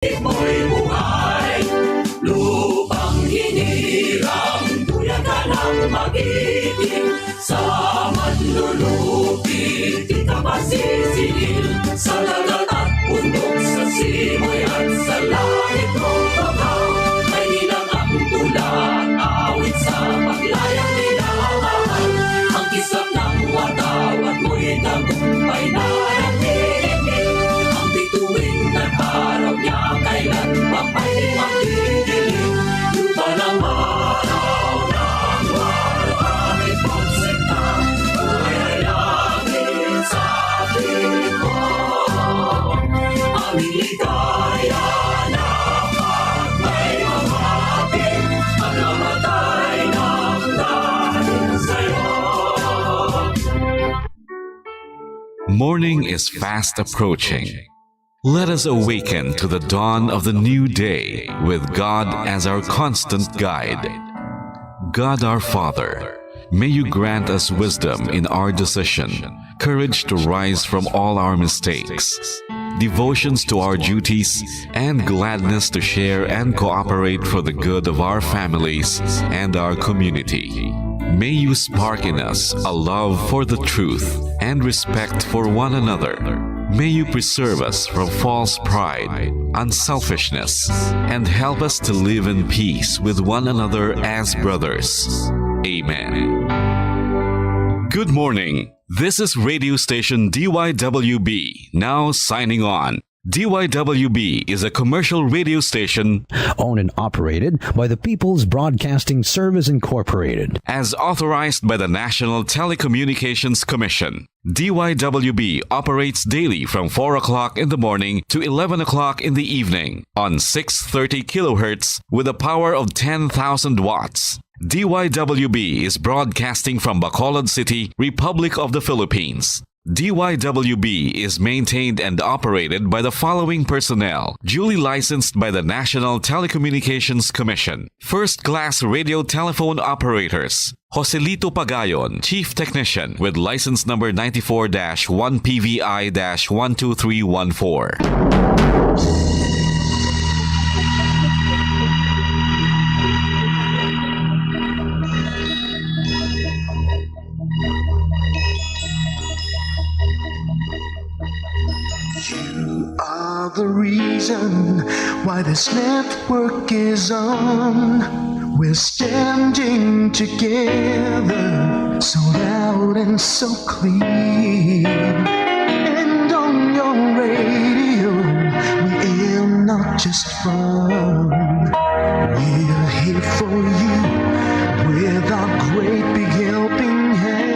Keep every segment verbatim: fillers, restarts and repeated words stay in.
Mo'y buhay, lupang hinirang, buyagan ang magiting sa manlulupi, di ka masisingil sa dagat at bundok, sa simoy at sa langit, o babaw. May hinang ang tula, awit sa paglayang minamahal. Ang kisap ng watawat mo'y tagumpay na nagdidikit. Ang bituin at araw niya kailan pa may magdidilim. Lupa ng araw ng araw ay pagsinta. Buhay ay langit sa atin. Ang ligaya na pagmay mamati, pagkamatay ng dahil sa'yo. Morning is fast approaching. Let us awaken to the dawn of the new day with God as our constant guide. God our Father, may you grant us wisdom in our decision, courage to rise from all our mistakes, devotions to our duties, and gladness to share and cooperate for the good of our families and our community. May you spark in us a love for the truth and respect for one another. May you preserve us from false pride, unselfishness, and help us to live in peace with one another as brothers. Amen. Good morning. This is radio station D Y W B, now signing on. D Y W B is a commercial radio station owned and operated by the People's Broadcasting Service Incorporated, as authorized by the National Telecommunications Commission. D Y W B operates daily from four o'clock in the morning to eleven o'clock in the evening on six thirty kilohertz with a power of ten thousand watts. D Y W B is broadcasting from Bacolod City, Republic of the Philippines. D Y W B is maintained and operated by the following personnel, duly licensed by the National Telecommunications Commission. First class radio telephone operators, Joselito Pagayon, Chief Technician, with license number ninety-four dash one P V I dash one two three one four. You are the reason why this network is on. We're standing together, so loud and so clear. And on your radio, we aim not just fun. We're here for you with our great big helping hand.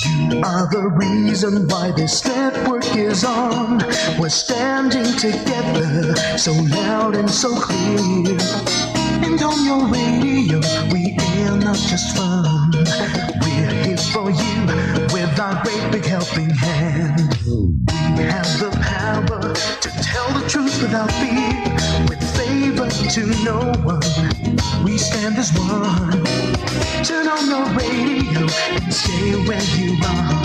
You are the reason why this network is on. We're standing together, so loud and so clear. And on your radio, we air not just fun. We're here for you with our great big helping hand. We have the power to tell the truth without fear, with favor to no one. We stand as one. Turn on your radio and stay where you are.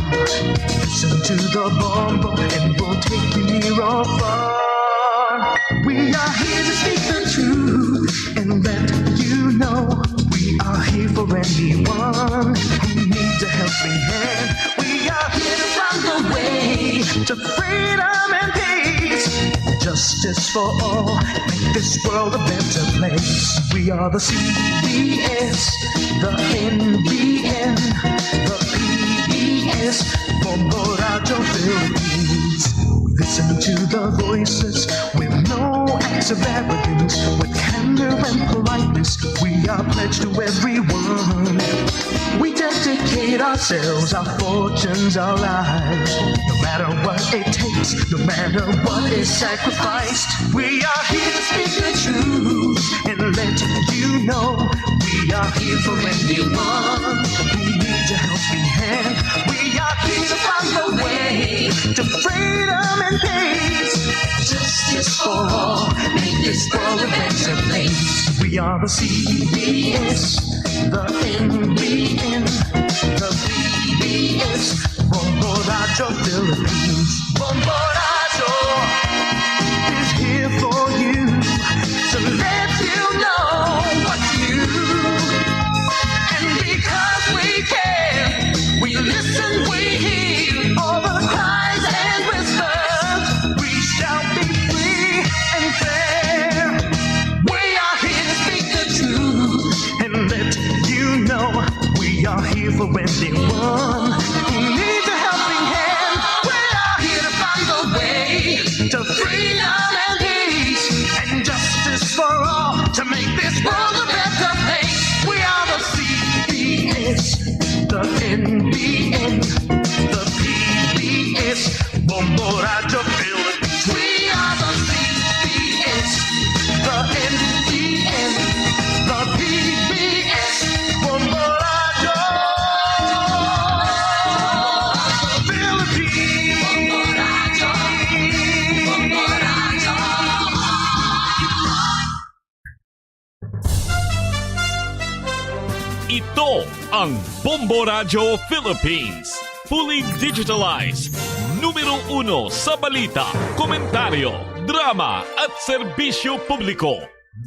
Listen to the bombo and we'll take you near or far. We are here to speak the truth and let you know we are here for anyone who needs a helping hand. We are here to find the way to freedom and peace. Justice for all, make this world a better place. We are the C B S, the N B N, the P B S, Bombo Radyo Philippines. Listen to the voices with no acts of arrogance, with candor and politeness. We are pledged to everyone. We dedicate ourselves, our fortunes, our lives. No matter what it takes, no matter what is sacrificed, we are here to speak the truth and let you know we are here for anyone who needs a helping hand. We are here to find the way to freedom and peace. Justice for all, make We are the C B S, the N B N, the P B S, Bombo Radyo Philippines. Bombo Radyo is here for you to let you know what's new. And because we care, we listen, we hear all the cries and whispers. We shall be free and fair. We are here to speak the truth and let you know we are here for anyone who needs a helping hand. We are here to find the way to freedom and peace and justice for all to make this world a better place. We are the C B S, the N B N, the P B S, Bombo Radyo Philippines. We are the C B S, the N B N, the P B S, Bombo Radyo Philippines. Bombo Radyo, Bombo Radyo. Ito ang Bombo Radyo Philippines. Fully digitalized. Numero uno sa balita, komentaryo, drama at serbisyo publiko.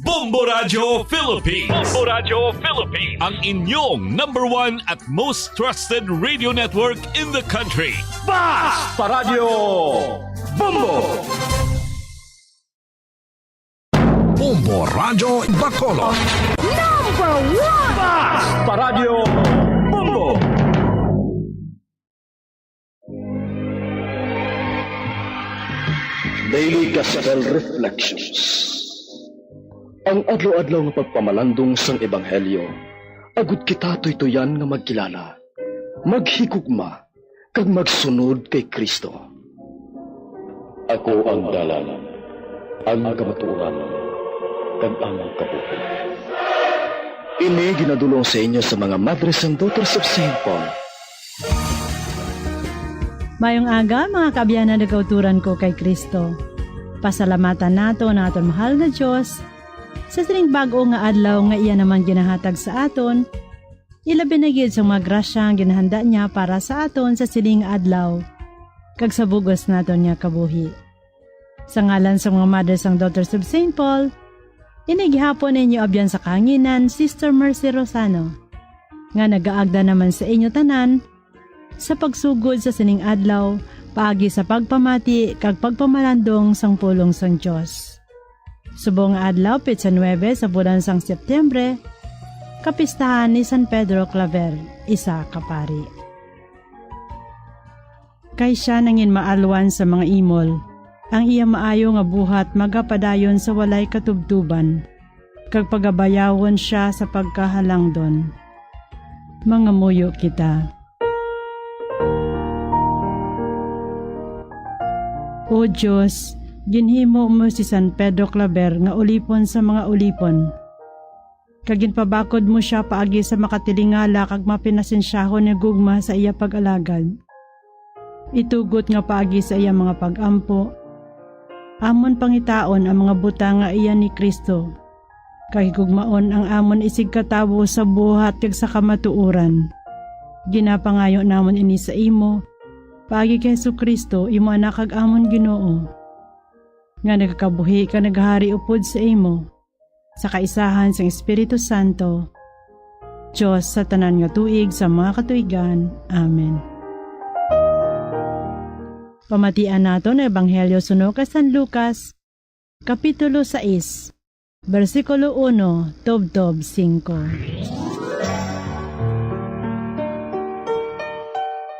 Bombo Radyo Philippines. Bombo Radyo Philippines. Ang inyong number one at most trusted radio network in the country. Basta Radyo Bombo. Bombo Radyo Bacolod. Number one! Basta Radyo Bombo. Daily Gospel Reflections. Ang adlaw-adlaw nga pagpamalandong sang ebanghelyo, agud kita tuytoyan nga magkilala, maghigugma, kag magsunod kay Cristo. Ako ang dalan, ang kamatuoran, kag ang kabuhi. Ini ginadulong sa inyo sa mga Madres and Daughters of Saint Paul. Mayong aga, mga kaabyanan nga kauturan ko kay Cristo. Pasalamatan naton ang aton mahal nga Dios sa sining bag-o nga adlaw nga iya naman ginahatag sa aton, ilabi na gid sa mga grasya nga ginahanda niya para sa aton sa sining adlaw kag sa bug-os naton nga kabuhi. Sa ngalan sa mga Mothers and Daughters of Saint Paul, ini gihapon inyo abyan sa kahanginan, Sister Mercy Rosano, nga nagaagda naman sa inyo tanan sa pagsugod sa sining adlaw paagi sa pagpamati kag pagpamalandong sang pulong sang Dios. Subong nga adlaw, petsa nuebe sa bulan sang Septiembre, kapistahan ni San Pedro Claver, isa ka pari. Kay sia nangin maalwan sa mga imol, ang iya maayo nga buhat magapadayon sa walay katubtuban, kag pagabayawon sia sa pagkahalangdon. Mangamuyo kita. O Dios, ginhimo mo si San Pedro Claver nga ulipon sa mga ulipon, kag ginpabakod mo sia paagi sa makatilingala kag mapinasensyahon nga gugma sa iya pag-alagad. Itugot nga paagi sa iya mga pag-ampo, amon pangitaon ang mga butang nga iya ni Cristo, kag higugmaon ang amon isigkatawo sa buhat kag sa kamatuoran. Ginapangayo namon ini sa imo, paagi kay Jesu-Cristo, imo Anak kag amon Ginoo, nga nagakabuhi kag nagahari upod sa imo, sa kaisahan sang Espiritu Santo, Dios sa tanan nga tuig sa mga katuigan. Amen. Pamatian naton ang Ebanghelyo suno kay San Lucas, Kapitulo sais, bersikulo uno tubtob singko.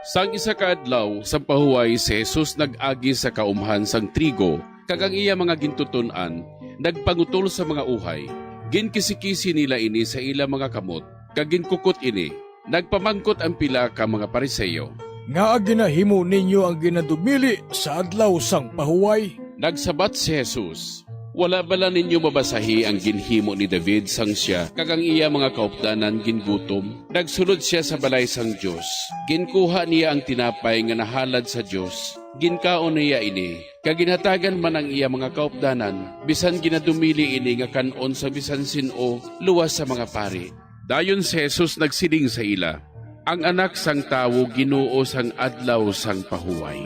Sang isa ka adlaw, sang pahuway, si Jesus nag-agi sa kaumhan sang trigo, kag ang iya mga gintuton-an nagpangutol sa mga uhay. Ginkisi-kisi nila ini sa ila mga kamot, kag ginkukot ini. Nagpamangkot ang pila ka mga Pariseo, "Ngaa ginahimo ninyo ang ginadumili sa adlaw sang pahuway?" Nagsabat si Jesus, "Wala bala ninyo mabasahi ang ginhimo ni David sang sia kag ang iya mga kaupdanan gingutom? Nagsulod sia sa balay sang Dios. Ginkuha niya ang tinapay nga nahalad sa Dios, Ginkaon niya ini, kag ginhatagan man ang iya mga kaupdanan, bisan ginadumili ini nga kan-on sa bisan sin-o luwas sa mga pari. Dayon si Jesus nagsiling sa ila, "Ang Anak sang Tawo Ginoo sang Adlaw sang Pahuway."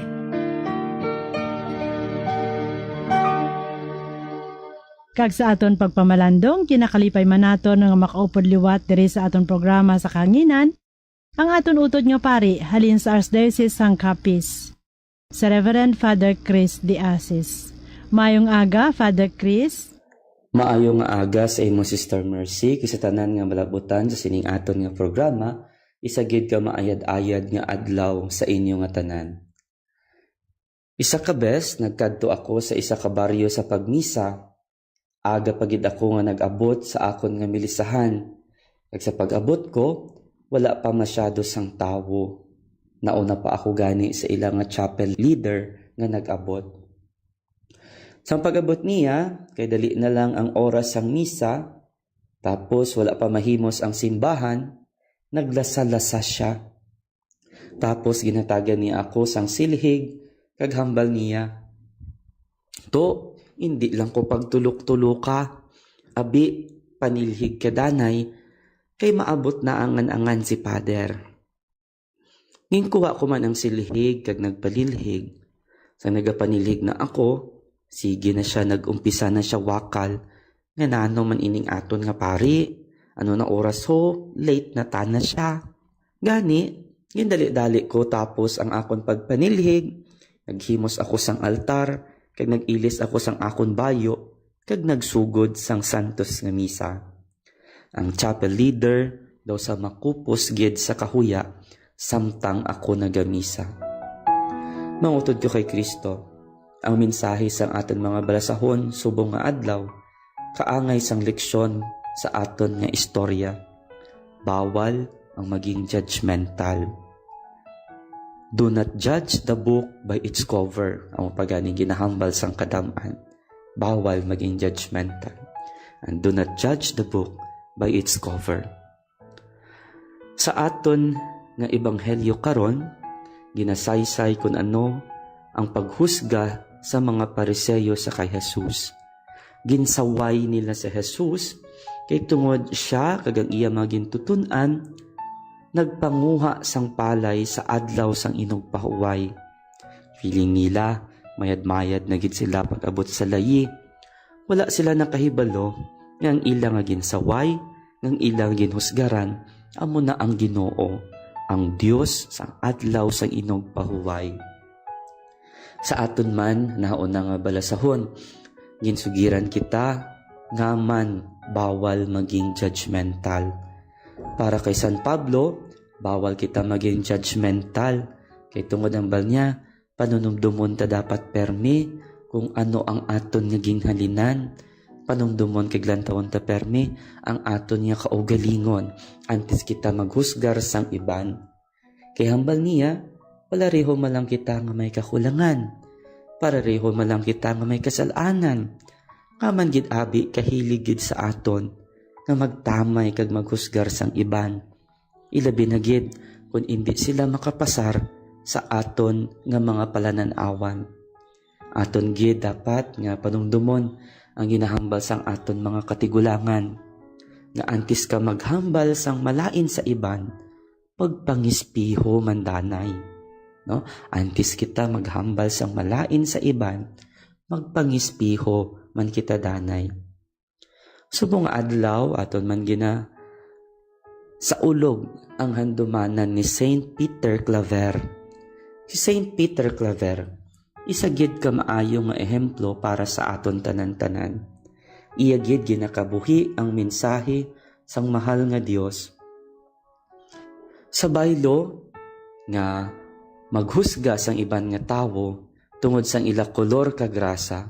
Kag sa aton pagpamalandong, kinakalipay man naton nga makaupod liwat diri sa aton programa sa kahanginan, ang aton utod nga pari halin sa Archdiocese sang Capiz, si Reverend Father Chris de Asis. Maayong aga, Father Chris. Maayo nga aga sa imo, Sister Mercy, kag sa tanan nga malabutan sa sining aton nga programa. Isa gid ka maayad-ayad nga adlaw sa inyo nga tanan. Isa ka bes, nagkadto ako sa isa ka baryo sa pagmisa. Aga pa gid ako nga nag-abot sa akon nga milisahan, kag sa pag-abot ko, wala pa masyado sang tawo. Nauna pa ako gani sa ila nga chapel leader nga nag-abot. Sang pag-abot niya, kay dali na lang ang oras sang misa, tapos wala pa mahimos ang simbahan, naglasa-lasa sia. Tapos ginhatagan niya ako sang silhig, kag hambal niya, "To, indi lang ko pagtulok-tuloka. Abi, panilhig ka danay, kay maabot na ang angan-angan si Pader." Ginkuha ko man ang silhig kag nagpalilhig. Sa nagapanilhig na ako, sige na sia, nag-umpisa na sia wakal, "Nganano man ining aton nga pari? Ano na oras ho? Late na tana sia." Gani, gindali-dali ko tapos ang akon pagpanilhig, naghimos ako sang altar, kag nag-ilis ako sang akon bayo, kag nagsugod sang santos nga misa. Ang chapel leader daw sa makupos gid sa kahuya samtang ako nagamisa. Mangutod ko kay Cristo, ang mensahe sang aton mga balasahon subong nga adlaw kaangay sang leksyon sa aton nga istorya. Bawal ang maging judgmental. "Do not judge the book by its cover," ang pagani ginahambal sang kadam-an. Bawal maging judgmental. And do not judge the book by its cover. Sa aton nga ebanghelyo karon, ginasaysay kun ano ang paghusga sa mga Pariseo sa kay Jesus. Ginsaway nila si Jesus kay tungod sia kag ang iya mga gintuton-an nagpanguha sang palay sa adlaw sang inugpahuway. Feeling nila, mayad-mayad na gid sila pag-abot sa layi. Wala sila nakahibalo nga ang ila nga ginsaway, nga ang ila nga ginhusgaran, amo na ang Ginoo, ang Dios sang adlaw sang inugpahuway. Sa aton man nahauna nga balasahon, ginsugiran kita nga man bawal maging judgmental. Para kay San Pablo, bawal kita maging judgmental. Kay tungod hambal niya, panunumdomon ta dapat permi kung ano ang aton nga ginhalinan. Panumdomon kag lantawon ta permi ang aton nga kaugalingon antes kita maghusgar sang iban. Kay hambal niya, palareho man lang kita nga may kakulangan. Palareho man lang kita nga may kasal-anan. Nga man gid abi kahilig gid sa aton nga magtamay kag maghusgar sang iban. Ilabi na gid kon indi sila makapasar sa aton nga mga palanan-awan. Aton gid dapat nga panumdomon ang ginahambal sang aton mga katigulangan, nga antes ka maghambal sang malain sa iban, magpangispiho man danay. No? Antes kita maghambal sang malain sa iban, magpangispiho man kita danay. Subong nga adlaw, aton man gina sa ulog ang handumanan ni Saint Peter Claver. Si Saint Peter Claver, isa gid ka maayo nga ehemplo para sa aton tanan-tanan. Iya gid ginakabuhi ang mensahe sang mahal nga Dios. Sa baylo nga maghusga sang iban nga tawo tungod sang ila kolor kag rasa,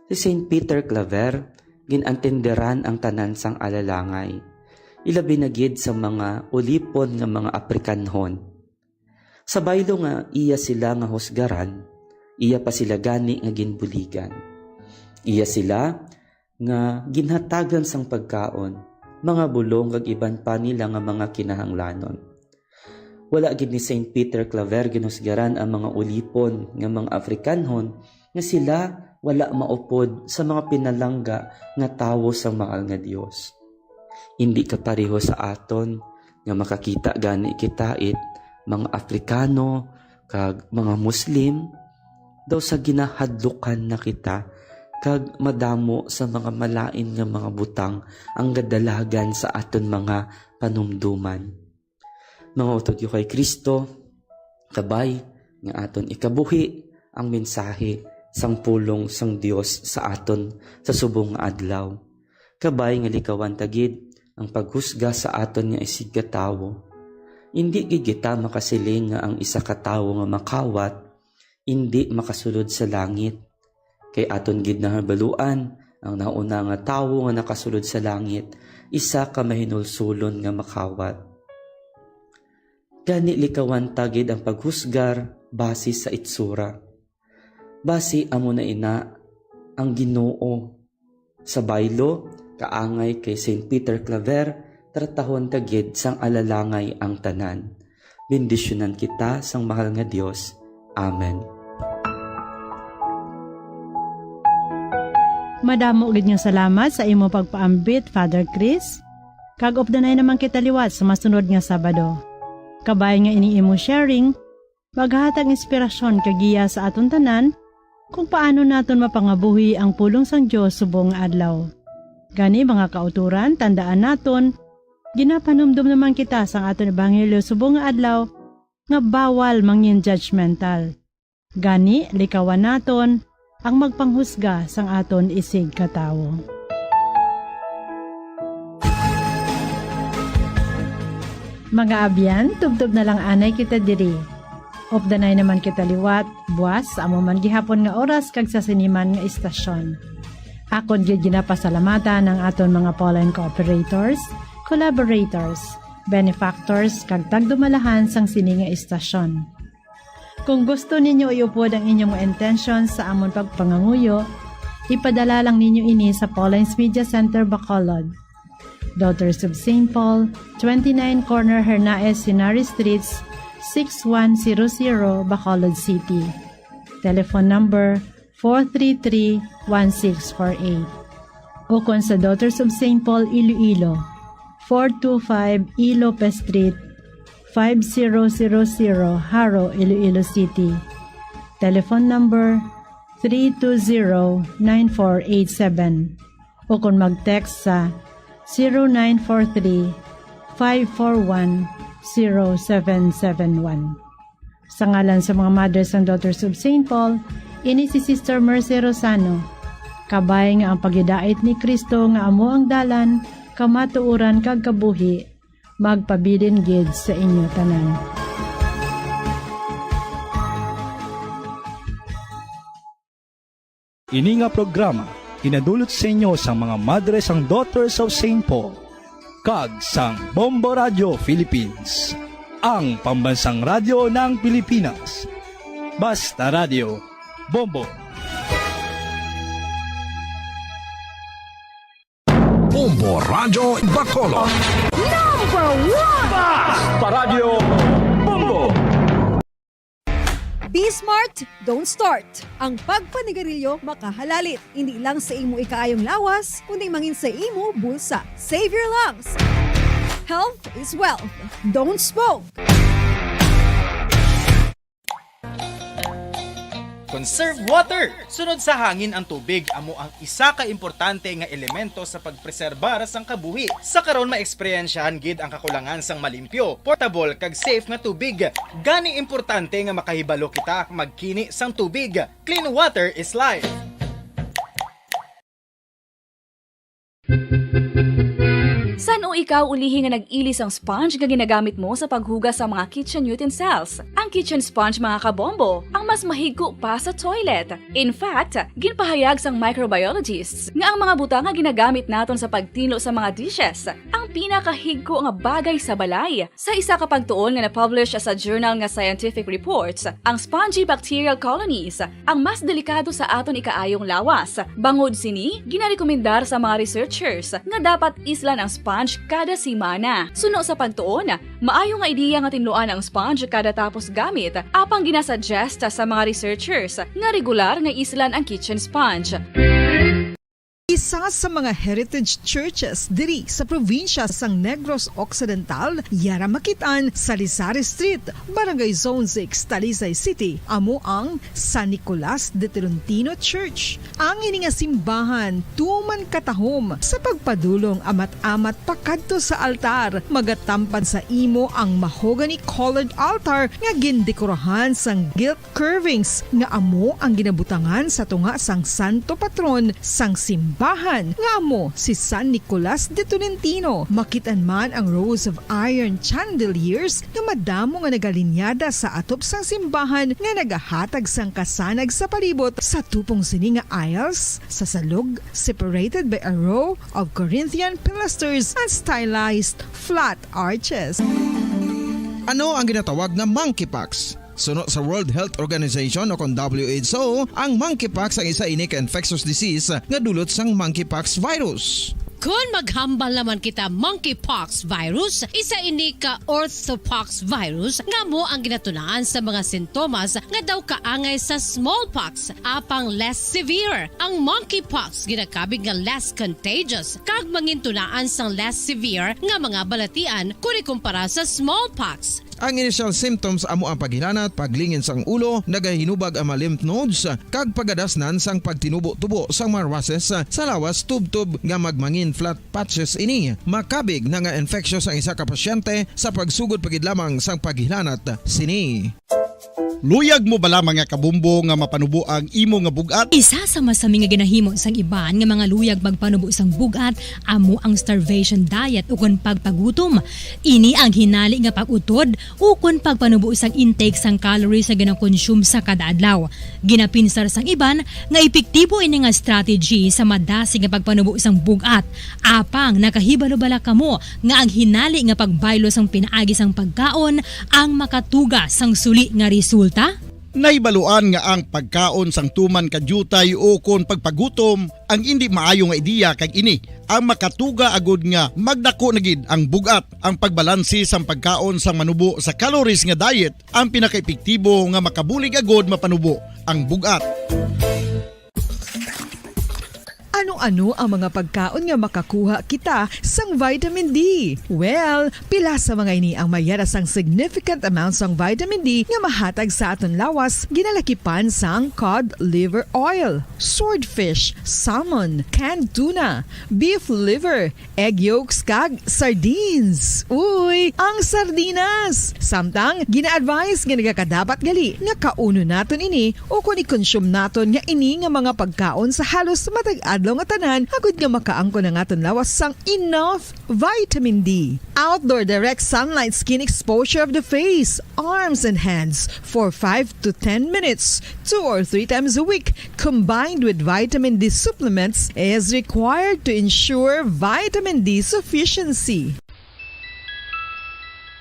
si Saint Peter Claver gin-antenderan ang tanan sang alalangay, ilabi na gid sa mga ulipon nga mga Aprikanhon. Sa baylo nga iya sila nga husgaran, iya pa sila gani nga ginbuligan. Iya sila nga ginhatagan sang pagkaon, mga bulong kag iban pa nila nga mga kinahanglanon. Wala gid ni Saint Peter Claver ginhusgaran ang mga ulipon nga mga Afrikanhon nga sila wala maupod sa mga pinalangga nga tawo sang Mahal nga Dios. Indi kapareho sa aton nga makakita gani kita it mga Afrikano kag mga Muslim, daw sa ginahadlukan na kita kag madamo sa mga malain nga mga butang ang gadalagan sa aton mga panumduman. Mga utod ko kay Cristo, kabay nga aton ikabuhi ang mensahe sang pulong sang Dios sa aton sa subong nga adlaw. Kabay nga likawan ta gid ang paghusga sa aton nga isigkatawo. Indi gid kita makasiling nga ang isa ka tawo nga makawat indi makasulod sa langit. Kay aton gid nahibaluan, ang nauna nga tawo nga nakasulod sa langit, isa ka mahinulsulon nga makawat. Gani likawan ta gid ang paghusgar base sa itsura. Basi amo na ina ang Ginoo. Sa baylo, kaangay kay Saint Peter Claver, tratahon ta gid sang alalangay ang tanan. Bendisyunan kita sang mahal nga Dios. Amen. Madamo gid nga salamat sa imo pagpaambit, Father Chris. Kag updanay naman kita liwat sa masunod nga Sabado. Kabay nga ini imo sharing, maghatag inspirasyon kag giya sa aton tanan kung paano naton mapangabuhi ang pulong sang Dios subong nga adlaw. Gani, mga kauturan, tandaan naton, ginapanumdom naman kita sang aton ebanghelyo subong nga adlaw nga bawal mangin judgmental. Gani, likawan naton ang magpanghusga sang aton isigkatawo. Mga abyan, tubtob na lang anay kita diri. Updanay naman kita liwat, buas sa amo man gihapon nga oras kag sa sini man nga istasyon. Akon gid ginapasalamatan ang aton mga Pauline cooperators, collaborators, benefactors, kag tagdumalahan sang sini nga istasyon. Kung gusto ninyo iupod ang inyong mga intensyon sa amon pagpanganguyo, ipadala lang ninyo ini sa Pauline's Media Center, Bacolod, Daughters of Saint Paul, twenty-nine Corner Hernaez Henares Streets, six one zero zero, Bacolod City. Telephone number four three three, one six four eight. Ukon sa Daughters of Saint Paul Iloilo, four two five E Lopez Street, five zero zero zero, Jaro, Iloilo City. Telephone number three two zero, nine four eight seven. Ukon mag-text sa zero nine four three, five four one, zero seven seven one. Sa ngalan sa mga Mothers and Daughters of Saint Paul, ini si Sister Mercy Rosano. Kabay nga ang paghidait ni Cristo nga amo ang dalan, kamatuoran, kag kabuhi, magpabilin gid sa inyo tanan. Ini nga programa ginadulot sa inyo sang mga Madres and Daughters of Saint Paul kag sang Bombo Radio Philippines, ang pambansang radyo ng Pilipinas. Basta Radio, Bombo. Bombo Radio Bacolod. Number one! Basta Radio, Bombo. Be smart, don't start. Ang pagpanigarilyo makahalalit, hindi lang sa imo ikaayong lawas, kundi mangin sa imo bulsa. Save your lungs. Health is wealth. Don't smoke. Conserve water. Sunod sa hangin ang tubig, amo ang isa ka importante nga elemento sa pagpreserbar sang kabuhi. Sa karon, maeksperiensyahan gid ang kakulangan sang malimpyo, portable, kag safe nga tubig. Gani, importante nga makahibalo kita magkini sang tubig. Clean water is life. San-o ikaw ulihi nga nag-ili sang sponge nga ginagamit mo sa paghugas sa mga kitchen utensils? Ang kitchen sponge, mga kabombo, ang mas mahigko pa sa toilet. In fact, ginpahayag sang microbiologists nga ang mga butang nga ginagamit naton sa pagtinlo sa mga dishes, ang pinakahigko nga bagay sa balay. Sa isa ka pagtuon nga na-publish sa journal nga Scientific Reports, ang spongy bacterial colonies ang mas delikado sa aton ikaayong lawas. Bangod sini, ginarekomendar sa mga researchers nga dapat islan ang sponge kada semana. Suno sa pagtuon, maayo nga ideya nga tinluan ang sponge kada tapos gamit, apang ginasuggest sa mga researchers nga regular nga islan ang kitchen sponge. Isa sa mga heritage churches diri sa probinsya sang Negros Occidental, yara makit-an sa Lizares Street, Barangay Zone six, Talisay City, amo ang San Nicolas de Tolentino Church. Ang ini nga simbahan tuman katahom sa pagpadulong amat-amat pakadto sa altar, magatampan sa imo ang mahogany-colored altar nga gindekorahan sang gilt curvings nga amo ang ginabutangan sa tunga sang santo patron sang simbahan, nga amo si San Nicolas de Tolentino. Makit-an man ang rows of iron chandeliers nga madamo nga nagalinyada sa atop sang simbahan nga nagahatag sang kasanag sa palibot. Sa tupong sini nga aisles, sa salog, separated by a row of Corinthian pilasters and stylized flat arches. Ano ang ginatawag na monkeypox? Suno sa World Health Organization o kon W H O, ang monkeypox ang isa ini ka infectious disease nga dulot sang monkeypox virus. Kon maghambal naman kita monkeypox virus, isa ini ka orthopox virus nga amo ang ginatunaan sa mga sintomas nga daw kaangay sa smallpox, apang less severe. Ang monkeypox ginakabig nga less contagious kag mangintunaan sang less severe nga mga balatian kon ikumpara sa smallpox. Ang initial symptoms amo ang paghilanat, paglingin sang ulo, nagahinubag ang mga lymph nodes, kag pagadasnan sang pagtinubo-tubo sang mga rushes sa lawas tubtob nga magmangin flat patches ini. Makabig na nga infectious ang isa ka pasyente sa pagsugod pa gid lamang sang paghilanat sini. Luyag mo bala, mga kabumbo, nga mapanubo ang imo nga bug-at? Isa sa masami nga ginahimo sang iban nga mga luyag magpanubo sang bug-at amo ang starvation diet ukon pagpagutom. Ini ang hinali nga pag-utod ukon pagpanubo sang intake sang calories nga ginakonsume sa kada adlaw. Ginapinsar sang iban nga epektibo ini nga strategy sa madasig nga pagpanubo sang bug-at. Apang nakahibalo bala kamo nga ang hinali nga pagbaylo sang pinaagi sang pagkaon ang makatuga sang suli nga resulta? Nahibaluan nga ang pagkaon sang tuman ka diutay ukon pagpagutom ang indi maayo nga ideya, kag ini ang makatuga agud nga magdako na gid ang bug-at. Ang pagbalanse sang pagkaon sang manubo sa calories nga diet ang pinakaepektibo nga makabulig agud mapanubo ang bug-at. Ano-ano ang mga pagkaon nga makakuha kita sang vitamin D? Well, pila sa mga ini ang may yara sang significant amount sang vitamin D nga mahatag sa aton lawas, ginalakipan sang cod liver oil, swordfish, salmon, canned tuna, beef liver, egg yolks, kag sardines. Uy, ang sardinas! Samtang, gina-advise nga nagakadapat gali nga kaunon naton ini ukon i-consume naton nga ini nga mga pagkaon sa halos matag adlaw nga tanan, agud nga makaangkon ang aton lawas sang enough vitamin D. Outdoor direct sunlight skin exposure of the face, arms, and hands for five to ten minutes, two or three times a week, combined with vitamin D supplements, is required to ensure vitamin D sufficiency.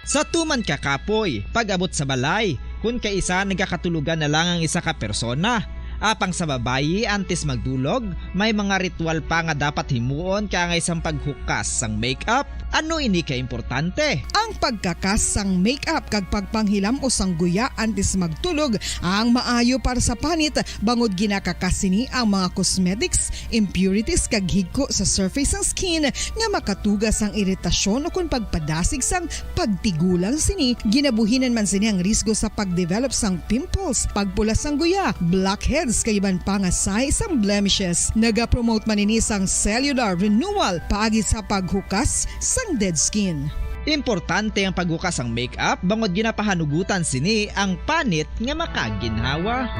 Sa tuman ka kapoy, pag-abot sa balay, kun kaisa nagakatulogan na lang ang isa ka persona. Apang sa babayi, antes magdulog, may mga ritual pa nga dapat himuon kaangay sang paghukas sang makeup. Ano ini ka importante? Ang pagkakas sang makeup kag pagpanghilam-os sang guya antes magtulog ang maayo para sa panit, bangod ginakakas sini ang mga cosmetics, impurities kag higko sa surface sang skin nga makatuga sang iritasyon ukon pagpadasig sang pagtigulang sini. Ginabuhinan man sini ang risgo sa pagdevelop sang pimples, pagpula sang guya, blackheads kag iban pa nga sahi sang blemishes. Nagapromote man ini sang cellular renewal paagi sa paghukas sang dead skin. Importante ang paghukas sang makeup bangod ginapahanugutan sini ang panit nga makaginhawa.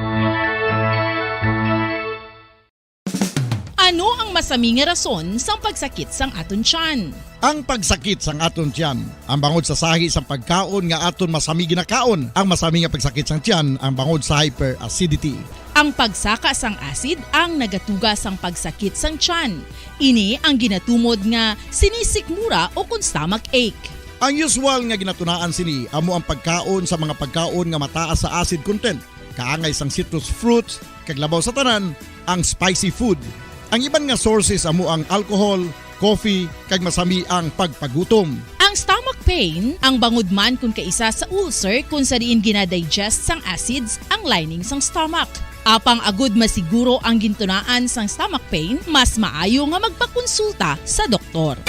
Ano ang masami nga rason sang pagsakit sang aton tiyan? Ang pagsakit sang aton tiyan, ang bangod sa sahi sang pagkaon nga aton masami ginakaon. Ang masami nga pagsakit sang tiyan, ang bangod sa hyperacidity. Ang pagsaka sang acid ang nagatuga sang pagsakit sang tiyan. Ini ang ginatumod nga sinisikmura o kon stomach ache. Ang usual nga ginatunaan sini amo ang pagkaon sa mga pagkaon nga mataas sa acid content, kaangay sang citrus fruits, kag labaw sa tanan, ang spicy food. Ang iban nga sources amo ang alcohol, coffee, kag masami ang pagpagutom. Ang stomach pain, ang bangod man kon kaisa sa ulcer kon sa diin ginadigest sang acids ang lining sang stomach. Apang agud masiguro ang gintunaan sang stomach pain, mas maayo nga magpakonsulta sa doktor.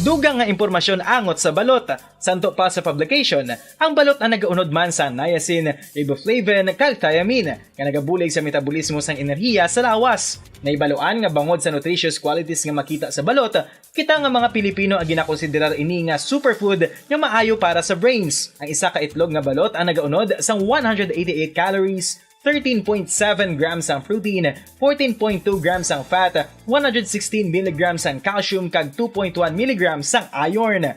Dugang nga impormasyon angot sa balot. Santo pa sa publication, ang balot ang nagaunod man sa niacin, riboflavin, kag thiamine, nga nagabulig sa metabolismo sang enerhiya sa lawas. Nahibaluan nga bangod sa nutritious qualities nga makita sa balot, kita nga mga Pilipino ang ginakonsiderar ini nga superfood nga maayo para sa brains. Ang isa ka itlog nga balot ang nagaunod sang one hundred eighty-eight calories, thirteen point seven grams ang protein, fourteen point two grams ang fat, one hundred sixteen milligrams ang calcium, kag two point one milligrams ang iron.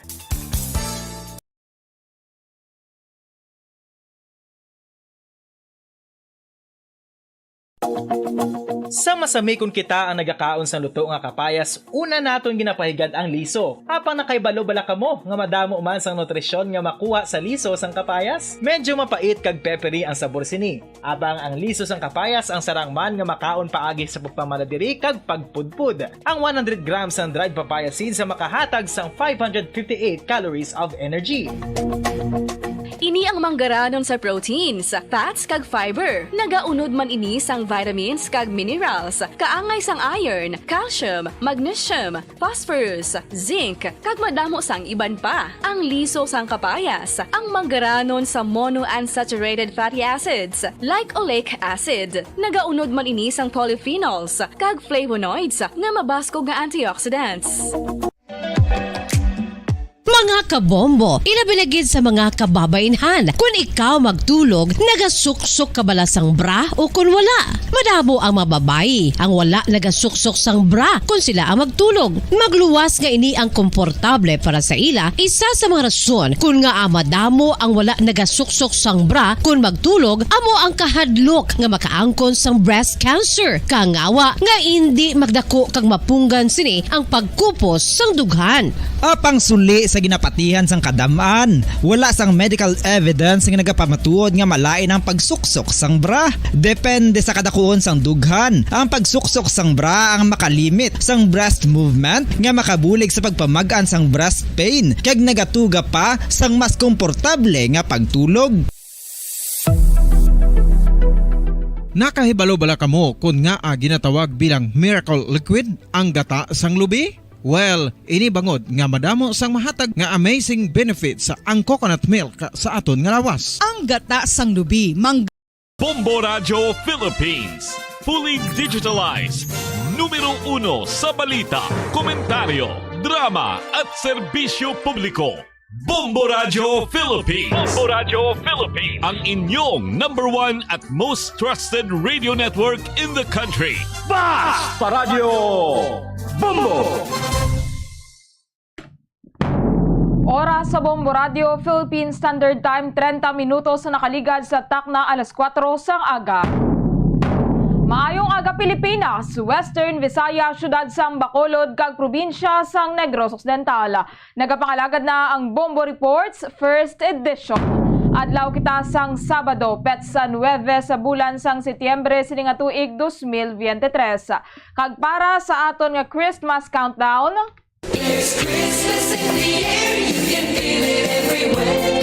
Sa masami kon kita ang nagakaon sang luto nga kapayas, una naton ginapahigad ang liso. Apang nakahibalo bala kamo nga madamo man sang nutrisyon nga makuha sa liso sang kapayas? Medyo mapait kag peppery ang sabor sini. Apang ang liso sang kapayas ang sarang man nga makaon paagi sa pagpamala diri kag pagpudpod. Ang one hundred grams sang dried papaya seeds ang makahatag sang five hundred fifty-eight calories of energy. Ini ang manggaranon sa proteins, fats, kag fiber. Nagaunod man ini sang vitamins kag minerals, kaangay sang iron, calcium, magnesium, phosphorus, zinc, kag madamo sang iban pa. Ang liso sang kapayas, ang manggaranon sa monounsaturated fatty acids, like oleic acid. Nagaunod man ini sang polyphenols kag flavonoids nga mabaskog nga antioxidants. Mga kabombo, ilabi na gid sa mga kababainhan, kun ikaw magtulog, nagasuksok ka bala sang bra o kun wala? Madamo ang mga babayi ang wala nagasuksok sang bra kun sila ang magtulog. Magluwas nga ini ang komportable para sa ila. Isa sa mga rason kun ngaa madamo ang wala nagasuksok sang bra kun magtulog amo ang kahadlok nga makaangkon sang breast cancer, kangawa nga indi magdako kag mapunggan sini ang pagkupos sang dughan. Apang suli sa ginapatihan sang kadam-an, wala sang medical evidence nga nagapamatuod nga malain ang pagsuksok sang bra. Depende sa kadakuon sang dughan, ang pagsuksok sang bra ang makalimit sang breast movement nga makabulig sa pagpamag-an sang breast pain kag nagatuga pa sang mas komportable nga pagtulog. Nakahibalo bala kamo kon ngaa ginatawag bilang miracle liquid ang gata sang lubi? Well, ini bangod nga madamo sang mahatag nga amazing benefits ang coconut milk sa aton nga lawas. Ang gata sang lubi, mang- Bombo Radyo Philippines, fully digitalized. Numero uno sa balita, komentaryo, drama, at serbisyo publiko. Bombo Radyo Philippines. Bombo Radyo Philippines. Ang inyong number one at most trusted radio network in the country. Basta Radyo Bombo! Oras sa Bombo Radyo Philippine Standard Time, treinta minutos na nakaligad sa takna alas kuwatro sang aga. Maayong aga, Pilipinas, Western Visayas, siyudad sang Bacolod, kag probinsya sang Negros Occidental. Nagapangalagad na ang Bombo Reports First Edition. Adlaw kita sang Sabado, petsa nuebe sa bulan sang Setyembre sini nga tuig dos mil biyente-tres. Kag para sa aton nga Christmas countdown, There's Christmas in the air, you can feel it everywhere.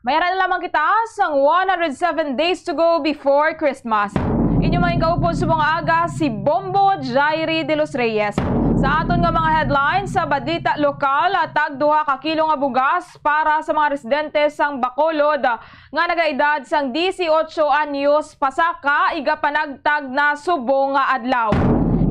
May ara na lamang kita sang one hundred seven days to go before Christmas. Inyo mga kaupod sa mga aga, si Bombo Jairi de los Reyes. Sa aton nga mga headlines sa balita lokal, tag duha ka kilo nga bugas para sa mga residente sang Bacolod nga nagaedad sang dieciocho anyos pasaka, igapanagtag na subong nga adlaw.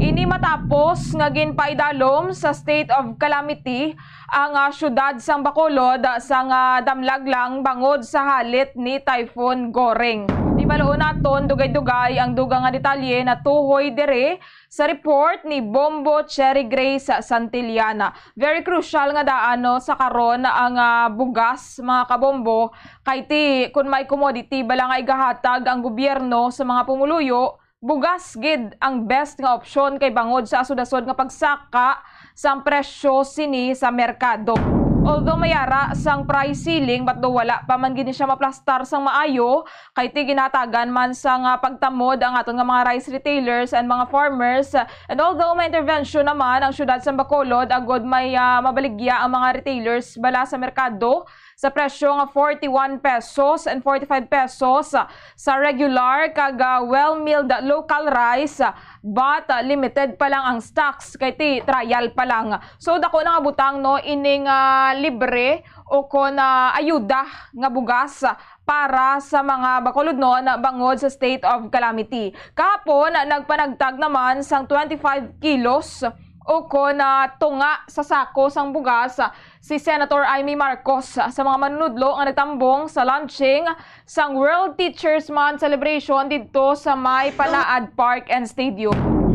Ini matapos nga ginpaidalom sa state of calamity ang, ah, siyudad sang Bacolod, ah, sang, ah, damlag lang bangod sa halit ni Typhoon Goring. Di baloon naton dugay-dugay ang dugang nga detalye natuhoy diri sa report ni Bombo Cherry Grace Santillana. Very crucial nga daan, no, sa karon ang, ah, bugas, mga kabombo, kay ti kun may commodity bala nga igahatag ang gobyerno sa mga pumuluyo, bugas gid ang best nga opsyon kay bangod sa asod-asod nga pagsaka sang presyo sini sa merkado. Although may ara sang price ceiling, but do wala pa man gid ni siya maplastar sang maayo, kay ti ginatagan man sang, ah, pagtamod ang aton nga mga rice retailers and mga farmers. And although may intervention naman ang siyudad sa Bacolod, agod may, ah, mabaligya ang mga retailers bala sa merkado sa presyo nga forty-one pesos and forty-five pesos sa regular kag, ah, well-milled local rice, ah, but, ah, limited pa lang ang stocks kay ti trial pa lang. So, dako na nga butang, no, ining, ah, libre o kon, ah, ayuda nga bugas, ah, para sa mga Bacolodnon bangod sa state of calamity. Kahapon, nagpanagtag naman sang twenty-five kilos o kon, ah, tunga sa sako sang bugas, ah, si Senator Imee Marcos, ah, sa mga manunudlo nga nagtambong sa launching sang World Teachers Month celebration didto sa may Panaad Park and Stadium.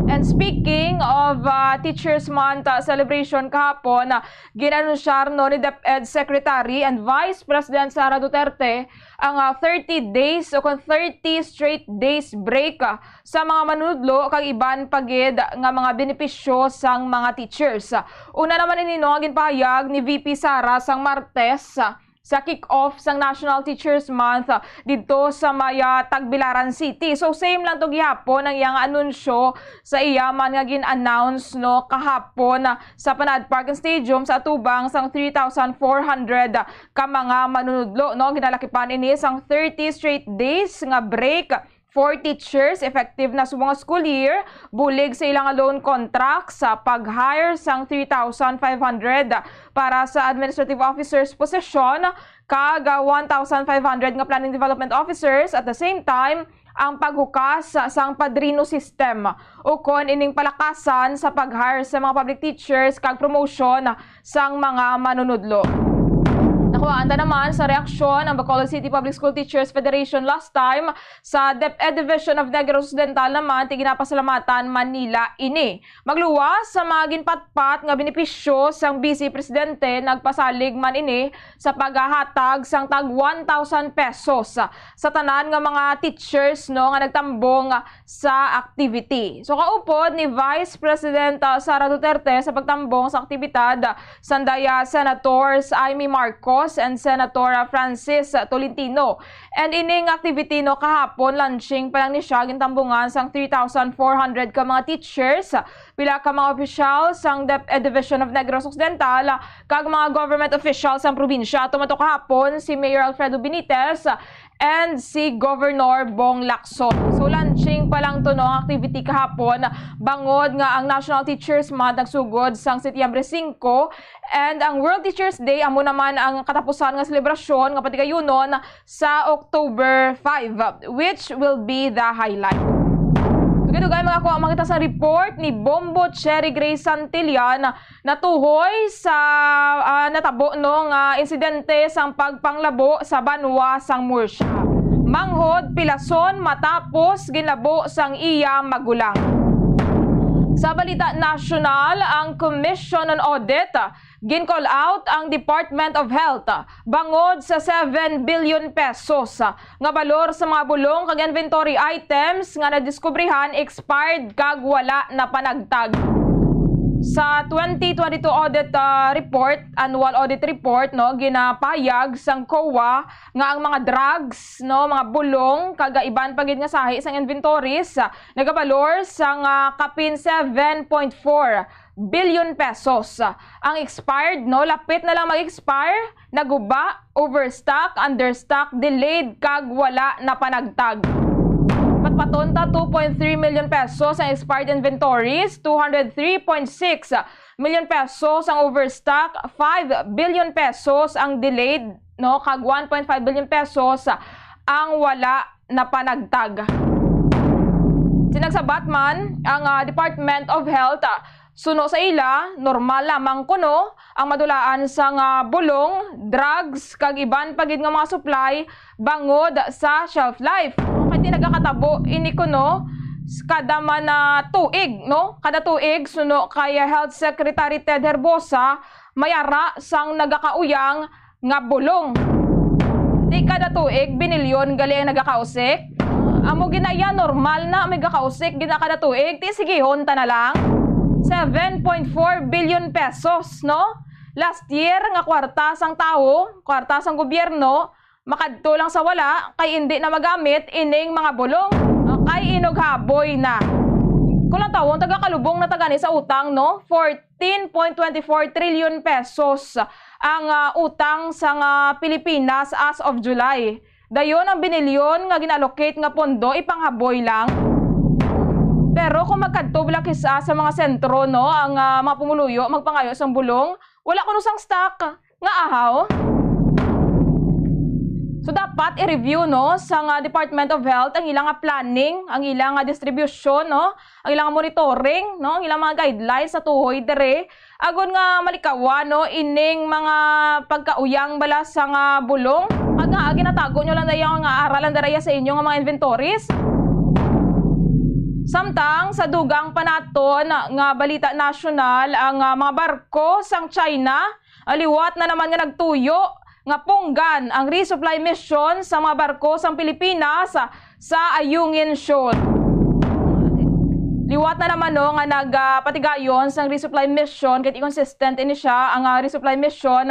And speaking of, ah, Teachers Month, ah, celebration kahapon, ah, gin-anunsyar, no, ni DepEd Secretary and Vice President Sara Duterte ang, ah, thirty days o kon thirty straight days break, ah, sa mga manunudlo kag iban pa gid nga mga benepisyo sang mga teachers. Una naman ini, no, ang ginpahayag ni V P Sara sang Martes, ah, sa kick-off sang National Teachers Month, ah, didto sa may, ah, Tagbilaran City. So, same lang to gihapon ang iyang anunsyo sa iya man nga gin-announce, no, kahapon, ah, sa Panaad Park and Stadium sa atubang sang three thousand four hundred ka mga manunudlo, no? Ginalakipan ini sang thirty straight days nga break for teachers effective na subong nga school year, bulig sa ilang loan contract sa pag-hire sang three thousand five hundred para sa administrative officers position kag, ah, one thousand five hundred nga planning development officers. At the same time, ang paghukas sa, sang padrino system, ukon ining palakasan sa pag-hire sa mga public teachers kag promotion sang mga manunudlo. Nakuhaan ta naman sa reaksyon ang Bacolod City Public School Teachers Federation last time. Sa DepEd Division of Negros Occidental naman, ti ginapasalamatan man nila ini. Magluwas sa mga ginpatpat nga benepisyo sang Vice Presidente, nagpasalig man ini sa paghahatag sang tag one thousand pesos sa tanan nga mga teachers, no, nga nagtambong sa activity. So, kaupod ni Vice President, ah, Sara Duterte sa pagtambong sa aktibidad, ah, sanday, ah, Senators Imee Marcos and Senator, ah, Francis Tolentino. And ining activity, no, kahapon, launching pa lang ni siya, gintambungan sang three thousand four hundred ka mga teachers, pila ka mga opisyal sang DepEd Division of Negros Occidental, kag mga government official sang probinsya. Tumato kahapon si Mayor Alfredo Benitez and si Governor Bong Lacson. So, launching pa lang to, no, ang activity kahapon, bangod nga ang National Teachers Month nagsugod sang Setyembre singko, and ang World Teachers Day amo naman ang katapusan nga selebrasyon nga patigayunon sa October five, which will be the highlight. Dugay-dugay, mga kuwa, makita sa report ni Bombo Cherry Grace Santillan, natuhoy sa, ah, natabo, no, nga insidente sang pagpanglabo sa banwa sang Murcia. Manghod pilason matapos ginlabo sang iya magulang. Sa balita nasyonal, ang Commission on Audit gin-call out ang Department of Health bangod sa seven billion pesos nga balor sa mga bulong kag inventory items nga nadiskubrihan expired kag wala na panagtag. Sa twenty twenty-two audit, ah, report, annual audit report, no, ginapahayag sang COA nga ang mga drugs, no, mga bulong kag iban pa gid nga sahi sang inventories, ah, nagabalor sang, ah, kapin seven point four billion pesos. Ang expired, no, lapit na lang mag-expire, naguba, overstock, understock, delayed, kag wala na panagtag. Patpaton ta, two point three million pesos ang expired inventories, two hundred three point six million pesos ang overstock, five billion pesos ang delayed, no, kag one point five billion pesos ang wala na panagtag. Sinagsabat man ang, ah, Department of Health, ah, Suno sa ila, normal lamang kuno ang madulaan sang, ah, bulong, drugs, kag iban pa gid nga mga supply bangod sa shelf life. Kay ti nagakatabo ini kuno s-, kada man na tuig, no? Kada tuig, suno kay Health Secretary Ted Herbosa, may ara sang nagakauyang nga bulong. Ti kada tuig, binilyon gali ang nagakausik. Amo gina iya, normal na may gakausik gina kada tuig. Ti sigihon ta na lang. Seven point four billion pesos, no? Last year nga kwarta sang tawo, kwarta sang gobyerno, makadto lang sa wala kay indi na magamit ining mga bulong. Kay inughaboy na. Kung lang tawon, taga kalubong na tagani sa utang, no? Fourteen point twenty four trillion pesos ang, ah, utang sang, ah, Pilipinas as of July. Dayon ang binilyon nga gin-allocate nga pondo ipanghaboy lang. Pero kung magkadto bala kis-a sa mga sentro, no, ang, ah, mga pumuluyo magpangayo sang bulong, wala kuno sang stock nga ahaw. So dapat i-review, no, sang, ah, Department of Health ang ilang, ah, planning, ang ilang, ah, distribution, no, ang ilang monitoring, no, ang ilang mga guidelines sa tuhoy diri, agod nga malikawan, no, ining mga pagkauyang bala sang, ah, bulong. Kag nga, ah, ginatago nyo lang daya nga ara lang dira sa inyo nga mga inventories. Samtang sa dugang pa naton nga balita nasyonal, ang, ah, mga barko sang China, ah, liwat na naman nga nagtuyo nga punggan ang resupply mission sa mga barko sang Pilipinas, ah, sa Ayungin Shoal. Liwat na naman, no, nga nagapatigayon sang resupply mission, kay inconsistent ini siya, ang, ah, resupply mission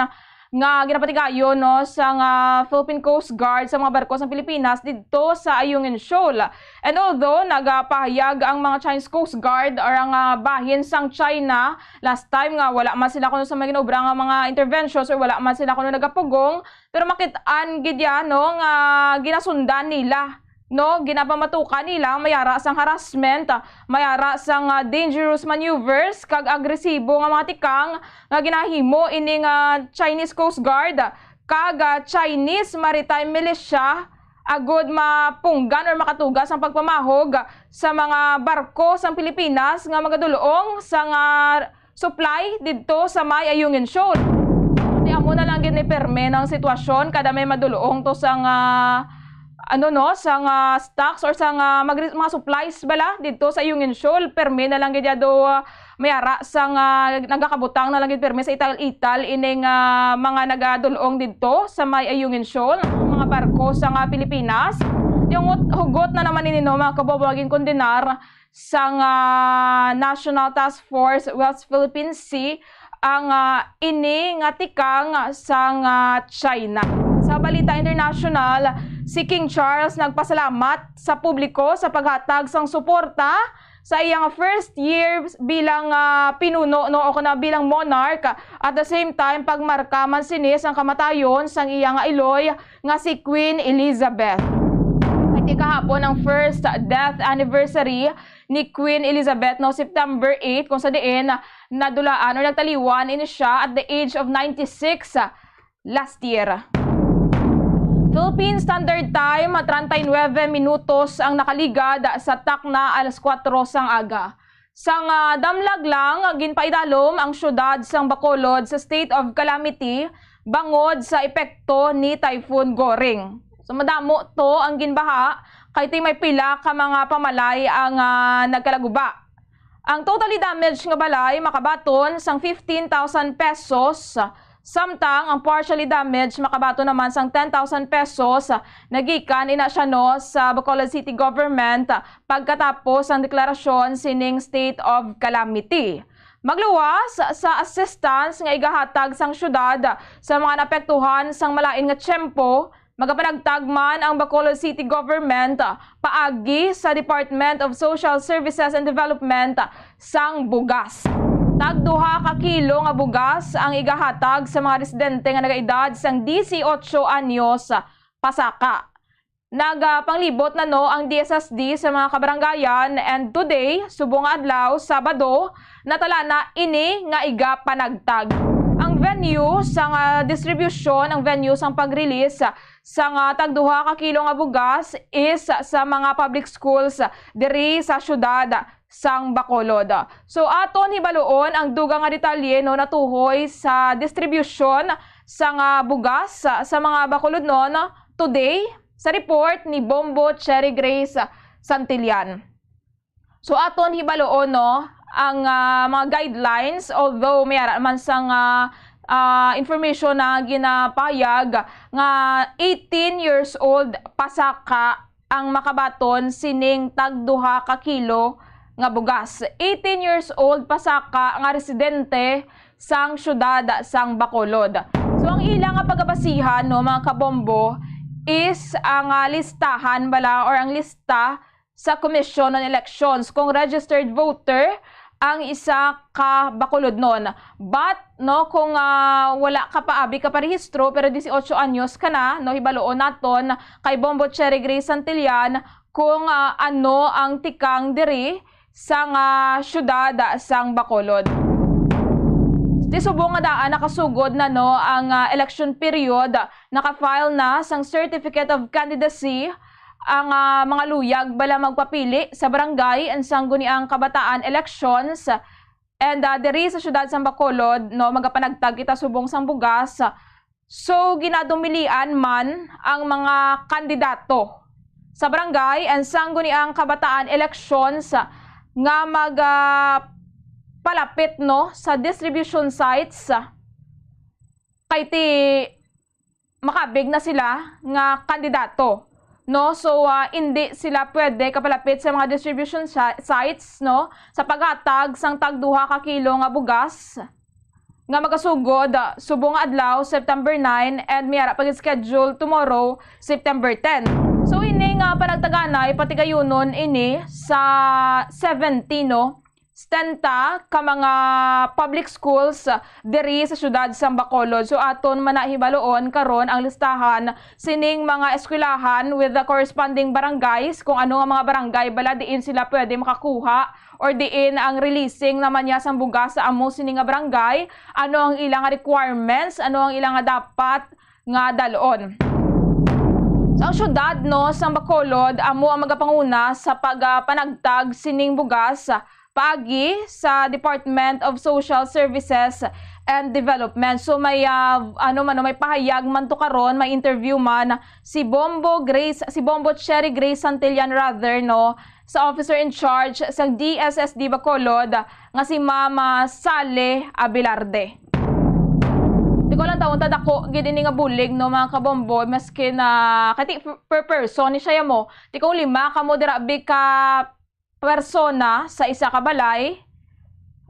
nga ginapatigayon, no, sang, ah, Philippine Coast Guard sa mga barko sang Pilipinas didto sa Ayungin Shoal. And although nagapahayag ang mga Chinese Coast Guard or ang, ah, bahin sang China last time nga wala man sila kuno sa mga ginobra nga mga interventions or wala man sila kuno nagapugong, pero makit-an gid ya, no, nga ginasundan nila, no, ginapamatukan nila, may ara sang harassment, may ara sang, ah, dangerous maneuvers kag agresibo nga mga tikang nga ginahimo ini nga Chinese Coast Guard kag, ah, Chinese Maritime Militia agud mapunggan or makatugas ang pagpamahog sa mga barko sang Pilipinas nga magadul-ong sang, ah, supply didto sa may Ayungin Shoal. Di amo na lang gid ni perme ang sitwasyon, kada may madul-ong to sang, ah, ano, no, sang, ah, stocks or sang, ah, magri-, mga supplies bala didto sa Ayungin Shoal, perme na lang gid ya do, ah, may ara sang, ah, nagakabutang na lang gid perme sa ital-ital ining, ah, mga nagadul-ong didto sa may Ayungin Shoal, mga barko sang, ah, Pilipinas. Yung hugot na naman ini, no, mga kababayan, kondenar sang, ah, National Task Force West Philippine Sea ang, ah, ini nga tikang sang, ah, China. Sa balita international, si King Charles nagpasalamat sa publiko sa paghatag sang suporta sa iyang first year bilang, ah, pinuno, no, o kana bilang monarch. At the same time, pagmarka man sini sang kamatayon sang iya nga iloy nga si Queen Elizabeth. Kay ti kahapon ang first death anniversary ni Queen Elizabeth, no, September eight, kung sa diin nadulaan or nagtaliwan ini siya at the age of ninety-six last year. Philippine Standard Time, treinta y nueve minutos ang nakaligad sa takna alas kuwatro sang aga. Sang, ah, damlag lang, ginpaidalom ang siyudad sang Bacolod sa state of calamity bangod sa epekto ni Typhoon Goring. So, madamo to ang ginbaha, kay ti may pila ka mga pamalay ang, ah, nagkalaguba. Ang totally damaged nga balay makabaton sang fifteen thousand pesos, samtang ang partially damaged makabaton naman sang ten thousand pesos. Nagikan ina siya, no, sa Bacolod City Government pagkatapos ang deklarasyon sining state of calamity. Magluwas sa assistance nga igahatag sang syudad sa mga naapektuhan sang malain nga tiyempo, magapanagtag man ang Bacolod City Government paagi sa Department of Social Services and Development sang bugas. Tagduha ka kilo nga bugas ang igahatag sa mga residente nga nagaedad sang dieciocho anyos pasaka. Nagapanglibot na, no, ang D S S D sa mga kabarangayan, and today, subong nga adlaw, Sabado, natala na ini nga igapanagtag. Ang venue sang, ah, distribusyon, ang venue sang pag-release sang, ah, tagduha ka kilo nga bugas is sa mga public schools diri sa syudad sang Bacolod. So, aton hibaluon ang dugang nga detalye, no, natuhoy sa distribusyon sang, ah, bugas sa, sa mga Bacolodnon today sa report ni Bombo Cherry Grace Santillan. So, aton hibaluon, no, ang, ah, mga guidelines, although may ara man sang, ah, ah, information na ginapahayag nga eighteen years old pasaka ang makabaton sining tag duha ka kilo nga bugas. Eighteen years old pasaka nga residente sang siyudad sang Bacolod. So, ang ila nga pagabasihan, no, mga kabombo, is ang, ah, listahan bala or ang lista sa Commission on Elections kung registered voter ang isa ka Bacolodnon. But, no, kung, ah, wala ka pa, abi ka parehistro, pero dieciocho anyos ka na, no, hibaluon naton kay Bombo Cherry Grace Santillan kung, ah, ano ang tikang diri sang, ah, siyudad sang Bacolod. Di subong nga daan nakasugod na, no, ang, ah, election period, naka-file na sang Certificate of Candidacy ang, ah, mga luyag bala magpapili sa barangay and sangguniang kabataan elections. And, ah, diri sa siyudad sang Bacolod, no, magapanagtag kita subong sang bugas. So, ginadumilian man ang mga kandidato sa barangay and sangguniang kabataan elections nga mag, ah, palapit, no, sa distribution sites, kay ti makabig na sila nga kandidato, no? So, ah, indi sila pwede kapalapit sa mga distribution si-, sites, no, sa paghatag sang tagduha ka kilo nga bugas nga magasugod, ah, subong nga adlaw, September nine, and may ara pag-schedule tomorrow, September ten. So, ini nga panagtaganay, patigayunon ini sa seventy, no? Setenta ka mga public schools, ah, diri sa siyudad sang Bacolod. So, aton man na hibaluon karon ang listahan sining mga eskwelahan with the corresponding barangays, kung ano nga mga barangay bala diin sila pwede makakuha or diin ang releasing naman niya sang bugas sa amo sini nga barangay, ano ang ilang requirements, ano ang ilang dapat nga dalon. So, ang siyudad, no, sang Bacolod, amo ang magapanguna sa pag, ah, panagtag sining bugas paagi sa Department of Social Services and Development. So, may, ah, ano man, no, may pahayag man to karon, may interview man si Bombo Grace, si Bombo Cherry Grace Santillan rather, no, sa officer in charge sa D S S D Bacolod nga si Mama Sally Abelarde. Di ko lang taon ta dako gid ini nga bulig, no, mga kabombo, maski na kati per person ni siya mo. Di ko lima kamo dira bi ka persona sa isa ka balay.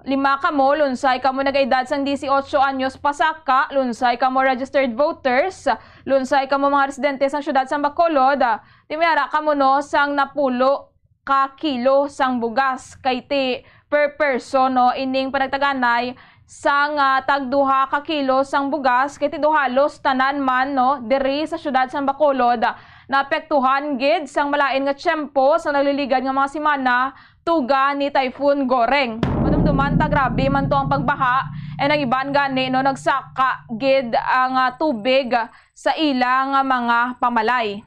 Lima kamo, lunsay kamo nagaedad sang dieciocho anyos pasaka, lunsay kamo registered voters, lunsay kamo mga residente sang siyudad sang Bacolod, di may ara kamo, no, sang napulo ka kilo sang bugas kay ti per person, no, ining panagtaganay sang, ah, tagduha ka kilo sang bugas kay ti do halos tanan man, no, diri sa siyudad sang Bacolod naapektuhan gid sang malain nga tiyempo sa nagliligad nga mga semana tuga ni Typhoon Goreng. Madumduman ta grabe man to ang pagbaha, and ang iban gani, no, nagsaka gid ang, ah, tubig sa ila nga mga pamalay.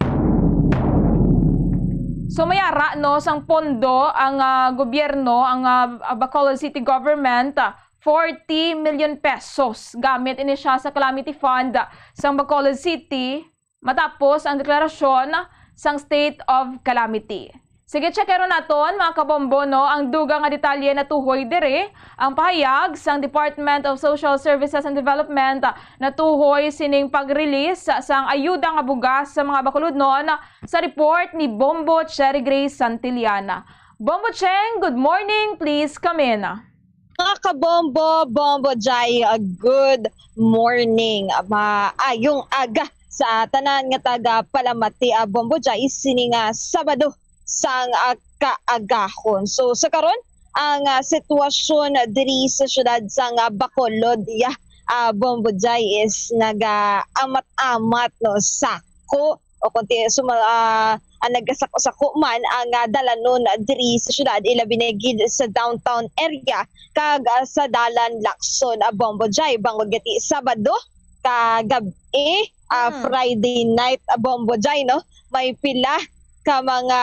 So, may ara, no, sang pondo ang, ah, gobyerno, ang, ah, Bacolod City Government, ah, forty million pesos. Gamit ini siya sa calamity fund sang Bacolod City matapos ang deklarasyon sang state of calamity. Sige, checkeron naton, mga kabombo, no, ang dugang nga detalye natuhoy diri. Ang pahayag sang Department of Social Services and Development natuhoy sining pag-release sang ayuda nga bugas sa mga Bacolodnon sa report ni Bombo Cherry Grace Santillana. Bombo Cheng, good morning. Please come in. Mga kabombo, Bombo Jai, uh, good morning. Maayong aga sa tanan nga taga Palamati, uh, Bombo Jai, sini nga Sabado sang, uh, kaagahon. So, sa karon, ang, uh, sitwasyon diri sa siyudad sang, uh, Bacolod, yeah, uh, Bombo Jai, is nagaamat-amat, no, sako o kung ti-, suma-, ah, ang nagasako-sako man ang, ah, dalanon diri sa syudad, ilabi na gid sa downtown area kag, ah, sa dalan Lacson, ah, Bombo Jai. Bangod gati Sabado kagab-i, ah, Hmm. Friday night, ah, Bombo Jai, no? May pila ka mga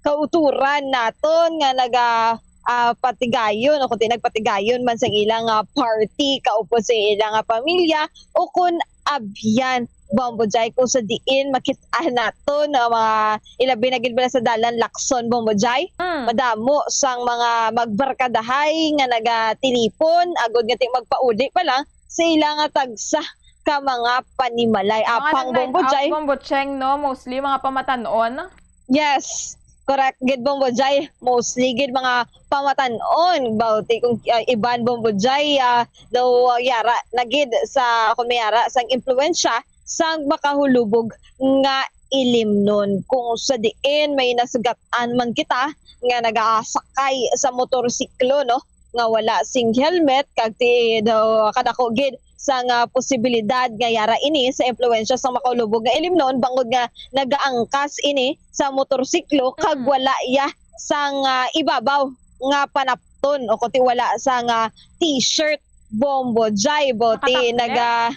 kauturan naton nga naga, ah, patigayon o kundi nagpatigayon man sa ilang, ah, party, kaupod sa ilang, ah, pamilya o kun abyan, Bombo Jai, kung sa diin makit-an naton ang mga ilabi na gid bala sa dalan Lacson, Bombo Jai. Mm. Madamo sang mga magbarkadahay nga nagatilipon agud nga ti magpauli pa lang sa ila nga tagsa ka mga panimalay. Mga Apang, nag-night Bombo out, Jai. Bombo Cheng, no? Mostly mga pamatan-on. Yes, correct gid, Bombo Jai. Mostly gid mga pamatan-on. Bauti kung, ah, iban, Bombo Jai, ah, daw, ah, yara na gid sa, kung may yara sang impluwensya sang makahulubog nga ilimnon. Kung sa diin may nasugatan man kita nga nagasakay sa motorsiklo, no, nga wala sing helmet, kag ti daw kadako gid sang, ah, posibilidad nga yara ini sa impluwensya sang makaulubog nga ilimnon, bangod nga nagaangkas ini sa motorsiklo kag Mm. wala iya sang, ah, ibabaw nga panapton o kundi wala sang, ah, t-shirt, Bombo Jai, bauti Nakataklit. naga-,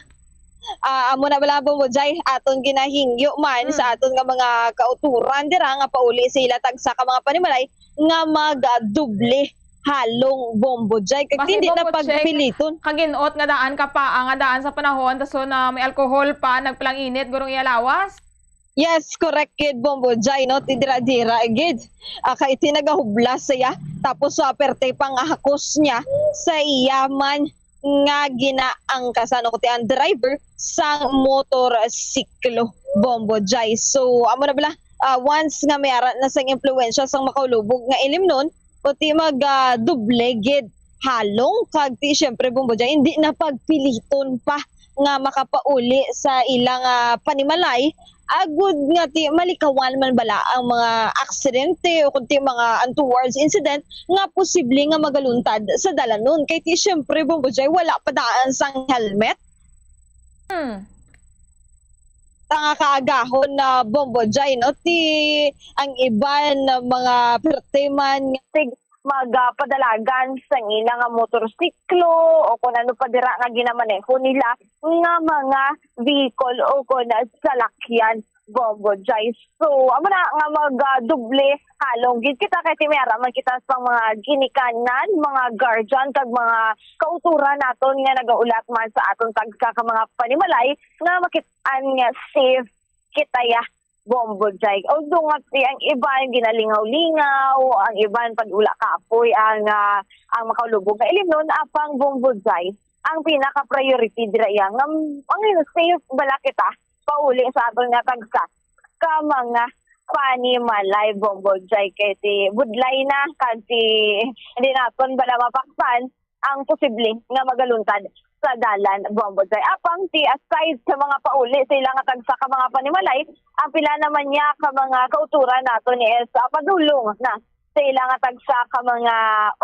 ah, amo na bala, Bombo Jai, aton ginahingyo man Mm. sa aton nga mga kauturan dira nga pauli sa ila tagsa ka mga panimalay nga mag, ah, doble halong, Bombo Jai, kag Basi, hindi na Bombo Cheng, pagpiliton. Kaginot nga daan ka pa, ah, nga daan sa panahon, tas so na may alcohol pa, nagpalanginit gurong iya lawas. Yes, correct gid, Bombo Jai, no? Ti dira-dira gid. Ah, kay ti nagahublas siya. Tapos sa perte pang hakos niya sa iya man nga ginaangkasan o ti ang driver sang motorsiklo, Bombo Jai. So, amo na bala, ah, once nga may ara na sang impluwensya sang makaulubog nga ilimnon, o ti mag, ah, doble gid halong, kag ti, siyempre, Bombo Jai, hindi na pagpiliton pa nga makapauli sa ilang, ah, panimalay, agud nga ti malikawan man bala ang mga aksidente o kun ti mga untowards incident nga posible nga magaluntad sa dalanon. Kay ti, siyempre, Bombo Jai, wala pa daan sang helmet. Hmm. Nga kaagahon na, Bombo Jai, no? Ti ang iban nga mga perte man nga sig-, magapadalagan sang ila nga motorsiklo o kung ano pa dira nga ginamaneho nila nga mga vehicle o kung salakyan, Bombo Jai. So, amo na nga magdoble halong gid kita kay ti may ara man kita sa mga ginikanan, mga guardian, kag mga kauturan naton nga nagaulat man sa aton tagsa ka mga panimalay nga makit-an nga safe kita ya, Bombo Jai. Although nga ti ang iban ginalingaw-lingaw, ang iban pag wala kapoy ang, ah, ang makaulubog nga ilimnon, apang, Bombo Jai, ang pinaka-priority dira iya nga, ang safe bala kita pauli sa aton nga tagsa ka mga panimalay, Bombo Jai, kay ti budlay na, kag ti hindi naton bala mapakpan ang posible nga magaluntad sa dalan, Bombo Jai. Apang ti aside sa mga pauli sa ila nga tagsa ka mga panimalay, ang pila naman niya ka mga kauturan nato ni is, ah, padulong na sa ila nga tagsa ka mga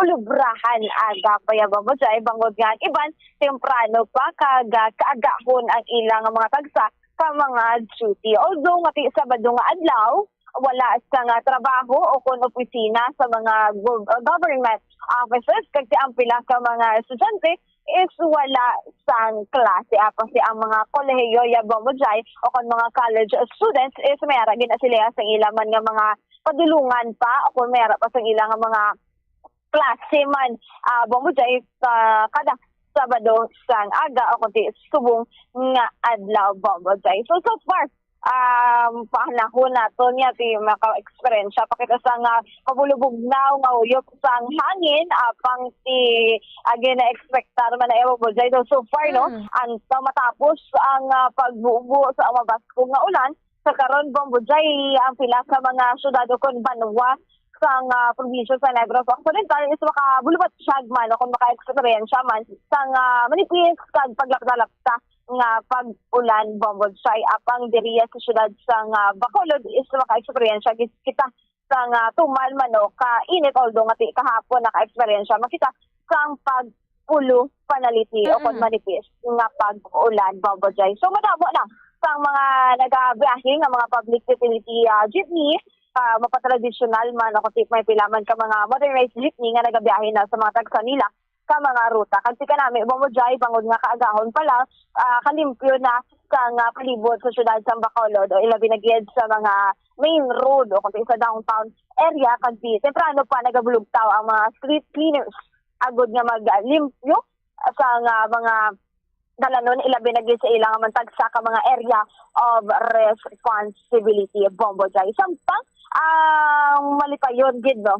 ulubrahan aga pa ya, Bombo Jai, bangod nga ang iban temprano pa kag, ah, kaagahon ang ila nga mga tagsa ka mga duty. Although nga ti Sabado nga adlaw, wala sa nga trabaho o kon opisina sa mga gov-, uh, government offices, kag ti ang pila ka mga estudyante is wala sang klase. Apang ti ang mga kolehiyo ya, Bombo Jai, o kon mga college students is may ara gid na sila sang ila man nga mga padulungan pa o kon may ara pa sang ila nga mga klase man, ah, Bombo Jai, sa kada Sabado sang aga o kon ti subong nga adlaw, Bombo Jai. So, so far, um, panahon naton nga ti maka-eksperyensya pa kita sa nga kabulubugnaw nga uyop sang hangin, apang ti agi na-expectar man na, Bombo Jai. So, so far, no, Mm. ang matapos ang, ah, pagbubo sa mabaskog nga ulan, sa karon, Bombo Jai, ang pila ka mga syudad o kon banwa sang, ah, probinsya sa Negros Occidental is makabulubatyag man o kon maka-eksperyensya man sang, ah, manipis kag paglapta-lapta nga pag-ulan, Bombo Jai. Apang diriya sa syudad sang, ah, Bacolod is maka-eksperyensya gid kita sang, ah, tumal man o kainit, although nga ti kahapon naka-eksperyensya man kita sang pag pulo panaliti o kon Mm. manipis nga pag-ulan, Bombo Jai. So, madamo na sang mga nagabiyahe nga mga public utility, ah, jeepney, ah, mapatradisyonal man o kon ti may pila man ka mga modernized jeepney nga nagabiyahe na sa mga tagsa nila ka mga ruta. Kag ti kanami, Bombo Jai, bangod nga kaagahon pa lang, ah, kalimpyo na sang, ah, palibot sa siyudad sang Bacolod, o ilabi na gid sa mga main road o kung sa downtown area, kag di temprano pa nagabulugtaw ang mga street cleaners agud nga maglimpyo sang, ah, mga dalanon, ilabi na gid sa ilang man tagsa ka mga area of responsibility, Bombo Jai. Samtang ang malipayon gid, no,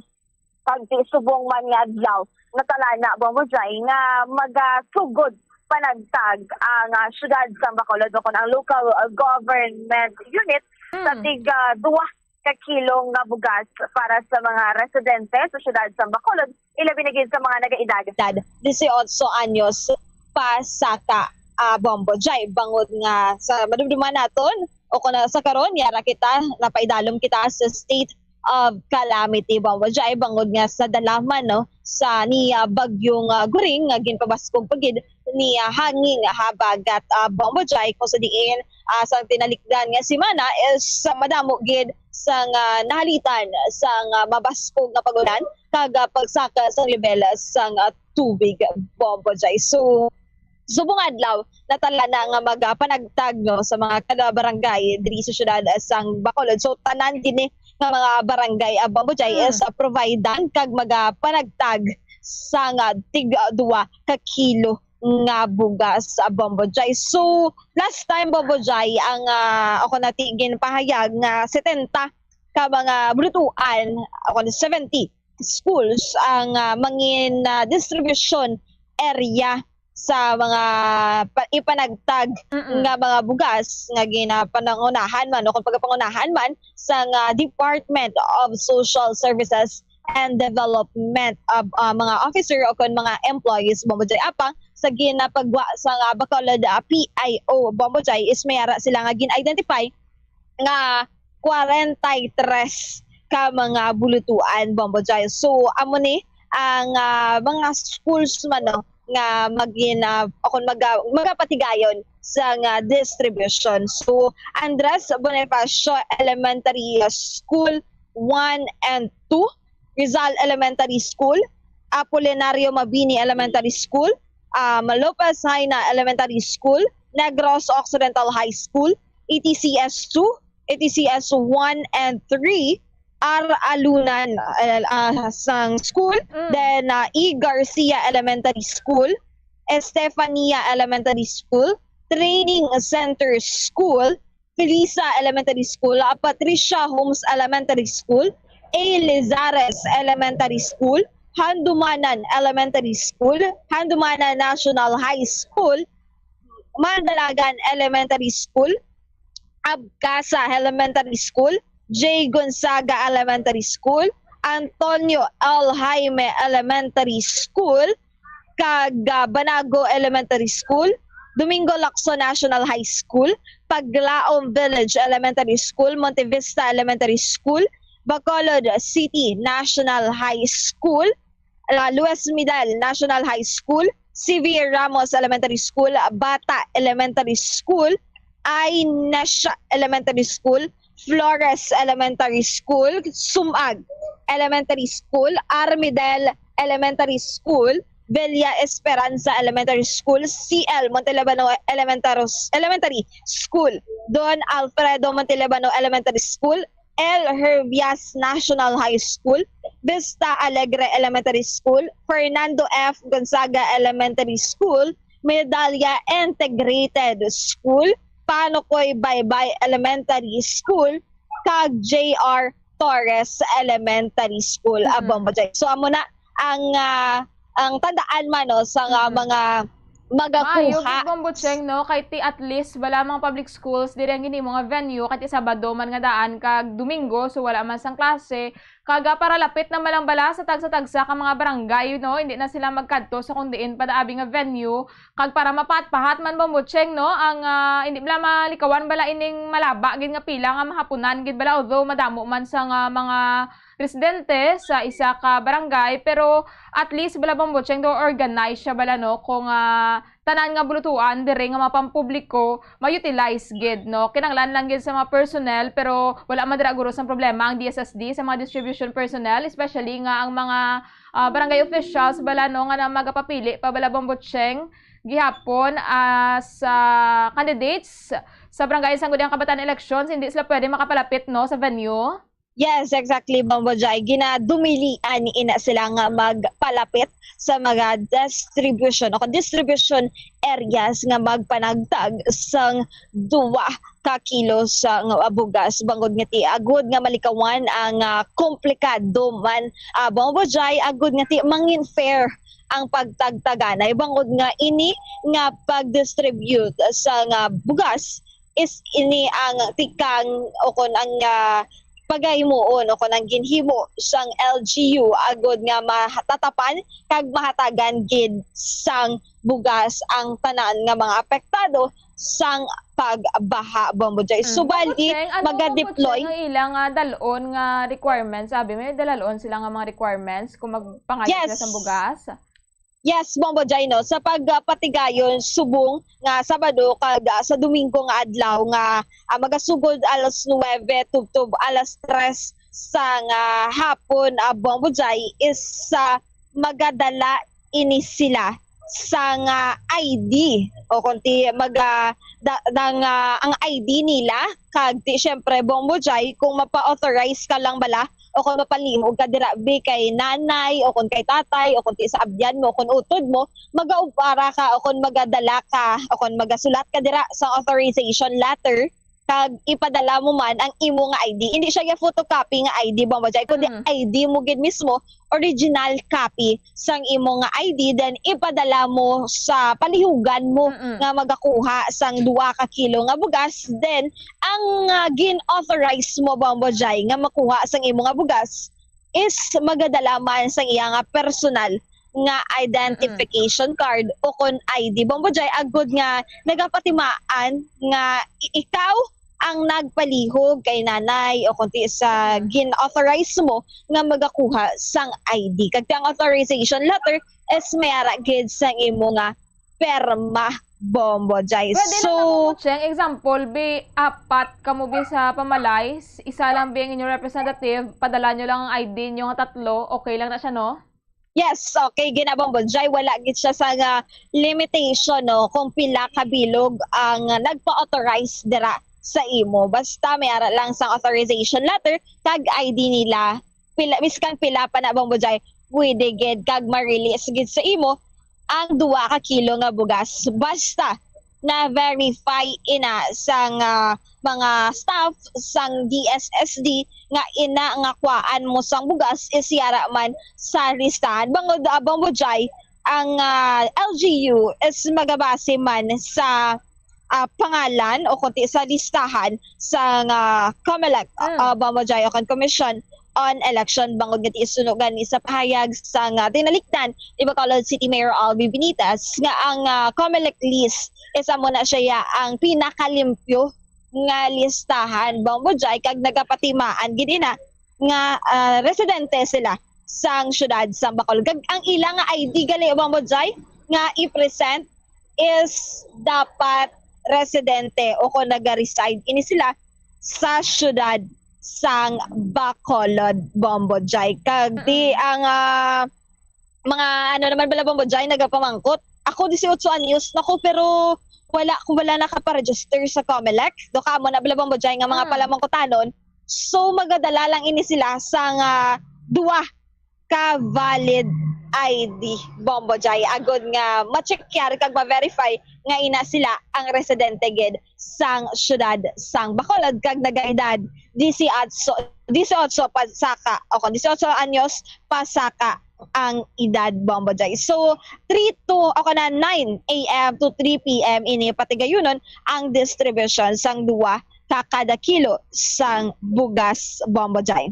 pag subong man nga adlaw, natalana, Bombo Jai, nga magasugod panagtag ang, ah, siyudad sa Bacolod, o kon ang local, ah, government unit sa Mm. tig, ah, duwa ka kilo nga bugas para sa mga residente sa siyudad sa Bacolod, ilabi na gid sa mga nagaedad. Edad dieciocho anyos pasaka, ah, Bombo Jai, bangod nga sa madumduman naton, o kung sa karon, yara kita, napaidalom kita sa state of calamity, Bombo Jai, bangod nga sa dalaman, no, sa ni, ah, Bagyong, ah, Goring nga ginpabaskog pa gid ni, ah, hangin habagat, ah, Bombo Jai, kung sa diin, ah, sa tinalikdan nga semana is, ah, madamo gid sang, ah, nahalitan sang, ah, mabaskog nga pag-ulan kag, ah, pagsaka sang lebel sang, ah, tubig, Bombo Jai. So, subong adlaw, natalana nga magapanagtag, no, sa mga kada barangay diri sa siyudad, ah, sang Bacolod. So, tanan gini nga mga barangay, ah, Bombo Jai, Mm. is, ah, providean kag magapanagtag sang, ah, tig, ah, duwa ka kilo nga bugas, ah, Bombo Jai. So, last time, Bombo Jai, ang, ah, ako na ti-, ginpahayag nga setenta ka mga bulutuan, ako na seventy schools ang, ah, mangin, ah, distribution area sa mga pa-, ipanagtag Mm. nga mga bugas nga ginapanangunahan man o kung pagkapangunahan man sang, ah, Department of Social Services and Development, ah, ah, mga officer o kon mga employees, Bombo Jai, apang sa ginapagwa sang, ah, Bacolod, ah, P I O, Bombo Jai, is may ara sila nga gin-identify nga kwarenta y tres ka mga bulutuan, Bombo Jai. So, amo ni ang, ah, mga schools man, no, nga magin-, ah, o kung maga-, magapatigayon sa nga distribution. So, Andres Bonifacio Elementary School one and two, Rizal Elementary School, Apolinario Mabini Elementary School, um, Lopez Jaena Elementary School, Negros Occidental High School, E T C S two, E T C S one and three, R. Alunan, uh, uh, sang school, Mm. then, uh, E. Garcia Elementary School, Estefania Elementary School, Training Center School, Felisa Elementary School, uh, Patricia Holmes Elementary School, A. Lizares Elementary School, Handumanan Elementary School, Handumanan National High School, Mandalagan Elementary School, Abcasa Elementary School, J. Gonzaga Elementary School, Antonio L. Jaime Elementary School, kag, ah, Banago Elementary School, Domingo Lacson National High School, Paglaom Village Elementary School, Monte Vista Elementary School, Bacolod City National High School, ah, Luis Midal National High School, C V Ramos Elementary School, Bata Elementary School, Inesha Elementary School, Flores Elementary School, Sumag Elementary School, Armidel Elementary School, Villa Esperanza Elementary School, C L Montelabano Elementary, Elementary School, Don Alfredo Montelabano Elementary School, L. Herbias National High School, Vista Alegre Elementary School, Fernando F. Gonzaga Elementary School, Medalla Integrated School, Panokoy Baybay Elementary School, kag J R Torres Elementary School, ah, Mm. Bombo Jai. So, amo na ang, ah, ang tandaan man, no, sa nga Mm. mga Maayo magakuha. gid, Bombo Cheng, no? Kay ti at least, wala mga public schools, diri ang ginhimo nga venue, kay ti Sabado man nga daan, kag Domingo, so wala man sang klase. Kag, ah, para lapit na man lang bala sa tagsa-tagsa ka mga barangay, no? Hindi na sila magkadto sa kung diin pa daabi nga venue. Kag para mapahat-pahat man, Bombo Cheng, no? Ang, ah, hindi bala malikawan bala ining malaba gid nga pila nga mahapunan gid bala, although madamo man sa nga mga presidente sa isa ka barangay, pero at least bala, Bombo Cheng, do organize siya bala, no, kung, ah, tanan nga bulutuan diri nga mga pampubliko ma-utilize gid, no. Kinahanglan lang gid sa mga personnel, pero wala man dira guro sang problema ang D S S D sa mga distribution personnel, especially nga ang mga, ah, barangay officials bala, no, nga na magapapili pa bala, Bombo Cheng, gihapon, ah, sa candidates sa barangay sang Sangguniang Kabataan Elections, hindi sila pwede makapalapit, no, sa venue. Yes, exactly, Bombo Jai. Ginadumilian ina sila nga magpalapit sa mga distribution o distribution areas nga magpanagtag sang duwa ka kilo sang bugas, bangod nga ti agud nga malikawan ang, ah, komplikado man, ah, Bombo Jai, agud nga ti mangin fair ang pagtagtaganay, bangod nga ini nga pag-distribute sa nga bugas is ini ang tikang o kon ang, ah, pagahimuon o kon ang ginhimo sang L G U agud nga matatapan kag mahatagan gid sang bugas ang tanan nga mga apektado sang pagbaha, Bombo Jai. Mm. Subali, Bombo Cheng, ano, Bombo maga-deploy Cheng, ang ilang, ah, dalon nga requirements? Abi, may dalon sila nga mga requirements kung magpangayo sila Yes. sang bugas? Yes, Bombo Jai, no? Sa pag, ah, patigayon, subong nga Sabado kag, ah, sa Domingo nga adlaw nga, ah, magasugod alas nuwebe tubtob alas tres sang, ah, hapon, ah, Bombo Jai, is, ah, magadala ini sila sang, ah, I D o kon ti maga-, da-, dang, ah, ang I D nila, kag ti, syempre, Bombo Jai, kung mapa-authorize ka lang bala o kon mapalihog ka dira, bi, kay nanay o kon kay tatay o kon ti sa abyan mo o kon utod mo, magaupara ka o kon magadala ka o kon magasulat ka dira sa authorization letter kag ipadala mo man ang imo nga I D. Hindi siya ya photocopy nga I D, Bombo Jai, kundi Mm. I D mo gid mismo, original copy sang imo nga I D, then ipadala mo sa palihugan mo Mm-mm. nga magakuha sang duwa ka kilo nga bugas. Then, ang, ah, gin-authorize mo, Bombo Jai, nga makuha sang imo nga bugas is magadala man sang iya nga personal nga identification card o kon I D, Bombo Jai, agud nga nagapatimaan nga i-, ikaw ang nagpalihog kay nanay o kon ti sa Mm. gin-authorize mo nga magakuha sang I D. Kag ti ang authorization letter is may ara gid sang imo nga perma, Bombo Jai. Pwede lang So, na, Bombo Cheng, example, bi, apat kamo bi sa pamalay, s-, isa lang bi ang inyong representative, padala nyo lang ang I D nyo nga tatlo, okay lang na siya, no? Yes, okay, gid na, Bombo Jai, wala gid siya sa nga limitation, no, kung pila ka bilog ang nagpa-authorize dira sa imo. Basta may ara lang sang authorization letter, kag I D nila, pila, miskan pila pa na, Bombo Jai, pwede gid kag ma-release gid sa imo ang duwa ka kilo nga bugas. Basta na-verify ina sang, ah, mga staff sang D S S D nga ina nga kuhaan mo sang bugas is yara man sa listahan. Bangod, ah, Bombo Jai, ang, ah, L G U is magabase man sa, ah, pangalan o kon ti sa listahan sang, ah, COMELEC, Mm. ah, Bombo Jai, o kon Commission on Election, bangod nga ti suno gani sa pahayag sang, ah, tinalikdan ni Bacolod City Mayor Albi Benitez nga ang, ah, COMELEC list is amo na siya ya ang pinakalimpyo nga listahan, Bombo Jai, kag nagapatimaan gid ina nga, ah, residente sila sang siyudad sang Bacolod. Kag ang ila nga I D gali, Bombo Jai, nga i-present is dapat residente o kon naga-reside ini sila sa siyudad sang Bacolod, Bombo Jai. Kag di Mm. ang, ah, mga ano naman bala, Bombo Jai, nagapamangkot. Ako, dieciocho anyos na ko, pero wala ko, wala nakaparegister sa COMELEC. Do kamo na bala, Bombo Jai, nga mga Mm. palamangkutanon. So, magadala lang ini sila sang duwa ka valid I D, Bombo Jai. Agod nga ma-check yari kag ma-verify nga ina sila ang residente gid sang siyudad sang Bacolod kag nagaedad dieciocho, dieciocho pasaka, o kon dieciocho anyos pasaka ang edad, Bombo Jai. So, three to, o kana nine A M to three P M ini patigayunon ang distribution sang duwa ka kada kilo sang bugas, Bombo Jai.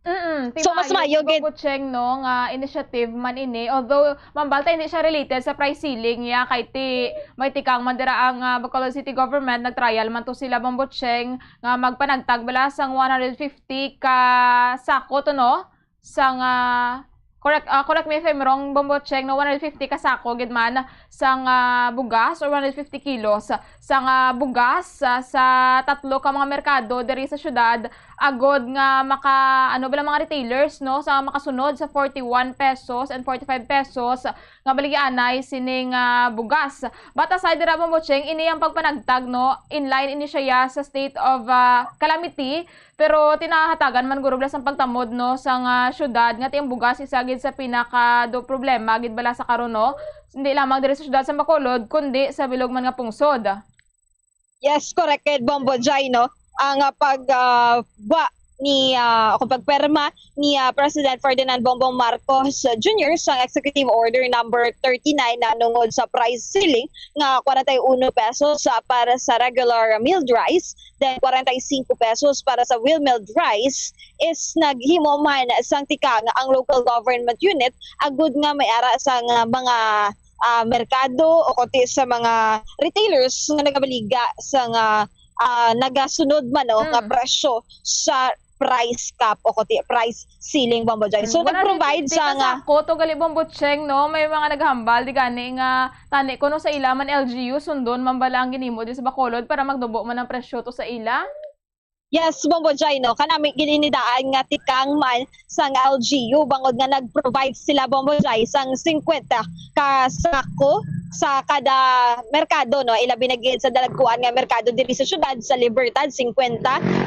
Mm, ti So, mas maayo maayo gid, gid. Bambo Cheng, no, nga initiative man ini. Although, Ma'am Balta, hindi siya related sa price ceiling niya, kay ti, may tikang man dira ang, ah, Bacolod City Government, nag-trial man to sila, Bambo Cheng, nga magpanagtag bala sang one hundred fifty ka sako to, no? Sang, ah, correct, ah, correct me if I'm wrong, Bambo Cheng, no, one hundred fifty ka sako gid man sang, ah, bugas or one hundred fifty kilos sang, ah, bugas, ah, sa tatlo ka mga merkado diri sa syudad, agod nga maka, ano bala, mga retailers, no, sa makasunod sa forty-one pesos and forty-five pesos nga baligyaanay sining, ah, bugas. But aside dira, Bambo Cheng, ini ang pagpanagtag, no, in line ini siya ya sa state of, ah, calamity, pero tinahatagan man guro bala sang pagtamod, no, sang, ah, syudad nga ti ang bugas isa gid sa pinaka do problema gid bala sa karon, no, hindi lamang diri sa syudad sa Bacolod kundi sa bilog man nga pungsod. Yes, correct, kay Bombo Jai, no? Ang, ah, pag, ah, wa ni, ah, o kung pagpirma ni, ah, President Ferdinand Bongbong Marcos Junior sang Executive Order number thirty-nine na nungod sa price ceiling nga forty-one pesos, ah, para sa regular milled rice, then forty-five pesos para sa wheat milled rice, is naghimo man sang tikang ang local government unit agud nga may ara sang, ah, mga ah, merkado o kundi sa mga retailers nga nagabaligya sa nga, ah, nagasunod man, no, nga Mm. presyo sa price cap o kundi price ceiling, Bombo Jai. So, Mm, nag-provide one hundred fifty sa ka nga sako to gali, Bombo Cheng, no? May mga naghambal di gani nga tani kuno sa ila man L G U sundon man bala ang ginhimo di sa Bacolod para magdubo man ang presyo to sa ila? Yes, Bombo Jai, no? Kanami gid ini daan nga tikang man sang L G U, bangod nga nag-provide sila, Bombo Jai, sang fifty ka sako sa kada merkado, no? Ilabi na gid sa dalagkuan nga merkado diri sa syudad, sa Libertad, fifty,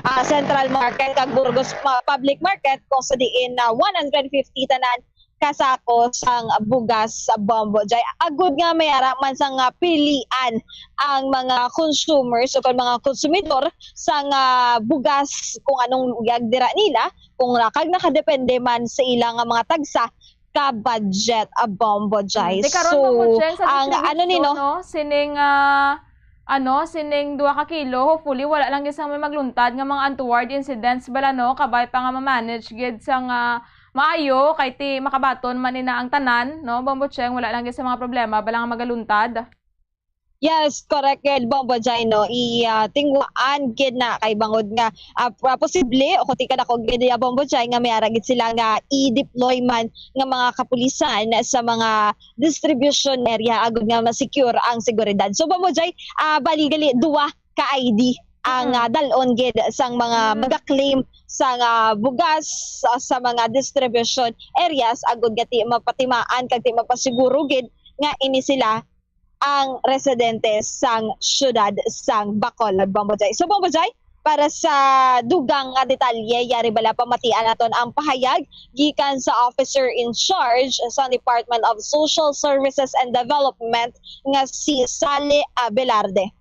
ah, Central Market, kag Burgos, ah, Public Market, kung sa diin na one hundred fifty tanan ka sako sang bugas sa, Bombo Jai. Agud nga may ara man sang, ah, pilian ang mga consumers o kon mga konsumidor sang, ah, bugas kung anong luyag dira nila, kung ra-, kag nakadepende man sa ila nga mga tagsa ka budget, ah, Bombo Jai. Mm, di karon, So, Bombo Jai, sa ang ano ni, distribusyon, no? no, sining, ah, ano, sining duha ka kilo, hopefully, wala lang gid sang may magluntad nga mga untoward incidents bala, no? Kabay pa nga ma-manage gid sang, ah, maayo, kay ti makabaton man ina ang tanan, no? Bombo Cheng, wala lang gid sa mga problema bala nga magaluntad. Yes, correct gid, Bombo Jai, no? I, ah, tinguhaan gid na kay bangod nga, ah, pa-, posible o kundi kadako gid, ah, Bombo Jai, nga may ara gid sila nga i-deploy man nga mga kapulisan sa mga distribution area agud nga ma-secure ang seguridad. So, Bombo Jai, ah, bali gali duwa ka I D ang, Mm. ah, dal-on gid sang mga Mm. maga-claim sang, ah, bugas sa, sa mga distribution areas agud nga ti mapatimaan kag ti mapasiguro gid nga ini sila ang residente sang siyudad sang Bacolod, Bombo Jai. So, Bombo Jai, para sa dugang nga detalye, yari bala pamatian naton ang pahayag gikan sa officer in charge sa Department of Social Services and Development nga si Sally Abelarde.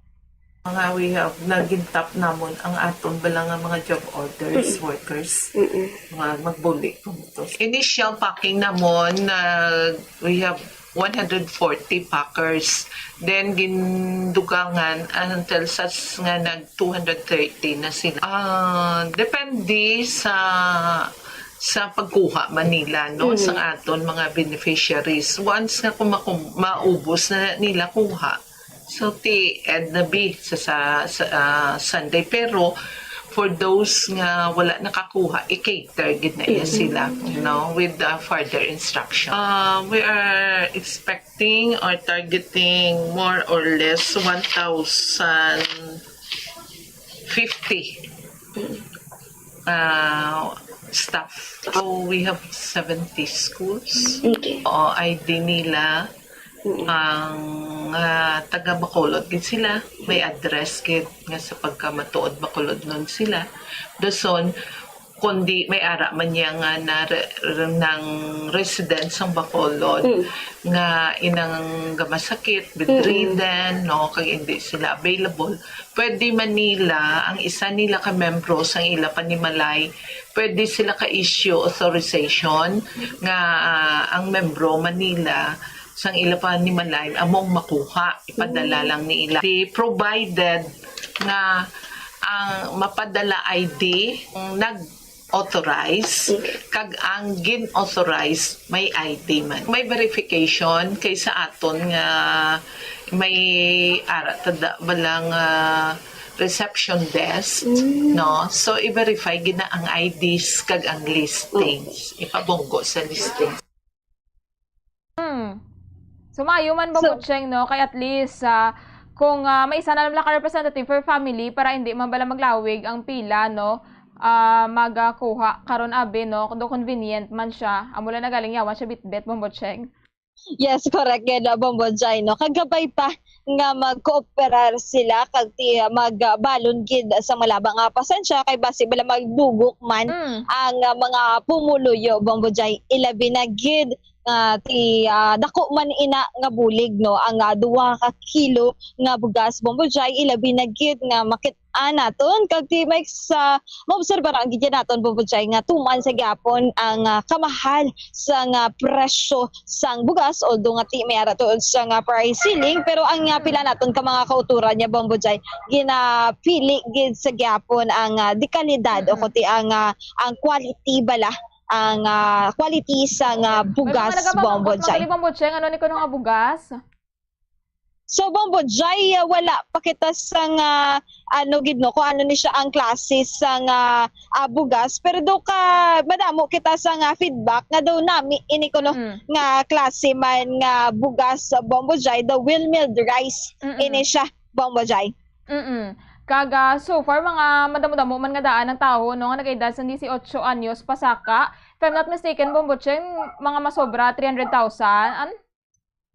Mga we have, nagintap namon ang aton bala nga mga job orders, Mm. workers, Mm-mm. mga magbuli kung to. Initial packing namon, uh, we have one hundred forty packers. Then, gindugangan until such nga nag two hundred thirty na sila. Ah, depende sa, sa pagkuha man nila, no, Mm. sa aton mga beneficiaries. Once nga kung makum-, maubos na nila kuha, so, ti-end na bi sa, sa, sa, ah, Sunday. Pero for those nga wala nakakuha, i-cater gid na iya Mm-hmm. sila, you know, with, uh, further instruction. Uh, we are expecting or targeting more or less one thousand fifty, uh, staff. So, we have seventy schools. Okay. Oo, I D nila Mm. ang, ah, taga Bacolod gid sila. May address gid nga sa pagkamatuod Bacolodnon sila. Dason, kundi may ara man niya nga na re-, re-, nang resident sang Bacolod Mm. nga inang gamasakit, Mm. bedridden, no, kag hindi sila available. Pwede man nila, ang isa nila ka membro sang ila panimalay, pwede sila ka-issue authorization nga, ah, ang membro man nila sang ila panimalay among makuha, ipadala Mm. lang ni ila. Di provided nga ang mapadala I D, nag- authorized, kag ang gin-authorize may I D man. May verification kay sa aton nga may ara ta da bala nga reception desk, no? So, i-verify gid na ang I Ds kag ang listings. Ipabunggo sa listings. Hmm. So, maayo man, Bombo Cheng, no? Kay at least, ah, kung, ah, may isa na lang ka representative per family para hindi man bala maglawig ang pila, no? Ah, magakuha karon abi, no? Do convenient man siya. Amo lang na galing yawan siya bitbit, Bombo Cheng. Yes, correct gid, uh, Bombo Jai, no? Kagabay pa nga magkooperar sila kag ti magbalon gid sa malaba nga pasensya kay basi bala magdugok man Mm. ang uh, mga pumuluyo, Bombo Jai. Ilabi na gid uh, ti uh, dako man ina nga bulig, no, ang uh, duha ka kilo nga bugas, Bombo Jai. Ilabi na gid nga makit-an naton kag ti may sa maobserbaran gid naton, Bombo Jai, nga tuman sa gyapon ang uh, kamahal sang uh, presyo sang bugas, although nga ti may ara tuod sang uh, price ceiling, pero ang uh, pila naton ka mga kauturan niya, Bombo Jai, ginapili gid sa gyapon ang uh, dekalidad o Mm-mm. Kuti ang uh, ang quality bala, ang uh, quality sang uh, May mga bugas, Bombo nagabangkot Jai. Kali, Bombo Cheng, ano ni kuno nga bugas? So, Bombo Jai, uh, wala pa kita sang uh, ano gid, no, kung ano ni siya ang klase sang uh, uh, bugas, pero do ka madamo kita sang uh, feedback nga daw nami ini kuno Mm. nga klase man nga bugas, uh, Bombo Jai, the wheal milled rice Mm-mm. ini siya, Bombo Jai. Mm-mm. Kag, ah, so far, mga madamo-damo man nga daan ang tawo, no, nga nag-edad sang disiotso anyos pasaka. If I'm not mistaken, Bombo Cheng, mga masobra three hundred thousand. An?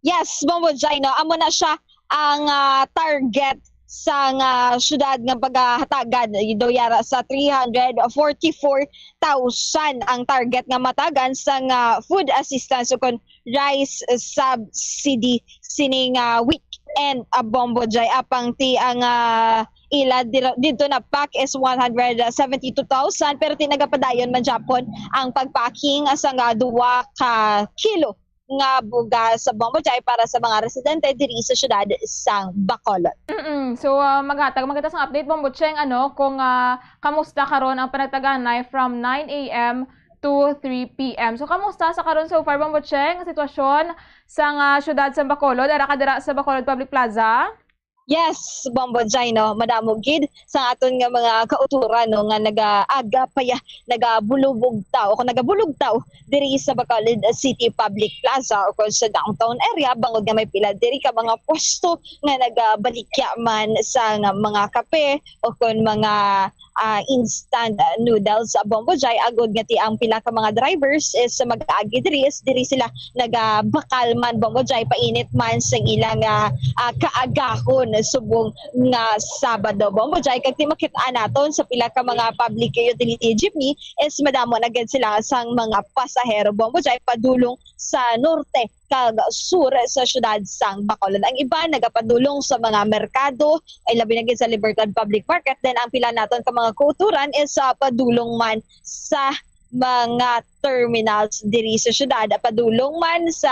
Yes, Bombo Jai, no? Amo na siya ang ah, target sang ah, syudad nga pagahatagan do yara sa three hundred forty-four thousand ang target nga matagan sang ah, food assistance o kon rice subsidy sining ah, weekend, ah, Bombo Jai. Apang ti ang ah, ila dira- didto na pack is one hundred seventy-two thousand, pero ti nagapadayon man gyapon ang pagpacking sang ah, duha ka kilo nga bugas, Bombo Jai, para sa mga residente diri sa syudad sang Bacolod. Mm-mm. So, ah, maghatag man kita sang update, Bombo Cheng, ano, kung ah, kamusta karon ang panagtaganay from nine a m to three p m. So, kamusta sa karon so far, Bombo Cheng, ang sitwasyon sang ah, syudad sang Bacolod? Ara ka dira sa Bacolod Public Plaza? Yes, Bombo Jai, no, madamo gid sa aton nga mga kauturan, no, nga nagaaga pa ya, nagabulubog taw o kung nagabulog taw diri sa Bacolod City Public Plaza o kung sa downtown area, bangod nga may pila diri ka mga pwesto nga nagabalikya man sa nga mga kape o kung mga ah, instant ah, noodles, ah, Bombo Jai, agod nga ti ang pila ka mga drivers is mag-agi diri, is diri sila nagabakal man, Bombo Jai, painit man sa ilang ah, ah, kaagahon subong nga Sabado, Bombo Jai, kag ti makit-an naton sa pila ka mga public utility jeepney is madamo na gid sila sang mga pasahero, Bombo Jai, padulong sa norte kag sur sa syudad sang Bacolod. Ang iban nagapadulong sa mga merkado, ay labi na gid sa Libertad Public Market, then ang pila naton ka mga kauturan is sa padulong man sa mga terminals diri sa syudad, padulong man sa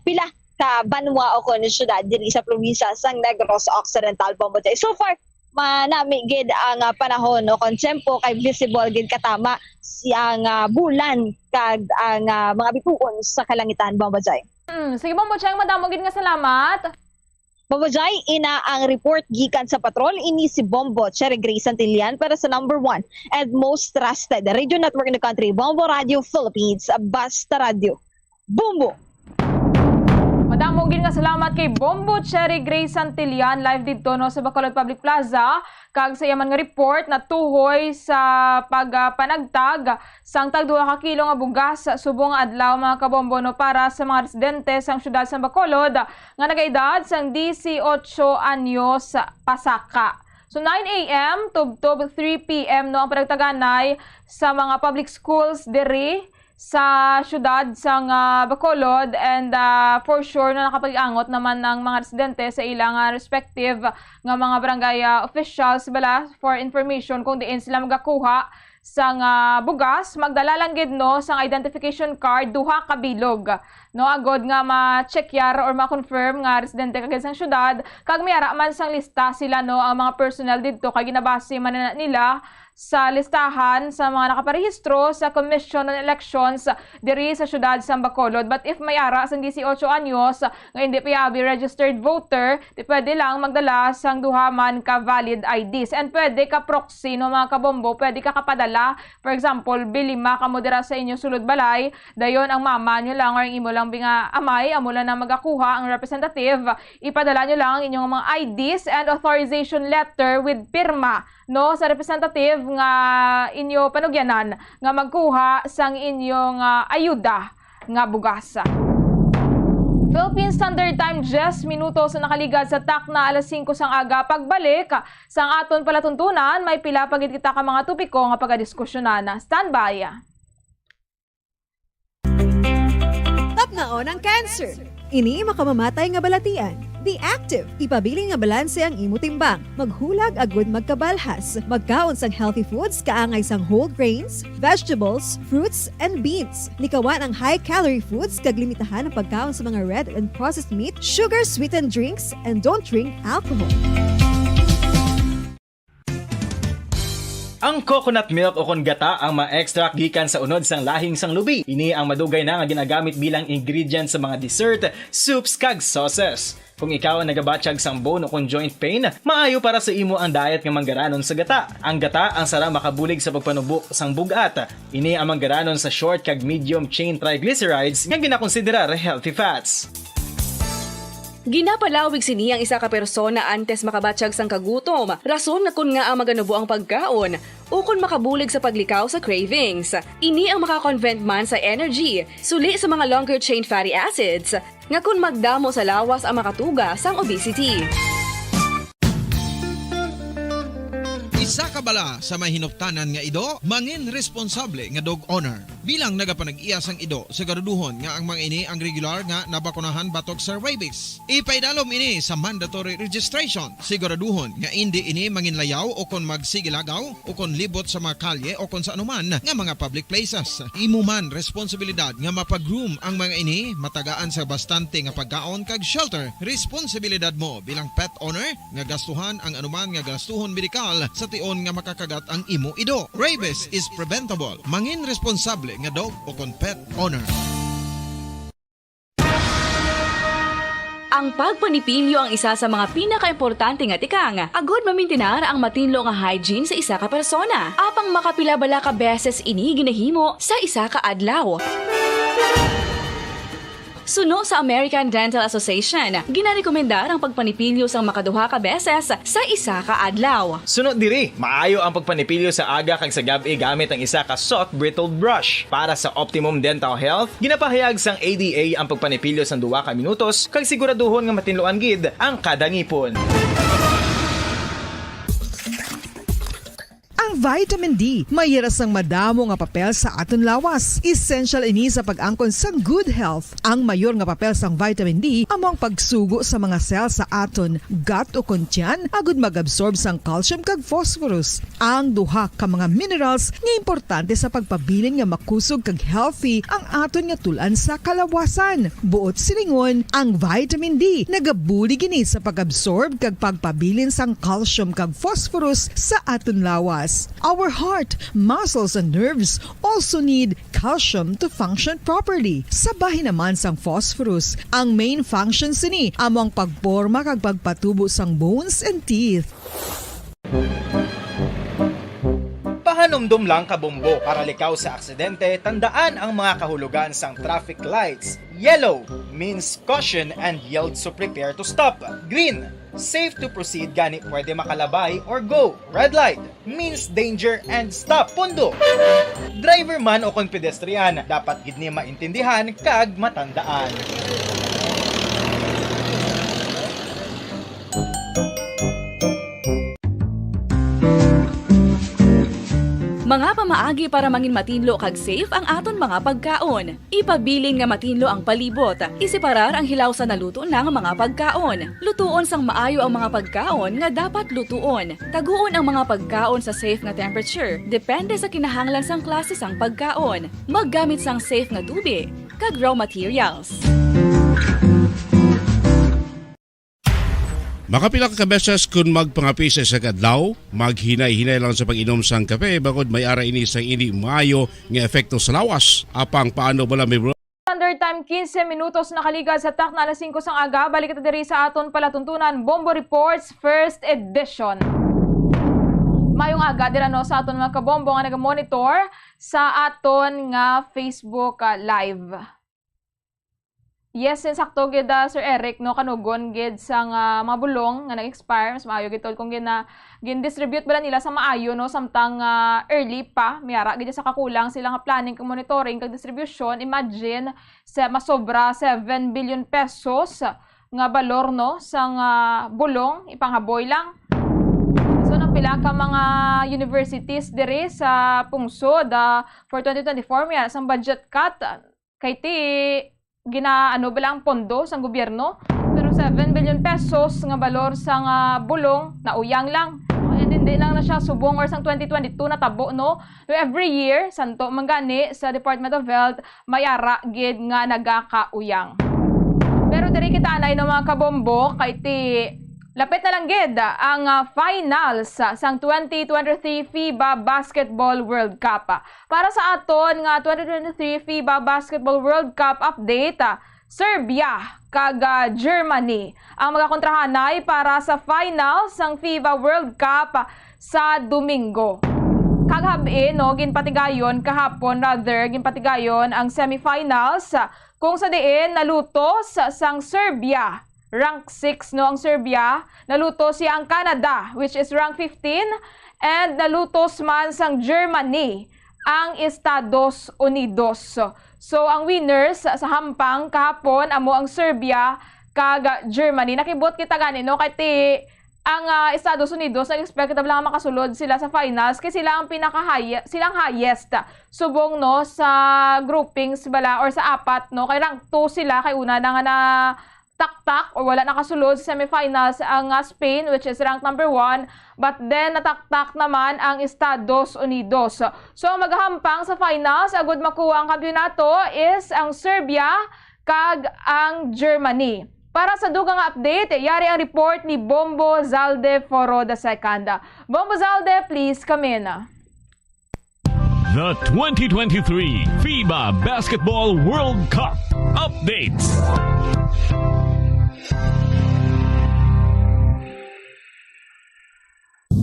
pila ka banwa o kon syudad diri sa probinsya sang Negros Occidental, Bombo Jai. So far, manami gid ang ah, panahon o kon tiyempo kay visible gid katama si ang ah, bulan kag ang ah, mga bituon sa kalangitan, Bombo Jai. Mm, sige, Bombo Cheng, madamo gid nga salamat. Bombo Jai, ina ang report gikan sa patrol, ini si Bombo Cherry Gray Santillan para sa number one and most trusted radio network in the country, Bombo Radio Philippines, Basta Radio. Bombo! Madamo gid nga salamat kay Bombo Cherry Gray Santillan, live didto, no, sa Bacolod Public Plaza, kag sa iya man nga report natuhoy sa pagpanagtag sang tagduha ka kilo nga bugas subong nga adlaw, mga kabombo, no, para sa mga residente sang siyudad sang Bacolod nga nagaedad sang disiotso anyos pasaka. So, nine a m tubtob three p m, no, ang panagtaganay sa mga public schools diri sa siyudad sang Bacolod, and, ah, for sure na nakapag-angot naman ang mga residente sa ilang, ah, respective nga mga barangay, ah, officials bala for information kung diin sila magakuha sang bugas. Magdala lang gid, no, sang identification card, duha ka bilog, no, agod nga ma-checkyar or ma-confirm nga residente ka gid sang siyudad, kag may ara man sang lista sila, no, ang mga personnel didto kay ginabase man na nila sa listahan sa mga nakaparehistro sa Commission on Elections diri sa siyudad sang Bacolod. But if may ara sang dieciocho anyos nga indi pa abi registered voter, di pwede lang magdala sang duha man ka valid I Ds. And pwede ka proxy, no, mga kabombo, pwede ka kapadala. For example, bilima kamo dira sa inyo sulod balay, dayon ang mama nyo lang or ang imo lang binga amay, amo lang na magakuha ang representative. Ipadala nyo lang ang inyong mga I Ds and authorization letter with pirma, no, sa representative nga inyo panugyanan nga magkuha sang inyong, ah, ayuda nga bugas. Philippine Standard Time, diyes minutos na nakaligad sa takna alas singko sang aga. Pagbalik sang aton palatuntunan, may pila pa gid kita ka mga topiko nga pagadiskusyonan. Standby. Tapnaon ang cancer. Ini makamamatay nga balatian. Be active. Ipabilin nga balanse ang imo timbang. Maghulag agud magkabalhas. Magkaon sang healthy foods, kaangay sang whole grains, vegetables, fruits, and beans. Likawan ang high-calorie foods kag limitahan ang pagkaon sa mga red and processed meat, sugar-sweetened drinks, and don't drink alcohol. Ang coconut milk o kon gata ang ma-extract gikan sa unod sang lahing sang lubi. Ini ang madugay na nga ginagamit bilang ingredient sa mga dessert, soups, kag sauces. Kung ikaw ang nagabatyag sang bone o kon joint pain, maayo para sa imo ang diet nga manggaranon sa gata. Ang gata ang sara makabulig sa pagpanubo sang bug-at. Ini ang manggaranon sa short kag medium chain triglycerides nga ginakonsiderar healthy fats. Ginapalawig sini ang isa ka persona antes makabatyag sang kagutom, rason nga kon ngaa maganubo ang pagkaon, ukon makabulig sa paglikaw sa cravings. Ini ang makakonvent man sa energy, suli sa mga longer chain fatty acids, nga kon magdamo sa lawas ang makatuga sang obesity. Isa ka bala sa may hinuptanan nga ido, mangin responsable nga dog owner. Bilang nagapanag-iya sang ido, siguraduhon nga ang mga ini ang regular nga nabakunahan batok sa rabies. Ipaidalom ini sa mandatory registration. Siguraduhon nga indi ini manginlayaw o kon magsigilagaw o kon libot sa mga kalye o kon sa anuman nga mga public places. Imo man responsibilidad nga mapag-groom ang mga ini, matagaan sa bastante nga pagkaon kag shelter. Responsibilidad mo bilang pet owner nga gastuhan ang anuman nga gastuhon medikal sa tion nga makakagat ang imo ido. Rabies is preventable. Mangin responsable nga dog o kon pet owner. Ang pagpanipilyo ang isa sa mga pinakaimportante nga tikang agud mamintinar ang matinlo nga hygiene sa isa ka persona. Apang makapila bala ka beses ini ginahimo sa isa ka adlaw? Suno sa American Dental Association, ginarekomendar ang pagpanipilyo sang makaduha ka beses sa isa ka adlaw. Suno diri, maayo ang pagpanipilyo sa aga kag sa gab-i gamit ang isa ka soft bristled brush. Para sa optimum dental health, ginapahayag sang A D A ang pagpanipilyo sang duha ka minutos kag siguraduhon nga matinluan gid ang kada ngipon. Ang vitamin D may hira sang madamo nga papel sa aton lawas. Essential ini sa pag-angkon sang good health. Ang mayor nga papel sang vitamin D amo ang pagsugo sa mga cell sa aton gut o kon tiyan agud mag-absorb sang calcium kag phosphorus. Ang duha ka mga minerals nga importante sa pagpabilin nga makusog kag healthy ang aton nga tul-an sa kalawasan. Buot silingon, ang vitamin D nagabulig ini sa pag-absorb kag pagpabilin sang calcium kag phosphorus sa aton lawas. Our heart, muscles, and nerves also need calcium to function properly. Sa bahin naman sang phosphorus, ang main function sini amo ang pagporma kag pagpatubo sang bones and teeth. Pahanumdom lang, kabombo, para likaw sa aksidente, tandaan ang mga kahulogan sang traffic lights. Yellow means caution and yields to prepare to stop. Green, safe to proceed gani pwede makalabay or go. Red light means danger and stop. Pundo. Driver man o kon pedestrian, dapat gid ni maintindihan kag matandaan. Mga pamaagi para mangin matinlo kag safe ang aton mga pagkaon. Ipabilin nga matinlo ang palibot. Iseparar ang hilaw sa naluto na nga mga pagkaon. Lutuon sang maayo ang mga pagkaon nga dapat lutuon. Taguon ang mga pagkaon sa safe nga temperature, depende sa kinahanglan sang klase sang pagkaon. Maggamit sang safe nga tubi kag raw materials. Makapila ka beses kun magpangape sa isa ka adlaw, maghinay-hinay lang sa pag-inom sang kape, bangod may ara ini sang indi maayo nga epekto sa lawas. Apang paano bala may Standard Time, quince minutos nakaligad sa takna alas singko sang aga. Balik kita diri sa aton palatuntunan, Bombo Reports, first edition. Mayong aga dira, no, sa aton mga kabombo nga naga-monitor sa aton nga Facebook, ah, Live. Yes, insakto gid, ah, Sir Eric, no, kanugon gid sang, ah, mga bulong nga nag-expire, mas maayo gid tol kung gina-, gin-distribute bala nila sa maayo, no, samtang, ah, early pa, may ara gid sa kakulang sila nga planning kag monitoring kag distribution. Imagine, sa masobra seven billion pesos nga balor, no, sang, ah, bulong, ipanghaboy lang. So, nang pila ka mga universities diri sa pungsod, ah, for twenty twenty-four, may ara sang budget cut, ah, kay ti ginaano bala ang pondo sang gobyerno, pero seven billion pesos nga balor sang, ah, bulong nauyang lang. And hindi lang na siya subong or sang twenty twenty-two natabo, no? So, every year, santo man gani sa Department of Health, may ara gid nga nagakauyang. Pero diri kita anay, no, mga kabombo, kay ti lapit na lang gid ang, ah, finals, ah, sang twenty twenty-three FIBA Basketball World Cup. Para sa aton nga twenty twenty-three FIBA Basketball World Cup update, ah, Serbia kag, ah, Germany ang magakontrahanay para sa finals sang FIBA World Cup sa Domingo. Kagab-i, no, ginpatigayon kahapon, rather, ginpatigayon ang semifinals, kung sa diin nalutos sang Serbia, rank six, no, ang Serbia, nalutos siya ang Canada, which is rank fifteen, and nalutos man sang Germany ang Estados Unidos. So, ang winners sa hampang kahapon amo ang Serbia kag Germany. Nakibot kita gani, no, kay ti ang, ah, Estados Unidos, nag-expect kita lang makasulod sila sa finals kay sila ang pinaka-high-, sila ang highest subong, no, sa groupings bala or sa apat, no, kay rank two sila kay una na nga na taktak o wala nakasulod sa semifinals ang, ah, Spain, which is ranked number one, but then nataktak naman ang Estados Unidos. So, ang magahampang sa finals agud makuha ang kampiyonato is ang Serbia kag ang Germany. Para sa dugang nga update, yari ang report ni Bombo Zalde Foro the second. Bombo Zalde, please come in. The twenty twenty-three FIBA Basketball World Cup updates.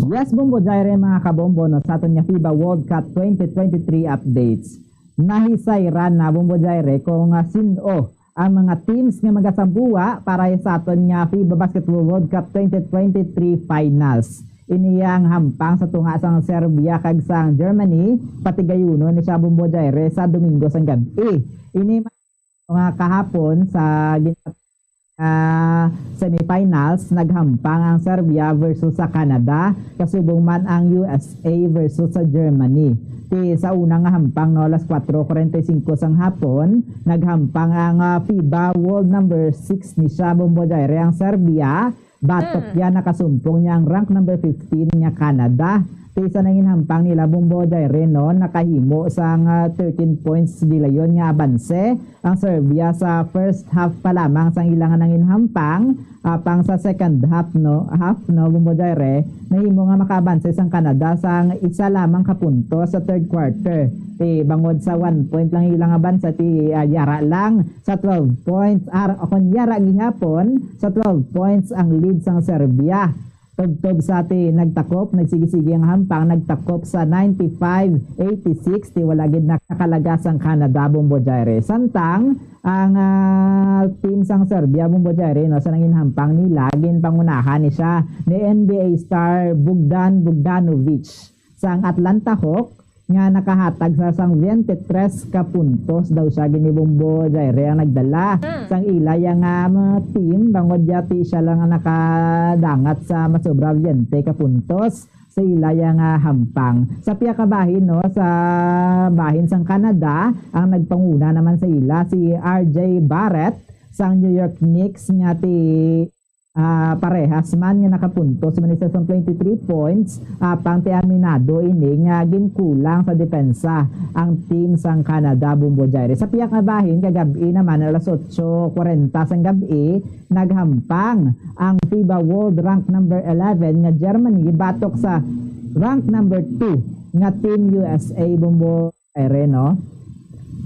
Yes, Bombo Jaire, mga kabombo, no, sa aton nga FIBA World Cup twenty twenty-three updates. Nahisayran na, Bombo Jaire, kung, ah, sin-o ang mga teams nga magasambuwa para sa aton nga FIBA Basketball World Cup twenty twenty-three Finals. Ini ang hampang sa tunga sang Serbia kag sang Germany, patigayunon ni siya, Bombo Jaire, sa Domingo sang gab-i. Ini nga kahapon sa gin-, ah, semifinals, naghampang ang Serbia versus sa Canada, kasubong man ang U S A versus sa Germany. Ti sa una nga hampang, no, alas kuwatro kuwarenta y singko sang hapon, naghampang ang, ah, FIBA World Number Six ni siya, Bombo Jaire, ang Serbia, batok Mm. ya nakasumpong niya ang rank number fifteen nga Canada. Ti sa nanginhampang nila, Bombo Jaire, no, nakahimo sang, ah, thirteen points gilayon nga abanse ang Serbia sa first half pa lamang sang ila nga nanginhampang. Apang sa second half, no, half, no, Bombo Jaire, nahimo nga makaabanse sang Canada sang isa lamang ka punto sa third quarter. Ti bangod sa one point lang ila nga abanse, ti, ah, yara lang sa twelve points. Ar-, kon yara gihapon, sa twelve points ang lead sang Serbia. Tubtob sa ti nagtakop, nagsigi-sigi ang hampang, nagtakop sa ninety-five eighty-six, ti wala gid nakalagas ang Canada, Bombo Jaire. Samtang ang, ah, team sang Serbia, Bombo Jaire, no, sa nanginhampang nila, ginpangunahan ni siya ni N B A star Bogdan Bogdanovic sang Atlanta Hawk, nga nakahatag sa sang twenty-three ka puntos daw siya, gini, Bombo Jaire, ang nagdala Mm. sang ila ya nga, ah, team, bangod ya ti siya lang ang nakadangat sa masobra twenty ka puntos sa ila ya nga, ah, hampang. Sa pihak ka bahin, no, sa bahin sang Canada, ang nagpanguna naman sa ila si R J Barrett sang New York Knicks nga ti ah, parehas man nga nakapuntos man isa sang twenty-three points, apang ti aminado ini nga ginkulang sa depensa ang team sang Canada, Bombo Jaire. Sa pihak nga bahin, kagab-i naman alas otso kwarenta sang gab-i, naghampang ang FIBA World Rank number eleven nga Germany batok sa rank number two nga Team U S A, Bombo Jaire, no?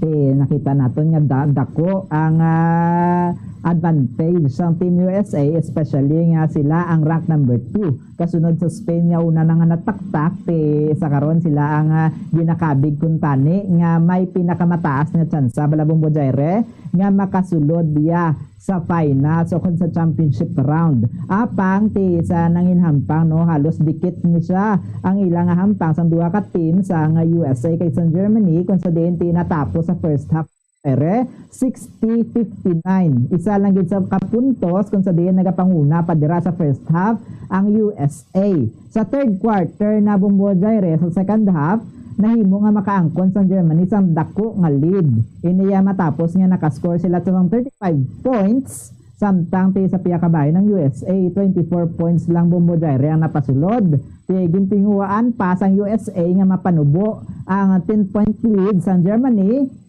Eh, nakita naton nga da-, dako ang, ah, advantage sang Team U S A, especially nga sila ang rank number two. Kasunod sa Spain nga una na nga nataktak, ti sa karon sila ang, ah, ginakabig kuntani nga may pinakamataas nga tsansa, bala, Bombo Jaire, nga makasulod biya sa final, so kon sa championship round. Apang ti sa nanginhampang, no, halos dikit ni siya ang ila nga hampang sang duha ka team, sang U S A kag sang Germany, kung sa diin ti natapos sa first half, ere, sixty fifty-nine. Isa lang gid sa kapuntos kung sa diin nagapanguna pa dira sa first half ang U S A. Sa third quarter na, Bombo Jaire, sa second half, nahimo nga makaangkon sang Germany sang dako nga lead. Ini iya matapos nga nakascore sila sang thirty-five points, samtang ti sa pihak ka bahin ang U S A, twenty-four points lang, Bombo Jaire, ang napasulod. Ti gintinguhaan pa sang U S A nga mapanubo ang ten-point lead sang Germany.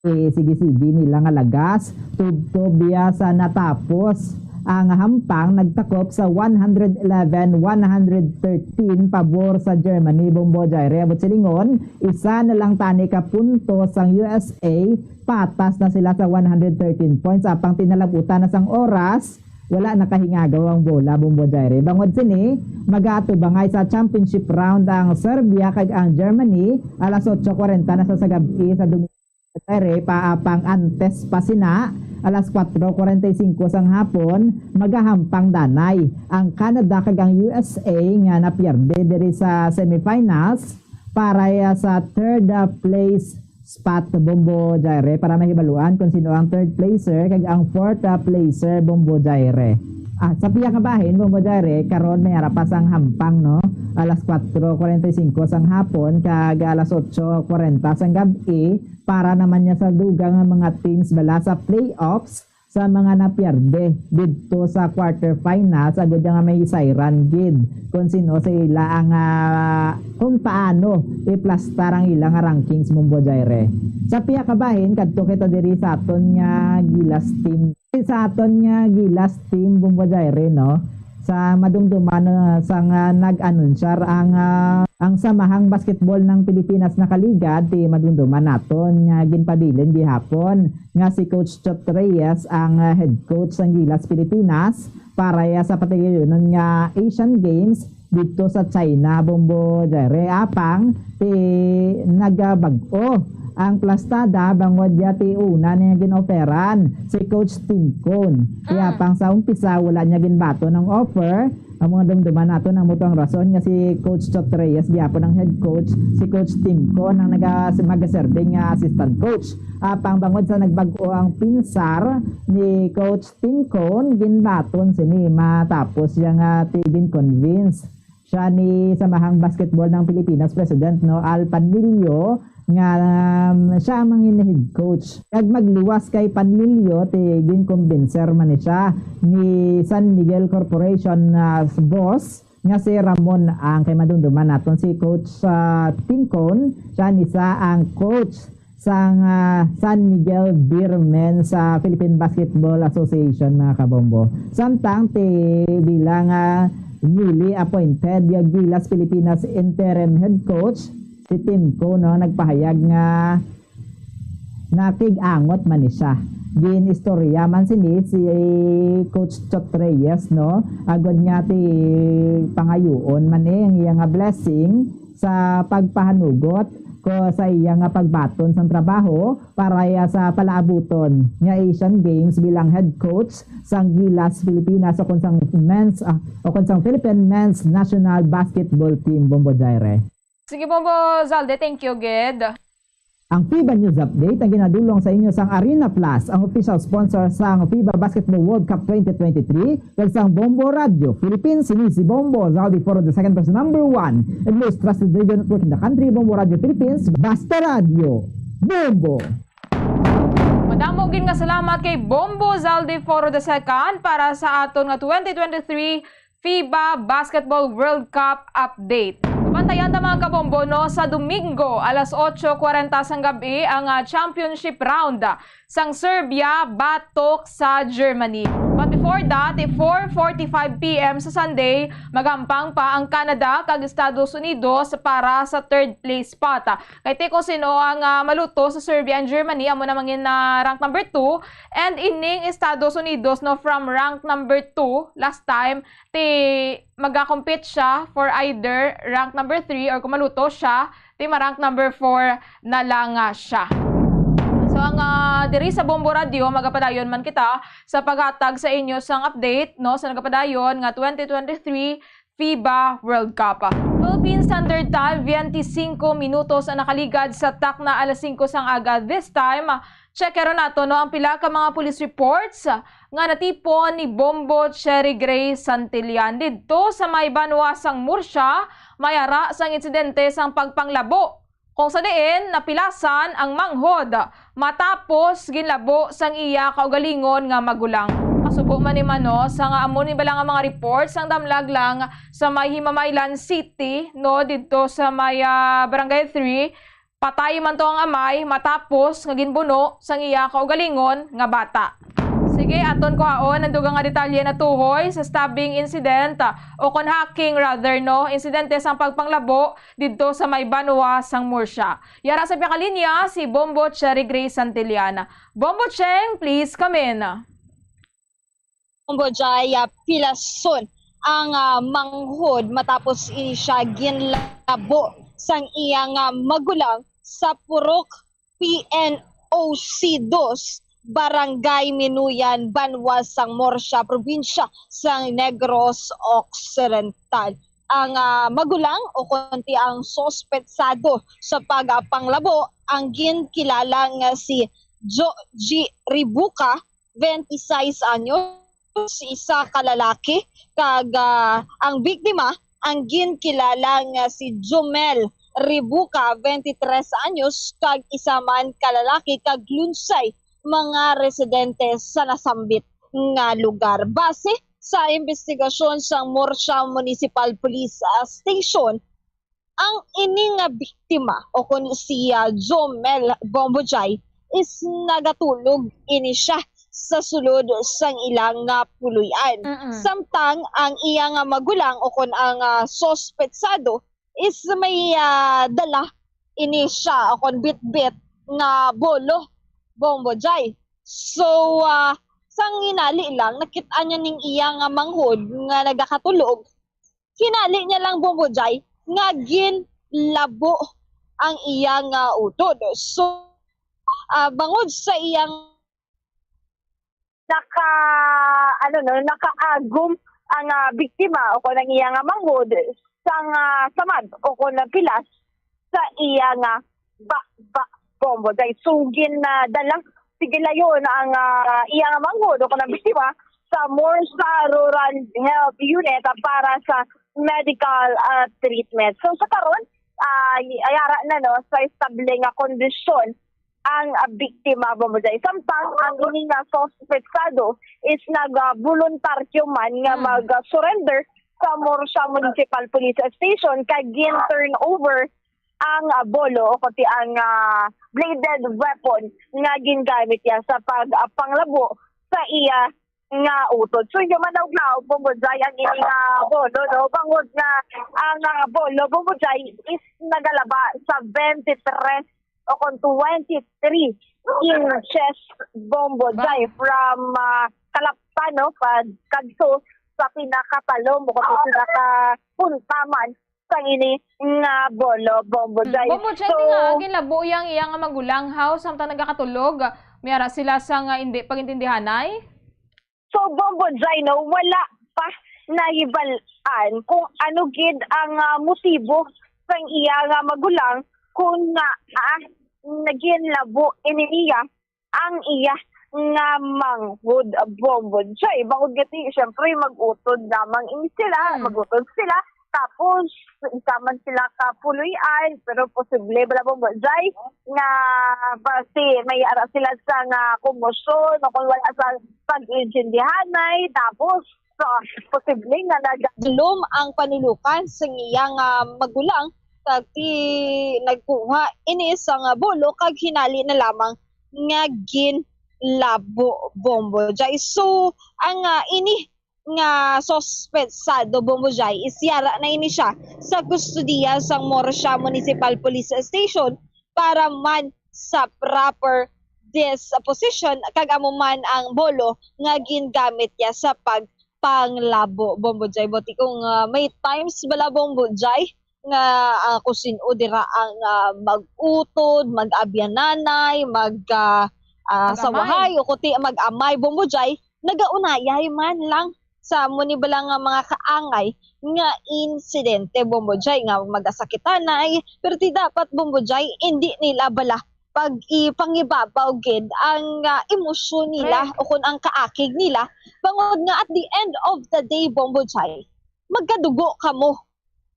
Eh, sige-sige nila nga lagas, tubtob biya sa natapos ang hampang, nagtakop sa one hundred eleven, one hundred thirteen pabor sa Germany, Bombo Jaire. Abot silingon, isa na lang tani ka punto sang U S A, patas na sila sa one hundred thirteen points. Apang tinalabutan na sang oras, wala nakahingagaw ang bola, Bombo Jaire. Bangod sini, magaatubangay sa championship round ang Serbia kag ang Germany, alas otso kwarenta na sa, sa gab-i sa Domingo. Pero pa, ah, pang antes pa sina, alas kwatro kwarenta y singko sang hapon, magahampang danay ang Canada kag ang U S A nga napierde diri sa semifinals para, ah, sa third, ah, place spot, Bombo Jaire, para mahibaluan kung sino ang third placer kag ang fourth, ah, placer, Bombo Jaire. Ah, sa pihak nga bahin, Bombo Jaire, karon may ara pa sang hampang, no? Alas kwatro kwarenta y singko sang hapon kag alas otso kwarenta sang gab-i, para naman niya sa dugang nga mga teams bala sa playoffs sa mga napierde didto sa quarterfinals, agud nga may sayran gid kung sino sa ila ang, ah, kung paano iplastar ang ila nga rankings, Bombo Jaire. Sa pihak ka bahin, kadto kita diri sa aton nga Gilas team. Sa aton nga Gilas team, Bombo Jaire, no? Sa madumduman, ah, sang, ah, nag-anunsyar ang, ah, ang Samahang Basketball ng Pilipinas nakaligad, ti madumduman naton nga ginpabilin gihapon nga si Coach Chot Reyes ang, ah, head coach sang Gilas Pilipinas para ya sa patigayunon nga Asian Games didto sa China, Bombo Jaire. Apang ti nagabag-o ang plastada bangod ya ti una niya gin-offeran si Coach Tim Cone. Kaya Mm. pang sa umpisa, wala niya ginbaton ang offer. Ang mga dumduman naton, ang muto ang rason nga si Coach Chot Reyes, gihapon ang head coach, si Coach Tim Cone ang naga-, magaserve nga assistant coach. Apang bangod sa nagbag-o ang pinsar ni Coach Tim Cone, ginbaton sini matapos siya nga ti gin-convince siya ni Samahang Basketball ng Pilipinas President, no, Al Panlilio, nga, um, siya ang mangin head coach. Kag magluwas kay Panlilio, ti ginkumbinser man ni siya ni San Miguel Corporation, ah, boss nga si Ramon Ang. Kay madumduman naton si Coach, ah, Tim Cone, siya ni sa ang coach sang, ah, San Miguel Beer Men sa Philippine Basketball Association, mga kabombo. Samtang ti bilang, ah, newly appointed nga Gilas Pilipinas interim head coach, si Tim Cone, no, nagpahayag nga nakig-angot man ni siya. Gin-istorya man sini si Coach Chot Reyes, no, agod nga ti pangayuon man ni ang iya nga blessing sa pagpahanugot ko sa iya nga pagbaton sang trabaho para ya sa palaabuton nga Asian Games bilang head coach sang Gilas Pilipinas o kon sang men's, ah, o kon sang Philippine men's national basketball team, Bombo Jaire. Sige, Bombo Zalde, thank you gid. Ang FIBA News Update ang ginadulong sa inyo sang Arena Plus, ang official sponsor sang FIBA Basketball World Cup twenty twenty-three, kag sang Bombo Radio Philippines. Sini si Bombo Zaldi Foro the second, person number one and most trusted radio network in the country, Bombo Radio Philippines. Basta Radio, Bombo! Madam Amo gid nga salamat kay Bombo Zaldi Foro the second para sa aton nga twenty twenty-three FIBA Basketball World Cup update. Bantayan ta, mga kabombo, no, sa Domingo, alas otso kwarenta sang gabi ang, ah, championship round sang Serbia batok sa Germany. But before that, four forty-five P M sa Sunday, magampang pa ang Canada kag Estados Unidos para sa third place spot. Kay ti kung sino ang, ah, maluto sa Serbia and Germany, amo na mangin na rank number two. And ining Estados Unidos, no, from rank number two last time, ti magakompete siya for either rank number three or kung maluto siya, ti ma-rank number four na lang nga siya. So, ang, ah, diri sa Bombo Radio, magapadayon man kita sa paghatag sa inyo sang update, no, sa nagapadayon nga twenty twenty-three FIBA World Cup. Philippines under time, twenty-five minutos ang nakaligad sa takna alas singko sang aga. This time, check nato, no, ang pila ka mga police reports nga natipon ni Bombo Cherry Gray Santillan. Didto sa may banwa sang Murcia, may ara sang insidente sang pagpanglabo, kung sa diin napilasan ang manghod matapos ginlabo sang iya kaugalingon nga magulang. Kasubo man ni mano sa nga amo ni bala nga mga reports, ang damlag lang sa may Himamaylan City, no, didto sa may, ah, Barangay three, patay man to ang amay matapos nga ginbuno sang iya kaugalingon nga bata. Sige, aton kuhaon ang dugang nga detalye natuhoy sa stabbing incident, ah, o kon hacking rather, no, insidente sang pagpanglabo didto sa may banwa sang Murcia. Yara sa piyakalinya si Bombo Cherry Gray Santillan. Bombo Cheng, please come in. Bombo Jay, ah, pilason ang, ah, manghod matapos ini siya ginlabo sang iyang, ah, magulang sa Purok P N O C dos, Barangay Minuyan, Banwa sang Murcia, Probinsya sang Negros Occidental. Ang, ah, magulang o kon ti ang suspetsado sa pagpanglabo ang ginkilala nga si Joji Ribuka, twenty-six anyos, isa ka lalaki, kag, ah, ang biktima ang ginkilala nga si Jomel Ribuka, twenty-three anyos, kag isa man ka lalaki, kag lunsay mga residente sa nasambit nga lugar. Base sa investigasyon sang Murcia Municipal Police, ah, Station, ang ini nga biktima, o kon si, ah, Jomel Bombojay, is nagatulog ini siya sa sulod sang ilang nga puloy-an. Mm-mm. Samtang ang iya nga magulang, o kon ang, ah, suspetsado, is may, ah, dala ini siya, o kon bitbit nga bolo, Bombojay. So, ah, sang hinali lang, nakit-an niya ning iya nga manghod nga nagakatulog. Hinali niya lang, Bombojay, nga ginlabo ang iya nga utod. So, ah, bangod sa iyang naka, ano, no, nakaagom ang, ah, biktima o kon ang iya nga manghod sang, ah, samad o kon pilas sa iya nga ba, ba, Bombojay. So, ginadala, sige, layon ang, ah, iya nga manghod o kon ang biktima sa Murcia Rural Health Unit, ah, para sa medical, ah, treatment. So, sa karon, ah, yara na, no, sa estable nga kondisyon ang, ah, biktima, Bombojay. Samtang ang ini nga suspetsado is nag, ah, voluntaryo man nga Mm. mag, ah, surrender sa Murcia Municipal Police Station kag gin-turn over ang, ah, bolo o kon ti ang, ah, bladed weapon nga gingamit niya sa pag, ah, panglabo sa iya nga utod. So, inyo man naugnaw, Bombojay, ang ini nga bolo, no? Bangod nga ang, ah, bolo, Bombojay, is nagalaba sa twenty-three o kon twenty-three inches, Bombojay, Ba? from, ah, kalaptan, no? Pag kadto sa pinakatalom o kon pinakapunta man sang ini nga bolo, Bombojay. Bombojay, So, nga, ginlabo yang iya nga magulang, how? Samtang nagakatulog, may ara sila sa nga hindi pagintindihanay? So, Bombojay, no, wala pa nahibal-an kung ano gid ang, ah, motibo sang iya nga magulang kung nga, ah, naginlabo ini niya ang iya nga manghod, Bombojay. Bangod nga ti, syempre, mag-utod lamang ini sila, Hmm. mag-utod sila, Tapos, isa man sila ka puloy-an, pero posible bala, Bombo Jay, nga basi may ara sila sa nga komosyon o kung wala sa pag-intindihanay. Tapos, so, posible nga nag- Dulom ang panulukan sa iyang, ah, magulang, kag ti nagkuha ini sang, ah, bolo kag hinali na lamang nga ginlabo, Bombo Jay. So, ang, ah, ini nga suspetsado, Bombo Jay, is yara na ini siya sa kustodiya sang Murcia Municipal Police Station para man sa proper disposition, kag amo man ang bolo nga gingamit niya sa pagpanglabo, Bombo Jay. Buti kung, ah, may times bala, Bombo Jay, nga, ah, kung sin-o dira ang, ah, mag-utod, mag-abyananay, mag, ah, ah, Mag-amay. sawahay, o kuti mag-amay, Bombo Jay, nagaunayay man lang sa amo ni bala nga mga kaangay nga insidente, Bombo Jay, nga magasakitanay, pero ti dapat, Bombo Jay, indi nila bala pag-ipangibabaw gid ang, ah, emosyon nila Correct. o kun ang kaakig nila, bangod nga at the end of the day, Bombo Jay, magkadugo kamo.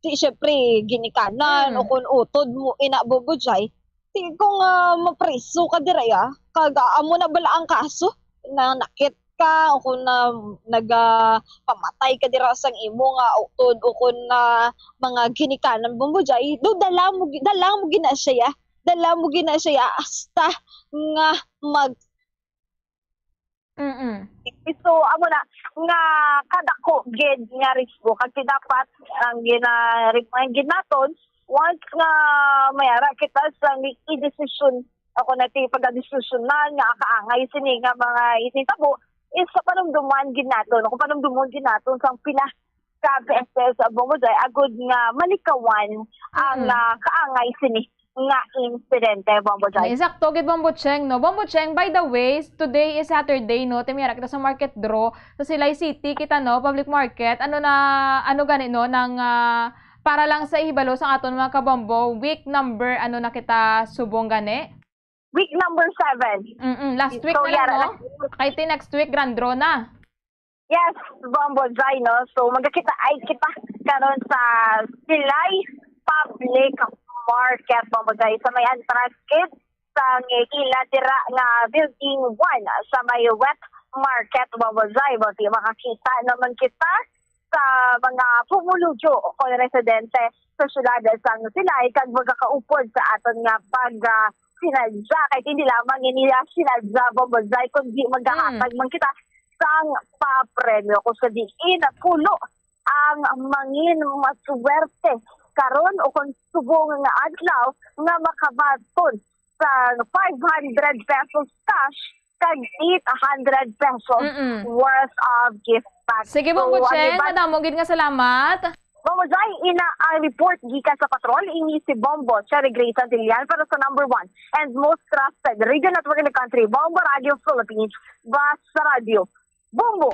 Ti, syempre, ginikanan Mm. o kun utod mo ina, Bombo Jay. Ti, kung, ah, mapriso ka dira, ya, kag, ah, amo na bala ang kaso, nanakit ka, o kun na, nag, ah, pamatay ka dira sang imo nga utod, o kun na mga ginikanan, Bombo Jay, do dala mo gi-, dala mo gina siya, ya. Dala mo gina siya, ya, hasta nga mag Mm. So, amo na, nga kadako gid nga risgo. Kag ti dapat ang gina-, ang gid naton, once nga may ara kita sa i-desisyon, ako na ti pagdesisyonan nga kaangay sini nga mga ititabo, is sa panumduman gid naton, kung panumdumon gid naton sang pila ka beses, Bombo Jay, agud nga malikawan ang, Mm. ah, kaangay sini nga insidente, Bombo Jay. Ay, sakto gid, Bombo Cheng, no? Bombo Cheng, by the way, today is Saturday, no? Ti may ara kita sa market draw. Sa Silay City kita, no? Public market. Ano na, ano gani, no? Nang, ah, para lang sa ihibalo sa aton mga kabombo, week number, ano na kita subong gani? Week number seven. Mm-mm, last week So, na lang, yara no? na. Kay ti next week, grand draw na. Yes, Bombo Jai, no? So, magkakita ay kita karon sa Silay Public Market, Bombo Jai, sa may entrance gate sa ila dira nga building one sa may wet market, Bombo Jai. Buti makakita naman kita sa mga pumuluyo o kon residente sa syudad sang Silay kag magakaupod sa aton nga pag, ah, sinadya. Kay hindi lamang ini, ah, sinadya, Bombo Jai, kundi magahatag Mm. man kita sang papremyo kung sa diin pulo ang mangin maswerte karon o kung subong nga adlaw nga makabaton sa five hundred pesos cash kag eight hundred pesos Mm-mm. worth of gift pack. Sige, So, Bombo Cheng, Aniban, madamo gid nga salamat. Bombo Jai, ina ang report gikan sa patrol, ini si Bombo Cherry Gray Santillan para sa number one and most trusted radio network in the country, Bombo Radio Philippines, Basta Radio. Bombo!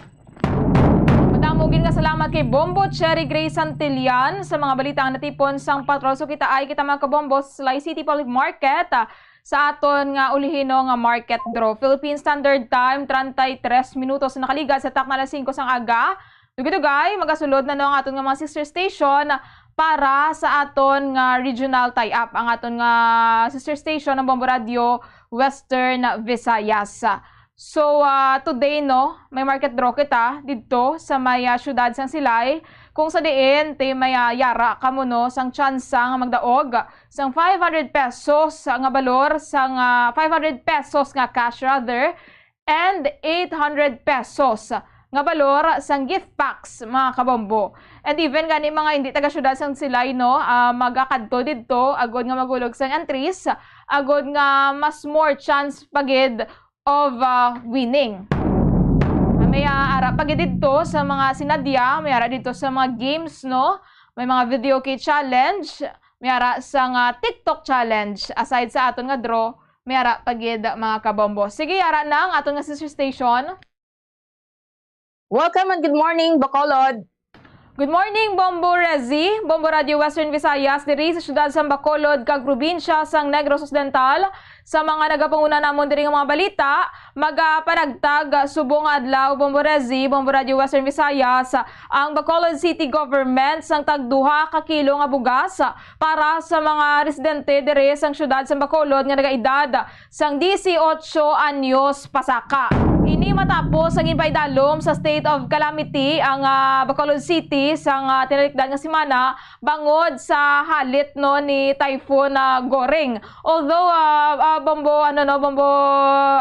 Madamo gid nga salamat kay Bombo Cherry Gray Santillan sa mga balita nga natipon sang patrol. So, kita ay kita, mga kabombo, sa Silay City Public Market, ah, sa aton nga ulihino nga market draw. Philippine Standard Time, treinta y tres minutos na nakaligas sa takna alas singko sang aga. Dugay-dugay, magasulod na, no, ang aton nga mga sister station para sa aton nga regional tie-up. Ang aton nga sister station, ang Bombo Radio Western Visayas. So, ah, today, no, may market draw kita didto sa may, ah, siyudad sang Silay, kung sa diin ti may, ah, yara kamo, no, sang tsansa nga magdaog sang five hundred pesos nga balor, sang, ah, five hundred pesos nga cash rather, and eight hundred pesos nga balor sang gift packs, mga kabombo. And even gani mga hindi taga-syudad sang Silay, no, ah, magakadto didto agod nga magulog sang entries, agod nga mas more chance pa gid of, ah, winning. Ah, may, ah, ara pa gid didto sa mga sinadya, may ara didto sa mga games, no? May mga video key challenge, may ara sa nga TikTok challenge. Aside sa aton nga draw, may ara pa gid, mga kabombo. Sige, ara na ang aton nga sister station. Welcome and good morning, Bacolod. Good morning, Bombo Rezi, Bombo Radio Western Visayas, diri sa siyudad sang Bacolod kag probinsya sang Negros Occidental. Sa mga nagapanguna namon diri nga mga balita, magapanagtag subong nga adlaw, Bombo Rezi, Bombo Radio Western Visayas, ang Bacolod City Government sang tagduha ka kilo nga bugas para sa mga residente diri sang siyudad sang Bacolod nga nagaedad sang dieciocho anyos pasaka. Ini matapos sa ginpaidalom sa state of calamity ang, ah, Bacolod City sang, ah, tinalikdan nga semana bangod sa halit, no, ni Typhoon, ah, Goring. Although, ah, ah, Bombo, ano, no, Bombo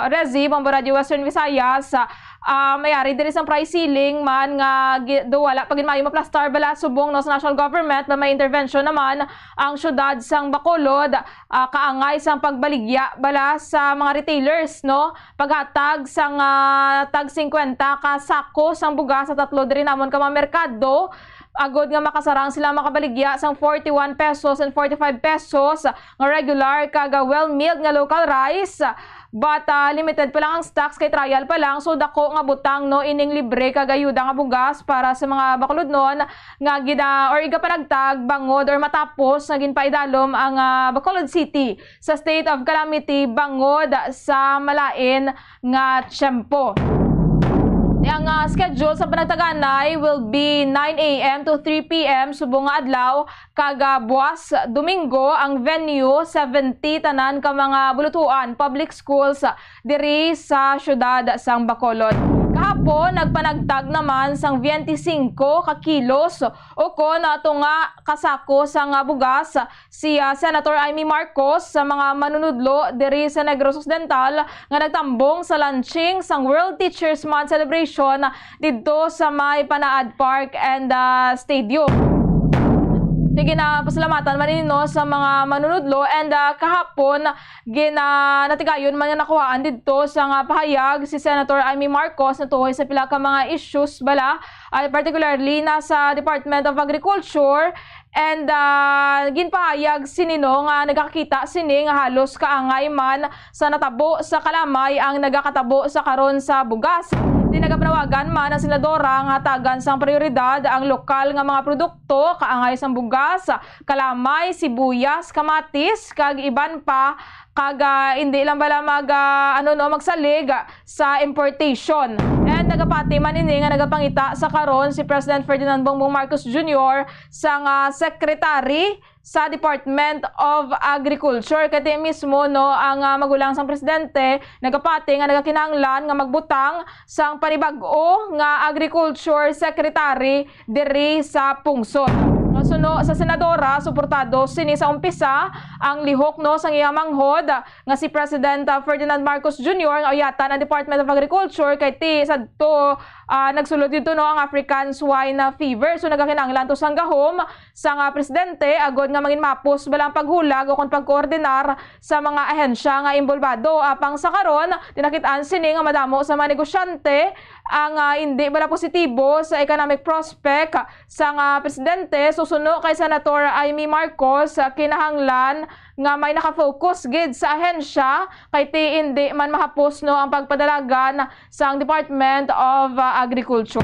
Rezi, Bombo Radio Western Visayas, ah, ah, may ari diri sang price ceiling man nga gi-, do wala pa gid maayo maplastar bala subong, no, sa national government, na may intervention naman ang siyudad sang Bacolod, ah, kaangay sang pagbaligya bala sa mga retailers, no? Paghatag sang, ah, tag singkwenta ka sako sang bugas sa tatlo diri namon ka mga merkado, agod nga makasarang sila makabaligya sang forty-one pesos and forty-five pesos nga regular kag, ah, well-milled nga local rice. But, ah, limited pa lang ang stocks kay trial pa lang, so dako nga butang, no, ining libre kag ayuda nga bugas para sa mga Bacolodnon nga gina-, or igapanagtag bangod or matapos nga ginpaidalom ang, ah, Bacolod City sa state of calamity bangod sa malain nga tiyempo. Ang, ah, schedule sa panagtaganay will be nine a m to three p m subong nga adlaw, kag, ah, buwas Domingo ang venue, seventy tanan ka mga bulutuan, public schools, diri sa siyudad sang Bacolod. Kahapon, nagpanagtag naman sang twenty-cinco ka kilos o kon, ah, tunga ka sako sang, ah, bugas si, ah, Senator Imee Marcos sa mga manunudlo diri sa Negros Occidental nga nagtambong sa launching sang World Teachers Month celebration didto sa may Panaad Park and, ah, Stadium. Di ginapasalamatan man ini, no, sa mga manunudlo, and, ah, kahapon, gina-, natigayon man nga nakuhaan didto sa nga pahayag si Senator Imee Marcos natuhoy sa pila ka mga issues bala, ah, particularly na sa Department of Agriculture, and, ah, ginpahayag sini, no, nga nagakakita sini nga halos kaangay man sa natabo sa kalamay ang nagakatabo sa karon sa bugas. Di nagapanawagan man ang senadora nga hatagan sang prioridad ang lokal nga mga produkto, kaangay sang bugas, kalamay, sibuyas, kamatis, kag iban pa, kag, ah, indi lang bala mag, ah, ano, no, magsalig sa importation. And nagapati man ini nga nagapangita sa karon si President Ferdinand Bongbong Marcos Junior sang, ah, secretary sa Department of Agriculture. Kay ti mismo, no, ang, ah, magulang sang presidente nagapati nga nagakinahanglan nga magbutang sang panibag-o nga agriculture secretary diri sa pungsod. Suno sa senadora, suportado sini sa umpisa ang lihok, no, sang iya manghod nga si President, ah, Ferdinand Marcos Junior nga uyatan ang Department of Agriculture kay ti sadto, ah, nagsulod didto, no, ang African Swine Fever. So, nagakinahanglan to sang gahom sang, ah, presidente agod nga manginmapos bala ang paghulag ukon pagkoordinar sa mga ahensya nga imbolbado. Apang sa karon, tinakit-an sini nga madamo sa mga negosyante ang, ah, indi bala positibo sa economic prospect sang, ah, presidente. Susuno kay Senator Imee Marcos, ah, kinahanglan nga may nakafocus gid sa ahensya kay ti indi man mahapos, no, ang pagpadalagan sang Department of, ah, Agriculture.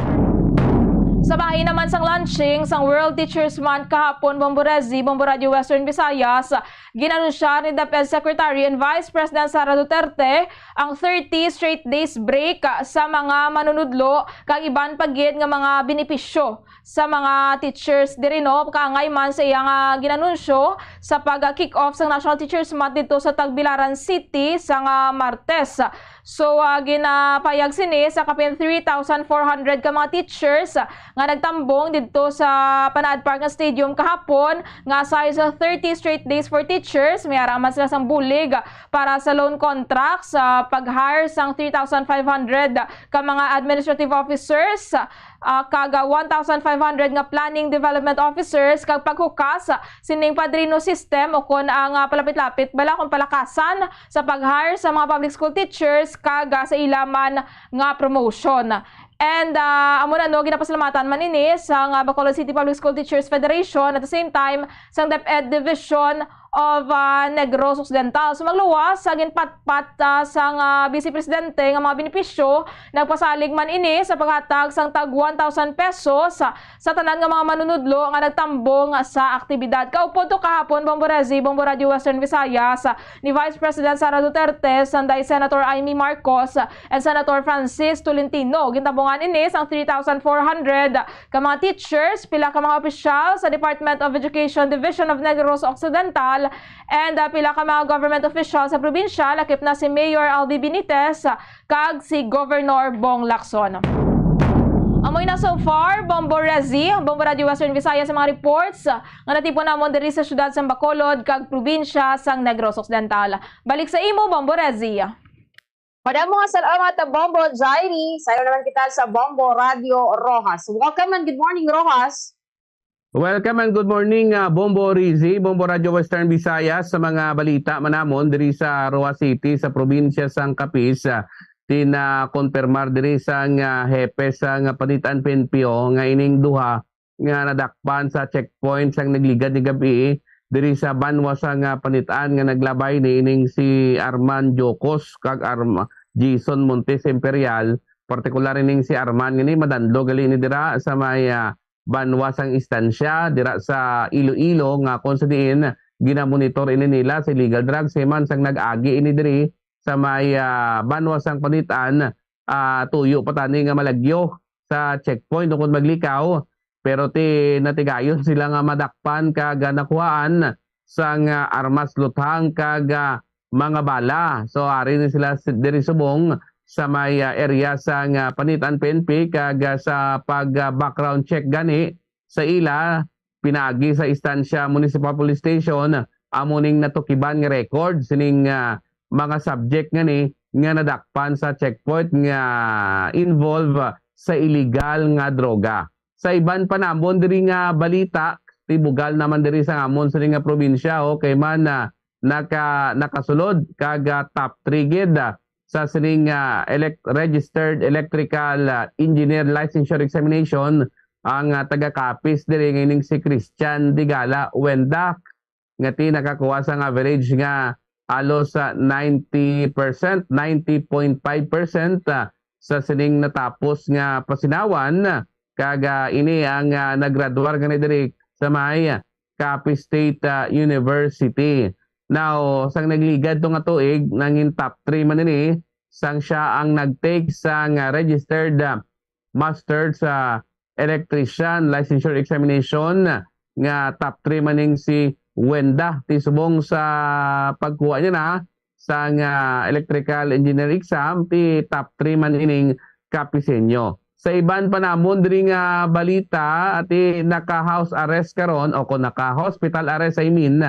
Sa bahin naman sang launching sang World Teachers Month kahapon, Bombo Rezi, Bombo Radio Western Visayas, ginanunsya ni DepEd Secretary and Vice President Sara Duterte ang thirty straight days break sa mga manunudlo kag iban pa gid nga mga benepisyo sa mga teachers diri, no, kaangay man sa iya nga ginanunsyo sa pag-kick off sa National Teachers Month dito sa Tagbilaran City sa nga Martes. So, ah, ginapayag sini sa kapin three thousand four hundred ka mga teachers nga nagtambong didto sa Panaad Park nga Stadium kahapon, nga aside sa thirty straight days for teachers, may ara man sila sang bulig para sa loan contracts, sa pag-hire sang three thousand five hundred ka mga administrative officers, ah, kag, ah, one thousand five hundred nga planning development officers, kag paghukas sining padrino system ukon ang, ah, palapit-lapit bala kon palakasan sa pag-hire sa mga public school teachers kag, ah, sa ila man nga promotion. And, ah, amo na, no, ginapasalamatan man ini sang, ah, Bacolod City Public School Teachers Federation, at the same time sang DepEd Division of, ah, Negros Occidental. So, magluwas sa ginpatpat, ah, sang, ah, Vice Presidente nga mga benepisyo, nagpasalig man ini sa paghatag sang tag one thousand pesos sa, sa tanan nga mga manunudlo nga nagtambong sa aktibidad. Kaupod to kahapon, Bombo Rezi, Bombo Radio Western Visayas, ni Vice President Sara Duterte, sanday Senator Imee Marcos, and Senator Francis Tolentino. Gintambungan ini sang three thousand four hundred ka mga teachers, pila ka mga opisyal sa Department of Education Division of Negros Occidental, and, ah, pila ka mga government official sa probinsya, lakip na si Mayor Albi Benitez kag si Governor Bong Lacson. Amoy na so far, Bombo Rezi, Bombo Radio Western Visayas, sa mga reports nga natipon namon diri sa siyudad sang Bacolod kag probinsya sang Negros Occidental. Balik sa imo, Bombo Rezi. Madamo nga salamat, Bombo Jairi. Sayo naman kita sa Bombo Radio Roxas. Welcome and good morning, Roxas. Welcome and good morning, ah, Bombo Rezi, Bombo Radio Western Visayas, sa mga balita man namon diri sa Roxas City, sa probinsya sang Capiz. Ah, tinakonpirmar diri sang, ah, hepe sang Panitan P N P O nga ining duha nga nadakpan sa checkpoint sang nagligad ni gab-i diri sa banwa sang, ah, Panitan nga naglabay niining si Arman Jocos kag Arm-, Jason Montes Imperial, partikular ining si Arman nga ni madanlog gali ni dira sa may, ah, banwa sang Estancia, dira sa Iloilo, nga kung sa diin ginamonitor ini nila sa illegal drugs, human sang nag-agi ini diri sa may, ah, banwa sang Panitan, ah, tuyo pa tani nga malagyo sa checkpoint ukon maglikaw, pero ti natigayon sila nga madakpan kag, ah, nakuhaan sang, ah, armas luthang kag, ah, mga bala. So, ari ni sila si-, diri subong sa may, ah, area sang, ah, Panitan P N P kag, ah, sa pag, ah, background check gani sa ila pinaagi sa Estancia Municipal Police Station, amo ning natukiban nga record sining, ah, mga subject nga ni nga nadakpan sa checkpoint nga involve sa illegal nga droga. Sa iban pa namon diri nga balita, tibugal naman diri sa amon sini nga probinsya, okay man, ah, naka-, nakasulod kag, ah, top three gid, ah, sa sining, ah, elec-, registered electrical, ah, engineer licensure examination ang, ah, taga Capiz diri nga ining si Christian Digala Wenda, nga ti nakakuha sang average nga halos sa ninety percent, ninety point five percent, ah, sa sining natapos nga pasinawan, kag, ah, ini ang, ah, naggraduar gani diri sa may Capiz State, ah, University. Now, sang nagligad to nga tuig, nangin top three man ini, sang siya ang nag-take sang, ah, registered, ah, master sa electrician licensure examination, nga top three man ning si Wenda. Ti subong sa pagkuha niya na sang, ah, electrical engineer exam, ti top three man ining Capizeño. Sa iban pa namon diri nga balita, ati naka-house arrest karon, o kung naka-hospital arrest, I mean,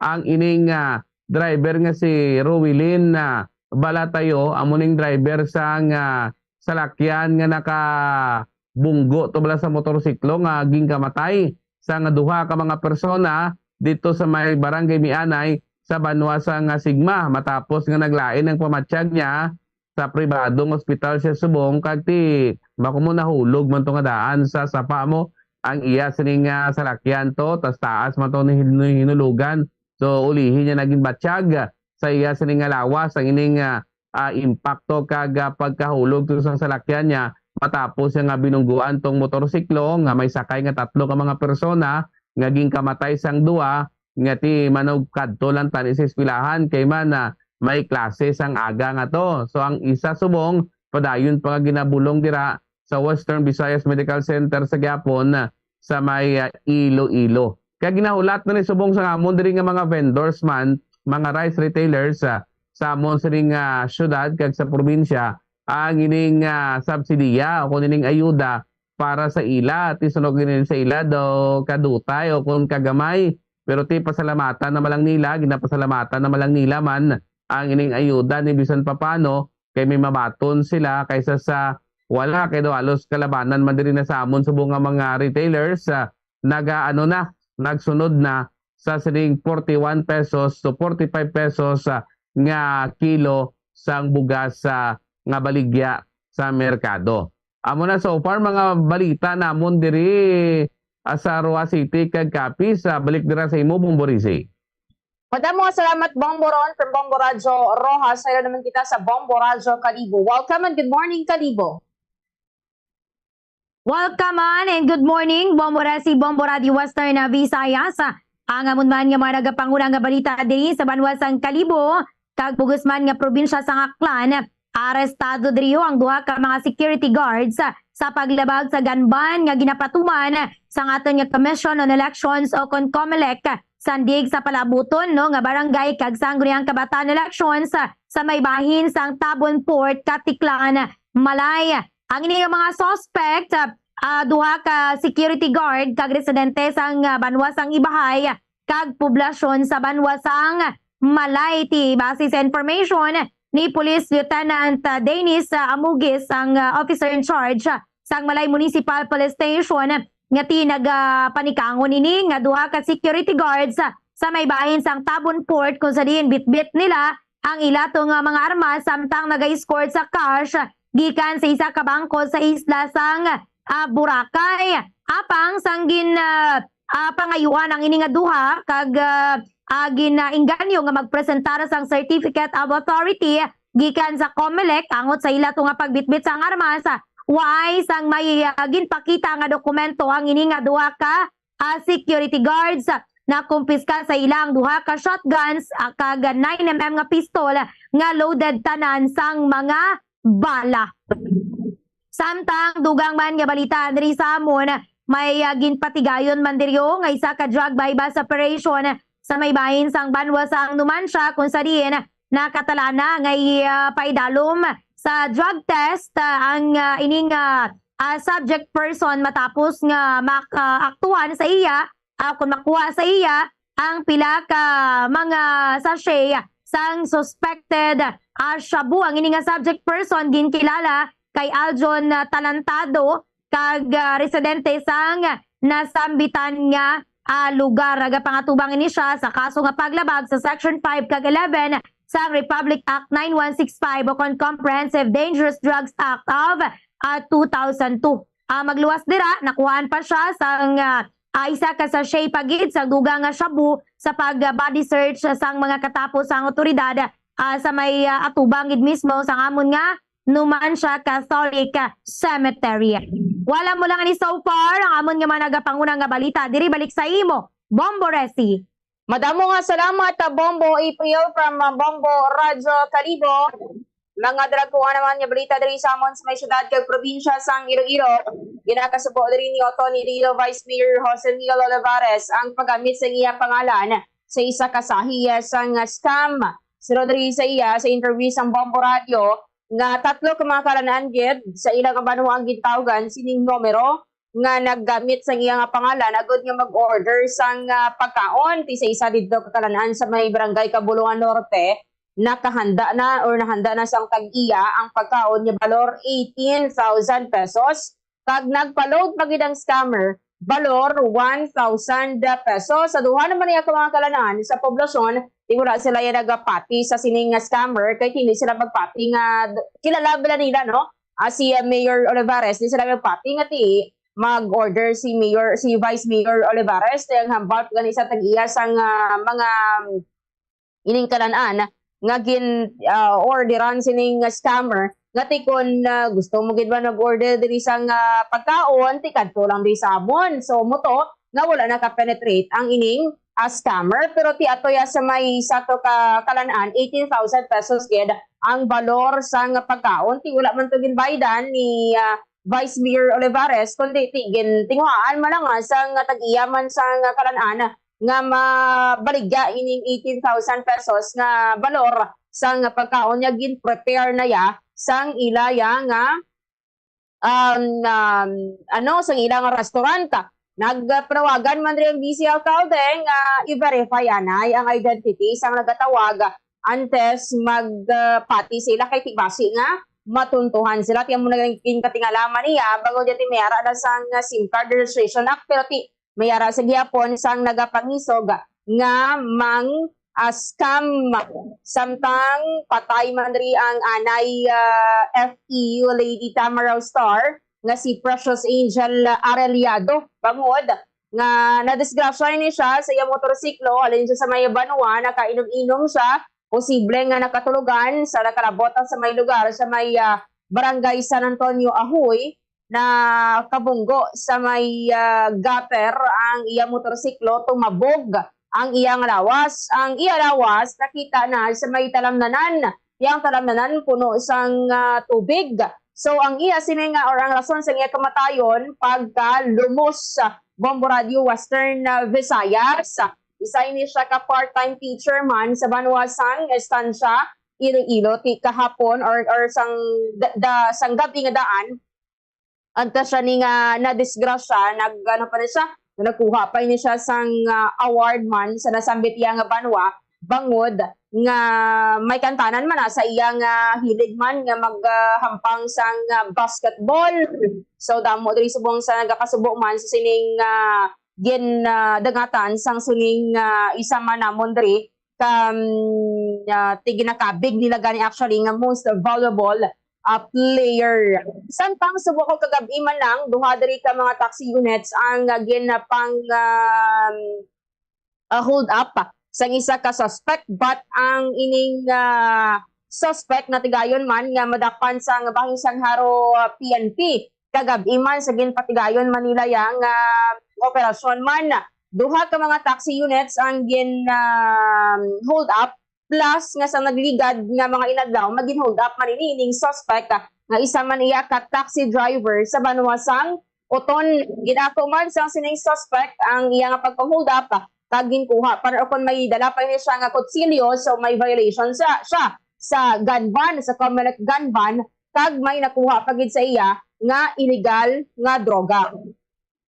ang ining, ah, driver nga si Ruilin, ah, Balatayo, amo ning driver sang, ah, salakyan nga nakabunggo to bala sa motorsiklo nga ginkamatay sang duha ka mga persona dito sa may Barangay Mianay sa banwa sang Sigma, matapos nga naglain ang pamatyag niya sa pribadong ospital siya subong, kag ti bako mo nahulog man to nga daan sa sapa mo ang iya sini nga salakyan to, tas taas man to ni hin-, hinulugan. So, ulihi niya naging batyag sa iya sini nga lawas ang ining, ah, ah, impakto kag, ah, pagkahulog to sa salakyan niya, matapos siya nga binungguan tong motorsiklo nga may sakay nga tatlo ka mga persona nga ginkamatay sang duha nga ti manugkadto lang tani sa eskwelahan kay man, ah, may klase sang aga nga to. So, ang isa subong padayon pa nga ginabulong dira sa Western Visayas Medical Center sa gihapon, ah, sa may, ah, Iloilo. Kaya ginahulat na ni subong sa amon diri nga mga vendors man, mga rice retailers, ah, sa amon sining, ah, syudad kag sa probinsya ang ining, ah, subsidiya o kung ining ayuda para sa ila. Ti sunog ini sa ila daw kadutay o kung kagamay, pero ti pasalamatan naman lang nila, ginapasalamatan naman lang nila man ang ining ayuda ni bisan papano kay may mabaton sila kaysa sa wala, kay daw halos kalabanan man diri na sa amon subong nga mga retailers, ah, naga-, ano na, nagsunod na sa sining forty-one pesos to forty-five pesos, ah, nga kilo sang bugas, ah, nga baligya sa merkado. Amo na so far mga balita namon diri, ah, sa Roxas City kag Capiz. Ah, balik dira sa imo, Bombo Rezi. Madamo nga salamat, Bombo Ron, from Bombo Radyo Roxas. Sa naman kita sa Bombo Radyo Kalibo. Welcome and good morning, Kalibo. Welcome, Ann, and good morning, Bombo Resi, Bombo Radio Western, ah, Visayas. Ang amon man nga mga nagapanguna nga balita diri sa banwa sang Kalibo, kag bugos man nga probinsya sang Aklan, arestado diri ang duha ka mga security guards sa paglabag sa gun ban nga ginapatuman sang aton nga Commission on Elections o kon COMELEC, sandig sa palabuton, no, nga barangay kag Sangguniang Kabataan Elections sa may bahin sang Tabon Port, Caticlan, Malay. Ang ini nga mga suspect, ah, ah, duha ka security guard kag residente sang, ah, banwa sang Ibahay kag poblasyon sa banwa sang Malay, ti base sa information ni Police Lieutenant, ah, Dennis, ah, Amugis, ang, ah, officer in charge, ah, sang Malay Municipal Police Station, nga ti nagapanikangon ini nga duha ka security guards, ah, sa may bahin sang Tabon Port, kung sa diin bitbit nila ang ila to nga mga armas samtang naga-escort sa cash gikan sa isa ka bangko sa isla sang, ah, Boracay. Apang sang gin, ah, ah, pangayuan ang ini nga duha kag, ah, ah, ginainganyo nga magpresentar sang Certificate of Authority gikan sa COMELEC angot sa ila to nga pagbitbit sang armas, ah, waay sang may, ah, ginpakita nga dokumento ang ini nga duha ka, ah, security guards. Nakumpiska sa ila ang duha ka shotguns, ah, kag nine M M nga pistol nga loaded tanan sang mga bala. Samtang dugang man nga balita diri sa amon, may, ah, ginpatigayon man diri, oh, nga isa ka drug buy-bust operation sa may bahin sang banwa sang Numancia, kung sa diin nakatalana nga i-, ah, paidalom sa drug test, ah, ang, ah, ining, ah, ah, subject person matapos nga mak-, ah, aktuhan sa iya, ah, kung makuha sa iya ang pila ka mga sachet sang suspected, ah, shabu. Ang ini nga subject person ginkilala kay Aljon, ah, Talantado kag, ah, residente sang nasambitan nga, ah, lugar. Nagapangatubang ini siya sa kaso nga paglabag sa Section five kag eleven sang Republic Act nine one six five o kon Comprehensive Dangerous Drugs Act of, ah, two thousand two. Ah, magluwas dira, nakuhaan pa siya sang, ah, ah, isa ka sachet pa gid sa dugang nga shabu sa pag, ah, body search sang mga katapo sang awtoridad, ah, sa may, ah, atubang gid mismo sang amon nga Numancia Catholic Cemetery. Wala mo lang ani so far ang amon nga mga nagapanguna nga balita. Diri balik sa imo, Bombo Resi. Madamo nga salamat, ah, Bombo April from, ah, Bombo Radyo Kalibo. Mga dagkuan naman nga balita diri sa amon sa may syudad kag probinsya sang Iloilo. Ginakasubo diri ni Oton Iloilo Vice Mayor Jose Miguel Olivares ang paggamit sa iya pangalan sa isa ka sahi, ah, sang, ah, scam. Sunod diri sa iya sa interview sang Bombo Radio nga tatlo ka mga kalan-an gid sa ilang banwa ang gintawgan sining numero nga naggamit sang iya nga pangalan agud nga mag-order sang, ah, pagkaon ti sa isa didto ka kalan-an sa may barangay Cabulongan Norte. Nakahanda na or nahanda na sang tag-iya ang pagkaon nga balor eighteen thousand pesos, kag nagpa-load pa gid ang scammer balor one thousand pesos. Sa duha naman niya ka mga kalan-an sa poblasyon, ti wala sila ya nagapati sa sining nga scammer, kay hindi sila magpati nga d-, kilala bala nila, no? Ah, si, ah, Mayor Olivares, di sila magpati nga ti mag-order si Mayor, si Vice Mayor Olivares, ti ang hambal gani sa tag-iya sang, ah, mga, um, ining kalan-an nga gin, ah, orderan sining scammer, nga ti kon, ah, gusto mo gid ba nag-order diri sang, ah, pagkaon, ti kadto lang diri sa amon. So, mo to nga wala naka-penetrate ang ining, ah, scammer. Pero ti ato ya sa may sa to ka kalan-an, eighteen thousand pesos gid ang balor sang pagkaon. Ti wala man to ginbaydan ni, ah, Vice Mayor Olivares, kundi ti gintinguhaan man lang, ah, sang tag-iya man sang kalan-an nga mabaligya ining eighteen thousand pesos nga balor sang pagkaon nga gin-prepare na ya sang ila ya nga, um, um, ano, sang ila nga restaurant. Nagpanawagan man rin ang vice alcalde nga i-verify anay ang identity sang nagatawag antes mag, ah, pati sila kay ti basi nga matuntuhan sila. Ti amo na rin katingalaman niya, bangod dyan ti may ara na sang, ah, SIM card Registration Act, pero ti may ara sa gihapon sang nagapangisog nga mang, ah, scam. Samtang patay man ri ang anay, ah, F E U Lady Tamara Star nga si Precious Angel Arellado, bangod nga nadisgrasya ini siya sa iyang motorsiklo, halin siya sa may banwa, nakainom-inom siya, posible nga nakatulugan sa nakalabot sa may lugar sa may, ah, Barangay San Antonio Ajuy, na kabunggo sa may, ah, gutter ang iya motorsiklo, tumabog ang iyang lawas. Ang iya lawas nakita na sa may talamnanan. Iyang talamnanan puno sang, ah, tubig. So, ang iya sini nga, or ang rason sa iya kamatayon, pagka lumos sa Bombo Radio Western, ah, Visayas. Isa ini siya ka part-time teacher man sa banwa sang Estancia, Iloilo, ti kahapon or, or sang da, da, sang gabi nga daan, antes siya ni nga nadisgrasya, nag, ano pa ni siya, nagkuha pa ini siya sang, ah, award man sa nasambit iya nga banwa, bangod nga may kantanan man na sa iya nga hilig man nga maghampang sang, ah, basketball. So, damo diri subong sa nagakasubo man sa sining, ah, gin, ah, dangatan sang sining, ah, isa man namon diri ka, um, ah, ti ginakabig nila gani actually nga most valuable, ah, player. Samtang subok kagab-i man lang, duha diri ka mga taxi units ang, ah, ginapang, um, ah, hold up sang isa ka suspect, but ang ining, ah, suspect natigayon man nga madakpan sang bahin sang Jaro, ah, P N P. Kagab-i man sa ginpatigayon man nila yang, ah, operasyon man, duha ka mga taxi units ang gin, ah, hold up, plus nga sa nagligad nga mga inadlaw, magin-hold up man ini ining suspect, ah, nga isa man iya ka taxi driver sa banwa sang Oton. Ginako man sang sining suspect ang iya nga pagpang-hold up, ah, kag ginkuha pa, o kon may dala pa ini siya nga kutsilyo, so may violation sa, siya sa gun ban, sa Comelec gun ban, kag may nakuha pa gid sa iya nga illegal nga droga.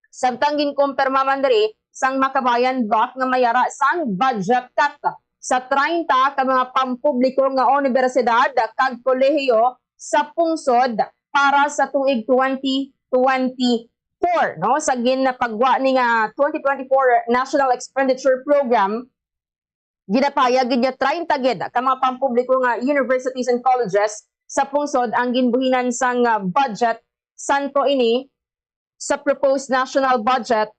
Samtang ginkumpirma man diri sang Makabayan Block nga may ara sang budget cut sa treinta ka mga pampubliko nga unibersidad kag kolehiyo sa pungsod para sa tuig twenty twenty-four, no? Sa ginapagwa ni nga twenty twenty-four National Expenditure Program, ginapahayag gid nga treinta gid ka mga pampubliko nga universities and colleges sa pungsod ang ginbuhinan sang, ah, budget, santo ini sa proposed national budget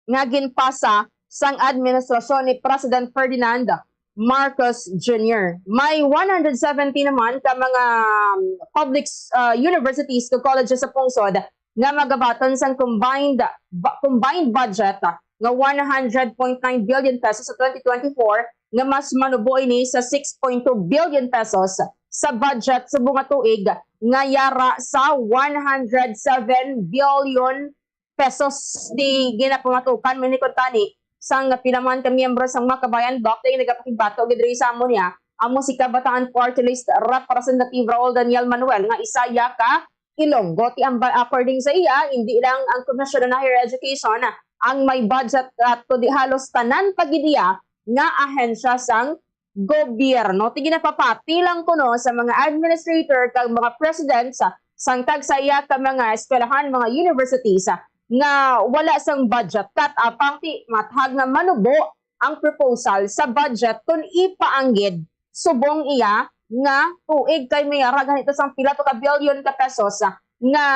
nga ginpasa sang administrasyon ni President Ferdinand Marcos Junior. May one hundred seventy naman ka mga, um, public, uh, universities kag colleges sa pungsod nga magabaton sang combined ba-, combined budget nga one hundred point nine billion pesos sa twenty twenty-four, nga mas manubo ini sa six point two billion pesos sa budget subong nga tuig nga yara sa one hundred seven billion pesos. Ti ginapamatukan man ni kuntani sang pila man ka miyembro sang Makabayan Bloc, ti nagapakigbato gid diri sa amon niya, amo si Kabataan Party List Representative Raul Daniel Manuel, nga isa iya ka Ilonggo. Ti ang ba-, according sa iya, indi lang ang Commission on Higher Education ang may budget cut, kundi halos tanan pa gid iya nga ahensya sang gobyerno. Ti ginapapati lang kuno sa mga administrator kag mga president sa, sang tag sa iya ka mga eskwelahan, mga universities, ah, nga wala sang budget cut, apang ti mathag nga manubo ang proposal sa budget kon ipaanggid subong iya nga tuig, kay may ara gani to sang pila to ka billion ka pesos, ah, nga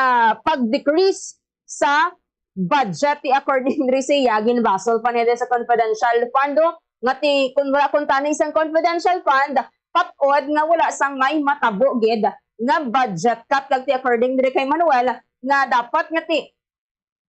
pag-decrease sa budget. Ti according diri sa iya, ginbasol pa nila sa confidential fund, oh, nga ti, kung wala kuntani sang confidential fund, pat-od nga wala sang may matabo gid nga budget cut. Kag ti according diri kay Manuel, nga dapat nga ti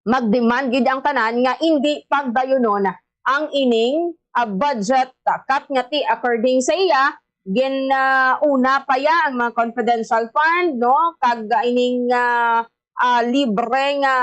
mag-demand gid ang tanan nga indi pagdayunon ang ining, ah, budget cut, nga ti according sa iya, gin, ah, una pa ya ang mga confidential fund, no? Kag, ah, ining, ah, ah, libre nga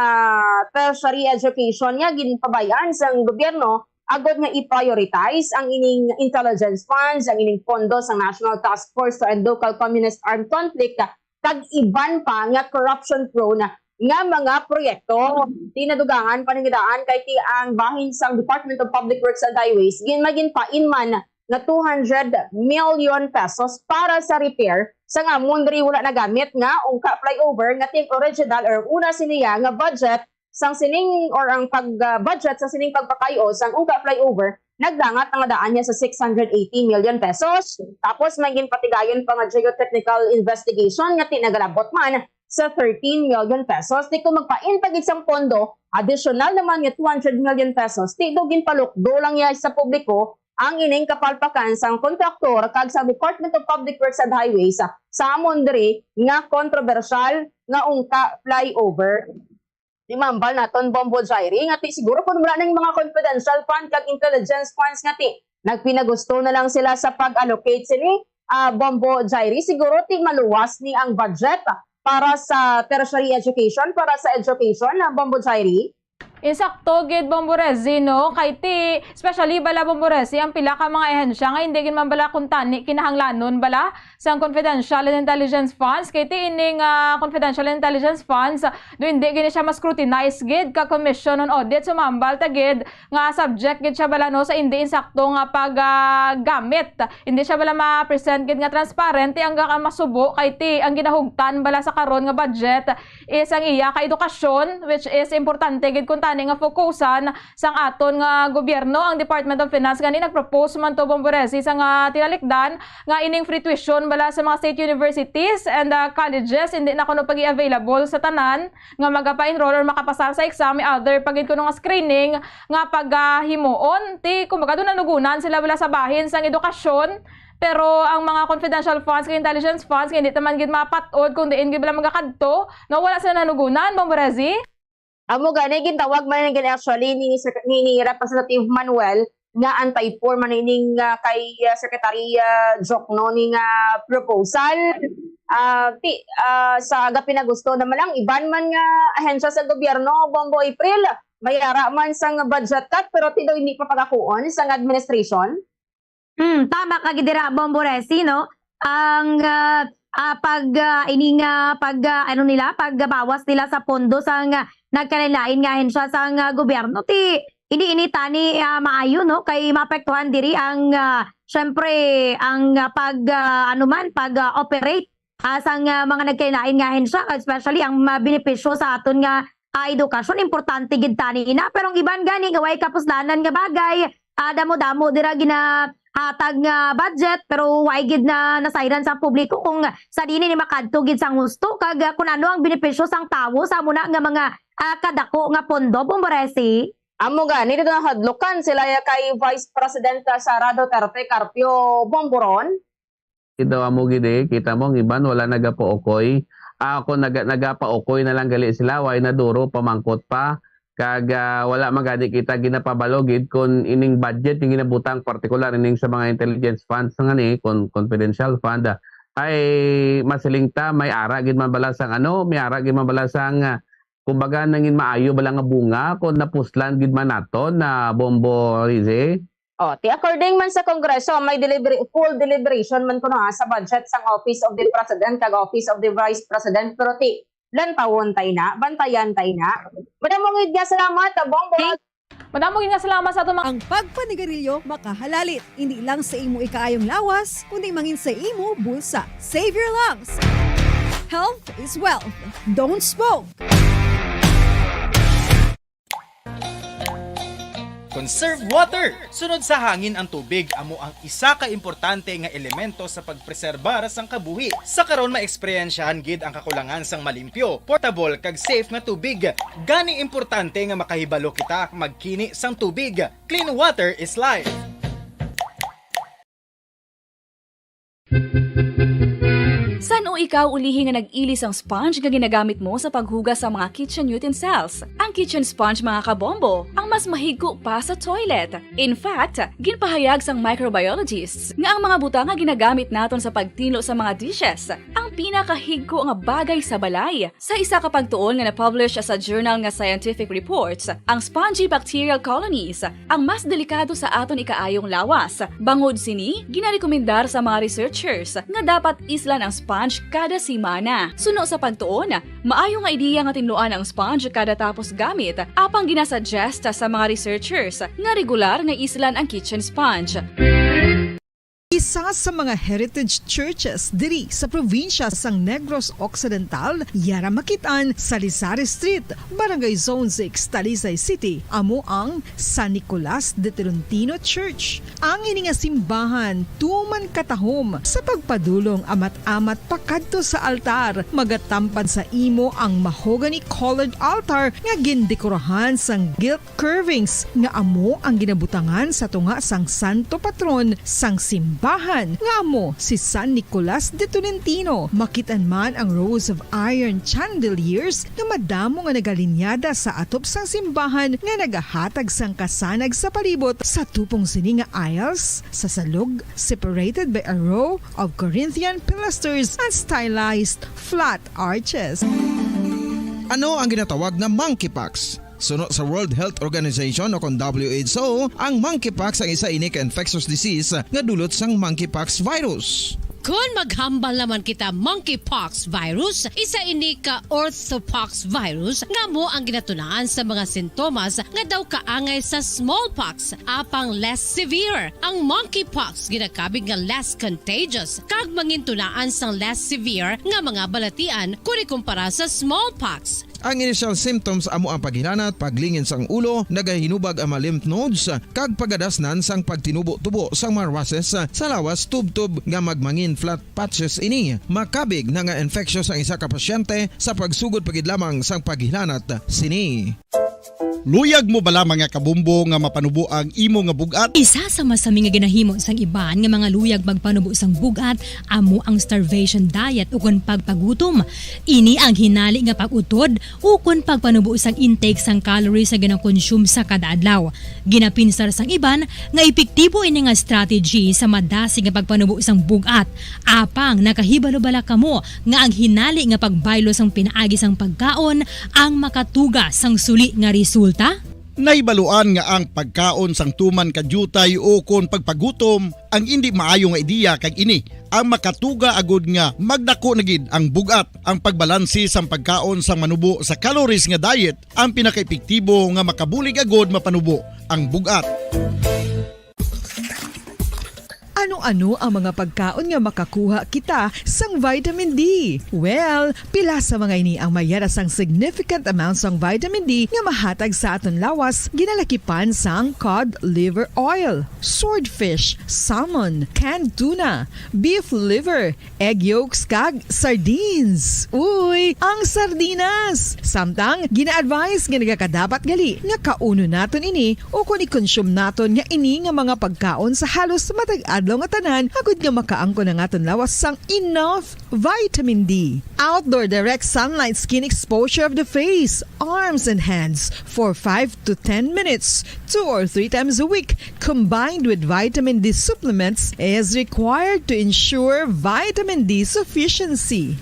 tertiary education nga ginpabay-an sang gobyerno agod nga i-prioritize ang ining intelligence funds, ang ining pondo sa National Task Force to End Local Communist Armed Conflict, kag iban pa nga corruption-prone nga mga proyekto. Ti nadugangan pa ni nga daan kay ti ang bahin sang Department of Public Works and Highways gin-, may ginpain man nga two hundred million pesos para sa repair sang amon diri wala nagamit nga Ungka Flyover, nga ti ang original or una sini ya nga budget sang sining, or ang pag, ah, budget sa sining pagpakayo sang Ungka Flyover, nagdangat ang daan niya sa six hundred eighty million pesos. Tapos may ginpatigayon pa nga geotechnical investigation nga ti nagalabot man sa thirteen million pesos. Ti kung magpain pa gid sang pondo Additional naman nga two hundred million pesos, ti do ginpalukdo lang niya sa publiko ang ining kapalpakan sang kontraktor kag sa Department of Public Works and Highways sa amon diri nga kontrobersyal nga ungka flyover. Di mambal naton, Bombo Jairi, nga ti siguro kung wala ning mga confidential fund kag intelligence funds nga ti nagpinagusto na lang sila sa pag-allocate sini, ah, Bombo Jairi, siguro ti maluwas ni ang budget para sa tertiary education, para sa education, ah, Bombo Jairi. Insakto gid, Bombo Rezi, no? Kay ti, especially bala, Bombo Rezi, ang pila ka mga ahensya nga hindi gid man bala kuntani kinahanglanon bala sang confidential and intelligence funds. Kay ti ining, ah, confidential and intelligence funds, ah, do hindi gid siya ma-scrutinize gid ka Commission on Audit. Sumambal ta gid nga subject gid siya bala, no, sa hindi insakto nga pag, ah, gamit. Hindi siya bala ma-present gid nga transparent, ti ang ga-, masubo kay ti ang ginahugtan bala sa karon nga budget is ang iya ka edukasyon, which is importante gid kuntani nga fokusan sang aton nga gobyerno. Ang Department of Finance gani nag-propose man to, Bombo Rezi, sa nga tinalikdan nga ining free tuition bala sa mga state universities and, ah, colleges, hindi na kuno pag-i-available sa tanan nga magapa-enroll or makapasar sa exam, may other pa gid kuno nga screening nga pagahimuon. Ti, kumbaga, do nanugunan sila bala sa bahin sang edukasyon, pero ang mga confidential funds kag intelligence funds nga hindi ta man gid mapat-od kung diin gid bala magakadto, no, wala sila nanugunan, Bombo Rezi? Amo gani, gintawag man gani actually ni Sec-, ni, ni Representative Manuel nga anti-poor man ining, ah, kay, ah, Secretary, ah, Jokno ni nga proposal. Ah, ti, ah, sa gapinagusto naman lang iban man nga ahensya sa gobyerno, Bombo April, may ara man sang budget cut pero ti daw hindi pa pagakuon sang administration. Hmm, tama ka gid dira, Bombo Resi, no? Ang, ah, ah, pag, ah, ining, ah, pag, ah, ano nila, pagbawas nila sa pondo sang, ah, nagkalain-lain nga ahensya sang, ah, gobyerno, ti, hindi ini tani, ah, maayo, no? Kay maapektuhan diri ang, ah, syempre, ang, ah, pag, ah, ano man, pag, ah, operate ah, sang, ah, mga nagkalain-lain nga ahensya, especially ang mga benepisyo sa aton nga, ah, edukasyon, importante gid tani na. Pero ang iban gani nga way kapuslanan nga bagay, ah, damo-damo dira ginahatag nga budget, pero way gid na nasayran sa publiko kung sa diin ni makadto gid sang husto kag, ah, kung ano ang benepisyo sang tawo sa amo na nga mga, ah, kadako nga pondo, Bombo Resi. Amo gani, dito nahadlukan sila ya kay Vice President Sara Duterte Carpio, Bombo Ron. Kita mo gid, eh, kita mo ang iban wala nagapaukoy. Ah, kung naga-, nagapaukoy na lang gali sila, way na duro pamangkot pa. Kag, ah, wala man gani kita ginapabalo gid kung ining budget nga ginabutang, partikular ining sa mga intelligence funds nga ni, kon-, confidential fund, ah, ay masiling ta, may ara gid man bala sang ano, may ara gid man bala sang, ah, kumbaga, nangin maayo bala nga bunga kung napuslan gid man naton na, Bombo Rize? Oh, ti according man sa Kongreso, may deliber-, full deliberation man kuno, ha, sa budget sang Office of the President kag Office of the Vice President, pero ti lantawon tay na, bantayan tay na. Madamo gid nga salamat, Bombo. Thank Madamo gid nga salamat sa aton mga Ang pagpanigarilyo makahalalit, hindi lang sa imo ikaayong lawas, kundi mangin sa imo bulsa. Save your lungs. Health is wealth. Don't smoke. Conserve water. Sunod sa hangin ang tubig amo ang isa ka importante nga elemento sa pagpreserbar sang kabuhi. Sa karon, maeksperyensyahan gid ang kakulangan sang malimpyo, portable, kag safe nga tubig. Gani importante nga makahibalo kita magkini sang tubig. Clean water is life. San-o ikaw ulihi nga nag-ili sang sponge nga ginagamit mo sa paghugas sa mga kitchen utensils? Ang kitchen sponge, mga kabombo, ang mas mahigko pa sa toilet. In fact, ginpahayag sang microbiologists nga ang mga butang nga ginagamit naton sa pagtinlo sa mga dishes ang pinakahigko nga bagay sa balay. Sa isa ka pagtuon nga na-publish sa journal nga Scientific Reports, ang spongy bacterial colonies ang mas delikado sa aton ikaayong lawas. Bangod sini, ginarekomendar sa mga researchers nga dapat islan ang sponge kada semana. Suno sa pagtuon, maayo nga ideya nga tinluan ang sponge kada tapos gamit, apang ginasuggest sa mga researchers nga regular nga islan ang kitchen sponge. Isa sa mga heritage churches diri sa probinsya sang Negros Occidental, yara makit-an sa Lizares Street, Barangay Zone six, Talisay City, amo ang San Nicolas de Tolentino Church. Ang ini nga simbahan tuman katahom sa pagpadulong amat-amat pakadto sa altar, magatampad sa imo ang mahogany colored altar nga gindekorahan sang gilt curvings nga amo ang ginabutangan sa tunga sang santo patron sang simbahan, nga amo si San Nicolas de Tolentino. Makit-an man ang rows of iron chandeliers nga madamo nga nagalinyada sa atop sang simbahan nga nagahatag sang kasanag sa palibot. Sa tupong sini nga aisles, sa salog, separated by a row of Corinthian pilasters and stylized flat arches. Ano ang ginatawag na monkeypox? Suno sa World Health Organization o kon W H O, ang monkeypox ang isa ini ka infectious disease nga dulot sang monkeypox virus. Kon maghambal naman kita monkeypox virus, isa ini ka orthopox virus nga amo ang ginatunaan sa mga sintomas nga daw kaangay sa smallpox, apang less severe. Ang monkeypox ginakabig nga less contagious kag mangintunaan sang less severe nga mga balatian kon ikumpara sa smallpox. Ang initial symptoms amo ang paghilanat, paglingin sang ulo, nagahinubag ang mga lymph nodes, kag pagadasnan sang pagtinubo-tubo sang mga rushes sa lawas, tubtob nga magmangin flat patches ini. Makabig na nga infectious ang isa ka pasyente sa pagsugod pa gid lamang sang paghilanat sini. Luyag mo bala, mga kabombo, nga mapanubo ang imo nga bug-at? Isa sa masami nga ginahimo sang iban nga mga luyag magpanubo sang bug-at amo ang starvation diet ukon pagpagutom. Ini ang hinali nga pag-utod ukon pagpanubo sang intake sang calories nga ginakonsume sa kada adlaw. Ginapinsar sang iban nga epektibo ini nga strategy sa madasig nga pagpanubo sang bug-at. Apang nakahibalo bala kamo nga ang hinali nga pagbaylo sang pinaagi sang pagkaon ang makatuga sang suli nga resulta? Nahibaluan nga ang pagkaon sang tuman ka diutay ukon pagpagutom ang indi maayo nga ideya, kag ini ang makatuga agud nga magdako na gid ang bug-at. Ang pagbalanse sang pagkaon sang manubo sa calories nga diet ang pinakaepektibo nga makabulig agud mapanubo ang bug-at. Ano-ano ang mga pagkaon nga makakuha kita sang vitamin D? Well, pila sa mga ini ang may yara sang significant amount sang vitamin D nga mahatag sa aton lawas, ginalakipan sang cod liver oil, swordfish, salmon, canned tuna, beef liver, egg yolks, kag sardines. Uy, ang sardinas! Samtang gina-advise nga nagakadapat gali nga kaunon naton ini ukon i-consume naton nga ini nga mga pagkaon sa halos matag adlaw nga tanan, agud nga makaangkon ang aton lawas sang enough vitamin D. Outdoor direct sunlight skin exposure of the face, arms, and hands for five to ten minutes, two or three times a week, combined with vitamin D supplements, is required to ensure vitamin D sufficiency.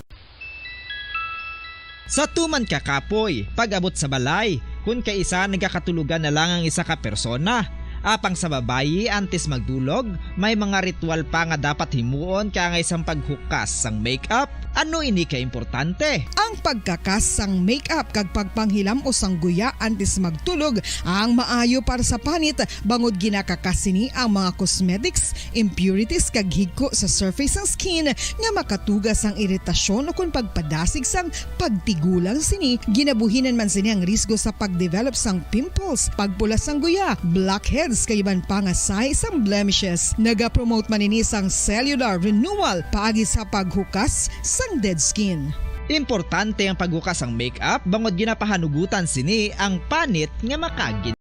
Sa tuman ka kapoy, pag-abot sa balay, kun kaisa nagakatulogan na lang ang isa ka persona. Apang sa babayi, antes magdulog, may mga ritual pa nga dapat himuon kaangay sang paghukas sang makeup. Ano ini ka importante? Ang pagkakas sang makeup kag pagpanghilam-os sang guya antes magtulog ang maayo para sa panit, bangod ginakakas sini ang mga cosmetics, impurities, kag higko sa surface sang skin nga makatuga sang iritasyon ukon pagpadasig sang pagtigulang sini. Ginabuhinan man sini ang risgo sa pagdevelop sang pimples, pagpula sang guya, blackheads, kag iban pa nga sahi sang blemishes. Nagapromote man ini sang cellular renewal paagi sa paghukas sang dead skin. Importante ang paghukas sang makeup bangod ginapahanugutan sini ang panit nga makagin.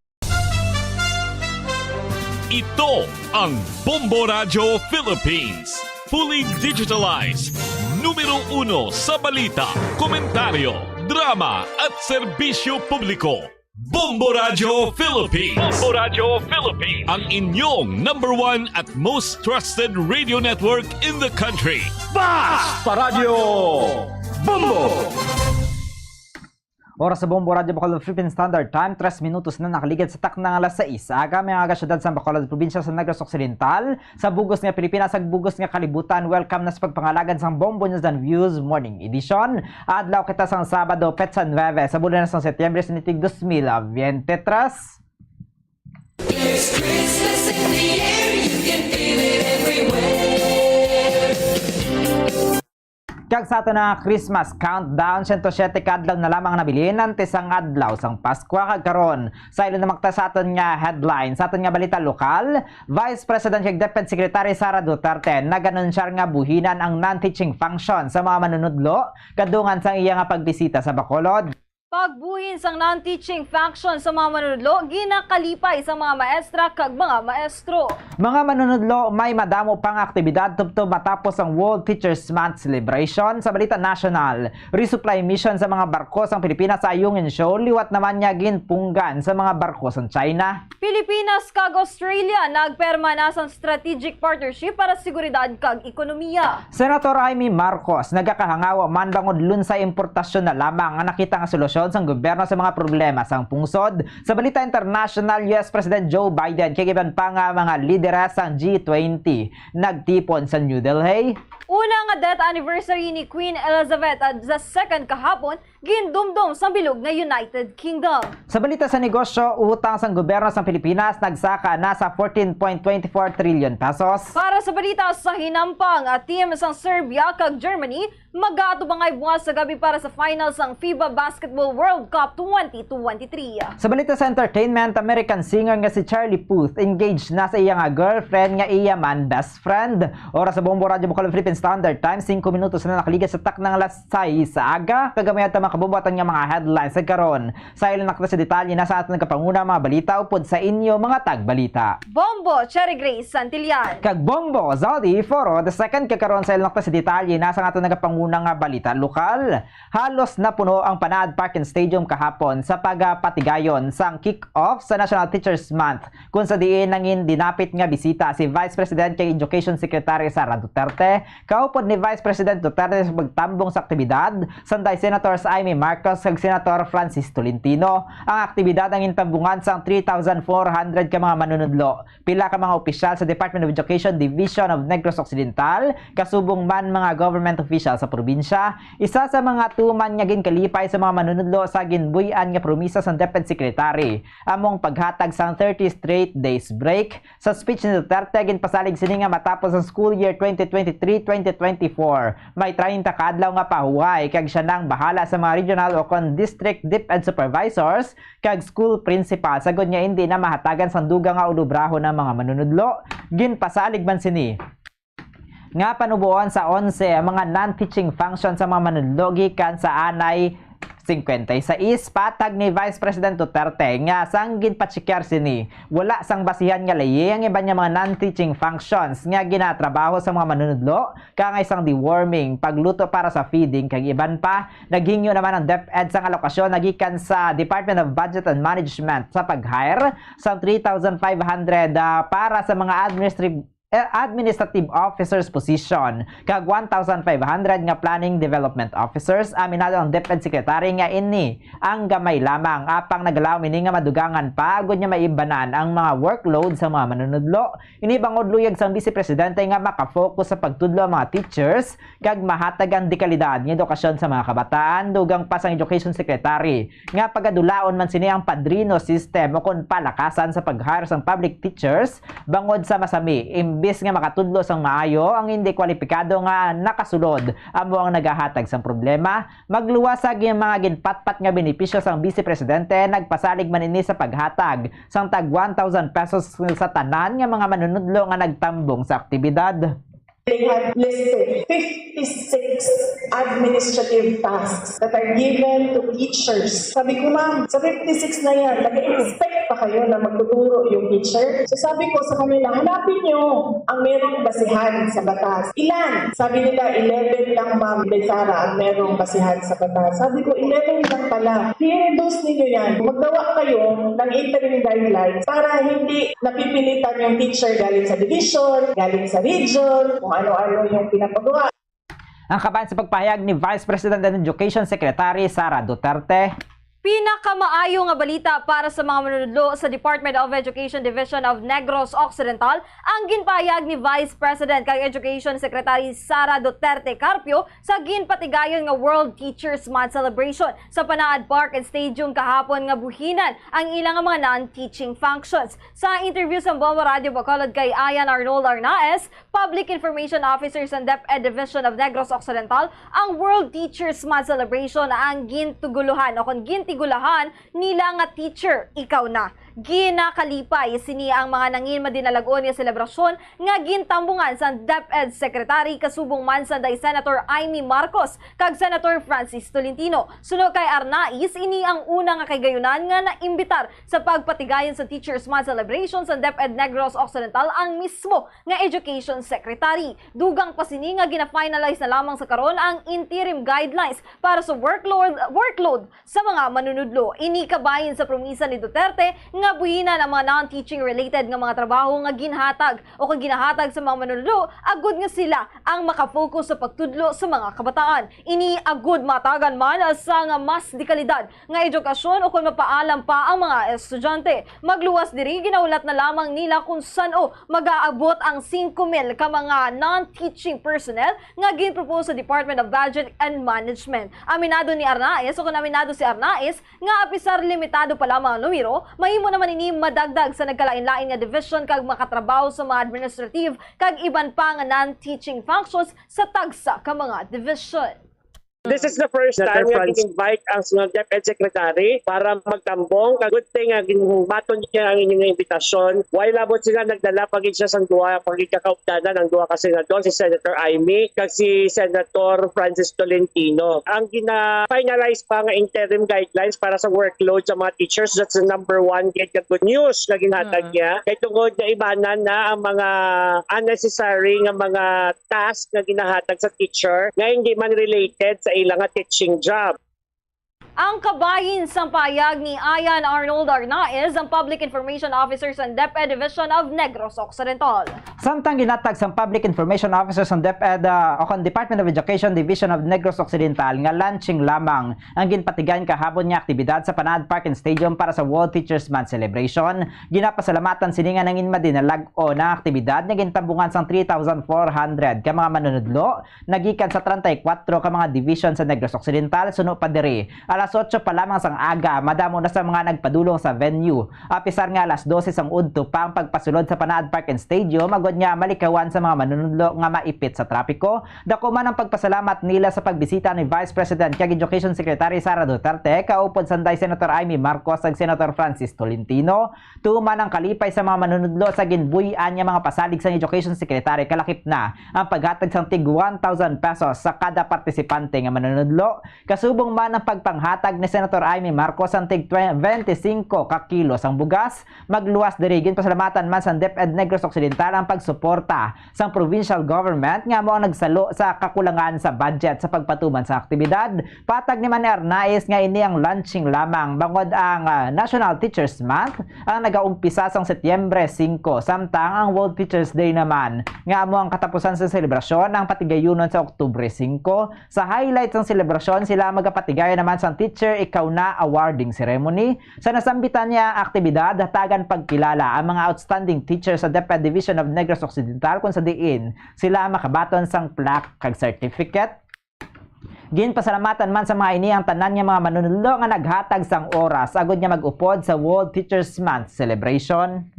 Ito ang Bombo Radyo Philippines. Fully digitalized. Numero uno sa balita, komentaryo, drama at serbisyo publiko. Bombo Radyo Philippines. Bombo Radyo Philippines. Ang inyong number one at most trusted radio network in the country. Basta Radyo Bombo! Oras sa Bombo Radyo Bacolod Philippine Standard Time, tres minutos na nakaligid sa takna nga alas sais sa aga, mga aga-syudad sa Bacolod, probinsya sa Negros Occidental, sa bug-os nga Pilipinas, sa bug-os nga kalibutan. Welcome na sa pagpangalagad sang Bombo News and Views Morning Edition. Adlaw kita sang Sabado, petsa nuebe, sa bulan sang Setyembre, sa nitig dos mil veintitrés. There's Christmas in the air, you can feel it everywhere. Kag sa aton nga Christmas countdown, siyento siyete ka adlaw na lamang nabilin antes ang adlaw sang Paskwa. Kag karon, sa ilo naman ta sa aton nga headline, sa aton nga balita lokal, Vice President kag DepEd Secretary Sara Duterte nag-anunsyar nga buhinan ang non-teaching function sa mga manunudlo kadungan sang iya nga pagbisita sa Bacolod. Pagbuhin sang non-teaching function sa mga manunudlo, ginakalipay sa mga maestra kag mga maestro. Mga manunudlo, may madamo pang aktibidad tubtob matapos ang World Teachers Month celebration. Sa balita nasyonal, resupply mission sa mga barko sang Pilipinas sa Ayungin Shoal, liwat naman nga ginpunggan sa mga barko sang China. Pilipinas kag Australia nagperma na sang strategic partnership para sa seguridad kag ekonomiya. Senator Imee Marcos nagakahangawa man bangod lunsay importasyon na lamang nga nakita nga solusyon sang gobyerno sa mga problema sang pungsod. Sa balita international, U S President Joe Biden kag iban pa nga mga lideres sang G twenty nagtipon sa New Delhi. Una nga death anniversary ni Queen Elizabeth the Second kahapon, gindumdom sang bilog nga United Kingdom. Sa balita sa negosyo, utang sang gobyerno sang Pilipinas nagsaka na sa fourteen point twenty four trillion pesos. Para sa balita sa hinampang, a team sang Serbia kag Germany mag-aatubangay buwas sa gabi para sa final sang FIBA Basketball World Cup twenty twenty-three. Sa balita sa entertainment, American singer nga si Charlie Puth engaged na sa iya nga girlfriend nga iya man best friend. Oras sa Bombo Radyo Bacolod Philippine Standard Time, singko minutos na nakaligas sa taknang alas sais sa aga. Kag gamay ta, mga kabombo, aton nga mga headlines sa karon. Sa ilo na kita sa detalye na sa aton nagapanguna mga balita upod sa inyo mga tagbalita. Bombo Cherry Grace Santillan. Kag Bombo Zaldi Foro the second. Kag karon sa ilo na kita sa detalye na sa aton nagapanguna nga balita lokal. Halos napuno ang Panaad Park and Stadium kahapon sa pagapatigayon sang kick-off sa National Teachers Month, kung sa diin nangin dinapit nga bisita si Vice President kag Education Secretary Sara Duterte, kaupod ni Vice President Duterte sa pagtambong sa aktibidad, sanday Senators Imee Marcos kag Senator Francis Tolentino. Ang aktibidad ang gintambungan sang three thousand four hundred ka mga manunudlo, pila ka mga opisyal sa Department of Education Division of Negros Occidental, kasubong man mga government official sa probinsya. Isa sa mga tuman nga ginkalipay sa mga manunudlo sa ginbuy-an nga promisa sang DepEd Secretary amo ang paghatag sang thirty straight days break. Sa speech ni Duterte, ginpasalig sini nga matapos ang school year twenty twenty-three twenty twenty-four, may treinta ka adlaw nga pahuway kag siya nang bahala sa mga regional o kon district DepEd supervisors kag school principal, sagod nga indi na mahatagan sang dugang nga ulobrahon ang mga manunudlo. Ginpasalig man sini nga panuboon sa onse ang mga non-teaching function sa mga manunudlo gikan sa anay cincuenta y seis. Patag ni Vice President Duterte nga sang ginpacheckar sini, wala sang basihan nga layi ang iban nga mga non-teaching functions nga ginatrabaho sa mga manunudlo, kaangay sang deworming, pagluto para sa feeding, kag iban pa. Naghingyo naman ang DepEd sang alokasyon na gikan sa Department of Budget and Management sa pag-hire sang three thousand five hundred, ah, para sa mga administrative, eh, administrative officers position, kag one thousand five hundred nga planning development officers. Aminado ang DepEd Secretary nga ini ang gamay lamang, apang nagalaom ini nga madugangan pa agod nga maibanan ang mga workload sa mga manunudlo. Ini bangod luyag sang Vice Presidente nga makafocus sa pagtudlo ang mga teachers kag mahatag ang dekalidad nga edukasyon sa mga kabataan, dugang pa sang Education Secretary nga pagadulaon man sini ang padrino system o kon palakasan sa pag-hire sang public teachers, bangod sa masami, imbis nga makatudlo sang maayo ang hindi kwalipikado nga nakasulod, amo ang nagahatag sang problema. Magluwas sa gin-, mga ginpatpat nga benepisyo sang Vice Presidente, nagpasalig man ini sa paghatag sang tag one thousand pesos sa tanan nga mga manunudlo nga nagtambong sa aktibidad. They had listed fifty-six administrative tasks that are given to teachers. Sabi ko, "Ma'am, sa fifty-six na yan, nag-expect pa kayo na magtuturo yung teacher?" So sabi ko sa kanila, "Hanapin nyo ang merong basihan sa batas." "Ilan?" Sabi nila, "Eleven lang, Ma'am Sara, ang merong basihan sa batas." Sabi ko, "Eleven lang pala. I-reduce ninyo yan. Maggawa kayo ng interim guidelines para hindi napipilitan yung teacher galing sa division, galing sa region, kung ano-ano yung pinapagawa." Ang kabahin sa pagpahayag ni Vice President and Education Secretary Sara Duterte. Pinakamaayo nga balita para sa mga manunudlo sa Department of Education Division of Negros Occidental ang ginpahayag ni Vice President kag Education Secretary Sara Duterte Carpio sa ginpatigayon nga World Teachers Month celebration sa Panaad Park and Stadium kahapon, nga buhinan ang ilang mga non-teaching functions. Sa interview sa Bombo Radio Bacolod kay Ayan Arnold Arnaez, Public Information Officer sa DepEd Division of Negros Occidental, ang World Teachers Month celebration ang gintuguluhan o kon gintigulahan nila nga Teacher, Ikaw Na. Ginakalipay sini ang mga nangin madinalag-on nga selebrasyon nga gintambungan sang DepEd Secretary kasubong man sanday Senator Imee Marcos kag Senator Francis Tolentino. Suno kay Arnaiz, ini ang una nga kahigayunan nga naimbitar sa pagpatigayon sa Teachers Month celebration sa DepEd Negros Occidental ang mismo nga Education Secretary. Dugang pa sini nga gina-finalize na lamang sa karon ang interim guidelines para sa workload, workload sa mga manunudlo. Ini kabahin sa promisa ni Duterte nga buhinan ang mga non-teaching related nga mga trabaho nga ginhatag o kung ginahatag sa mga manunudlo, agud nga sila ang makafocus sa pagtudlo sa mga kabataan. Ini agud matagan man sa nga mas dekalidad nga edukasyon o kung mapaalam pa ang mga estudyante. Magluwas diri, ginahulat na lamang nila kung san-o mag-aabot ang singko mil ka mga non-teaching personnel nga ginpropose sa Department of Budget and Management. Aminado ni Arnaiz, o kung aminado si Arnaiz, nga apisar limitado pa lamang ang numero, mahimo naman ini madagdag sa nagkalain-lain nga division kag makatrabaho sa mga administrative kag iban pa nga non-teaching functions sa tagsa ka mga division. This is the first time nga gin-invite ang mga DepEd Secretary para magtambong. Ka good thing nga ginbaton niya ang inyong imbitasyon. While abot sila, nagdala pa gid siya sang duha pa gid ka kaupdanan, ang duha ka senador, si Senator Imee kag si Senator Francis Tolentino. Ang gina-finalize pa nga interim guidelines para sa workload sa mga teachers, that's the number one gid ka good news nga ginhatag niya. Kay tungod nga ibanan na ang mga unnecessary nga mga task nga ginahatag sa teacher nga hindi man related sa ila nga teaching job. Ang kabahin sang pahayag ni Ayan Arnold Arnaiz, ang Public Information Officer sa DepEd Division of Negros Occidental. Samtang ginhatag sang Public Information Officer sa DepEd, ah, o kon Department of Education Division of Negros Occidental nga launching lamang ang ginpatigayon kahapon nga aktibidad sa Panaad Park and Stadium para sa World Teachers Month celebration. Ginapasalamatan sini nga nangin madinalag-on ang aktibidad nga gintambungan sang three thousand four hundred ka mga manunudlo nagikan sa treinta y cuatro ka mga division sa Negros Occidental. Suno pa diri, alas otso pa lamang sang aga, madamo na sa mga nagpadulong sa venue. Apisar nga alas dose sang udto pa ang pagpasulod sa Panaad Park and Stadium, agod nga malikawan sa mga manunudlo nga maipit sa trapiko. Dako man ang pagpasalamat nila sa pagbisita ni Vice President kag Education Secretary Sara Duterte, kaupod sanday Senator Imee Marcos kag Senator Francis Tolentino. Tuman ang kalipay sa mga manunudlo sa ginbuy-an nga mga pasalig sang Education Secretary, kalakip na ang paghatag sang tig one thousand pesos sa kada partisipante nga manunudlo. Kasubong man ang pagpanghatag ni Senator Imee Marcos sang tig twenty-five ka kilo sang bugas. Magluwas diri, ginpasalamatan man sang DepEd Negros Occidental ang pagsuporta sang provincial government nga amo ang nagsalo sa kakulangan sa budget sa pagpatuman sa aktibidad. Patag ni Manny Arnaiz nga ini ang launching lamang, bangod ang, ah, National Teachers Month ang nagaumpisa sang Setyembre singko, samtang ang World Teachers Day naman, nga amo ang katapusan sa selebrasyon, ang patigayunon sa Oktubre singko. Sa highlight sang selebrasyon, sila magapatigayon naman sang Teacher Ikaw Na awarding ceremony. Sa nasambitan niya aktibidad, hatagan pagkilala ang mga outstanding teacher sa DepEd Division of Negros Occidental, kung sa diin sila makabaton sang plaque kag certificate. Ginpasalamatan man sa mga ini ang tanan nga mga manunudlo nga naghatag sang oras agud nga mag-upod sa World Teachers Month celebration.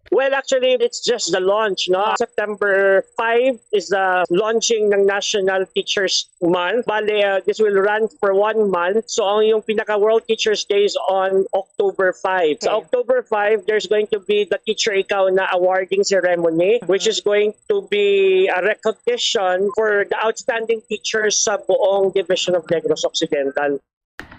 Well, actually, it's just the launch, no? September five is the launching ng National Teachers Month. Bale, uh, this will run for one month. So, ang yung pinaka World Teachers Day is on October five. Sa October five, there's going to be the Teacher Ikaw Na awarding ceremony, which is going to be a recognition for the outstanding teachers sa buong Division of Negros Occidental.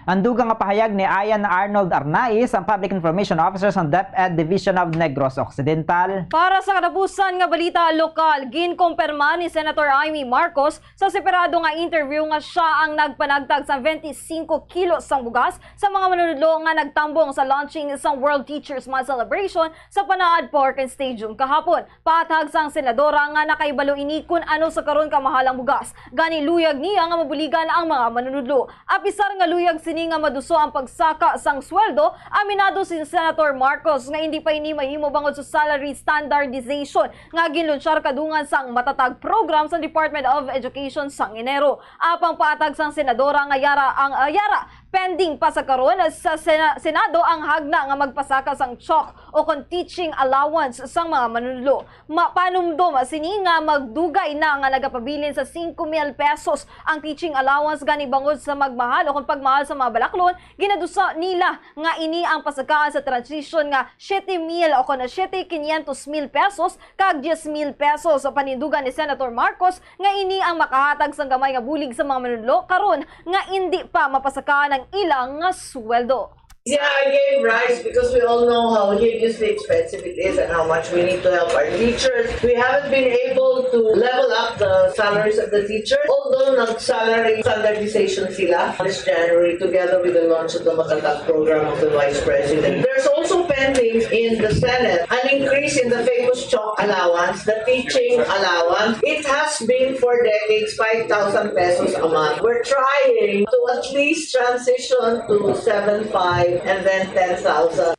Ang dugang nga pahayag ni Ayan Arnold Arnaiz, ang Public Information Officer sa DepEd Division of Negros Occidental. Para sa katapusan nga balita lokal, ginkumpirma ni Senator Imee Marcos sa separado nga interview nga siya ang nagpanagtag sa twenty-five kilos sang bugas sa mga manunudlo nga nagtambong sa launching sang World Teachers Month celebration sa Panaad Park and Stadium kahapon. Pahatag sang senadora nga nakahibalo ini kun ano sa karon kamahalang bugas. Gani luyag niya nga mabuligan ang mga manunudlo. Apisar nga luyag sini Nga maduso ang pagsaka sang sweldo, aminado si Senator Marcos nga hindi pa ini mahimo bangod sa salary standardization nga ginlunsyar kadungan sang matatag program sa Department of Education sang Enero. Apang paatag sang senadora nga yara ang, ah, yara, pending pa sa karon sa Sena-, Senado ang hagna nga magpasaka sang CHOC o kon teaching allowance sang mga manunlo. Mapanumdom sini nga magdugay na nga nagapabilin sa singko mil pesos ang teaching allowance gani bangod sa magmahal o kon pagmahal sa mga balaklon, ginadusa nila nga ini ang pasakaan sa transition nga siyete mil o kon siyete quinientos mil pesos kag diez mil pesos. Sa panindugan ni Senator Marcos nga ini ang makahatag sang gamay nga bulig sa mga manunlo karon nga indi pa mapasakaan ang ilang nga sweldo. Yeah, I gave rise because we all know how hideously expensive it is and how much we need to help our teachers. We haven't been able to level up the salaries of the teachers, although nag-salary standardization sila this January together with the launch of the Matatag program of the Vice President. There's also pending in the Senate an increase in the famous CHOC allowance, the teaching allowance. It has been for decades five thousand pesos a month. We're trying to at least transition to seven five and then ten thousand.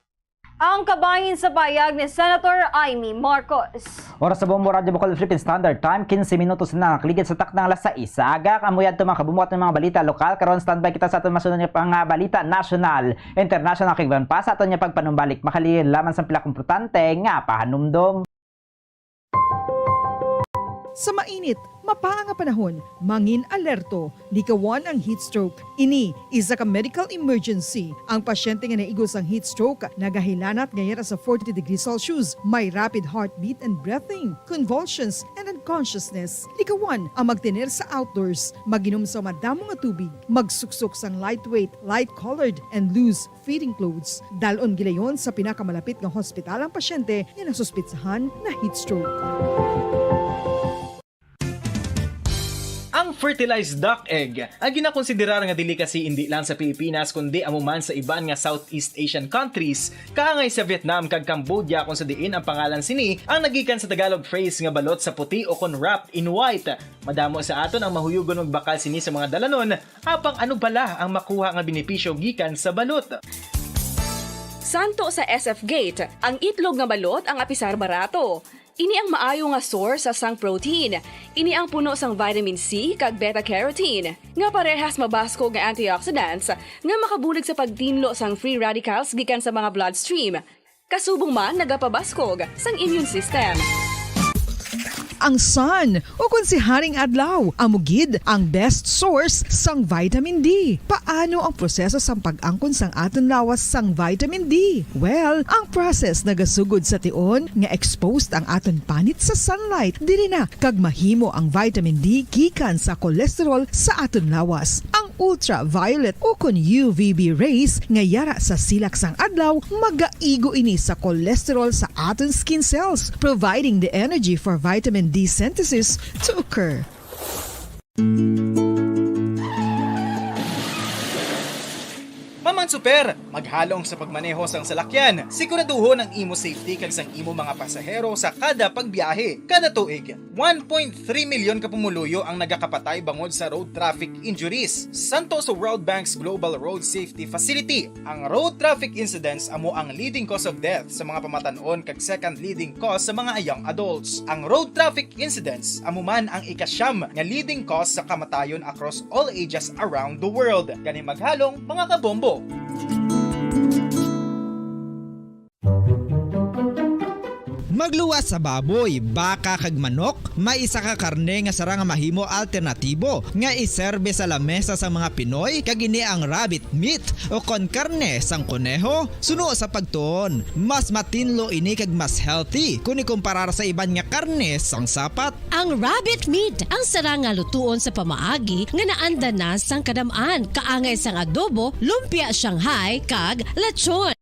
Ang kabahin sa pahayag ni Senator Imee Marcos. Oras sa Bombo Radyo Bacolod Philippine Standard Time, quince minutos na nakaligid sa takna nga alas sais sa aga. Amo yadto, mga kabombo, aton mga balita lokal. Karon, standby kita sa aton masunod nga pang, ah, balita national, international, kag iban pa sa aton nga pagpanumbalik. Makalilaman sa pila ka importante nga pahanumdom. Sa mainit, mapaa nga panahon, mangin alerto, likawan ang heat stroke. Ini isa ka medical emergency. Ang pasyente nga naigo sang heat stroke nagahilanat nga yara sa forty degrees Celsius, may rapid heartbeat and breathing, convulsions, and unconsciousness. Likawan ang magtener sa outdoors, mag-inom sa madamo nga tubig, magsuksok sang lightweight, light-colored, and loose fitting clothes. Dal-on gilayon sa pinakamalapit nga hospital ang pasyente nga nasuspitsahan na heat stroke. Ang fertilized duck egg ang ginakonsiderar nga delicacy indi lang sa Pilipinas kundi amo man sa iban nga Southeast Asian countries, kaangay sa Vietnam kag Cambodia, kung sa diin ang pangalan sini ang nagikan sa Tagalog phrase nga balot sa puti o kon wrapped in white. Madamo sa aton ang mahuyugon magbakal sini sa mga dalanon, apang ano bala ang makuha nga benepisyo gikan sa balot? Santo sa S F Gate, ang itlog nga balot ang apisar barato. Ini ang maayo nga source sa sang protein. Ini ang puno sang vitamin C kag beta-carotene, nga parehas mabaskog nga antioxidants nga makabulig sa pagtinlo sang free radicals gikan sa mga bloodstream. Kasubong man nagapabaskog sang immune system. Ang sun, ukon si Haring Adlaw, amo gid ang best source sang vitamin D. Paano ang proseso sang pag-angkon sang aton lawas sang vitamin D? Well, ang process nagasugod sa tion nga exposed ang aton panit sa sunlight, diri na kag mahimo ang vitamin D gikan sa cholesterol sa aton lawas. Ang ultraviolet ukon U V B rays nga yara sa silak sang adlaw magaigo ini sa cholesterol sa aton skin cells, providing the energy for vitamin D synthesis to occur. Maman Super, maghalong sa pagmaneho sang salakyan. Siguraduhon ang imo safety kag sang imo mga pasahero sa kada pagbiyahe. Kada tuig, one point three milyon ka pumuluyo ang nagakapatay bangod sa road traffic injuries. Santo sa World Bank's Global Road Safety Facility, ang road traffic incidents amo ang leading cause of death sa mga pamatan-on kag second leading cause sa mga young adults. Ang road traffic incidents amo man ang ikasyam nga leading cause sa kamatayon across all ages around the world. Gani maghalong, mga kabombo! Magluwas sa baboy, baka kag manok, may isa ka karne nga sarang nga mahimo alternatibo nga iserbe sa lamesa sang mga Pinoy, kag ini ang rabbit meat o kon karne sang koneho. Suno sa pagtuon, mas matinlo ini kag mas healthy kon ikumparar sa iban nga karne sang sapat. Ang rabbit meat ang sarang nga lutuon sa pamaagi nga naanda na sang kadam-an, kaangay sang adobo, lumpia Shanghai, kag lechon.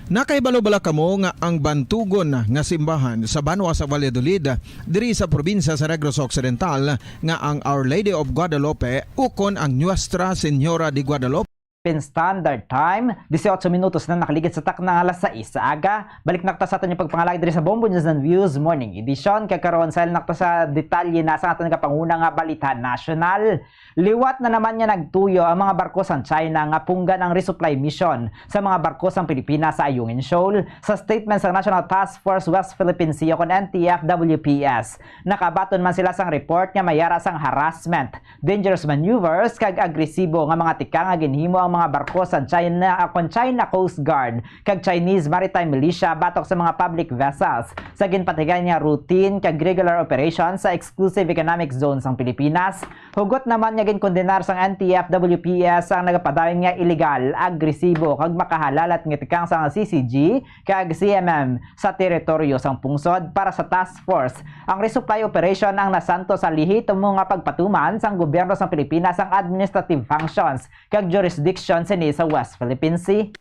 Nakahibalo bala kamo nga ang bantugon nga simbahan sa banwa sa Valladolid, diri sa probinsya sa Negros Occidental, nga ang Our Lady of Guadalupe ukon ang Nuestra Señora de Guadalupe, Philippine Standard Time, dieciocho minutos na nakaligid sa takna nga alas sais sa aga. Balik na kita sa aton nga pagpangalagad diri sa Bombo News and Views Morning Edition. Kag karon, sa nakita sa detalye na sa aton nga panguna nga balita nasyonal. Liwat na naman nga nagtuyo ang mga barko sang China nga punggan ang resupply mission sa mga barko sang Pilipinas sa Ayungin Shoal. Sa statement sang National Task Force West Philippine Sea o kon N T F W P S, nakabaton man sila sang report nga may ara sang harassment, dangerous maneuvers, kag agresibo nga mga tikang nga ginhimo ang mga barko sa China, kon China Coast Guard kag Chinese Maritime Militia batok sa mga public vessels sa ginpatigayon nga routine kag regular operation sa Exclusive Economic Zone sang Pilipinas. Hugot naman nga ginkondenar sang N T F W P S ang nagapadayon nga iligal, agresibo, kag makahalalat nga tikang sang C C G kag C M M sa teritoryo sang pungsod. Para sa task force, ang resupply operation ang nasanto sa lehitimo nga pagpatuman sang gobyerno sang Pilipinas sang administrative functions kag jurisdiction sini sa West Philippine Sea.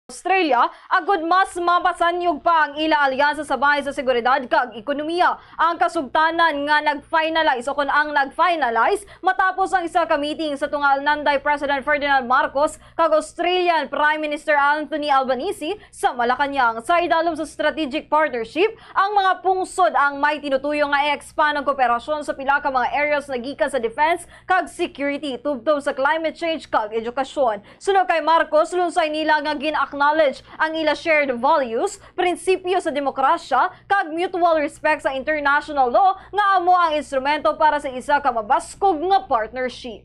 Australia, agud mas mapasanyog pa ang ila alyansa sa bahin sa seguridad kag ekonomiya. Ang kasugtanan nga nag-finalize o kon ang nag-finalize matapos ang isa ka meeting sa tunga Nanday President Ferdinand Marcos kag Australian Prime Minister Anthony Albanese sa Malacañang. Sa idalom sa strategic partnership, ang mga pungsod ang may tinutuyo nga i-expand ang kooperasyon sa pila ka mga areas na gikan sa defense kag security, tubtob sa climate change kag edukasyon. Suno kay Marcos, lunsay nila nga gin-acknowledge ang ila shared values, prinsipyo sa demokrasya, kag mutual respect sa international law nga amo ang instrumento para sa isa ka mabaskog nga partnership.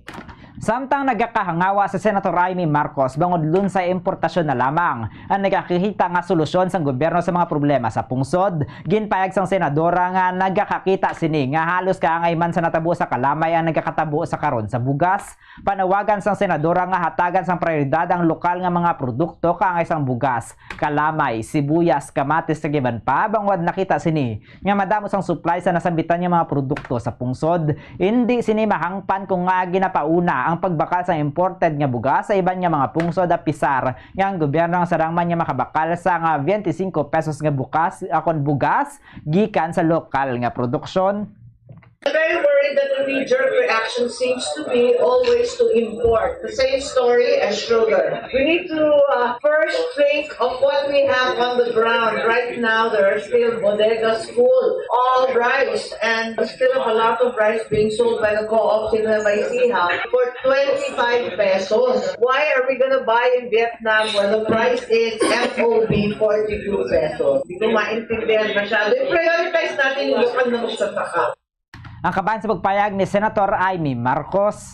Samtang nagakahangawa si Senator Imee Marcos bangod lunsay importasyon na lamang ang nagakakita nga solusyon sang gobyerno sa mga problema sa pungsod, ginpayag sang senadora nga nagakakita sini nga halos kaangay man sa natabo sa Kalamay ang nagakatabo sa karon sa bugas. Panawagan sang senadora nga hatagan sang prioridad ang lokal nga mga produkto kaangay sang bugas, kalamay, sibuyas, kamatis, kag iban pa, bangod nakita sini nga madamo sang supply sa nasambitan nga mga produkto sa pungsod. Indi sini mahangpan kung nga ginapauna ang pagbakal sang imported nga bugas sa iban nga mga pungsod, apisar nga ang gobyerno ang sarang man nga makabakal sa nga twenty-five pesos nga bukas, akon bugas gikan sa lokal nga produksyon. I'm very worried that the knee-jerk reaction seems to be always to import. The same story as sugar. We need to uh, first think of what we have on the ground. Right now, there are still bodegas full, all rice, and still have a lot of rice being sold by the co-ops in Nueva Ecija for twenty-five pesos. Why are we gonna buy in Vietnam where the price is F O B forty-two pesos? Hindi ko maintindihan masyado. I-prioritize natin yung lokal na magsasaka. Ang kaban sa pagpayag ni Senator Imee Marcos.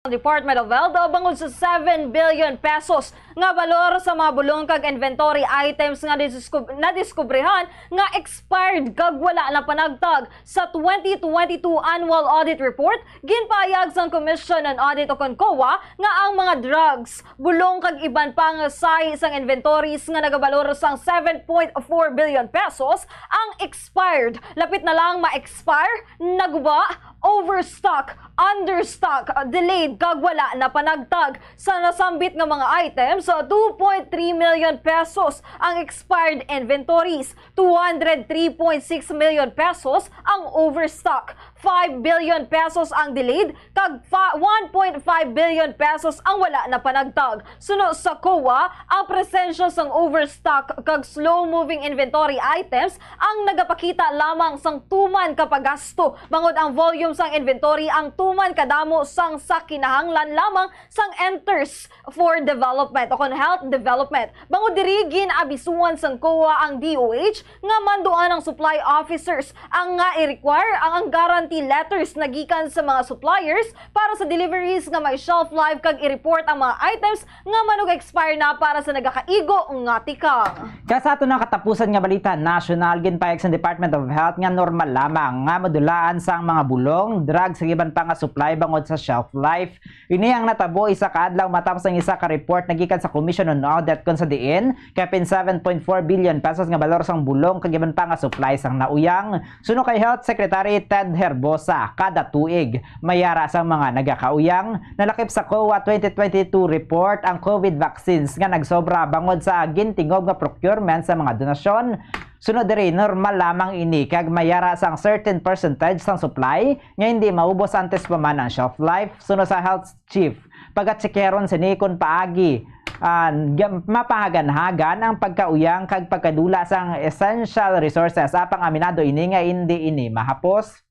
Department of Health, uh, bangod sa seven billion pesos nga balor sa mga bulong kag inventory items nga nadisku-, nadiskubrihan nga expired kag wala na panagtag. Sa twenty twenty-two Annual Audit Report, ginpahayag sang Commission on Audit o kon COA nga ang mga drugs, bulong kag iban pa nga sahi sang inventories nga nagabalor sang seven point four billion pesos ang expired, lapit na lang ma-expire, naguba, overstock, understock, delayed, kag wala na panagtag. Sa nasambit nga mga items, two point three million pesos ang expired inventories, two hundred three point six million pesos ang overstock, five billion pesos ang delayed, kag fa-, one point five billion pesos ang wala na panagtag. Suno sa COA, ang presensya sang overstock kag slow-moving inventory items ang nagapakita lamang sang tuman ka paggasto, bangod ang volume sang inventory ang tuman kadamo sang sa kinahanglan lamang sang Centers for Development o kon Health Development. Bangod diri, gin-abisuhan sang COA ang DOH nga manduan ang supply officers ang nga i-require ang, ang guarantee letters na gikan sa mga suppliers para sa deliveries nga may shelf life kag i-report ang mga items nga manug-expire na para sa nagakaigo nga tikang. Kag sa aton nga katapusan nga balita nasyonal, ginpayag sang Department of Health nga normal lamang nga madulaan sang mga bulong, drugs, kag iban pa nga supply bangod sa shelf life. Ini ang natabo isa ka adlaw matapos ang isa ka report na gikan sa Commission on Audit, kon sa diin kapin seven point four billion pesos nga balor sang bulong kag iban pa nga supply sang nauyang. Suno kay Health Secretary Ted Herbosa, kada tuig may ara sang mga nagakauyang. Nalakip sa COA twenty twenty-two report ang COVID vaccines nga nagsobra bangod sa gintingob nga procurement sa mga donasyon. Sunod diri, normal lamang ini kag may ara sang certain percentage sang supply nga hindi maubos antes pa man ang shelf life. Sunod sa health chief, pagatsikyaron sini kon paagi, ah, ga-, mapahaganhagan ang pagkauyang kag pagkadula sang essential resources, apang aminado ini nga hindi ini mahapos.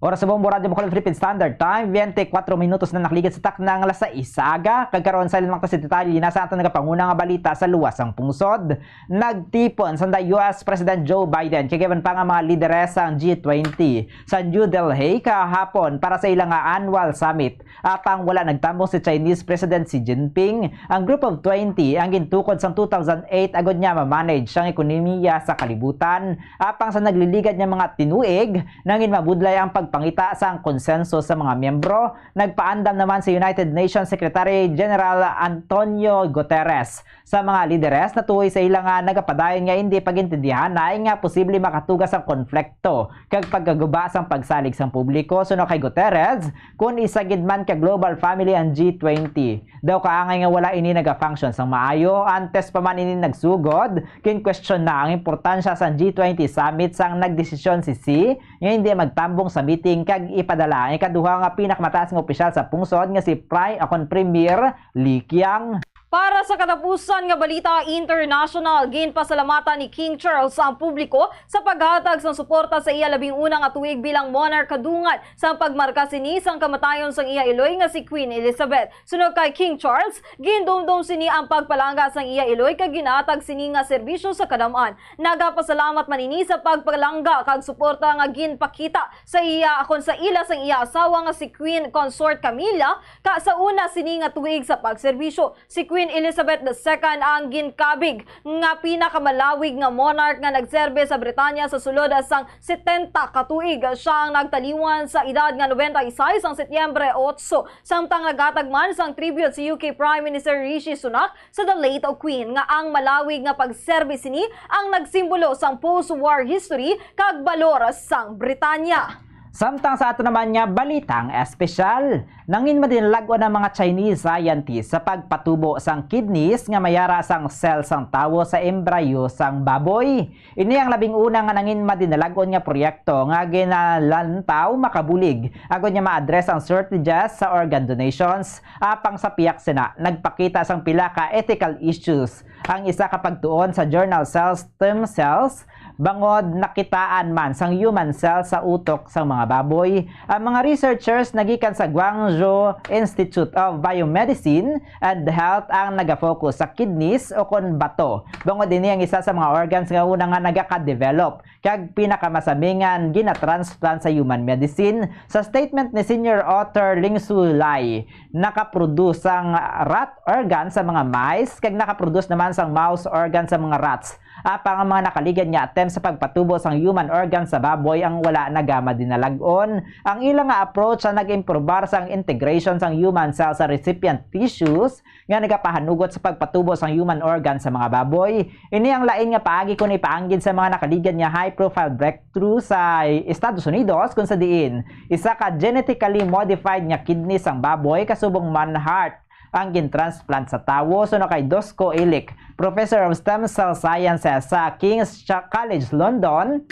Oras sa Bombo Radyo Bacolod, Philippine Standard Time, twenty-four minutos na nakaligid sa takna nga alas sais sa aga. Kag karon, sa lamang ta sa detalye na sa aton nagapanguna nga balita sa luwas sang pungsod. Nagtipon sa U S President Joe Biden kag iban pa nga mga lideres sang G twenty sa New Delhi kahapon para sa ila nga annual summit. Apang wala nagtambong si Chinese President Xi Jinping. Ang Group of twenty ang gintukod sang two thousand eight agod niya ma-manage ang ekonomiya sa kalibutan. Apang sa nagliligad nga mga tinuig, nangin mabudlay ang pagpangita sang konsenso sa mga miyembro. Nagpaandam naman si United Nations Secretary General Antonio Guterres sa mga lideres natuoy sa ila nga nagapadayon nga hindi pagintindihanay nga posible makatuga sang konflikto kag pagkaguba sang pagsalig sang publiko. Suno kay Guterres, kun isa gid man ka global family ang G twenty, daw kaangay nga wala ini naga-function sang maayo. Antes pa man ini nagsugod, ginkwestiyon na ang importansya sang G twenty summit sang nagdesisyon si Xi nga hindi magtambong sa meeting kag ipadala ang ikaduha nga pinakamataas nga opisyal sa pungsod nga si Prime, akon, Premier Li Qiang. Para sa katapusan nga balita international, ginpasalamatan ni King Charles ang publiko sa paghatag sang suporta sa iya labing una nga tuig bilang monarch kadungan sang pagmarka sini sang kamatayon sang iya iloy nga si Queen Elizabeth. Suno kay King Charles, gindumdom sini ang pagpalangga sang iya iloy kag ginhatag sini nga serbisyo sa kadam-an. Nagapasalamat man ini sa pagpalangga kag suporta nga ginpakita sa iya, akon, sa ila sang iya asawa nga si Queen Consort Camilla, ka sa una sini nga tuig sa pagserbisyo. Si Queen Elizabeth the Second ang ginkabig nga pinakamalawig nga monarch nga nagserbe sa Britanya sa sulod sang setenta ka tuig. Siya ang nagtaliwan sa edad nga noventa y seis sang Setyembre otso, samtang naghatag man sang tribute si U K Prime Minister Rishi Sunak sa the late Queen, nga ang malawig nga pagserbi sini ang nagsimbolo sang post-war history kag balor sang Britanya. Samtang sa ato naman nga balitang espesyal, nangin madinalag-on ang mga Chinese scientists sa pagpatubo sang kidneys nga may ara sang cell sang tawo sa embryo sang baboy. Ini ang labing una nga nangin madinalag-on nga proyekto nga ginalantaw makabulig agod nga ma-address ang shortages sa organ donations. Apang sa pihak sina, nagpakita sang pila ka ethical issues ang isa ka pagtuon sa journal Cell Stem Cells, bangod nakitaan man sang human cell sa utok sang mga baboy. Ang mga researchers nagikan sa Guangzhou Institute of Biomedicine and Health ang nagafocus sa kidneys o kon bato, bangod ini ang isa sa mga organs nga una nga nagaka-develop kag pinakamasamingan ginatransplant sa human medicine. Sa statement ni senior author Ling Su Lai, nakaproduce sang rat organ sa mga mice kag nakaproduce naman sang mouse organ sa mga rats. Apang ang mga nakaligad nga attempt sa pagpatubo sang human organ sa baboy ang wala nagamadinalag-on. Ang ila nga approach ang nag-improbar sang integration sang human cell sa recipient tissues nga nagapahanugot sa pagpatubo sang human organ sa mga baboy. Ini ang lain nga paagi kon ipaanggid sa mga nakaligad nga high-profile breakthrough sa Estados Unidos, kon sa diin isa ka genetically modified nga kidney sang baboy kasubong man heart ang gintransplant sa tawo. Suno kay Dusko Illick, Professor of Stem Cell Sciences sa King's Cha-, College London,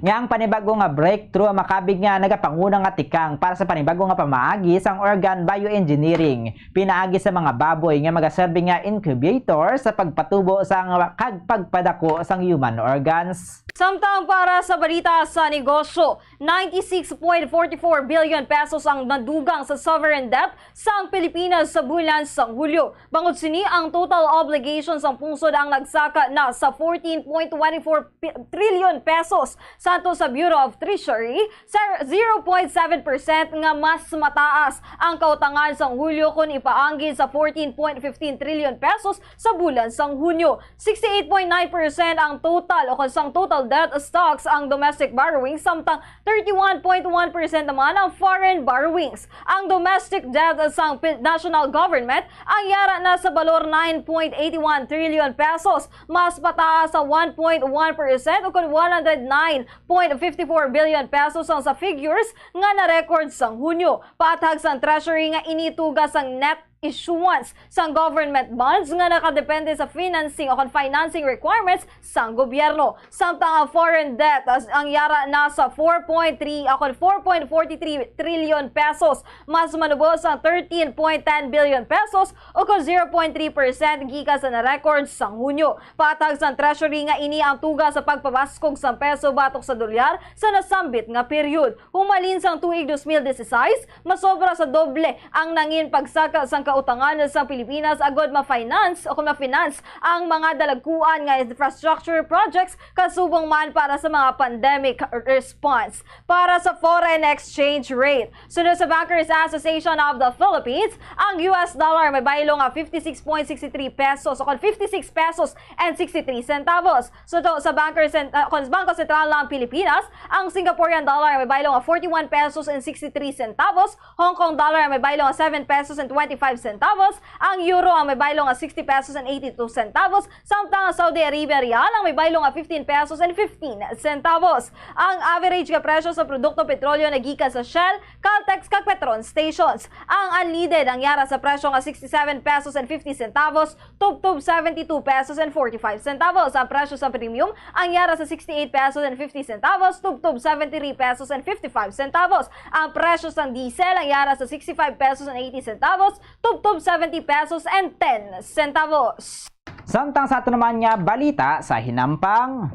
nga ang panibago nga breakthrough makabig nga nagapanguna nga tikang para sa panibago nga pamaagi sang organ bioengineering pinaagi sa mga baboy nga magaserbi nga incubator sa pagpatubo sang kag pagpadako sang human organs. Samtang para sa balita sa negosyo, ninety-six point forty-four billion pesos ang nadugang sa sovereign debt sang Pilipinas sa bulan sang Hulyo. Bangod sini, ang total obligations sang pungsod ang nagsaka na sa fourteen point twenty-four pi-, trillion pesos. Santo sa Bureau of Treasury, sa zero point seven percent nga mas mataas ang kautangan sang Hulyo kon ipaanggid sa fourteen point fifteen trillion pesos sa bulan sang Hunyo. Sixty-eight point nine percent ang total o kon sang total debt stocks ang domestic borrowing, samtang thirty-one point one percent naman ang foreign borrowings. Ang domestic debt sang Pil-, national government ang yara na sa balor nine point eight one trillion pesos, mas pataas sa one point one percent o kon one hundred nine point fifty four billion pesos ang sa figures nga na-record sang Hunyo. Paathag sang Treasury nga ini tuga sang net issuance sang government bonds nga nakadepende sa financing o kon financing requirements sang gobyerno. Samtang ang foreign debt as ang yara na sa four point three o kon four point forty-three trillion pesos, mas manubos ang thirteen point ten billion pesos o kon zero point three percent gikan sa na-record sang Hunyo. Patag sang Treasury nga ini ang tuga sa pagpabaskog sang peso batok sa dolyar sa nasambit nga period. Humalin sang tuig dos mil dieciséis, masobra sa doble ang nangin pagsaka sang kautangan sang Pilipinas agod ma-finance o kon ma-finance ang mga dalagkuan nga infrastructure projects kasubong man para sa mga pandemic response. Para sa foreign exchange rate, sunod sa Bankers Association of the Philippines, ang U S dollar may baylo nga fifty-six point six three pesos o kon fifty-six pesos and sixty-three centavos. Suto sa Banker Cent-, ah, kon Bangko Sentral ng Pilipinas, ang Singaporean dollar may baylo nga forty-one pesos and sixty-three centavos, Hong Kong dollar may baylo nga seven pesos and twenty-five centavos, ang euro ang may baylo nga sixty pesos and eighty-two centavos, samtang ang Saudi Arabia rial ang may baylo nga fifteen pesos and fifteen centavos. Ang average nga presyo sa produkto petrolyo nagikan sa Shell, Caltex kag Petron stations. Ang unleaded ang yara sa presyo nga sixty-seven pesos and fifty centavos, tubtob seventy-two pesos and forty-five centavos. Ang presyo sa premium ang yara sa sixty-eight pesos and fifty centavos, tubtob seventy-three pesos and fifty-five centavos. Ang presyo sang diesel ang yara sa sixty-five pesos and eighty centavos, tubtob seventy pesos and ten centavos. Samtang sa ato naman nga balita sa hinampang.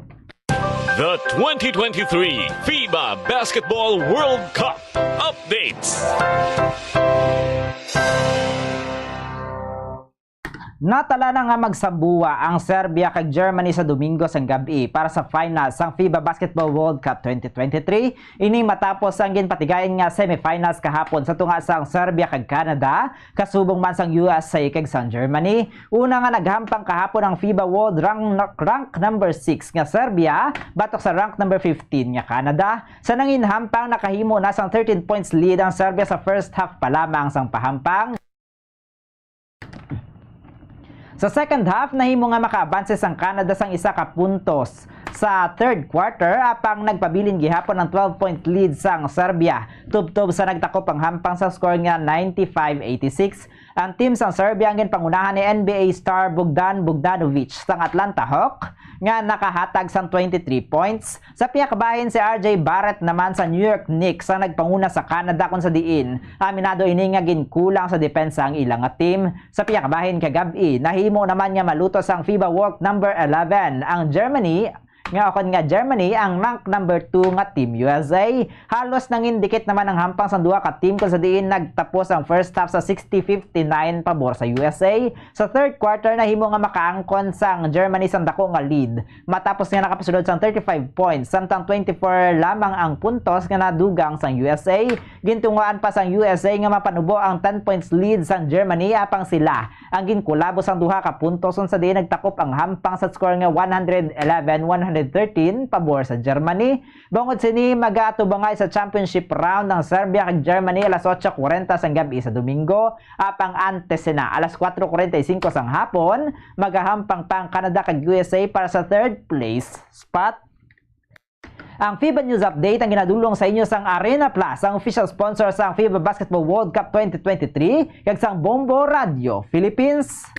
The twenty twenty-three FIBA Basketball World Cup updates. Natala na nga magsambuwa ang Serbia kag Germany sa Domingo sang gab-i para sa final sang FIBA Basketball World Cup twenty twenty-three. Ini matapos ang ginpatigayon nga semifinals kahapon sa tunga sang Serbia kag Canada, kasubong man sang U S A kag sang Germany. Una nga naghampang kahapon ang FIBA World rank, rank number six nga Serbia batok sa rank number fifteen nga Canada. Sa nanginhampang, nakahimo na sang thirteen points lead ang Serbia sa first half pa lamang sang pahampang. Sa second half, nahimo nga makaabanse sang Canada sang isa ka puntos sa third quarter, apang nagpabilin gihapon ang twelve-point lead sang Serbia, tubtob sa nagtakop ang hampang sa score nga ninety-five eighty-six. Ang team sang Serbia ang ginpangunahan ni N B A star Bogdan Bogdanovic sang Atlanta Hawk, nga nakahatag sang twenty-three points. Sa pihak bahin, si R J Barrett naman sa New York Knicks ang nagpanguna sa Canada, kung sa diin aminado ini nga ginkulang sa depensa ang ila nga team. Sa pihak bahin kagab-i, nahimo naman nga maluto sang FIBA World number eleven ang Germany, nga, o kon nga Germany ang rank number two nga Team U S A. Halos nangindikit naman ang hampang sang duha ka team, kung sa diin nagtapos ang first half sa sixty fifty-nine pabor sa U S A. Sa third quarter, nahimo nga makaangkon sang Germany sang dako nga lead, matapos nga nakapasulod sang thirty-five points, samtang twenty-four lamang ang puntos nga nadugang sang U S A. Gintungoan pa sang U S A nga mapanubo ang ten points lead sang Germany, apang sila ang ginkulabo sang duha ka puntos, kung sa diin nagtakop ang hampang sa score nga one hundred eleven one hundred thirteen pabor sa Germany. Bangod sini, magaatubangay sa championship round ang Serbia kag Germany alas otso kwarenta sang gab-i sa Domingo, apang antes sina, alas kuwatro kwarenta y singko sang hapon, magahampang pa ang Canada kag U S A para sa third place spot. Ang FIBA News Update ang ginadulong sa inyo sang Arena Plus, ang official sponsor sang FIBA Basketball World Cup twenty twenty-three, kag sang Bombo Radio Philippines.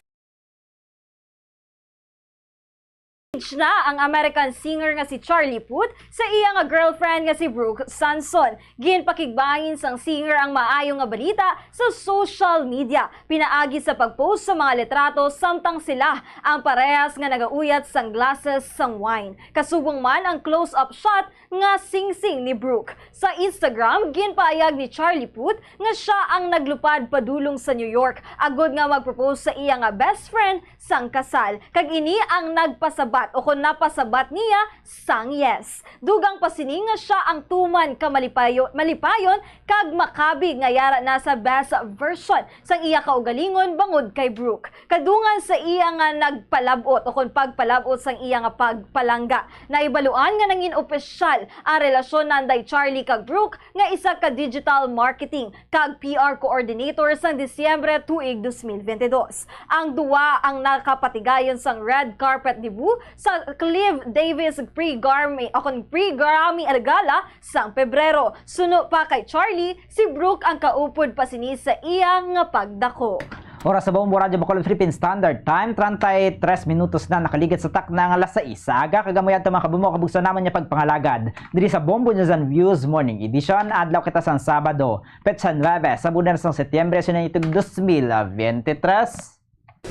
Na ang American singer nga si Charlie Puth sa iya nga girlfriend nga si Brooke Sanson. Ginpakigbahin sang singer ang maayo nga balita sa social media pinaagi sa pag-post sa mga litrato samtang sila ang parehas nga nagauyat sang glasses sang wine. Kasubong man ang close-up shot nga singsing ni Brooke. Sa Instagram, ginpaayag ni Charlie Puth nga sia ang naglupad padulong sa New York agod nga mag-propose sa iya nga best friend sang kasal, kag ini ang nagpasabat o kon napasabat niya sang yes. Dugang pa sini nga sia ang tuman ka malipayo-, malipayon kag makabig nga yara na sa best version sang iya kaugalingon bangod kay Brooke. Kadungan sa iya nga nagpalab-ot o kon pagpalab-ot sang iya nga pagpalangga, naibaluan nga nangin opisyal ang relasyon nanday Charlie kag Brooke nga isa ka digital marketing kag P R coordinator sang Disyembre tuig dos mil bentidós. Ang duwa ang nakapatigayon sang red carpet debut sa Clive Davis pre-Grammy, o kon pre-Grammy Gala sang Pebrero. Suno pa kay Charlie, si Brooke ang kaupod pa sini sa iya nga pagdako. Oras sa Bombo Radyo Bacolod Philippine Standard Time, treinta y tres minutos na nakaligid sa takna nga alas sais sa aga, kag amo yadto, mga kabombo, kabugso namon nga pagpangalagad diri sa Bombo News and Views Morning Edition. Adlaw kita sang Sabado, petsa nuebe sa bulan sang Setyembre, sina itong dos mil veintitrés.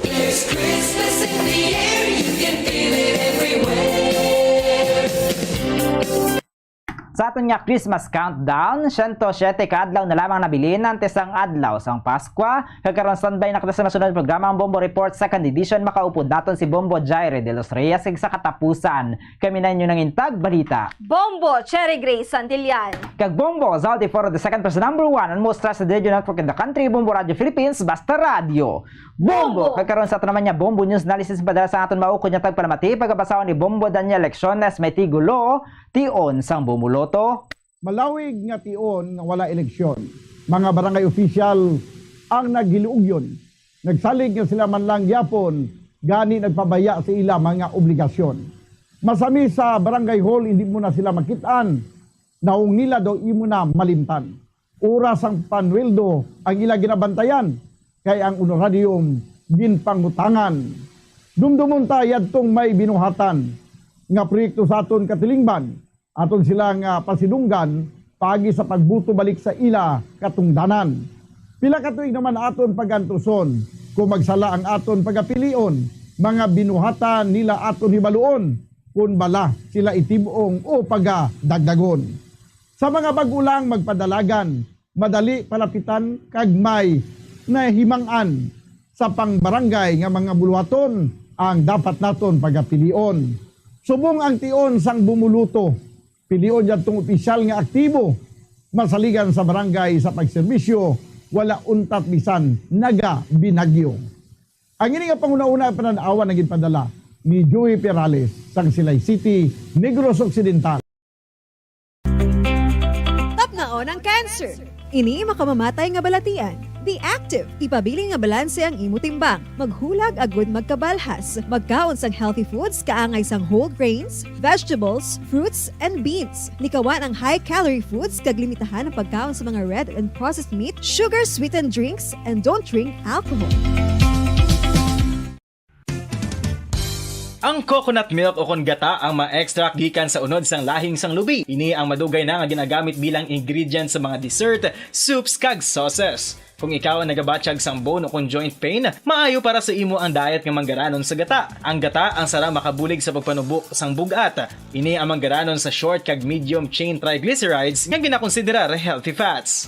There's Christmas in the air, you can feel it everywhere. Sa aton nga Christmas countdown, siyento siyete ka adlaw na lamang nabilin antes ang adlaw sang Paskwa. Kag karon, standby na kita sa masunod nga programa, ang Bombo Report Second Edition. Makaupod naton si Bombo Jaire de los Reyes, kag sa katapusan, kami na inyo nangin tagbalita, Bombo Cherry Grace Santillan. Kag Bombo Zaldi Foro the second, person number one, ang most trusted radio network in the country, Bombo Radio Philippines, basta radyo. Bombo! Bombo! Kag karon sa aton naman nga Bombo News Analysis, padala sa aton maukod nga tagpalamati, pagabasahon ni Bombo Daniel Lecciones, may tigulo, tion sang Bumuloto. Malawig nga tion nga wala eleksyon. Mga barangay opisyal ang naghiluugyon. Nagsalig nga sila man lang gyapon gani nagpabaya sa ila mga obligasyon. Masami sa barangay hall, hindi mo na sila makit-an. Naong nila daw imo na malimtan. Oras sang panweldo ang ila ginabantayan, kay ang honorarium ginpangutangan. Dumdumon ta yadtong may binuhatan nga proyekto sa aton katilingban, aton sila nga pasidunggan paagi sa pagbuto balik sa ila katungdanan. Pila ka tuig naman aton pagantuson, kung magsala ang aton pagapilion, mga binuhatan nila aton hibaluon, kung bala sila itib-ong o pagadagdagon. Sa mga bag-o lang magpadalagan, madali palapitan kag may nahimang-an sa pangbarangay nga mga buluhaton ang dapat naton pagapilion. Subong ang tion sang Bumuloto, pilion yadtong opisyal nga aktibo, masaligan sa barangay sa pagserbisyo, wala untat bisan nagabinagyo. Ang ini nga panghunahuna, panan-awan nga ginpadala ni Joey Perales sang Silay City, Negros Occidental. Tapngaon ang cancer. Ini makamamatay nga balatian. Be active. Ipabilin nga balanse ang imo timbang. Maghulag agud magkabalhas. Magkaon sang healthy foods, kaangay sang whole grains, vegetables, fruits, and beans. Likawan ang high-calorie foods kag limitahan ang pagkaon sa mga red and processed meat, sugar-sweetened drinks, and don't drink alcohol. Ang coconut milk ukon gata ang ma-extract gikan sa unod sang lahing sang lubi. Ini ang madugay na nga ginagamit bilang ingredient sa mga dessert, soups, kag sauces. Kung ikaw ang nagabatyag sang bone ukon joint pain, maayo para sa imo ang diet nga manggaranon sa gata. Ang gata ang sara makabulig sa pagpanubo sang bug-at. Ini ang manggaranon sa short kag medium chain triglycerides nga ginakonsiderar healthy fats.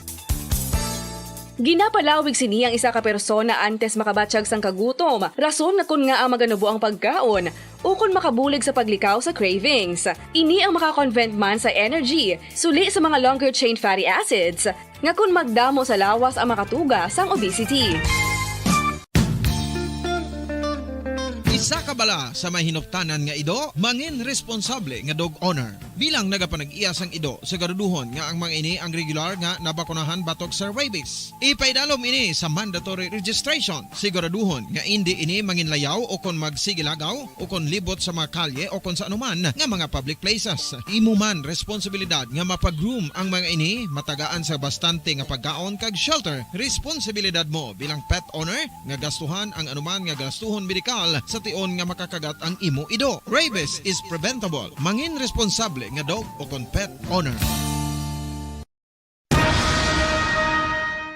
Ginapalawig sini ang isa ka persona antes makabatyag sang kagutom, rason nga kon ngaa maganubo ang pagkaon, ukon makabulig sa paglikaw sa cravings. Ini ang makakonvert man sa energy, suli sa mga longer chain fatty acids, nga kon magdamo sa lawas ang makatuga sang obesity. Isa ka bala sa may hinuptanan nga ido, mangin responsable nga dog owner. Bilang nagapanag-iya sang ido, siguraduhon nga ang mga ini ang regular nga nabakunahan batok sa rabies. Ipaidalom ini sa mandatory registration. Siguraduhon nga indi ini manginlayaw o kon magsigilagaw o kon libot sa mga kalye o kon sa anuman nga mga public places. Imo man responsibilidad nga mapag-groom ang mga ini, matagaan sa bastante nga pagkaon kag shelter. Responsibilidad mo bilang pet owner nga gastuhan ang anuman nga gastuhon medikal sa tion nga makakagat ang imo ido. Rabies is preventable. Mangin responsable nga dog o kon pet owner.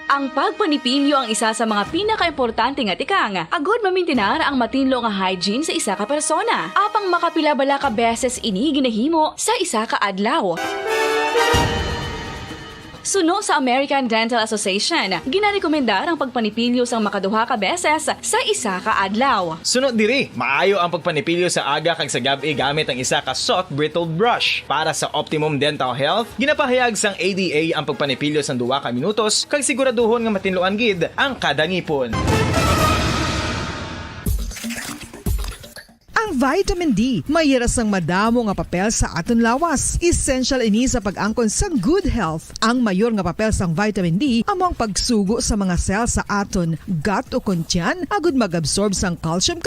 Ang pagpanipilyo ang isa sa mga pinakaimportante nga tikang agud mamintinar ang matinlo nga hygiene sa isa ka persona. Apang makapila bala ka beses ini ginahimo sa isa ka adlaw? Suno sa American Dental Association, ginarekomendar ang pagpanipilyo sang makaduha ka beses sa isa ka adlaw. Suno diri, maayo ang pagpanipilyo sa aga kag sa gab-i gamit ang isa ka soft bristled brush. Para sa optimum dental health, ginapahayag sang A D A ang pagpanipilyo sang duha ka minutos kag siguraduhon nga matinluan gid ang kada ngipon. Ang vitamin D may hira sang madamo nga papel sa aton lawas. Essential ini sa pag-angkon sang good health. Ang mayor nga papel sang vitamin D amo ang pagsugo sa mga cell sa aton gut o kon tiyan agud mag-absorb sang calcium.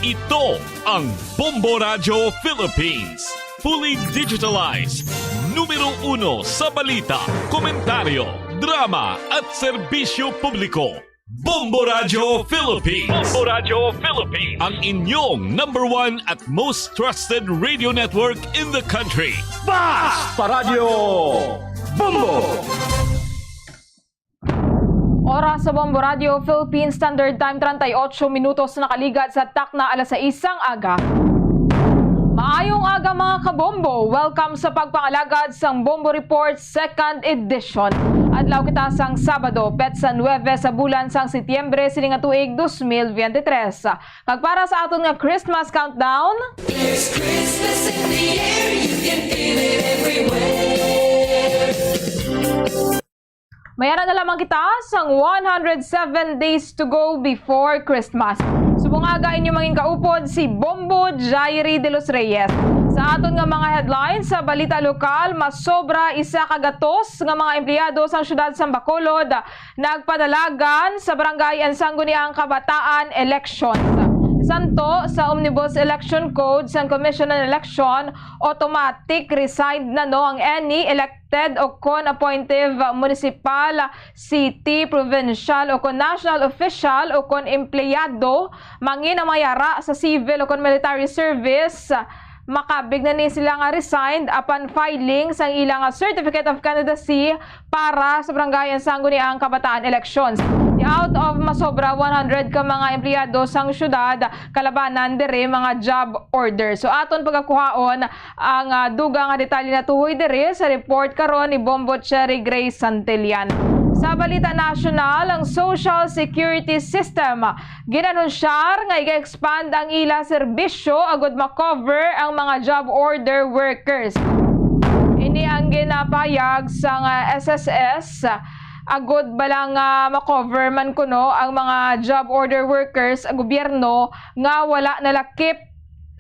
Ito ang Bombo Radyo Philippines. Fully digitalized. Numero uno sa balita, komentaryo, Drama at serbisyo publiko. Bombo Radyo Philippines. Bombo Radyo Philippines. Ang inyong number one at most trusted radio network in the country. Basta Radyo Bombo! Oras sa Bombo Radyo Philippines Standard Time, treinta y ocho minutos na nakaligad sa takna alas sais sang aga. Maayong aga, mga kabombo. Welcome sa pagpangalagad sang Bombo Report Second Edition. Adlaw kita sang Sabado, petsa nuebe sa bulan sang Setyembre sining nga tuig dos mil biyente tres. Kag para sa aton nga Christmas countdown, There's Christmas in the air, you can feel it everywhere. May ara na lamang kita sang one hundred seven days to go before Christmas. Subong aga, inyo mangin kaupod si Bombo Jairi de los Reyes. Sa aton nga mga headlines, sa balita lokal, masobra isa ka gatos nga mga empleyado sang siyudad sang Bacolod nagpadalagan sa Barangay and Sangguniang Kabataan Elections. Santo sa Omnibus Election Code sang Commission on Election, automatic resigned na no ang any elected o kon appointive municipal, city, provincial o kon national official o kon empleyado mangin ang may ara sa civil o kon military service. Makabig na ni sila nga resigned upon filing sang ila nga certificate of candidacy para sa Barangay and Sangguniang Kabataan Elections. Out of masobra one hundred ka mga empleyado sang syudad, kalabanan diri mga job order. So aton pagakuhaon ang, ah, dugang nga detalye natuhoy diri sa report karon ni Bombo Cherry Gray Santillan. Sa balita nasyonal, ang Social Security System ginanunsyar nga iga-expand ang ila serbisyo agud ma-cover ang mga job order workers. Ini ang ginapahayag sang S S S, agud bala nga ma-cover man kuno ang mga job order workers sa gobyerno nga wala nalakip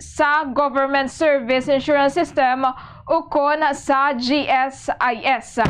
sa Government Service Insurance System ukon sa G S I S.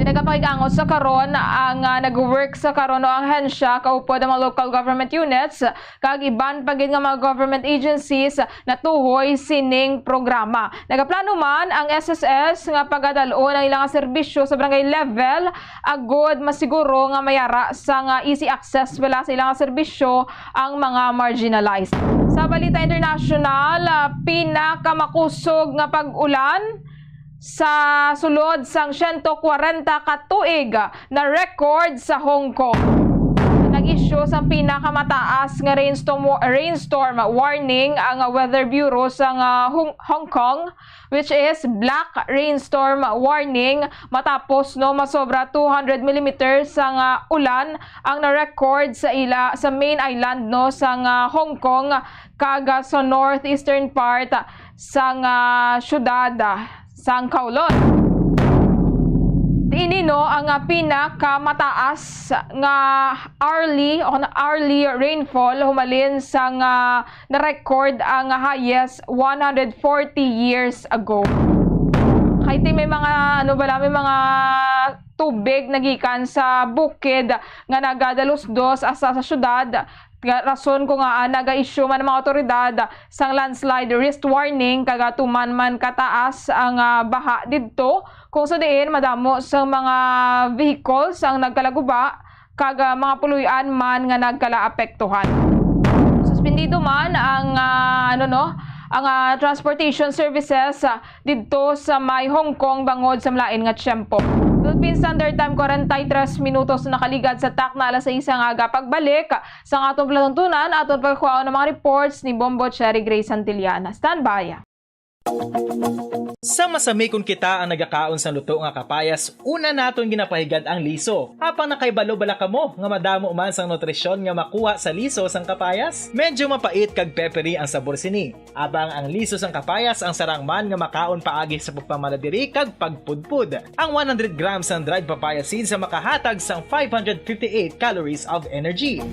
Di nagapakig-angot sa karon ang, ah, nag-work sa karon o ahensya kaupod ang mga local government units kag iban pa gid nga mga government agencies natuhoy sining programa. Nagaplano man ang S S S nga pagadal-on ang ilang serbisyo sa barangay level agud masiguro nga may ara sang, ah, easy access bala sa ilang serbisyo ang mga marginalized. Sa balita international, ah, pinakamakusog nga pag-ulan sa sulod sang siyento kwarenta ka tuig na record sa Hong Kong. Nag-issue sang pinakamataas nga rainstorm, rainstorm warning ang Weather Bureau sang, ah, Hong, Hong Kong, which is black rainstorm warning, matapos no masobra two hundred millimeters sang, ah, ulan ang na-record sa ila, sa main island no sang, ah, Hong Kong kag, ah, sa northeastern part sang, ah, syudad, ah, sang Kowloon. Ini no ang, ah, pinakamataas nga hourly o hourly rainfall humalin sang, ah, na-record ang highest one hundred forty years ago. Kay ti may mga, ano bala, may mga tubig nagikan sa bukid nga nagadalusdos hasta sa syudad. Nga rason kung ngaa naga-issue man ang mga awtoridad sang landslide risk warning, kag tuman man kataas ang, ah, baha didto, kung sa diin madamo sang mga vehicles ang nagkalaguba, kag, ah, mga puloy-an man nga nagkalaapektuhan. Suspendido man ang, ah, ano, no, ang, ah, transportation services, ah, didto sa may Hong Kong bangod sa malain nga tiyempo. Philippine Standard Time, kwarenta y tres minutos na nakaligad sa takna alas sais nga aga. Pagbalik sang aton palatuntunan, aton pagkuhaon ang mga reports ni Bombo Cherry Gray Santillana. Standby. Sa masamikon kita ang nagakaon sang luto nga kapayas, una naton ginapahigad ang liso. Apang nakahibalo bala kamo nga madamo man sang nutrisyon nga makuha sa liso sang kapayas? Medyo mapait kag peppery ang sabor sini. Apang ang liso sang kapayas ang sarang man nga makaon paagi sa pagpamala diri kag pagpudpod. Ang one hundred grams sang dried papaya seeds sa makahatag sang five hundred fifty-eight calories of energy.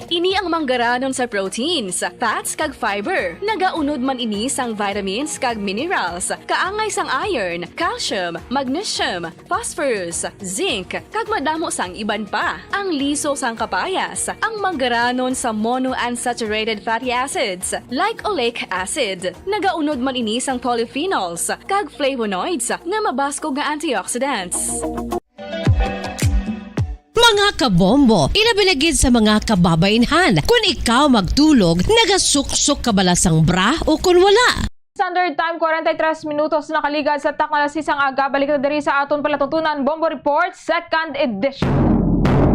Ini Ang manggaranon sa proteins, fats, kag fiber. Nagaunod man ini sang vitamins kag minerals, kaangay sang iron, calcium, magnesium, phosphorus, zinc, kag madamo sang iban pa. Ang liso sang kapayas, ang manggaranon sa monounsaturated fatty acids, like oleic acid. Nagaunod man ini sang polyphenols kag flavonoids nga mabaskog nga antioxidants. Mga kabombo, ilabi na gid sa mga kababainhan. Kun ikaw magtulog, nagasuksok ka bala sang bra o kun wala? Standard Time, forty-three minutos nakaligad sa takna alas sais sang aga. Balik na diri sa aton palatuntunan, Bombo Report, second edition.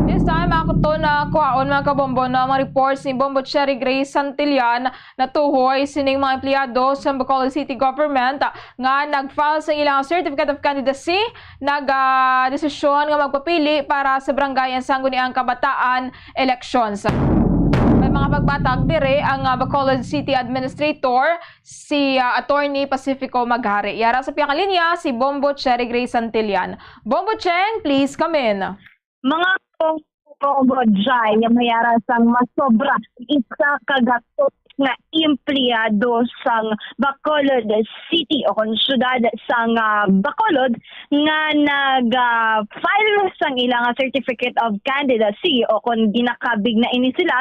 This time, ako to na kuhaon, mga kabombo, na mga reports ni Bombo Cherry Grace Santillan, natuhoy sining mga empleyado sa Bacolod City Government nga nag-file sa ilang Certificate of Candidacy, nag, ah, desisyon nga magpapili para sa Barangay and Sangguniang Kabataan elections. May mga pagbatag dire ang, ah, Bacolod City Administrator, si, ah, Attorney Pacifico Maghari. Yara sa pihak nga linya si Bombo Cherry Grace Santillan. Bombo Cheng, please come in. Mga kong Jai, nga mayara sang masobra isa ka gatos nga empleyado sang Bacolod City o kon syudad sang, ah, Bacolod nga nag, ah, file sang ilang Certificate of Candidacy o kon ginakabig na ini sila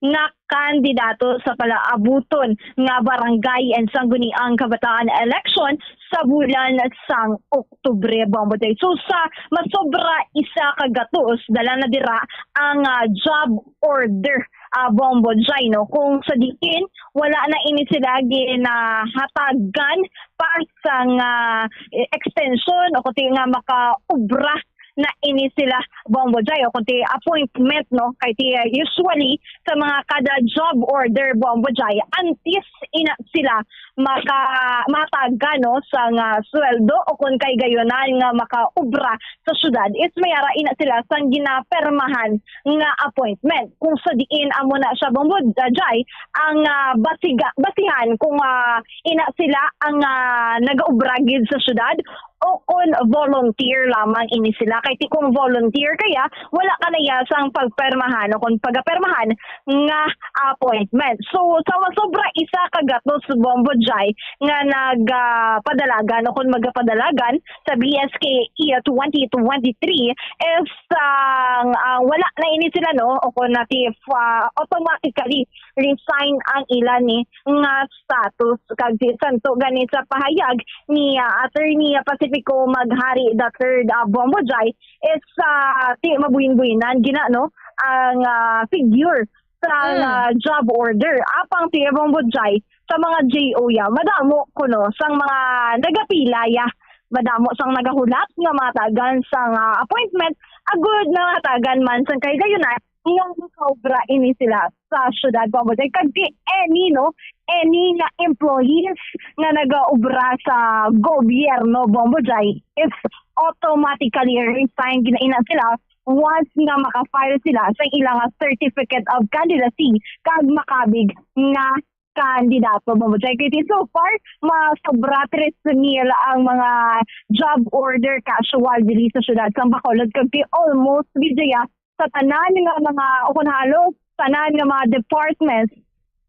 nga kandidato sa palaabuton nga Barangay and Sangguniang Kabataan election sa bulan sang Oktubre, Bombo Jai. So, sa masobra isa ka gatos, dala na dira ang, ah, job order, ah, Bombo Jai, no? Kung sa diin, wala na ini sila ginahatagan pa sang, ah, extension o kuti nga makaobra na ini sila, Bombo Jai, o kun ti appointment, no? Kay ti, uh, usually, sa mga kada job order, Bombo Jai, antes ina sila maka-, matagan, no, sang sweldo o kun kay gayunan nga makaobra sa syudad, is may ara ina sila sang ginapermahan nga appointment. Kung sa diin amo na siya, Bombo Jai, ang, ah, basiga-, basihan kung, ah, ina sila ang, ah, nagaobra gid sa syudad o kon volunteer lamang ini sila. Kay ti kung volunteer kaya, wala ka na iya sang pagpermahan o kon pagapermahan nga appointment. So, sa masobra isa ka gatos, Bombo Jai, nga nag, ah, padalagan o kon magapadalagan sa B S K E twenty twenty-three is, ah, ah, wala na ini sila, no? O kon nati, ah, automatically resign ang ila ni nga status. Kag si santo gani sa pahayag ni, ah, Attorney Pacifico Maghari the third, ah, Bombo Jai, is, ah, ti mabuhin-buhinan gina, no, ang, ah, figure sa, mm, ah, job order. Apang ti Bombo Jai, sa mga J O ya, madamo kuno sang mga nagapila ya. Madamo sang nagahulat nga mga tagan sang, ah, appointment, agud nga mga tagan man sang kay gayunan nga makaobra ini sila sa syudad, Bombo Jai. Kag di any, no, any nga employees nga nagaobra sa gobyerno, Bombo Jai, is automatically resign gina ina sila once nga maka-file sila sa ilang certificate of candidacy kag makabig nga kandidato, Bombo Jai. Kay so far, masobra tres mil ang mga job order casual diri sa syudad sang Bacolod, kag kay almost gid ya sa tanan nga mga, o kun halos tanan nga mga departments,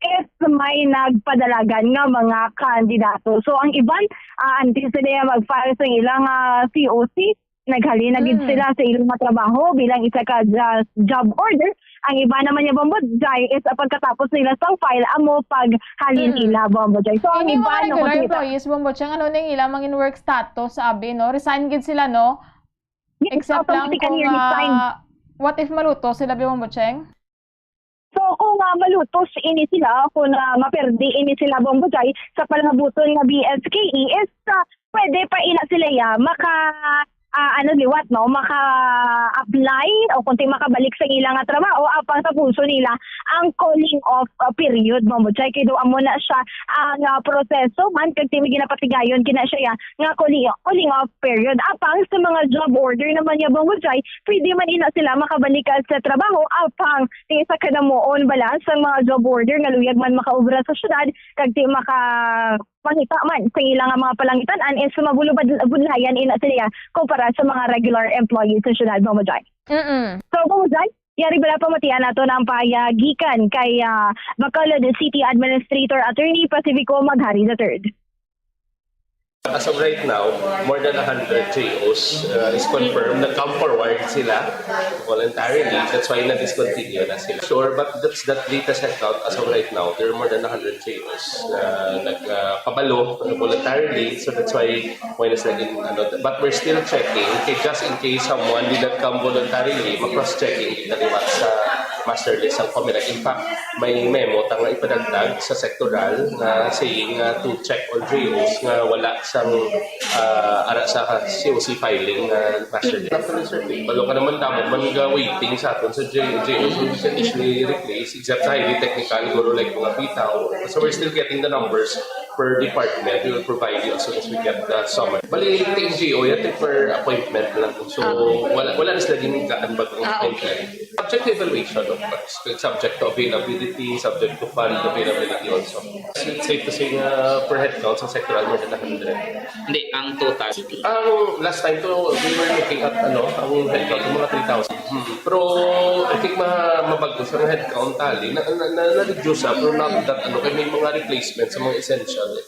is may nagpadalagan nga mga kandidato. So, ang iban, ah, antes sila mag-file sa ilang, ah, C O C, naghalin na gid, mm, sila sa ilang mga trabaho bilang isa ka, ah, job order. Ang iba naman niya, Bombo Jai, is, ah, pagkatapos nila sang file, amo paghalin, mm, ila, Bombo Jai. So, ang iba, mga regular employees, Bombo Jai, ano ning ila mangin work status, abi, no? Resign gid sila, no? Yes, except lang automatically kung, ah, resign. What if malutos sila, Bombo Cheng? So, kung, ah, malutos ini sila, kung, ah, maperdi ini sila, Bombo Jai, sa palabuton nga B S K E is, ah, pwede pa ina sila ya maka, ah, ano liwat, no, maka-apply o kung ti makabalik sa ila nga trabaho, apang tapuson nila ang cooling off, ah, period, Bombo Jai. Kay do amo na siya ang, ah, proseso man, kag ti may ginapatigayon kina siya ya nga cooling, cooling off period. Apang sa mga job order naman niya, Bombo Jai, pwede man ina sila makabalik sa trabaho, apang ti sa kadamuon bala sang mga job order nga luyag man makaobra sa syudad, kag ti maka-, mangita man sa ila nga mga palangitan-an, is mabulubad-, budlayan ina sila kumpara sa mga regular employees sa syudad, Bombo Jai. Mm-mm. So, Bombo Jai, Yari bala, pamatian nato ang pahayag gikan kay, ah, Bacolod City Administrator Attorney Pacifico Maghari the third. As of right now, more than one hundred J Os uh, is confirmed. Nag-come forward sila voluntarily. That's why na-discontinue na sila. Sure, but that's the latest headcount as of right now. There are more than one hundred J Os uh, nagkabalo voluntarily. So that's why why na sila gin-, ano, but we're still checking. Okay, just in case someone did not come voluntarily, ma-cross-checking kita liwat sa master list sang Comelec. In fact, may memo ta nga ipadagdag sa sectoral nga saying nga to check all J Os nga wala sang ah, ara sa C O C filing nga master list. After the survey, balo ka naman damo man nga waiting sa aton sa J J Os, so we can easily replace except sa highly technical, guro like mga bitaw. So we're still getting the numbers per department. We will provide you as soon as we get the summary. Bali, T N G O yan, per appointment lang. So wala, wala na sila ginigaan bagong appointment. Subject to evaluation, of course. Subject to availability, subject to fund availability also. It's safe to say nga per head count sa sectoral, more than one hundred. Hindi, ang total. Ang last time to, we were looking at ano, ang head count, mga three thousand. Hmm. Pero I think ma mabag-o sa head count tally, na, na, na, na-reduce siya, pero not that ano, kay may mga replacement sa mga essential eh.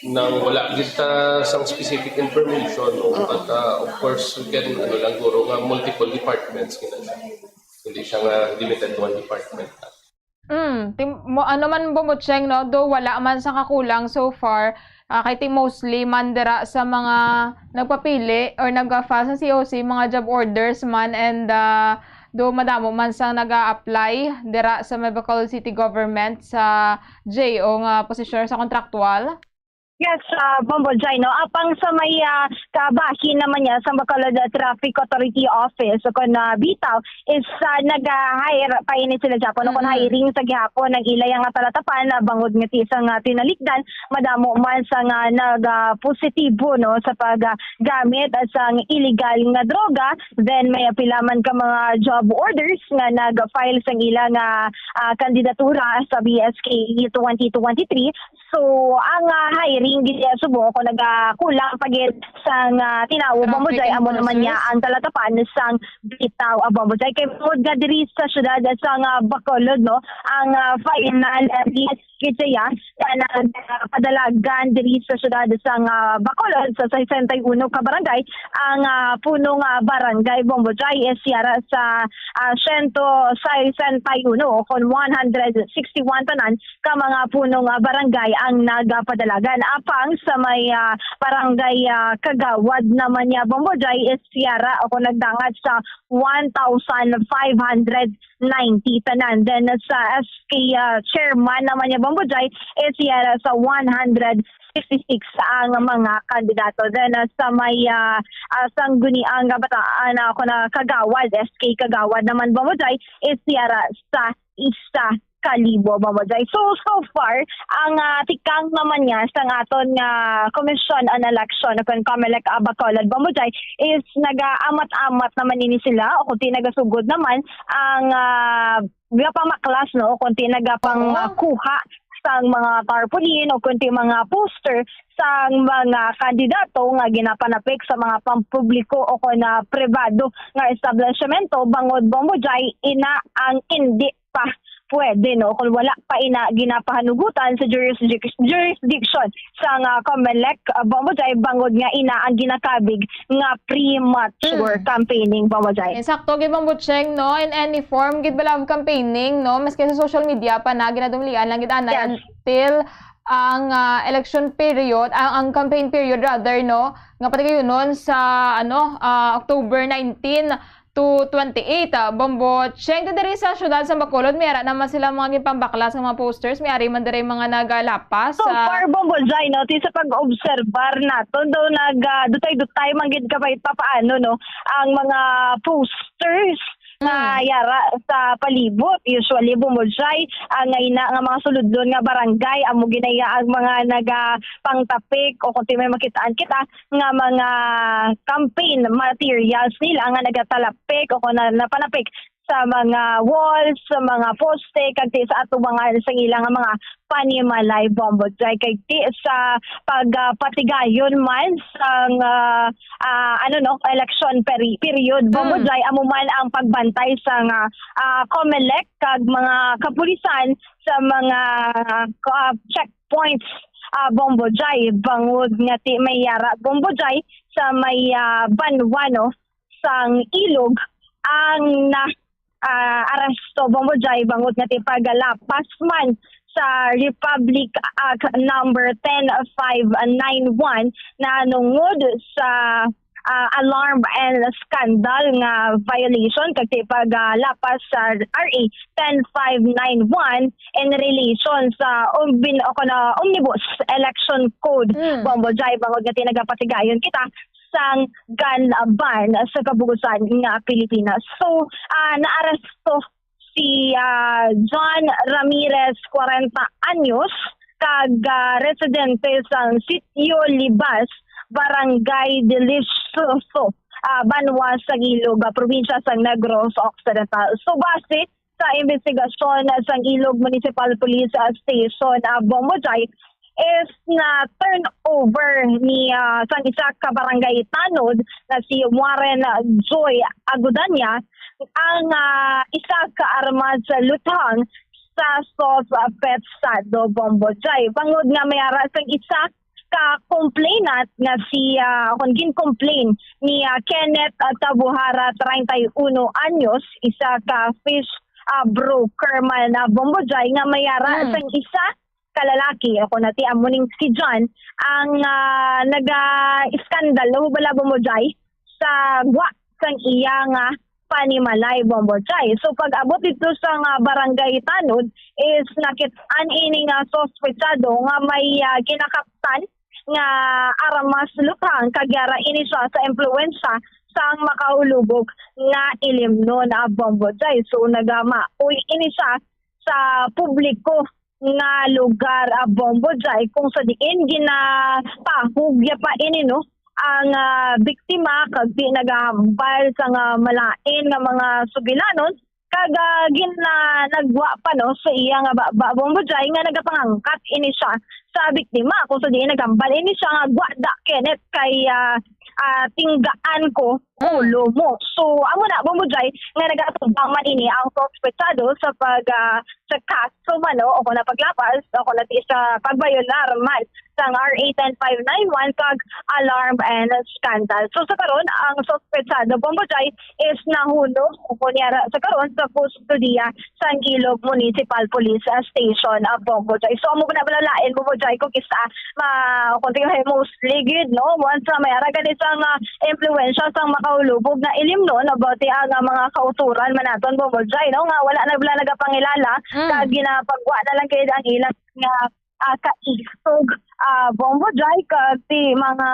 Nang wala gid ta sang specific information, no? But uh, of course, we can, ano lang, guro nga multiple departments, kina siya. Hindi siya nga limited to one department. Mm, tim- mo, ano man, Bombocheng, no? Do wala man sa kakulang so far, ah, kay ti mostly man dira sa mga nagpapili or nag-file sa C O C, mga job orders man, and ah, do madamo man sa nag-a-apply dira sa may Bacolod City Government sa J O nga posisyon sa contractual. Yes, uh, Bombo Jai, no? Apang sa may uh, kabahin naman niya sa Bacolod Traffic Authority Office o kung uh, bitaw is uh, nag-hire pa ini sila Japon o kung hiring sa gihapon ang ilay nga talatapan uh, bangod nga ti isang uh, tinalikdan madamo man sa nga nag uh, positibo no sa paggamit uh, sang illegal nga droga, then may pila man ka mga job orders nga nag-file sang ila nga uh, kandidatura sa B S K twenty twenty-three. So, ang uh, hiring gid subong ko nagakulang pa gid sang uh, tinawo Bombo Jai, amo naman niya ang talatapan sang bitaw a Bombo Jai. Kay bangod nga diri sa syudad sang uh, Bacolod, no, ang uh, final list gid siya nga nagpadalagan diri sa syudad sang uh, Bacolod sa sesenta y uno ka barangay. Ang uh, punong uh, barangay Bombo Jai is yara sa uh, siyento sesenta y uno o kon one hundred sixty-one tanan ka mga punong ah, barangay ang nagapadalagan. Apang sa may ah, barangay ah, Kagawad naman niya Bombo Jai is yara o kung nagdangat sa one thousand five hundred ninety tanan. Then sa S K ah, chairman naman niya Bombo Jai is yara sa one hundred sixty-six ang mga kandidato. Then ah, sa may ah, ah, sangguniang kabataan ako na Kagawad, S K Kagawad naman Bombo Jai is yara sa isa ka libo, Mama Jai. So, so far, ang ah, tikang naman niya sa aton nga Commission on Election o kung Comelec ah, Bacolod, Mama Jai, is nagaamat-amat naman ini sila o kundi nagasugod naman ang ah, gapamaklas, no, o kundi nagapang ah, kuha sang mga tarpaulin o kundi mga poster sang mga kandidato nga ginapanapik sa mga pampubliko o kon, ah, pribado nga establishmento bangod, Bombo Jai, ina ang indi pa pwede, no, kung wala pa ina ginapahanugutan sa jurisdic- jurisdiction sang ah, Comelec, ah, Bombo Jai, bangod nga ina ang ginakabig nga premature campaigning, Bombo Jai. Sakto gid, Bombo Cheng, no? In any form gid bala of campaigning, no? Maski sa social media pa na, ginadumlian lang gid ana. Yes. Until ang ah, election period, ang, ang campaign period rather, no, nga patigayunon sa ano, ah, October nineteen to twenty-eight. Ah, Bombo Cheng, diri sa syudad sa Bacolod, may ara naman sila mga ginpambaklas nga mga posters, may ari man diri mga nagalapas. So far, Bombo Jai, no, ti sa pag-obserbar naton, daw nag ah, dutay-dutay man gid ka pa papaano, no, ang mga posters nga yara sa palibot. Usually, Bombo Jai, ang nga ina nga mga suludlon nga barangay, amo ginaya ang mga nagapangtapik o kung ti may makitaan kita nga mga campaign materials nila nga nagatalapik o kung na, napanapik sa mga walls, sa mga poste, kag ti sa atubangan sa ila nga mga panimalay, Bombo Jai, kag ti sa pagpatigayon man sang, ah, ah, ano, no, election peri-, period, Bombo Mm. Jai, amo man ang pagbantay sang, ah, ah, COMELEC kag mga kapulisan sa mga, ah, checkpoints, ah, Bombo Jai, bangod nga ti may yara, Bombo Jay, sa may, ah, banwa, no, sang Ilog ang na, ah, aresto, Bombo Jay, bangod nga ti pagalapas man sa Republic Act number ten five nine one nanungod sa, ah, alarm and scandal nga violation kag ti pagalapas sa R A ten five nine one in relation sa umbin-, o kana, Omnibus Election Code, Mm. Bombo Jay, bangod nga ti nagapatigayon kita sang gun ban sa kabugusan nga Pilipinas. So, ah, naaresto si, ah, John Ramirez, kwarenta anyos, kag, ah, residente sang Sitio Libas, Barangay Delicioso, ah, banwa sang Ilog, ah, probinsya sang Negros Occidental. So, base sa imbestigasyon sang Ilog Municipal Police, ah, Station, ah, Bombo Jay, is na turn over ni, ah, sang isa ka barangay tanod na si Warren Joy Agudanya ang, ah, isa ka armas luthang sa South Petsado, Bombo Jay. Bangod nga may ara sang isa ka complainant nga si, ah, kon gin-complain ni, ah, Kenneth, ah, Tabuhara, treinta y uno anyos, isa ka fish, ah, broker man na, Bombo Jay, nga may ara Mm. sang isa ka lalaki, ako na ti amo ning si John, ang, ah, naga-iskandalo bala, Bombo Jay, sa gwa sang iya nga panimalay, Bombo Jay. So, pag-abot dito sa nga barangay tanod is nakit-an ini nga suspetsado nga may, ah, ginakaptan nga armas luthang kag yara ini siya sa impluwensya sang makahulubog nga ilimnon, ah, Bombo Jay. So, nagamaoy ini siya sa publiko nga lugar, ah, Bombo Jay, kung sa diin ginapahugya pa ini, no, ang, ah, biktima kag di nagahambal sa nga malain nga mga sugilanon, kag, ah, gin-, ah, nagwa pa, no, sa iya nga baba, Bombo Jay, nga nagapangangkat ini siya sa biktima, kung sa diin naghambal ini siya nga, "Gwa da, Kenneth, kay, ah, ah, tinggaan ko Mm. ulo mo." So, amo na, Bombo Jay, nga nagatubang man ini ang suspetsado sa pag, ah, sa kaso man, no, o kung paglapas, o kung sa pagbayolar man sang R A ten five nine one kag alarm and scandal. So, sa karon, ang suspetsado, Bombo Jay, is nahunong o kunyara sa karon sa kustodiya sang Ilog Municipal Police, ah, Station, ah, Bombo Jay. So, amo na bala lain, Bombo Jay, kung isa, ma-, kung tingnan, mostly gid, no? Once na may ara gani sang, ah, impluwensya sang makahulubog nga ilimnon, about ang, ah, mga kauturan man naton, Bombo Jay, no? Nga wala na bala nagapangilala, Mm. kag ginapagwa na lang gid ang ilang nga, ah, kaisog, ah, Bombo Jay, kag ti mga,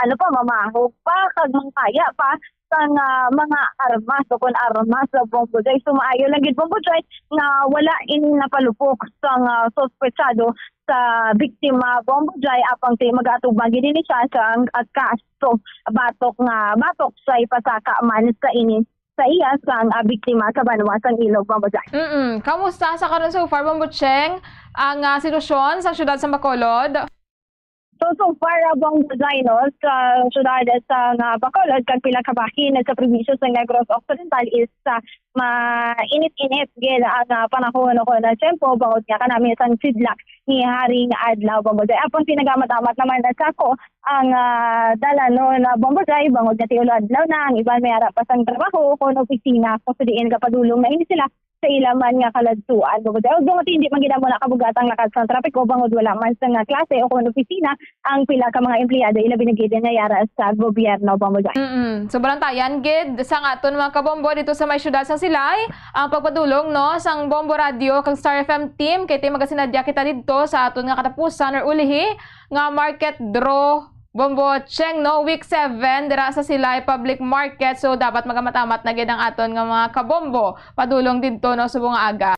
ano pa, mamahog pa, kag mangkaya pa sang, ah, mga armas, o kon armas sa, Bombo Jay. So, maayo lang gid, Bombo Jay, nga wala ini napalupok sang, ah, suspetsado sa biktima, Bombo Jay, apang ti mag-atubang gid ini siya sa, ah, kaso batok nga, batok sa ipasaka man sa ini sa iya sang, ah, biktima sa banwa sang Ilog, Bombo Jay. Mm-mm. Kamusta sa karon so far, Bombo Cheng, ang, ah, sitwasyon sa siyudad sa Bacolod? So, so far, ah, Bombo Jay, no, sa siyudad sa, ah, Bacolod, kag pila ka bahin sa probinsya sa Negros Occidental is, ah, mainit-init gid ang, ah, panahon o kon, ah, tiyempo, bangod nga kanami sang sidlak ni Haring Adlaw, Bombo Jay. Apang ti nagamat-amat naman na sa ako ang, ah, dalanon na, Bombo Jay, bangod nga ti ulo adlaw na, ang iban may ara pa sang trabaho o kon opisina, kung sa diin gapadulong na ini sila sa ila man nga kaladtuan, Bombo Jay. Although nga ti hindi man gid amo na kabugatang lakat sang trapiko, bangod wala man sang, ah, klase o kon opisina ang pila ka mga empleyado, ilabi na gid nga yara sa gobyerno, Bombo Jay. Mm-mm. So, balantayan gid sang aton mga kabombo dito sa may siyudad sang Silay ang pagpadulong, no, sang Bombo Radio kag Star F M team, kay ti magasinadya kita didto sa aton nga katapusan or ulihi nga market draw, Bombo Cheng, no, week seven dira sa Silay Public Market. So, dapat magamat-amat na gid ang aton nga mga kabombo padulong didto, no, subong nga aga.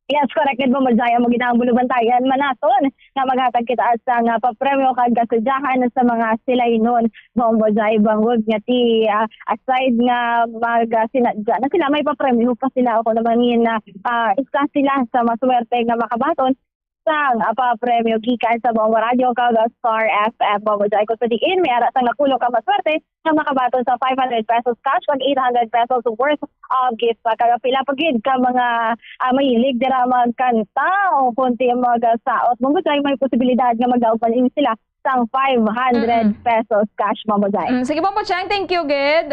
Yes, correct gid, Bombo Jai. Amo gid ang bulubantayan man naton nga maghatag kita sang, ah, papremyo kag kasadyahan sa mga silaynon, Bombo Jai, bangod nga ti, ah, aside nga mag, ah, sinadya na sila, may papremyo pa sila, o kung ano man yun na, ah, isa sila sa maswerte nga makabaton sang, ah, papremyo gikan sa Bombo Radio kag Star F M, Bombo Jai. Kung sa diin, may ara sang napulo ka maswerte nga makabaton sa five hundred pesos cash kag eight hundred pesos worth of gift pack. Kag pila pa gid ka mga, ah, mahilig dira magkanta o kunti magasaot, Bombo Jai, may posibilidad nga magdaog pa sila sang five hundred Mm-mm. pesos cash, Bombo Jai. Mm, sige, Bombo Chang, thank you gid.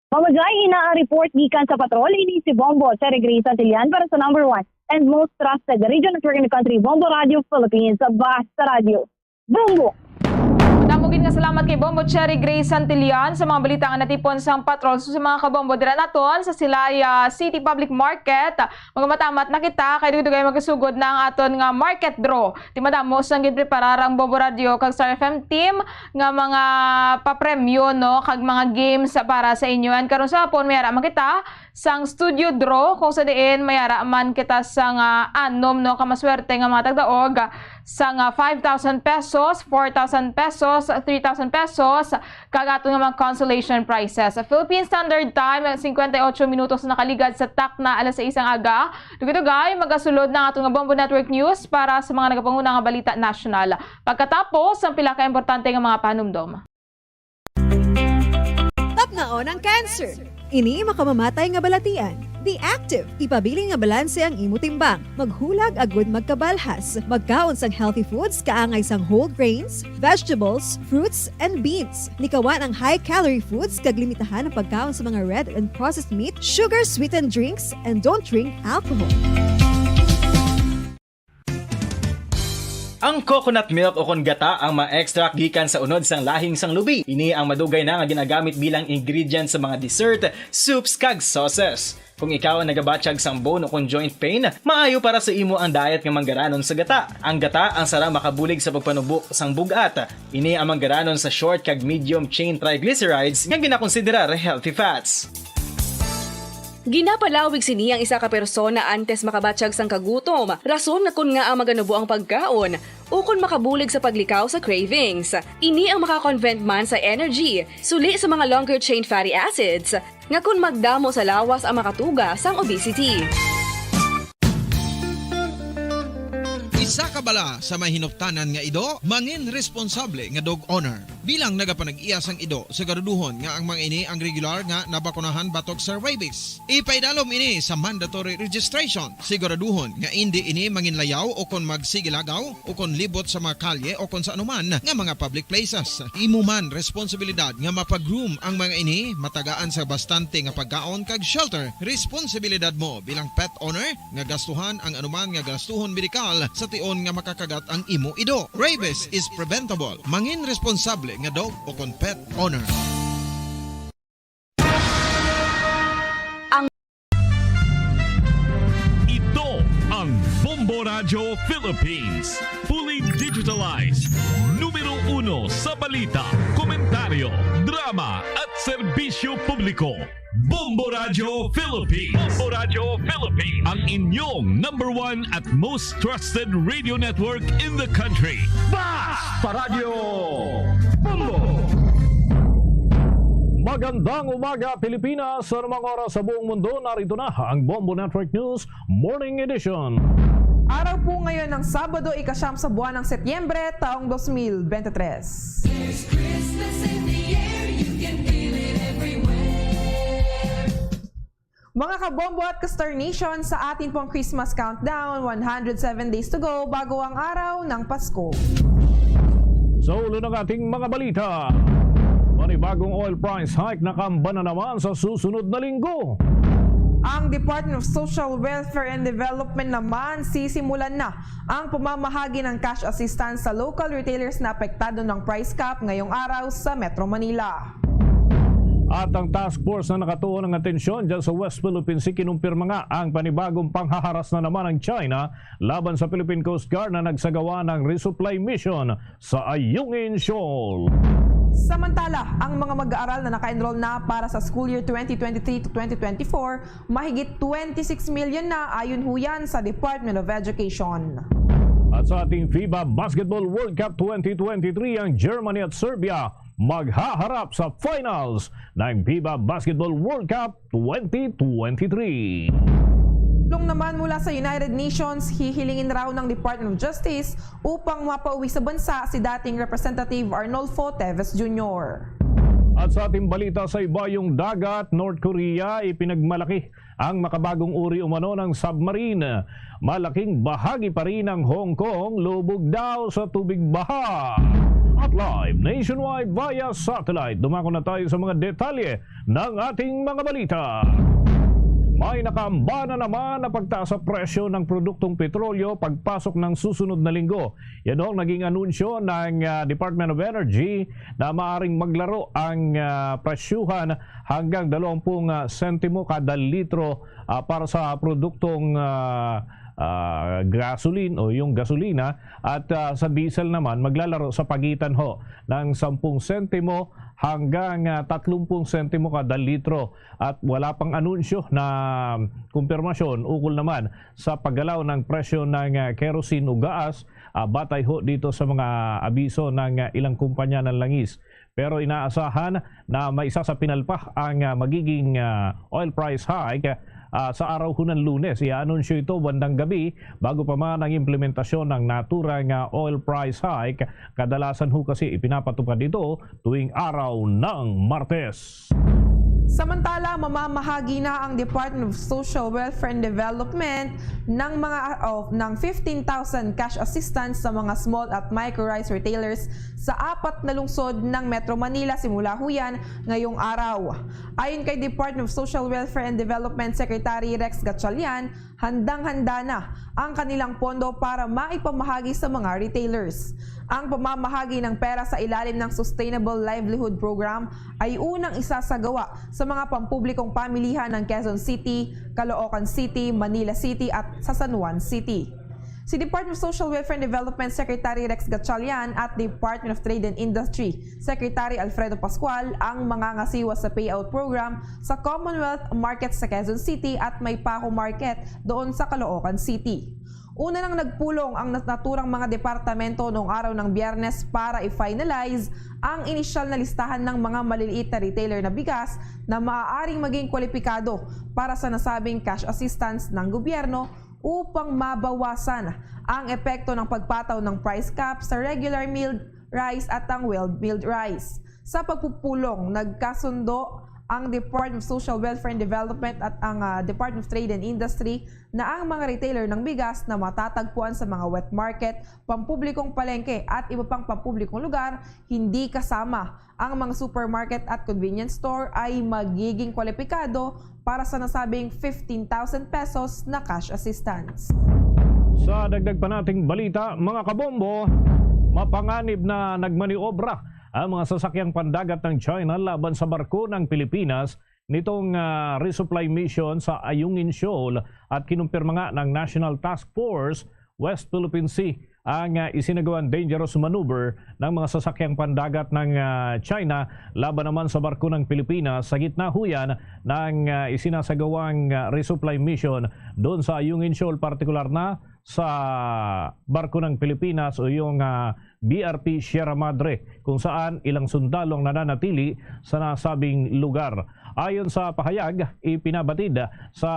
Bombo Jai, ina ang report gikan sa patrol. Ini si Bombo Cherry Grace Santillan para sa number one and most trusted radio network in the country, Bombo Radio Philippines. Basta Radio Bombo. Damo gid nga salamat kay Bombo Cherry Grace Santillan sa mga balita nga natipon sang patrol. So, sa mga kabombo, dira naton sa Silaya City Public Market, magmatamat na kita kay dugay-dugay magasugod na ang aton nga market draw. Ti madamo sang ginpreparar ang Bombo Radio kag Star F M team nga mga papremyo, no, kag mga games para sa inyo. And karon sa hapon, may ara man kita sang studio draw, kung sa diin may ara man kita sang, ah, anom, no, ka maswerte nga mga tagdaog sang, ah, five thousand pesos, four thousand pesos, three thousand pesos, kag aton nga mga consolation prizes. Sa Philippine Standard Time, cincuenta y ocho minutos nakaligad sa takna alas sais ang aga. Dugay-dugay, magasulod na ang aton nga Bombo Network News para sa mga nagapanguna nga balita nasyonal. Pagkatapos, ang pila ka importante nga mga panumdom. Tapnaon ang cancer. Ini makamamatay nga balatian. Be active. Ipabilin nga balanse ang imo timbang. Maghulag agud magkabalhas. Magkaon sang healthy foods kaangay sang whole grains, vegetables, fruits, and beans. Likawan ang high-calorie foods kag limitahan ang pagkaon sa mga red and processed meat, sugar-sweetened drinks, and don't drink alcohol. Ang coconut milk o kon gata ang ma-extract gikan sa unod sang lahing sang lubi. Ini ang madugay na nga ginagamit bilang ingredient sa mga dessert, soups, kag sauces. Kung ikaw ang nagabatyag sang bone o kon joint pain, maayo para sa imo ang diet nga manggaranon sa gata. Ang gata ang sara makabulig sa pagpanubo sang bug-at. Ini ang manggaranon sa short kag medium chain triglycerides nga ginakonsiderar healthy fats. Ginapalawig sini ang isa ka persona antes makabatyag sang kagutom, rason nga kon ngaa maganubo ang pagkaon, ukon makabulig sa paglikaw sa cravings. Ini ang makakonvert man sa energy, suli sa mga longer chain fatty acids, nga kon magdamo sa lawas ang makatuga sang obesity. Isa ka bala sa may hinuptanan nga ido, mangin responsable nga dog owner. Bilang nagapanag-iya sang ido, siguraduhon nga ang mga ini ang regular nga nabakunahan batok sa rabies. Ipaidalom ini sa mandatory registration. Siguraduhon nga indi ini manginlayaw o kon magsigilagaw o kon libot sa mga kalye o kon sa anuman nga mga public places. Imo man responsibilidad nga mapa-groom ang mga ini, matagaan sa bastante nga pagkaon kag shelter. Responsibilidad mo bilang pet owner nga gastuhan ang anuman nga gastuhon medikal sa tion nga makakagat ang imo ido. Rabies is preventable. Mangin responsable nga dog o kon pet owner. Ang Ito ang Bombo Radyo Philippines. Fully digitalized. Numero uno sa balita, komentaryo, drama, at serbisyo publiko. Bombo Radyo Philippines. Bombo Radyo Philippines. Ang inyong number one at most trusted radio network in the country. Basta Radyo Bombo! Magandang umaga, Pilipinas. Sa anumang oras sa buong mundo, narito na ang Bombo Network News Morning Edition. Araw po ngayon ng Sabado, ika-siyam sa buwan ng Setyembre, taong dos mil bente tres. There's Christmas in the air, you can feel it everywhere. Mga kabombo at ka-Star Nation, sa atin pong Christmas countdown, one hundred seven days to go bago ang araw ng Pasko. Sa ulo ng ating mga balita, panibagong oil price hike nakaamba na naman sa susunod na linggo. Ang Department of Social Welfare and Development naman sisimulan na ang pamamahagi ng cash assistance sa local retailers na apektado ng price cap ngayong araw sa Metro Manila. At ang task force na nakatuon ang atensyon dyan sa West Philippine Sea, kinumpirma nga ang panibagong panghaharas na naman ng China laban sa Philippine Coast Guard na nagsagawa ng resupply mission sa Ayungin Shoal. Samantala, ang mga mag-aaral na naka-enroll na para sa school year twenty twenty-three to twenty twenty-four, mahigit twenty-six million na, ayon huyan sa Department of Education. At sa ating FIBA Basketball World Cup twenty twenty-three, ang Germany at Serbia maghaharap sa finals ng FIBA Basketball World Cup twenty twenty-three. Tulong naman mula sa United Nations, hihilingin raw ng Department of Justice upang mapauwi sa bansa si dating Representative Arnolfo Teves Junior. At sa ating balita sa ibayong dagat, North Korea, ipinagmalaki ang makabagong uri umano ng submarine. Malaking bahagi pa rin ng Hong Kong lubog daw sa tubig baha. At live nationwide via satellite, dumako na tayo sa mga detalye ng ating mga balita. May nakaamba na naman na pagtaas sa presyo ng produktong petrolyo pagpasok ng susunod na linggo. Yan ang naging anunsyo ng, ah, Department of Energy na maaring maglaro ang, ah, presyuhan hanggang dalawang pung, ah, sentimo kada litro, ah, para sa produktong, ah, ah, gasoline o yung gasolina, at, ah, sa diesel naman maglalaro sa pagitan ho ng sampung sentimo hanggang, ah, tatlumpung sentimo kada litro. At wala pang anunsyo na kumpirmasyon ukol naman sa paggalaw ng presyo ng, ah, kerosene o gaas, ah, batay ho dito sa mga abiso ng, ah, ilang kumpanya ng langis. Pero inaasahan na may isa sa pinalpa ang, ah, magiging, ah, oil price hike, ah, sa araw hunan Lunes. Iaanunsyo ito bandang gabi, bago pa man ang implementasyon ng naturang, ah, oil price hike. Kadalasan ho kasi ipinapatupad ito tuwing araw ng Martes. Samantala, mamamahagi na ang Department of Social Welfare and Development ng mga, of, ng fifteen thousand cash assistance sa mga small at micro rice retailers sa apat na lungsod ng Metro Manila simula huyan ngayong araw. Ayon kay Department of Social Welfare and Development Secretary Rex Gatchalian, handang-handa na ang kanilang pondo para maipamahagi sa mga retailers. Ang pamamahagi ng pera sa ilalim ng Sustainable Livelihood Program ay unang isasagawa sa mga pampublikong pamilihan ng Quezon City, Caloocan City, Manila City at sa San Juan City. Si Department of Social Welfare and Development Secretary Rex Gatchalian at Department of Trade and Industry Secretary Alfredo Pascual ang mangangasiwa sa payout program sa Commonwealth Market sa Quezon City at Maypaco Market doon sa Caloocan City. Una nang nagpulong ang nat-, naturang mga departamento noong araw ng Biyernes para i-finalize ang inisyal na listahan ng mga maliliit na retailer na bigas na maaaring maging kwalipikado para sa nasabing cash assistance ng gobyerno upang mabawasan ang epekto ng pagpataw ng price cap sa regular milled rice at ang well milled rice. Sa pagpupulong, nagkasundo ang Department of Social Welfare and Development at ang, ah, Department of Trade and Industry na ang mga retailer ng bigas na matatagpuan sa mga wet market, pampublikong palengke at iba pang pampublikong lugar, hindi kasama ang mga supermarket at convenience store, ay magiging kwalipikado para sa nasabing fifteen thousand pesos na cash assistance. Sa dagdag pa nating balita, mga kabombo, mapanganib na nagmaniobra ang mga sasakyang pandagat ng China laban sa barko ng Pilipinas nitong, ah, resupply mission sa Ayungin Shoal, at kinumpirma nga ng National Task Force West Philippine Sea ang, ah, isinagawang dangerous maneuver ng mga sasakyang pandagat ng, ah, China laban naman sa barko ng Pilipinas sa gitna huyan ng, ah, isinasagawang, ah, resupply mission doon sa Ayungin Shoal, partikular na sa barko ng Pilipinas o yung, ah, B R P Sierra Madre, kung saan ilang sundalo ang nananatili sa nasabing lugar. Ayon sa pahayag, ipinabatid sa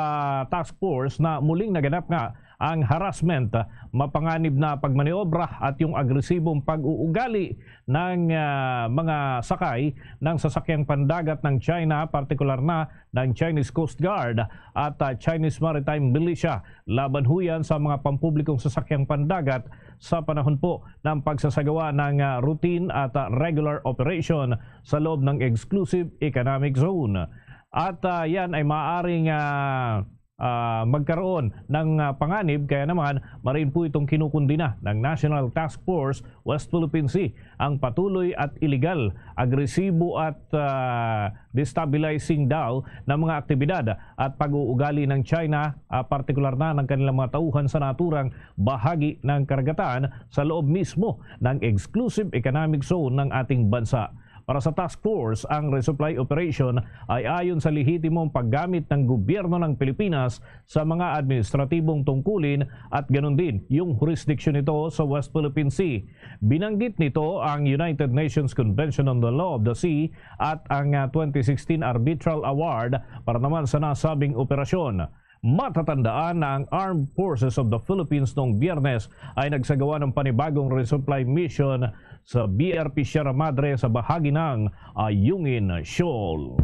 task force na muling naganap nga ang harassment, mapanganib na pagmaniobra at yung agresibong pag-uugali ng, ah, mga sakay ng sasakyang pandagat ng China, partikular na ng Chinese Coast Guard at, ah, Chinese Maritime Militia laban huyan sa mga pampublikong sasakyang pandagat sa panahon po ng pagsasagawa ng, ah, routine at, ah, regular operation sa loob ng Exclusive Economic Zone. At, ah, yan ay maaaring, ah, ah, magkaroon ng, ah, panganib, kaya naman mariin po itong kinukundina ng National Task Force West Philippine Sea ang patuloy at iligal, agresibo at, ah, destabilizing daw na mga aktibidad at pag-uugali ng China, ah, partikular na ng kanilang mga tauhan sa naturang bahagi ng karagatan sa loob mismo ng Exclusive Economic Zone ng ating bansa. Para sa task force, ang resupply operation ay ayon sa lehitimong paggamit ng gobyerno ng Pilipinas sa mga administratibong tungkulin at ganun din yung jurisdiction nito sa West Philippine Sea. Binanggit nito ang United Nations Convention on the Law of the Sea at ang, ah, twenty sixteen Arbitral Award para naman sa nasabing operasyon. Matatandaan na ang Armed Forces of the Philippines noong Biyernes ay nagsagawa ng panibagong resupply mission sa B R P Sierra Madre sa bahagi ng Ayungin Shoal.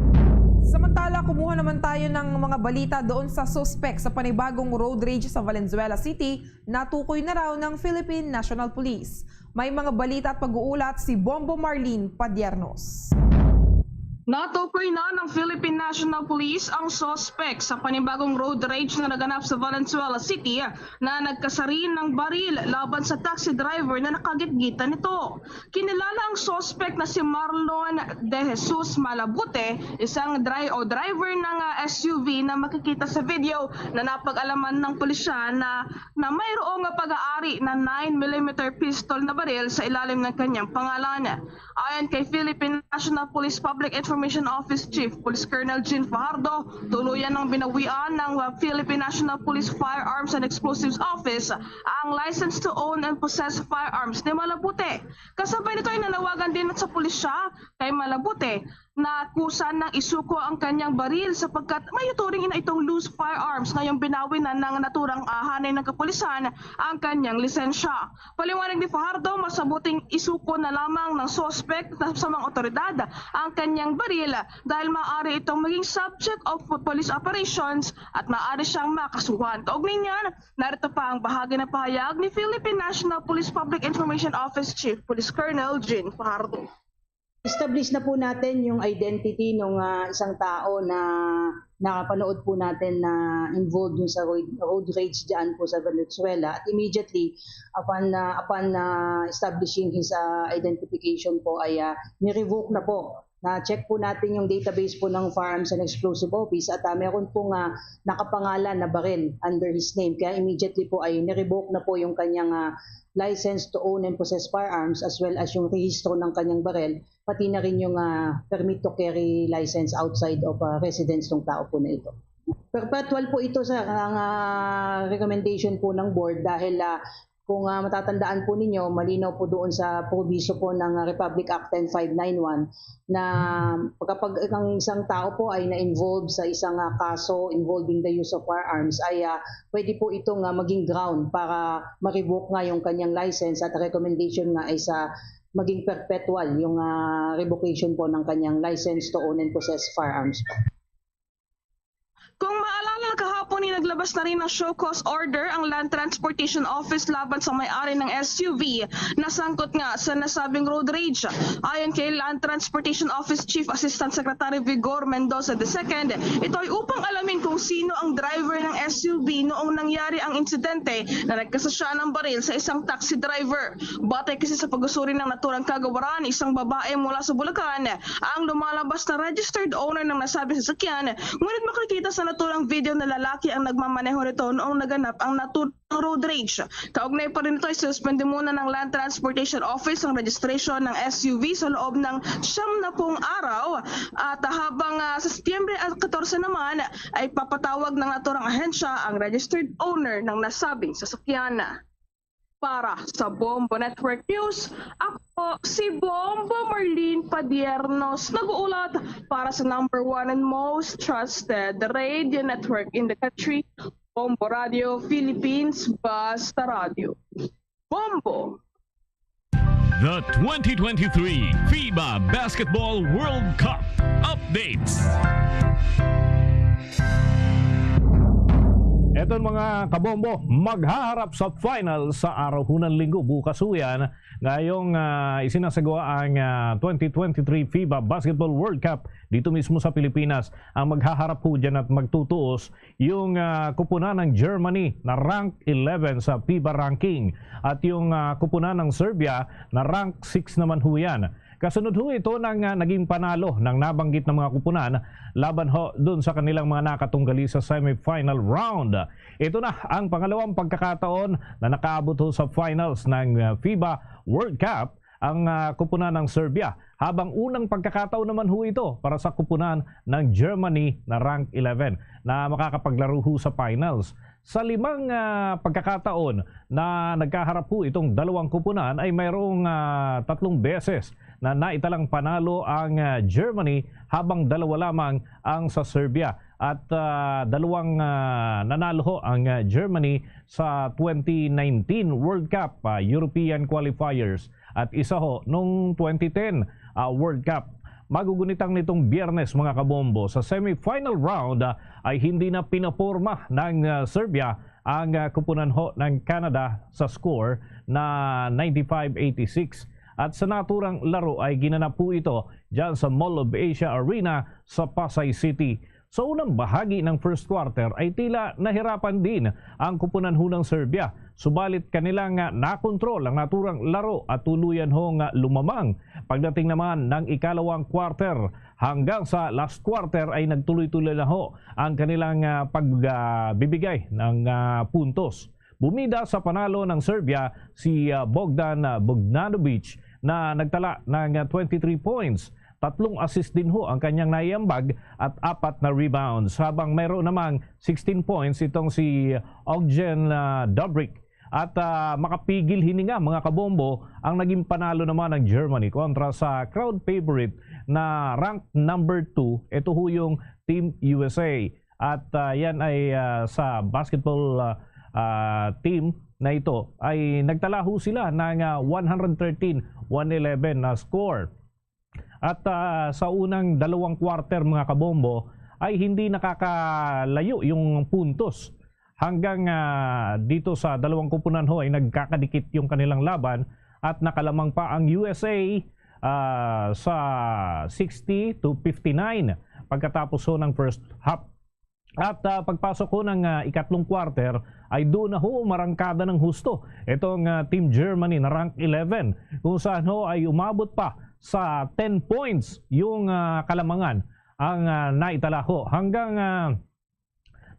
Samantala, kumuha naman tayo ng mga balita doon sa suspek sa panibagong road rage sa Valenzuela City. Natukoy na raw ng Philippine National Police. May mga balita at pag-uulat si Bombo Marlene Padiernos. Natukoy na ng Philippine National Police ang suspek sa panibagong road rage na naganap sa Valenzuela City na nagkasarin ng baril laban sa taxi driver na nakagitgitan nito. Kinilala ang suspek na si Marlon De Jesus Malabute, isang dri-, o driver ng, ah, S U V na makikita sa video na napag-alaman ng pulisya na, na mayroong pag-aari na nine millimeter pistol na baril sa ilalim ng kanyang pangalan. Ayon kay Philippine National Police Public Information Office Chief Police Colonel Jean Fajardo, tuluyan ng binawian ng, uh, Philippine National Police Firearms and Explosives Office ang license to own and possess firearms ni Malabute. Kasabay nito ay nanawagan din sa pulisya kay Malabute na kusa nang isuko ang kanyang baril sapagkat may turing na itong loose firearms, ngayong binawi na ng naturang, ah, hanay ng kapulisan ang kanyang lisensya. Paliwanag ni Fajardo, masabuting isuko na lamang ng suspek na sa mga otoridad ang kanyang baril dahil maaari itong maging subject of police operations at maaari siyang makasuhan. Kaugnay niyan, narito pa ang bahagi ng pahayag ni Philippine National Police Public Information Office Chief Police Colonel Jean Fajardo. Establish na po natin yung identity nung, ah, isang tao na nakapanood po natin na involved dun sa road, road rage dyan po sa Valenzuela. At immediately, upon, ah, upon, ah, establishing his, ah, identification po, ay, ah, ni-revoke na po. Na-check po natin yung database po ng Firearms and Explosive Office at, ah, meron pong, ah, nakapangalan na baril under his name. Kaya immediately po ay ni-revoke na po yung kanyang, ah, license to own and possess firearms as well as yung rehistro ng kanyang baril, pati na rin yung, ah, permit to carry license outside of, ah, residence ng tao po na ito. Perpetual po ito, sir, ang, ah, recommendation po ng board dahil, ah, kung, ah, matatandaan po ninyo, malinaw po doon sa proviso po ng, ah, Republic Act ten five nine one na kapag ang isang tao po ay na-involve sa isang, ah, kaso involving the use of firearms, ay, ah, pwede po itong, ah, maging ground para ma-revoke nga yung kanyang license at recommendation nga ay sa maging perpetual yung, ah, revocation po ng kanyang license to own and possess firearms po. Kung maalala, kahapon ay naglabas na rin ng show cause order ang Land Transportation Office laban sa may-ari ng S U V na sangkot nga sa nasabing road rage. Ayon kay Land Transportation Office Chief Assistant Secretary Vigor Mendoza the second, ito ay upang alamin kung sino ang driver ng S U V noong nangyari ang insidente na nagkasasya ng baril sa isang taxi driver. Batay kasi sa pag-usuri ng naturang kagawaran, isang babae mula sa Bulacan ang lumalabas na registered owner ng nasabing sasakyan, ngunit makikita sa naturang video na lalaki ang nagmamaneho nito noong naganap ang naturang road rage. Kaugnay pa rin nito, isuspende muna ng Land Transportation Office ang registration ng S U V sa loob ng siyam na pung araw at habang, ah, sa Setyembre katorse naman ay papatawag ng naturang ahensya ang registered owner ng nasabing sasakyan. Para sa Bombo Network News, ako si Bombo Marlene Padiernos, nag-uulat para sa number one and most trusted radio network in the country, Bombo Radio Philippines, Basta Radio. Bombo! The twenty twenty-three FIBA Basketball World Cup updates. Eton, mga kabombo, maghaharap sa final sa araw hunan Linggo, bukas huyan, ngayong, ah, isinasagawa ang, ah, twenty twenty-three FIBA Basketball World Cup dito mismo sa Pilipinas. Ang maghaharap ho dyan at magtutuos yung, ah, kupunan ng Germany na rank eleven sa FIBA ranking at yung, ah, kupunan ng Serbia na rank six naman ho yan. Kasunod ho ito ng, ah, naging panalo ng nabanggit na mga kupunan laban ho dun sa kanilang mga nakatunggali sa semifinal round. Ito na ang pangalawang pagkakataon na nakaabot ho sa finals ng, ah, FIBA World Cup ang ah, kupunan ng Serbia, habang unang pagkakataon naman ho ito para sa kupunan ng Germany na rank eleven na makakapaglaro ho sa finals. Sa limang ah, pagkakataon na nagkaharap ho itong dalawang kupunan ay mayroong ah, tatlong beses na naitalang panalo ang ah, Germany, habang dalawa lamang ang sa Serbia. At ah, dalawang ah, nanalo ho ang ah, Germany sa twenty nineteen World Cup ah, European qualifiers at isa ho nung twenty ten ah, World Cup. Magugunitang nitong Biyernes, mga kabombo, sa semifinal round ah, ay hindi na pinaporma ng ah, Serbia ang ah, kupunan ho ng Canada sa score na ninety-five eighty-six. At sa naturang laro ay ginanap po ito dyan sa Mall of Asia Arena sa Pasay City. Sa unang bahagi ng first quarter ay tila nahirapan din ang kupunan ho ng Serbia, subalit kanilang ah, nakontrol ang naturang laro at tuluyan ho nga lumamang. Pagdating naman ng ikalawang quarter hanggang sa last quarter ay nagtuloy-tuloy na ho ang kanilang ah, pagbibigay ng ah, puntos. Bumida sa panalo ng Serbia si ah, Bogdan ah, Bogdanovic na nagtala ng ah, twenty-three points. Tatlong assist din ho ang kanyang naiambag at apat na rebounds, habang mayroon namang sixteen points itong si Ogjen ah, Dobrik. At ah, makapigil hini nga, mga kabombo, ang naging panalo naman ng Germany kontra sa crowd favorite na ranked number two. Ito ho yung Team U S A. At ah, yan ay ah, sa basketball ah, ah, team na ito ay nagtala ho sila ng ah, one hundred thirteen one eleven na score. At ah, sa unang dalawang quarter, mga kabombo, ay hindi nakakalayo yung puntos, hanggang ah, dito sa dalawang kupunan ho ay nagkakadikit yung kanilang laban at nakalamang pa ang U S A ah, sa sixty to fifty-nine pagkatapos ho ng first half. At ah, pagpasok ko ng ah, ikatlong quarter ay doon na ho umarangkada ng husto itong ah, Team Germany na rank eleven, kung saan ho ay umabot pa sa ten points yung ah, kalamangan ang ah, naitala ho, hanggang ah,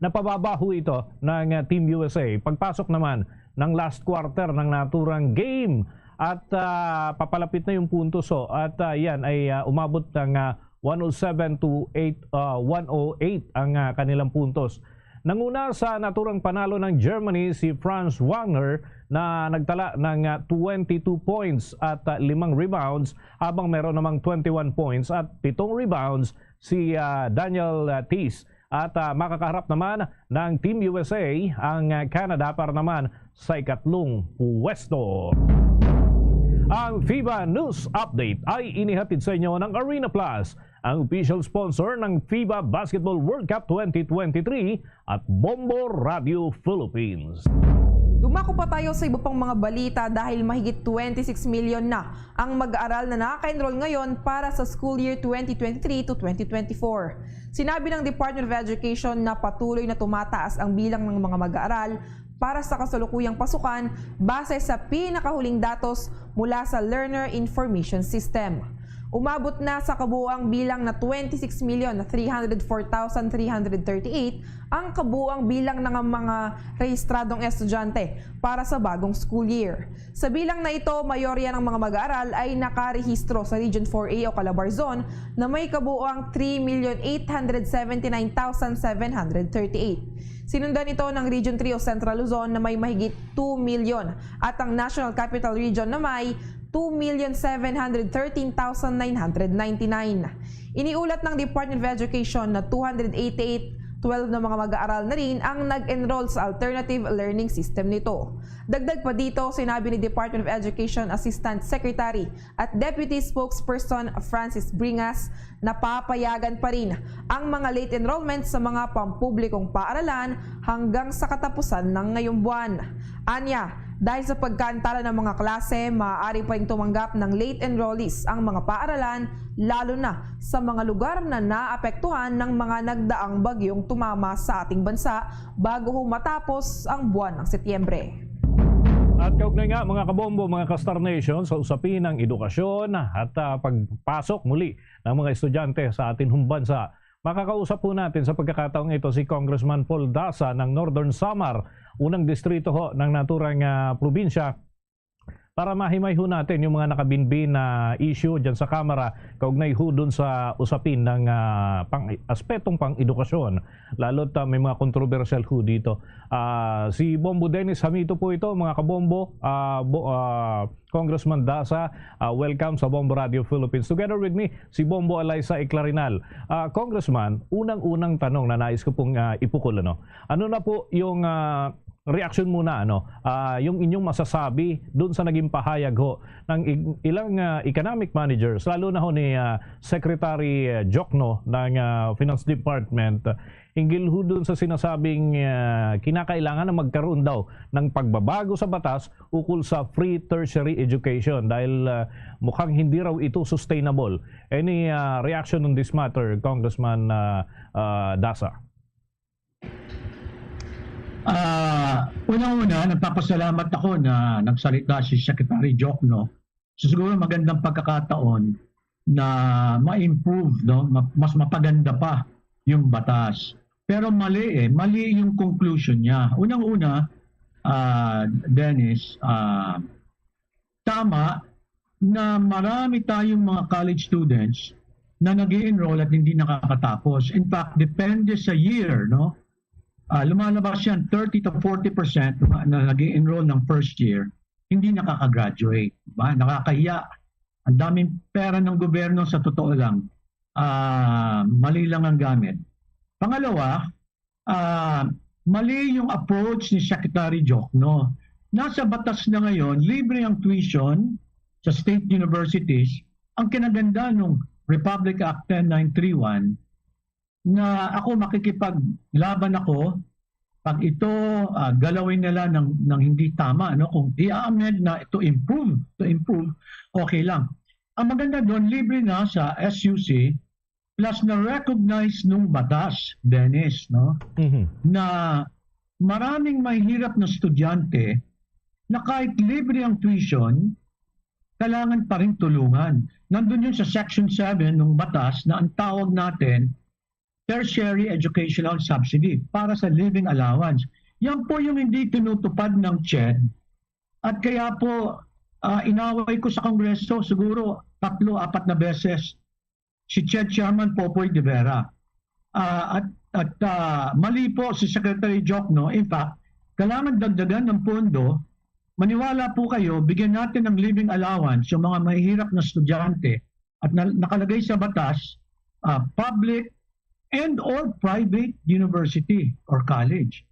napababa ho ito ng ah, Team U S A. Pagpasok naman ng last quarter ng naturang game at ah, papalapit na yung puntos ho, at ah, yan ay ah, umabot ng ah, one oh seven to eight, ah, one oh eight ang ah, kanilang puntos. Nanguna sa naturang panalo ng Germany si Franz Wagner na nagtala ng ah, twenty-two points at ah, limang rebounds, habang meron namang twenty-one points at pitong rebounds si ah, Daniel ah, Theis. At ah, makakaharap naman ng Team U S A ang ah, Canada para naman sa ikatlong puwesto. Ang FIBA News Update ay inihatid sa inyo ng Arena Plus, ang official sponsor ng FIBA Basketball World Cup twenty twenty-three, at Bombo Radio Philippines. Dumako pa tayo sa iba pang mga balita dahil mahigit twenty-six million na ang mag-aaral na nakaka-enroll ngayon para sa school year twenty twenty-three to twenty twenty-four. Sinabi ng Department of Education na patuloy na tumataas ang bilang ng mga mag-aaral para sa kasalukuyang pasukan base sa pinakahuling datos mula sa Learner Information System. Umabot na sa kabuoang bilang na twenty-six million three hundred four thousand three hundred thirty-eight ang kabuoang bilang ng mga rehistradong estudyante para sa bagong school year. Sa bilang na ito, mayorya ng mga mag-aaral ay nakarehistro sa Region four A o Calabarzon na may kabuoang three million eight hundred seventy-nine thousand seven hundred thirty-eight. Sinundan ito ng Region three o Central Luzon na may mahigit two million at ang National Capital Region na may two million seven hundred thirteen thousand nine hundred ninety-nine. Iniulat ng Department of Education na two hundred eighty-eight twelve na mga mag-aaral na rin ang nag-enroll sa alternative learning system nito. Dagdag pa dito, sinabi ni Department of Education Assistant Secretary at Deputy Spokesperson Francis Bringas na papayagan pa rin ang mga late enrollment sa mga pampublikong paaralan hanggang sa katapusan ng ngayong buwan. Anya, dahil sa pagkaantala ng mga klase, maaari pa rin tumanggap ng late enrollees ang mga paaralan, lalo na sa mga lugar na naapektuhan ng mga nagdaang bagyong tumama sa ating bansa bago ho matapos ang buwan ng Setyembre. At kaugnay nga, mga kabombo, mga ka-Star Nation, sa usapin ng edukasyon at ah, pagpasok muli ng mga estudyante sa ating bansa, makakausap po natin sa pagkakataong ito si Congressman Paul Daza ng Northern Samar, unang distrito ho ng naturang ah, probinsya, Para mahimay ho natin yung mga nakabinbin na issue dyan sa Kamara kaugnay ho dun sa usapin ng, ah, pang, aspetong pang-edukasyon, lalo't, ah, may mga kontrobersyal ho dito. Ah, si Bombo Dennis Hamito po ito, mga kabombo, ah, bo-, ah, Congressman Daza, ah, welcome sa Bombo Radio Philippines. Together with me, si Bombo Alaysa Eclarinal. Ah, Congressman, unang-unang tanong na nais ko pong, ah, ipukol, ano? Ano na po yung, ah, reaksyon muna, ano, ah, yung inyong masasabi dun sa naging pahayag ho ng ig-, ilang, ah, economic managers, lalo na ho ni, ah, Secretary, ah, Jokno ng, ah, Finance Department, hinggil ho dun sa sinasabing, ah, kinakailangan na magkaroon daw ng pagbabago sa batas ukol sa free tertiary education dahil, ah, mukhang hindi raw ito sustainable. Any, ah, reaction on this matter, Congressman, ah, ah, Daza? Ah, unang-una, nagpapasalamat ako na nagsalita si Secretary Jokno. So, siguro magandang pagkakataon na ma-improve, no? Ma-, mas mapaganda pa yung batas. Pero mali eh, mali yung conclusion niya. Unang-una, ah, Dennis, ah, tama na marami tayong mga college students na nag-i-enroll at hindi nakakatapos. In fact, depende sa year, no? Ah, lumalabas yan, thirty to forty percent na nag-i-enroll ng first year, hindi nakaka-graduate. Diba? Nakakahiya. Ang daming pera ng gobyerno, sa totoo lang. Ah, mali lang ang gamit. Pangalawa, ah, mali yung approach ni Secretary Jokno. Nasa batas na ngayon, libre ang tuition sa state universities. Ang kinaganda nung Republic Act ten nine three one, na ako makikipaglaban ako pag ito, ah, galawin nila ng, ng hindi tama, no? Kung i-amend na to improve, to improve, okay lang. Ang maganda doon, libre na sa S U C, plus na-recognize nung batas, Dennis, no? Mhm. Na maraming mahihirap na estudyante na kahit libre ang tuition, kailangan pa rin tulungan. Nandun yun sa Section seven ng batas na ang tawag natin tertiary educational subsidy para sa living allowance. Yan po yung hindi tinutupad ng CHED. At kaya po, ah, inaway ko sa Kongreso siguro tatlo, apat na beses si CHED Chairman Popoy De Vera. Ah, at, at, ah, mali po si Secretary Jokno. In fact, kailangan dagdagan ng pondo. Maniwala po kayo, bigyan natin ng living allowance yung mga mahihirap na estudyante at na-, nakalagay sa batas, ah, public and or private university or college.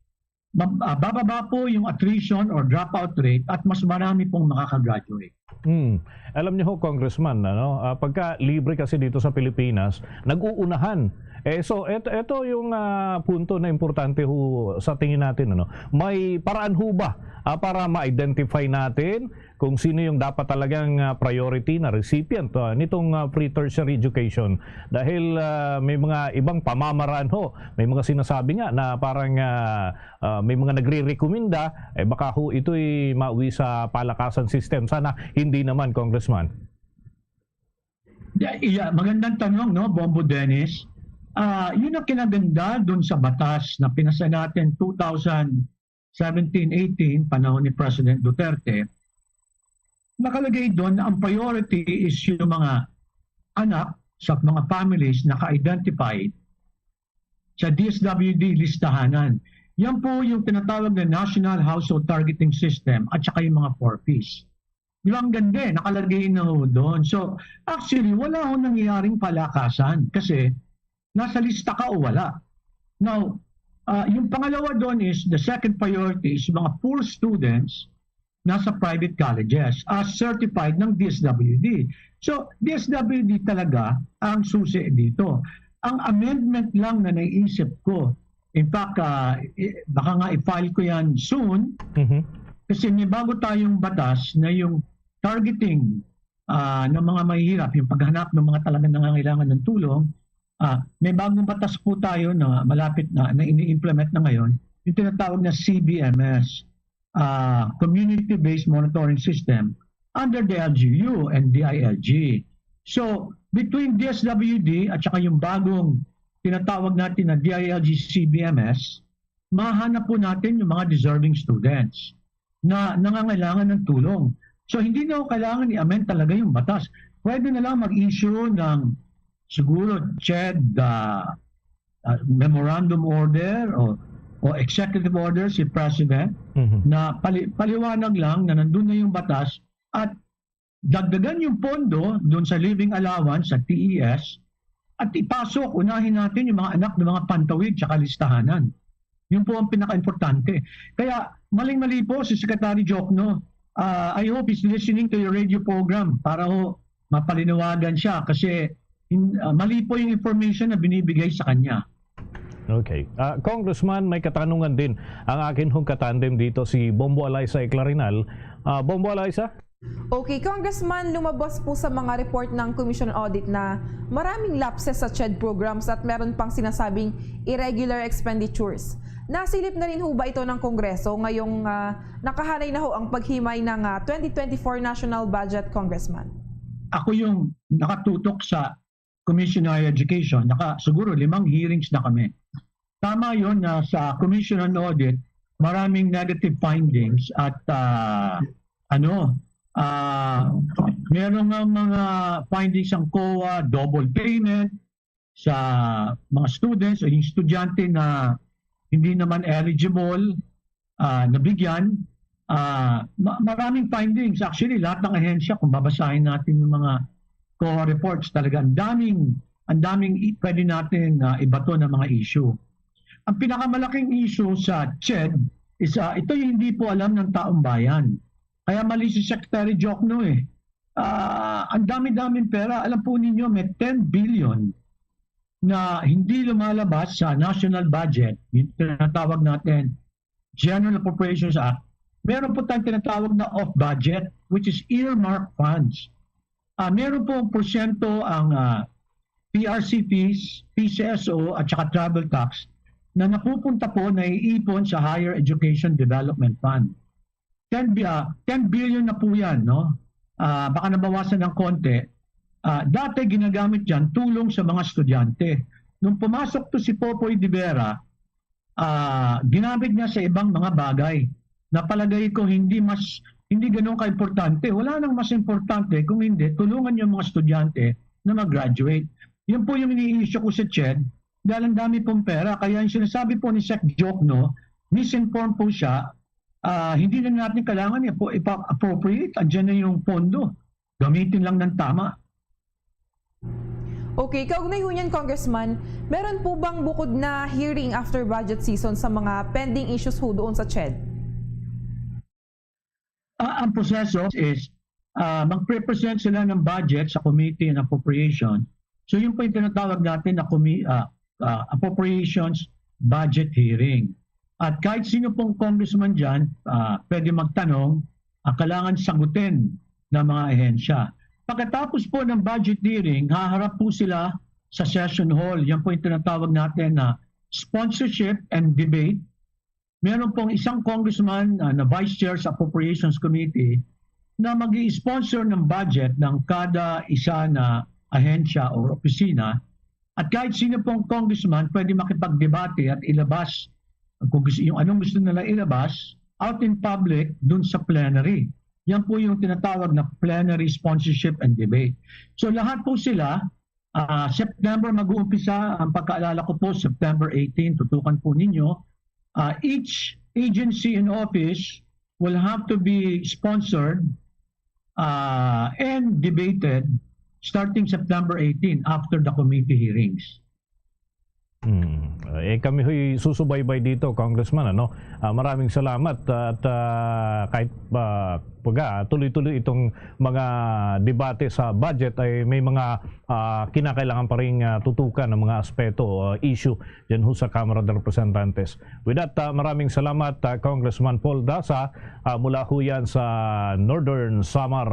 Ma-, ah, bababa po yung attrition or dropout rate at mas marami pong makaka-graduate. Hmm. Alam niyo ho, Congressman, ano, ah, pagka libre kasi dito sa Pilipinas, nag-uunahan. Eh, so, eto, eto yung, ah, punto na importante ho sa tingin natin, ano. May paraan ho ba, ah, para ma-identify natin kung sino yung dapat talagang, ah, priority na recipient, ah, nitong, ah, free tertiary education? Dahil, ah, may mga ibang pamamaraan ho, may mga sinasabi nga na parang, ah, ah, may mga nagre-rekomenda, eh, baka ho ito'y mauwi sa palakasan system. Sana hindi naman, Congressman. Yeah, yeah, magandang tanong, no, Bombo Dennis. Ah, yun ang kinaganda dun sa batas na pinasa natin two thousand seventeen eighteen, panahon ni President Duterte. Nakalagay doon na ang priority is yung mga anak sa mga families na ka-identified sa D S W D listahanan. Yan po yung tinatawag na National Household Targeting System at saka yung mga four Ps. Di ba, ang ganda eh, nakalagay na ho doon. So, actually, wala ho nangyayaring palakasan kasi nasa lista ka o wala. Now, ah, yung pangalawa doon is, the second priority is mga poor students nasa private colleges as certified ng D S W D. So, D S W D talaga ang susi dito. Ang amendment lang na naiisip ko, in fact, ah, i-, baka nga i-file ko yan soon, Mhm. kasi may bago tayong batas na yung targeting, ah, ng mga mahihirap, yung paghanap ng mga talagang nangangailangan ng tulong. Ah, may bagong batas po tayo na malapit na, na ini-implement na ngayon, yung tinatawag na C B M S, ah, Community-Based Monitoring System, under the L G U and D I L G. So, between D S W D at saka yung bagong tinatawag natin na D I L G C B M S, mahanap po natin yung mga deserving students na nangangailangan ng tulong. So, hindi na kailangan i-amend talaga yung batas. Pwede na lang mag-issue ng siguro CHED, ah, ah, memorandum order o, o executive order si President Mhm. na pali-, paliwanag lang na nandun na yung batas at dagdagan yung pondo dun sa living allowance sa T E S at ipasok, unahin natin yung mga anak ng mga pantawid sa kalistahanan. Yun po ang pinaka-importante. Kaya maling-mali po si Secretary Jokno. Ah, I hope he's listening to your radio program para ho mapalinawagan siya kasi in, ah, mali po yung information na binibigay sa kanya. Okay. Ah, Congressman, may katanungan din ang akin hong katandem dito, si Bombo Alaysa Eclarinal. Ah, Bombo Alaysa? Okay, Congressman, lumabas po sa mga report ng Commission on Audit na maraming lapses sa CHED programs at meron pang sinasabing irregular expenditures. Nasilip na rin ho ba ito ng Kongreso ngayong ah, nakahanay na ho ang paghimay ng ah, twenty twenty-four National Budget, Congressman? Ako yung nakatutok sa Commission on Education. Naka, siguro limang hearings na kami. Tama yon na sa Commission on Audit, maraming negative findings at ah, ano, ah, meron nga mga findings ang COA, double payment sa mga students o yung estudyante na hindi naman eligible, ah, nabigyan. Ah, ma- maraming findings. Actually, lahat ng ahensya, kung babasahin natin yung mga COA reports, talaga ang daming, ang daming i- pwede natin ah, ibato ng mga issue. Ang pinakamalaking issue sa CHED is ah, ito yung hindi po alam ng taong bayan. Kaya mali si Secretary Jokno eh. Ah, ang dami-daming pera. Alam po ninyo, may ten billion na hindi lumalabas sa national budget, yung tinatawag natin General Appropriations Act. Meron po tayong tinatawag na off-budget, which is earmark funds. Ah, meron po porsyento ang ah, P R C Ps, P C S O at saka travel tax na napupunta po, naiipon sa Higher Education Development Fund. Ten, bi- ah, ten billion na po yan, no? Ah, baka nabawasan ng konti. Ah, dati ginagamit yan tulong sa mga estudyante. Nung pumasok to si Popoy de Vera, ah, ginamit niya sa ibang mga bagay na palagay ko hindi mas hindi ganun kaimportante. Wala nang mas importante kung hindi tulungan yung mga estudyante na mag-graduate. Yun po yung ini-issue ko sa CHED dahil ang dami pong pera. Kaya yung sinasabi po ni Sec Jokno, misinform po siya. Ah, hindi na natin kailangan ipo- ipa-appropriate. Andiyan na yung pondo. Gamitin lang ng tama. Okay, kaugnay ho niyan, Congressman, meron po bang bukod na hearing after budget season sa mga pending issues ho doon sa CHED? Ah, ang proseso is ah, magpre-present sila ng budget sa Committee on Appropriation. So yun po yung tinatawag natin na commi- ah, ah, Appropriations Budget Hearing. At kahit sino pong congressman dyan, ah, pwede magtanong, ah, kailangan sagutin ng mga ahensya. Pagkatapos po ng budget hearing, haharap po sila sa session hall. Yan po yung tinatawag natin na sponsorship and debate. Meron pong isang congressman ah, na vice chair sa Appropriations Committee na mag sponsor ng budget ng kada isa na ahensya o opisina. At kahit sino pong congressman pwede makipagdebate at ilabas kung gusto, yung anong gusto nila ilabas out in public dun sa plenary. Yan po yung tinatawag na plenary sponsorship and debate. So lahat po sila, ah, September mag-uumpisa, ang pagkaalala ko po, September eighteen, tutukan po ninyo. Ah, each agency in office will have to be sponsored ah, and debated starting September eighteen after the committee hearings. Hmm. Eh, kami ho'y susubaybay dito, Congressman, ano? Ah, maraming salamat at ah, kahit pa pag tuloy-tuloy itong mga debate sa budget ay may mga ah, kinakailangan pa rin ah, tutukan ng mga aspeto o issue dyan ho sa Kamara de Representantes. With that, ah, maraming salamat ah, Congressman Paul Daza ah, mula ho yan sa Northern Samar.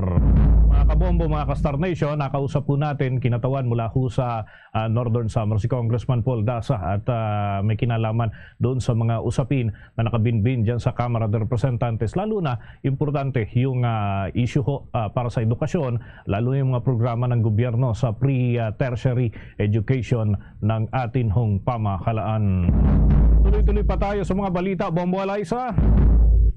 Mga kabombo, mga ka-Star Nation, nakausap po natin kinatawan mula ho sa ah, Northern Samar, si Congressman Paul Daza, at ah, may kinalaman doon sa mga usapin na nakabinbin dyan sa Kamara de Representantes, lalo na importante yung ah, issue ho ah, para sa edukasyon, lalo na yung mga programa ng gobyerno sa pre-tertiary education ng atin hong pamahalaan. Tuloy-tuloy pa tayo sa mga balita, Bombo Alaysa.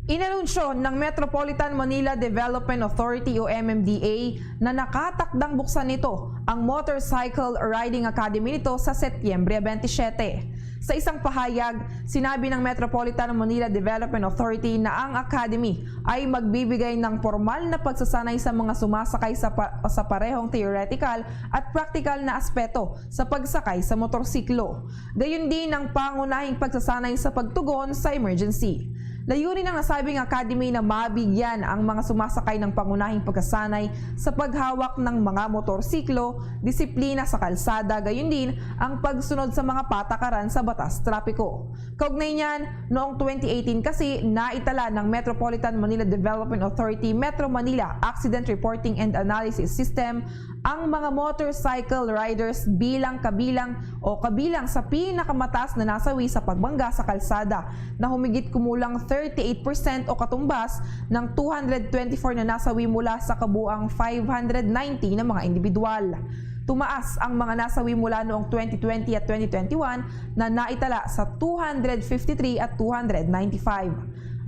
Inanunsyo ng Metropolitan Manila Development Authority o M M D A na nakatakdang buksan nito ang Motorcycle Riding Academy nito sa Setyembre twenty-seven. Sa isang pahayag, sinabi ng Metropolitan Manila Development Authority na ang Academy ay magbibigay ng formal na pagsasanay sa mga sumasakay sa, pa- sa parehong theoretical at practical na aspeto sa pagsakay sa motorsiklo. Gayon din ang pangunahing pagsasanay sa pagtugon sa emergency. Layunin ng nasabing academy na mabigyan ang mga sumasakay ng pangunahing pagsasanay sa paghawak ng mga motorsiklo, disiplina sa kalsada, gayon din ang pagsunod sa mga patakaran sa batas trapiko. Kaugnay niyan, noong twenty eighteen kasi, naitala ng Metropolitan Manila Development Authority Metro Manila Accident Reporting and Analysis System ang mga motorcycle riders bilang kabilang o kabilang sa pinakamataas na nasawi sa pagbangga sa kalsada, na humigit kumulang thirty-eight percent o katumbas ng two hundred twenty-four na nasawi mula sa kabuang five hundred ninety na mga individual. Tumaas ang mga nasawi mula noong twenty twenty at twenty twenty-one na naitala sa two hundred fifty-three at two hundred ninety-five.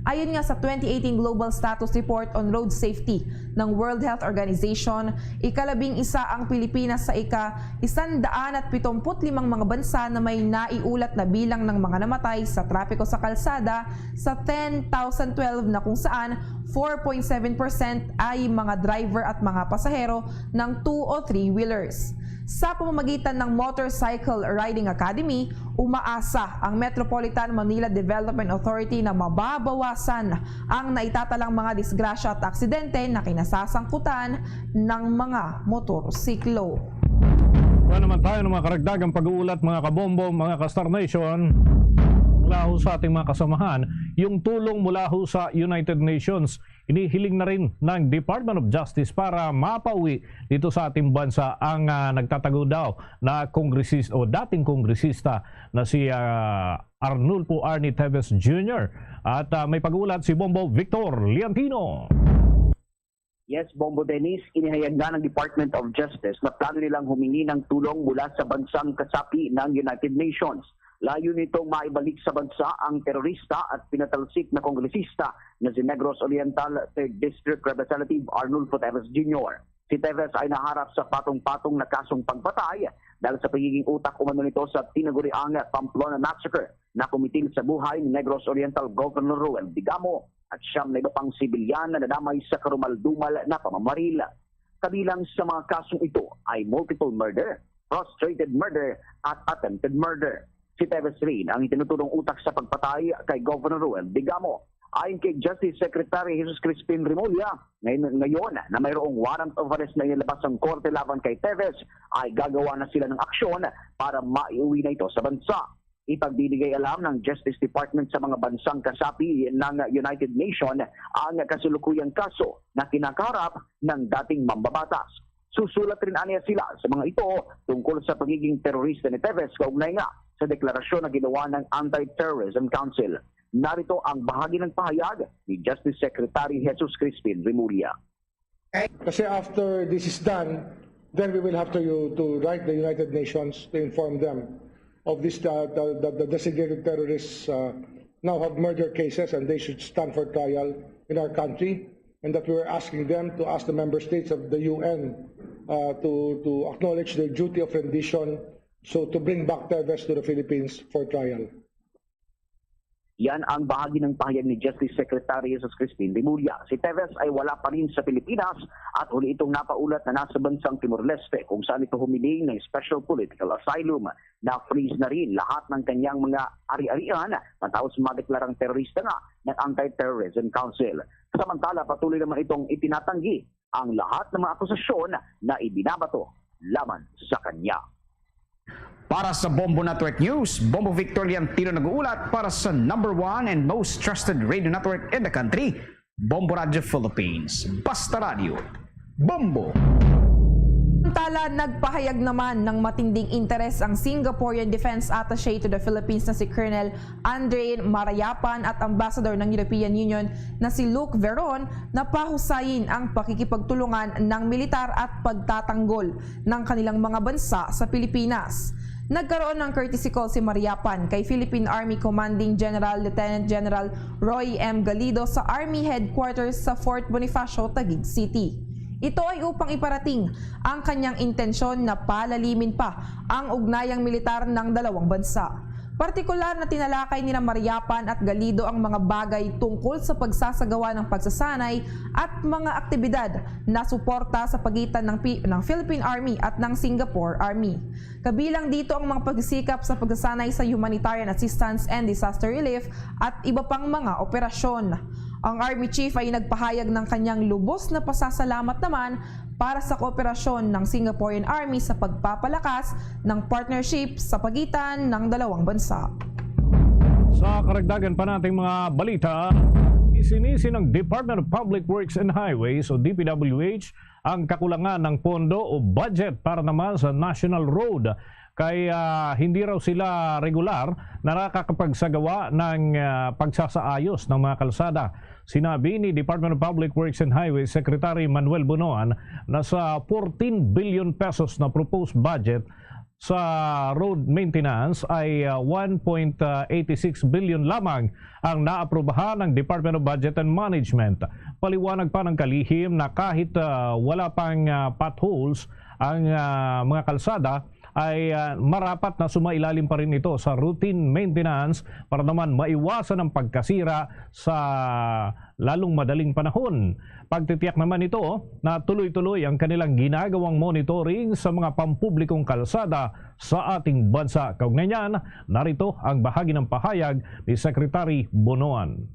Ayon nga sa twenty eighteen Global Status Report on Road Safety ng World Health Organization, ikalabing isa ang Pilipinas sa ika isandaan at pitumput limang mga bansa na may naiulat na bilang ng mga namatay sa trapiko sa kalsada sa ten thousand twelve, na kung saan four point seven percent ay mga driver at mga pasahero ng two o three-wheelers. Sa pamamagitan ng Motorcycle Riding Academy, umaasa ang Metropolitan Manila Development Authority na mababawasan ang naitatalang mga disgrasya at aksidente na kinasasangkutan ng mga motorsiklo. Wala naman tayo ng mga karagdagang pag-uulat, mga kabombo, mga ka-Star Nation. Mula ho sa ating mga kasamahan, yung tulong mula ho sa United Nations, inihiling na rin ng Department of Justice para mapauwi dito sa ating bansa ang, ah, nagtatago daw na kongresista o dating kongresista na si, ah, Arnulfo Arnie Teves Junior. At, ah, may pag-uulat si Bombo Victor Liantino. Yes, Bombo Dennis, inihayag na ng Department of Justice na plano nilang humingi ng tulong mula sa bansang kasapi ng United Nations. Layo nitong maibalik sa bansa ang terorista at pinatalsik na kongresista na si Negros Oriental Third District Representative Arnulfo Teves Junior. Si Teves ay naharap sa patong-patong na kasong pagpatay dahil sa pagiging utak umano nito sa tinaguriang Pamplona Massacre na kumitil sa buhay ni Negros Oriental Governor Roel Digamo at siyam na iba pang sibilyan na nadamay sa karumal-dumal na pamamaril. Kabilang sa mga kasong ito ay multiple murder, frustrated murder, at attempted murder. Si Teves rin ang itinutulong utak sa pagpatay kay Governor Roel Digamo. Ayon kay Justice Secretary Jesus Crispin Remulla, ngay-, ngayon na mayroong warrant of arrest na inilabas ang korte laban kay Teves, ay gagawa na sila ng aksyon para maiuwi na ito sa bansa. Ipagbibigay alam ng Justice Department sa mga bansang kasapi ng United Nation ang kasulukuyang kaso na kinakaharap ng dating mambabatas. Susulat rin aniya sila sa mga ito tungkol sa pagiging terorista ni Teves kaugnay nga sa deklarasyon na ginawa ng Anti-Terrorism Council. Narito ang bahagi ng pahayag ni Justice Secretary Jesus Crispin Remulla. Kasi after this is done, then we will have to, to write the United Nations to inform them of this, uh, the, the, the designated terrorists, uh, now have murder cases and they should stand for trial in our country, and that we were asking them to ask the member states of the U N, uh, to, to acknowledge their duty of rendition, so to bring back Teves to the Philippines for trial. Yan ang bahagi ng pahayag ni Justice Secretary Jesus Crispin Remulla. Si Teves ay wala pa rin sa Pilipinas at huli itong napaulat na nasa bansang Timor-Leste, kung saan ito humiling ng special political asylum. Na-freeze na rin lahat ng kanyang mga ari-arian matapos madeklarang terorista nga ng Anti-Terrorism Council. Samantala, patuloy naman itong itinatanggi ang lahat ng mga akusasyon na ibinabato laban sa kanya. Para sa Bombo Network News, Bombo Victor Liantino nag-uulat para sa number one and most trusted radio network in the country, Bombo Radio Philippines. Basta Radio, Bombo! Samantala, nagpahayag naman ng matinding interes ang Singaporean Defense Attaché to the Philippines na si Colonel Andre Marayapan at Ambassador ng European Union na si Luc Veron na pahusayin ang pakikipagtulungan ng militar at pagtatanggol ng kanilang mga bansa sa Pilipinas. Nagkaroon ng courtesy call si Mariapan kay Philippine Army Commanding General Lieutenant General Roy M. Galido sa Army Headquarters sa Fort Bonifacio, Taguig City. Ito ay upang iparating ang kanyang intensyon na palalimin pa ang ugnayang militar ng dalawang bansa. Partikular na tinalakay nina Mariapan at Galido ang mga bagay tungkol sa pagsasagawa ng pagsasanay at mga aktibidad na suporta sa pagitan ng, Pi- ng Philippine Army at ng Singapore Army. Kabilang dito ang mga pagsisikap sa pagsasanay sa humanitarian assistance and disaster relief at iba pang mga operasyon. Ang Army Chief ay nagpahayag ng kanyang lubos na pasasalamat naman para sa kooperasyon ng Singaporean Army sa pagpapalakas ng partnership sa pagitan ng dalawang bansa. Sa karagdagan pa nating mga balita, isinisi ng Department of Public Works and Highways o D P W H ang kakulangan ng pondo o budget para naman sa National Road, kaya hindi raw sila regular na nakakapagsagawa ng ah, pagsasaayos ng mga kalsada. Sinabi ni Department of Public Works and Highways Secretary Manuel Bonoan na sa fourteen billion pesos na proposed budget sa road maintenance ay ah, one point eighty six billion lamang ang naaprubahan ng Department of Budget and Management. Paliwanag pa ng kalihim na kahit ah, wala pang ah, potholes ang ah, mga kalsada, ay ah, marapat na sumailalim pa rin ito sa routine maintenance para naman maiwasan ang pagkasira sa lalong madaling panahon. Pagtitiyak naman ito na tuloy-tuloy ang kanilang ginagawang monitoring sa mga pampublikong kalsada sa ating bansa. Kaugnay niyan, narito ang bahagi ng pahayag ni Secretary Bonoan.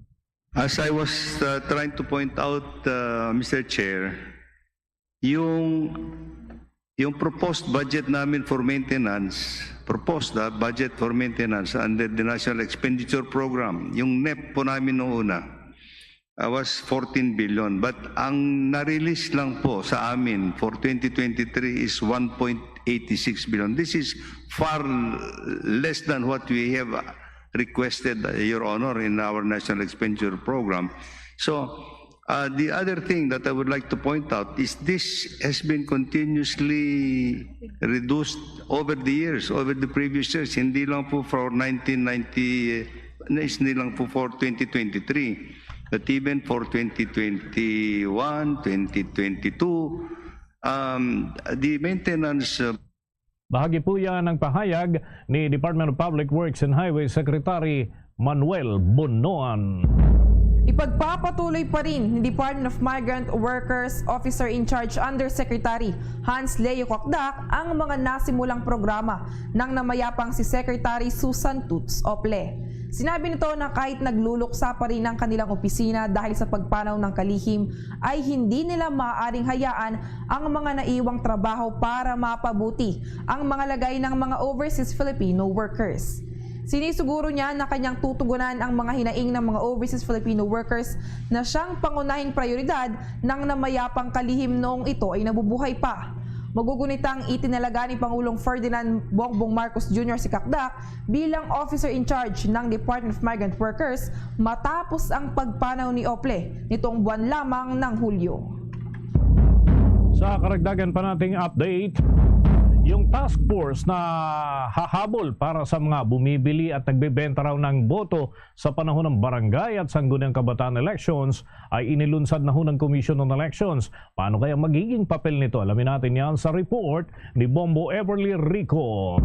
As I was uh, trying to point out, uh, Mister Chair, yung yung proposed budget namin for maintenance, proposed ah, budget for maintenance under the National Expenditure Program, yung NEP po namin noong una, uh, was fourteen billion. But ang na-release lang po sa amin for twenty twenty-three is one point eighty six billion. This is far less than what we have requested, uh, Your Honor, in our National Expenditure Program. So, uh, the other thing that I would like to point out is this has been continuously reduced over the years, over the previous years. Hindi lang po for nineteen ninety, hindi lang po for twenty twenty-three, but even for twenty twenty-one, twenty twenty-two, um, the maintenance uh, Bahagi po yan ng pahayag ni Department of Public Works and Highways Secretary Manuel Bonoan. Ipagpapatuloy pa rin ni Department of Migrant Workers Officer in Charge Undersecretary Hans Leo Cacdac ang mga nasimulang programa ng namayapang si Secretary Susan Toots Ople. Sinabi nito na kahit nagluluksa pa rin ang kanilang opisina dahil sa pagpanaw ng kalihim, ay hindi nila maaaring hayaan ang mga naiwang trabaho para mapabuti ang mga lagay ng mga overseas Filipino workers. Sinisiguro niya na kanyang tutugunan ang mga hinaing ng mga overseas Filipino workers na siyang pangunahing prioridad ng namayapang kalihim noong ito ay nabubuhay pa. Magugunitang itinalaga ni Pangulong Ferdinand Bongbong Marcos Junior si Cacdac bilang officer in charge ng Department of Migrant Workers matapos ang pagpanaw ni Ople nitong buwan lamang ng Hulyo. Sa karagdagan pa nating update, yung task force na hahabol para sa mga bumibili at nagbebenta raw ng boto sa panahon ng barangay at sangguniang kabataan elections ay inilunsad na ho ng Commission on Elections. Paano kaya magiging papel nito? Alamin natin yan sa report ni Bombo Everly Rico.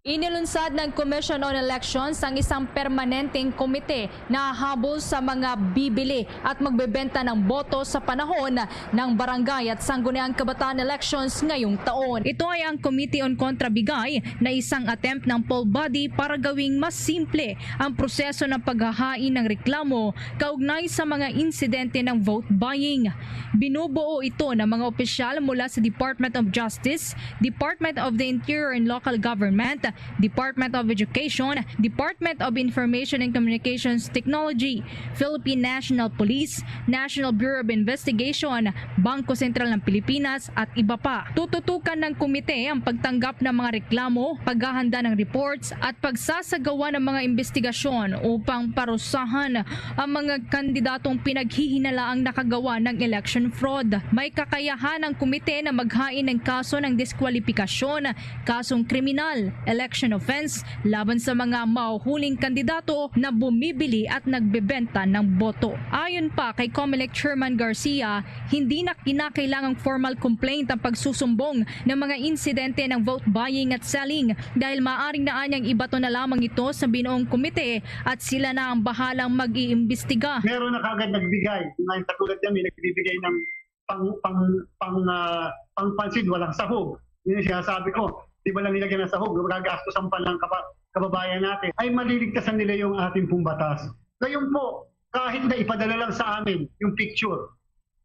Inilunsad ng Commission on Elections ang isang permanenteng komite na hahabol sa mga bibili at magbebenta ng boto sa panahon ng barangay at sangguniang kabataan elections ngayong taon. Ito ay ang Committee on Kontrabigay, na isang attempt ng poll body para gawing mas simple ang proseso ng paghahain ng reklamo kaugnay sa mga insidente ng vote buying. Binubuo ito ng mga opisyal mula sa Department of Justice, Department of the Interior and Local Government, Department of Education, Department of Information and Communications Technology, Philippine National Police, National Bureau of Investigation, Bangko Sentral ng Pilipinas, at iba pa. Tututukan ng komite ang pagtanggap ng mga reklamo, paghahanda ng reports, at pagsasagawa ng mga investigasyon upang parusahan ang mga kandidatong pinaghihinalaang nakagawa ng election fraud. May kakayahan ang komite na maghain ng kaso ng diskwalipikasyon, kasong kriminal, election offense, laban sa mga mahuhuling kandidato na bumibili at nagbebenta ng boto. Ayon pa kay Comelec Chairman Garcia, hindi na kinakailangang formal complaint ang pagsusumbong ng mga insidente ng vote buying at selling dahil maaring na anyang ibato na lamang ito sa binuong komite at sila na ang bahalang mag-iimbestiga. Meron na kagad nagbigay. May katulad kami, nagbibigay ng pang, pang, pang, ah, pangpansin, walang sahog. Yun yung sinasabi ko. Di ba lang nilagyan ng sahog? Magagastusan pa ng kaba, kababayan natin. Ay maliligtasan nila yung ating pong batas. Ngayon po, kahit na ipadala lang sa amin yung picture,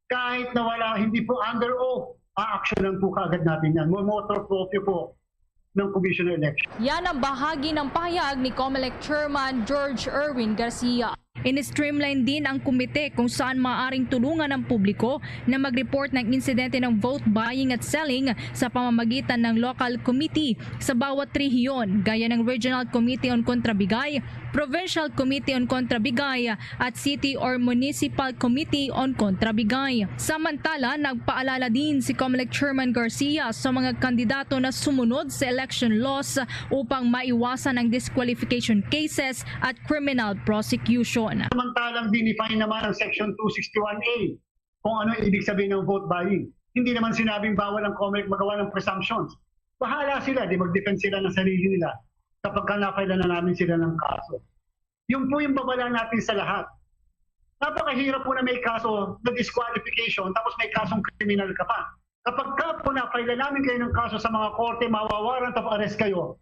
kahit na wala, hindi po under oath, a-actionan po kaagad natin yan. Momotor proprio po ng Commission on Election. Yan ang bahagi ng pahayag ni Comelec Chairman George Erwin Garcia. In-streamline din ang komite kung saan maaaring tulungan ang publiko na mag-report ng insidente ng vote buying at selling sa pamamagitan ng local committee sa bawat rehiyon, gaya ng Regional Committee on Kontrabigay, Provincial Committee on Kontrabigay, at City or Municipal Committee on Kontrabigay. Samantala, nagpaalala din si Comelec Chairman Garcia sa mga kandidato na sumunod sa election laws upang maiwasan ang disqualification cases at criminal prosecution. Samantalang dinefine naman ang Section two sixty-one A kung ano ang ibig sabihin ng vote buying. Hindi naman sinabing bawal ang Comelec magawa ng presumptions. Bahala sila, di mag-defend sila ng sarili nila kapag ka na-file na namin sila ng kaso. Yun po yung babala natin sa lahat. Napakahirap po na may kaso na disqualification tapos may kasong kriminal ka pa. Kapag ka po na-file namin kayo ng kaso sa mga korte, mawa-warrant of arrest kayo.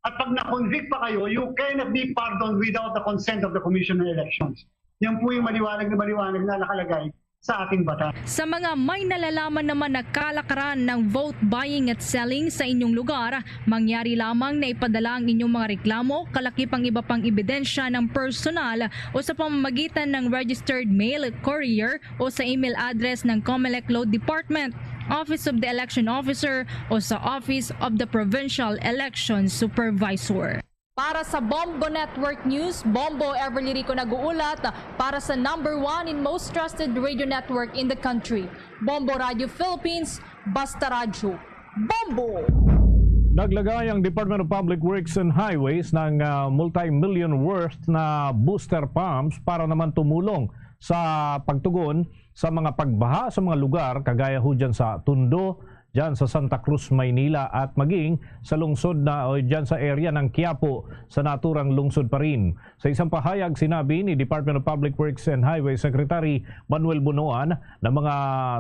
At pag na-convict pa kayo, you cannot be pardoned without the consent of the Commission on Elections. Yan po yung maliwanag na maliwanag na nakalagay sa ating batas. Sa mga may nalalaman naman na kalakaran ng vote buying at selling sa inyong lugar, mangyari lamang na ipadala ang inyong mga reklamo, kalakip ang iba pang ebidensya ng personal o sa pamamagitan ng registered mail, courier o sa email address ng Comelec Law Department, Office of the Election Officer o sa Office of the Provincial Election Supervisor. Para sa Bombo Network News, Bombo Everly Rico nag-uulat para sa number one and most trusted radio network in the country, Bombo Radio Philippines, Basta Radyo, Bombo! Naglagay ang Department of Public Works and Highways ng ah, multi-million worth na booster pumps para naman tumulong sa pagtugon sa mga pagbaha sa mga lugar kagaya ho dyan sa Tondo, dyan sa Santa Cruz, Maynila, at maging sa lungsod na o dyan sa area ng Quiapo sa naturang lungsod pa rin. Sa isang pahayag, sinabi ni Department of Public Works and Highway Secretary Manuel Bonoan na mga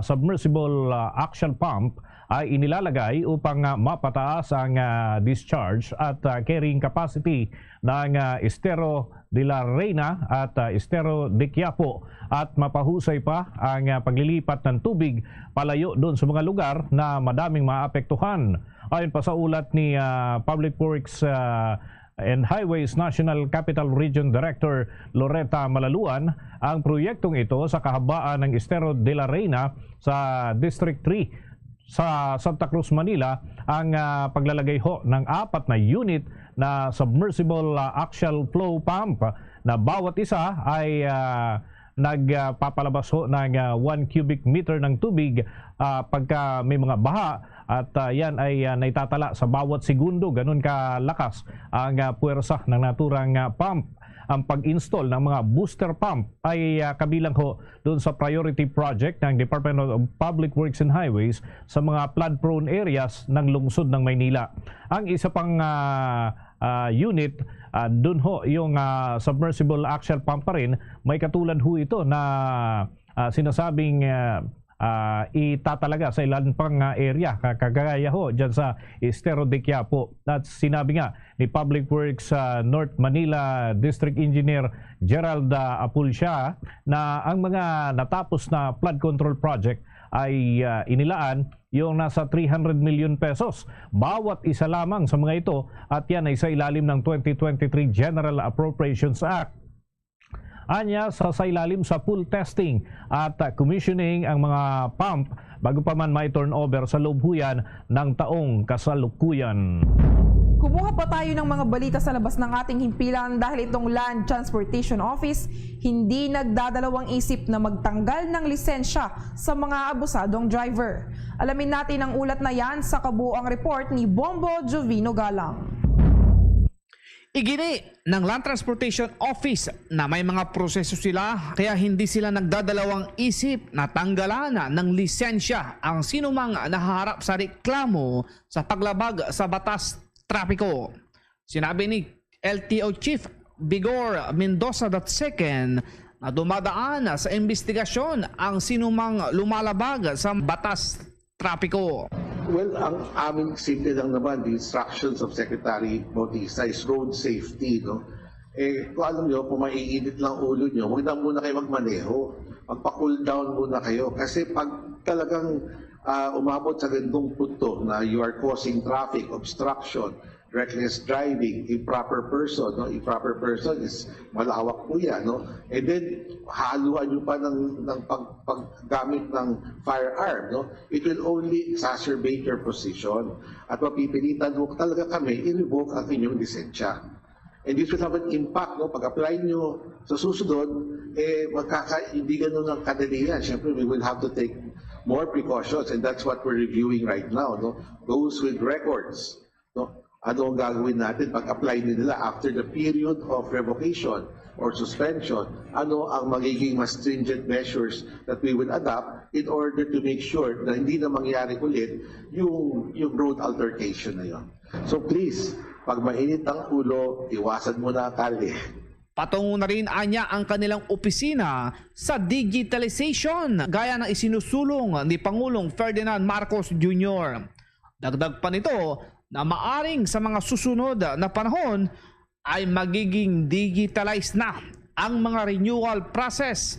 submersible ah, axial pump ay inilalagay upang ah, mapataas ang ah, discharge at ah, carrying capacity ng ah, Estero de la Reina at ah, Estero de Quiapo at mapahusay pa ang ah, paglilipat ng tubig palayo doon sa mga lugar na madaming maapektuhan. Ayon pa sa ulat ni ah, Public Works ah, and Highways National Capital Region Director Loretta Malaluan, ang proyektong ito sa kahabaan ng Estero de la Reina sa District three sa Santa Cruz, Manila, ang ah, paglalagay ho ng apat na unit na submersible ah, axial flow pump na bawat isa ay ah, nagpapalabas ho ng ah, one cubic meter ng tubig ah, pagka may mga baha, at ah, yan ay ah, naitatala sa bawat segundo. Ganun kalakas ang ah, puwersa ng naturang ah, pump. Ang pag-install ng mga booster pump ay ah, kabilang ho doon sa priority project ng Department of Public Works and Highways sa mga flood-prone areas ng lungsod ng Maynila. Ang isa pang ah, ah, unit, ah, doon ho yung ah, submersible axial pump pa rin, may katulad ho ito na ah, sinasabing ah, ah, itatalaga sa ilan pang ah, area, ka- kagaya ho dyan sa Estero de Quiapo. At sinabi nga ni Public Works ah, North Manila District Engineer Gerald ah, Apulcia na ang mga natapos na flood control project ay, ah, inilaan yung nasa three hundred million pesos bawat isa lamang sa mga ito, at yan ay sa ilalim ng twenty twenty-three General Appropriations Act. Anya sa, sa ilalim sa full testing at, ah, commissioning ang mga pump bago pa man ma-turnover sa loob huyan ng taong kasalukuyan. Kumuha pa tayo ng mga balita sa labas ng ating himpilan dahil itong Land Transportation Office hindi nagdadalawang isip na magtanggal ng lisensya sa mga abusadong driver. Alamin natin ang ulat na yan sa kabuoang report ni Bombo Jovino Galang. Igini ng Land Transportation Office na may mga proseso sila kaya hindi sila nagdadalawang isip na tanggalan ng lisensya ang sinumang naharap sa reklamo sa paglabag sa batas trapiko. Sinabi ni L T O Chief Vigor Mendoza the second na dumadaan sa imbestigasyon ang sinumang lumalabag sa batas trapiko. Well, ang aming simple lang naman, the instructions of Secretary Bautista is road safety, no? Eh, kung alam nyo, kung maiinit lang ulo nyo, huwag na muna kayo magmaneho. Magpa-cool down muna kayo. Kasi pag talagang ah, umabot sa ganitong punto na you are causing traffic obstruction, reckless driving, improper person, no? Improper person is malawak po yan, no? And then, haluan nyo pa ng, ng pag, paggamit ng firearm, no? It will only exacerbate your position. At mapipilitan mo talaga kami i-revoke ang inyong lisensya. And this will have an impact, no? Pag-apply nyo sa susunod, eh, magkaka, hindi ganun ang kadali yan. Siyempre, we will have to take more precautions, and that's what we're reviewing right now, no? Those with records, no? Ano ang gagawin natin pag-apply nila after the period of revocation or suspension? Ano ang magiging mas stringent measures that we will adopt in order to make sure na hindi na mangyari ulit yung, yung road altercation na yon? So please, pag mainit ang ulo, iwasan mo na ang kalye. Patungo na rin anya ang kanilang opisina sa digitalization gaya ng isinusulong ni Pangulong Ferdinand Marcos Junior. Dagdag pa nito na maaring sa mga susunod na panahon ay magiging digitalized na ang mga renewal process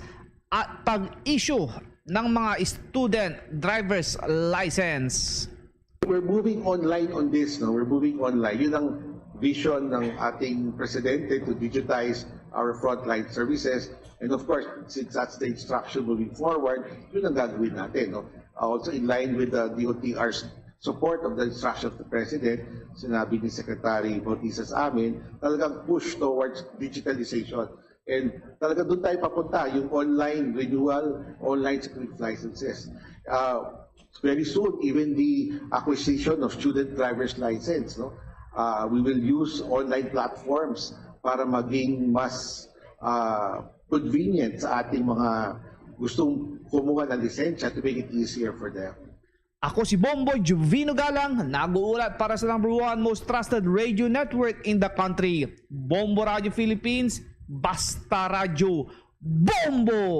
at pag-issue ng mga student driver's license. We're moving online on this, no? We're moving online. Yun ang vision ng ating presidente, to digitize our frontline services. And of course, since that's the instruction moving forward, yun ang gagawin natin, no? Also in line with the D O T R's support of the instruction of the president, sinabi ni Secretary Bautista sa amin, talagang push towards digitalization. And talaga doon tayo papunta, yung online renewal, online security licenses. Uh, very soon, even the acquisition of student driver's license, no? Uh, we will use online platforms para maging mas uh, convenient sa ating mga gustong kumuha ng lisensya, to make it easier for them. Ako si Bomboy Juvino Galang, nag-uulat para sa number one most trusted radio network in the country, Bombo Radio Philippines, Basta Radyo, Bombo!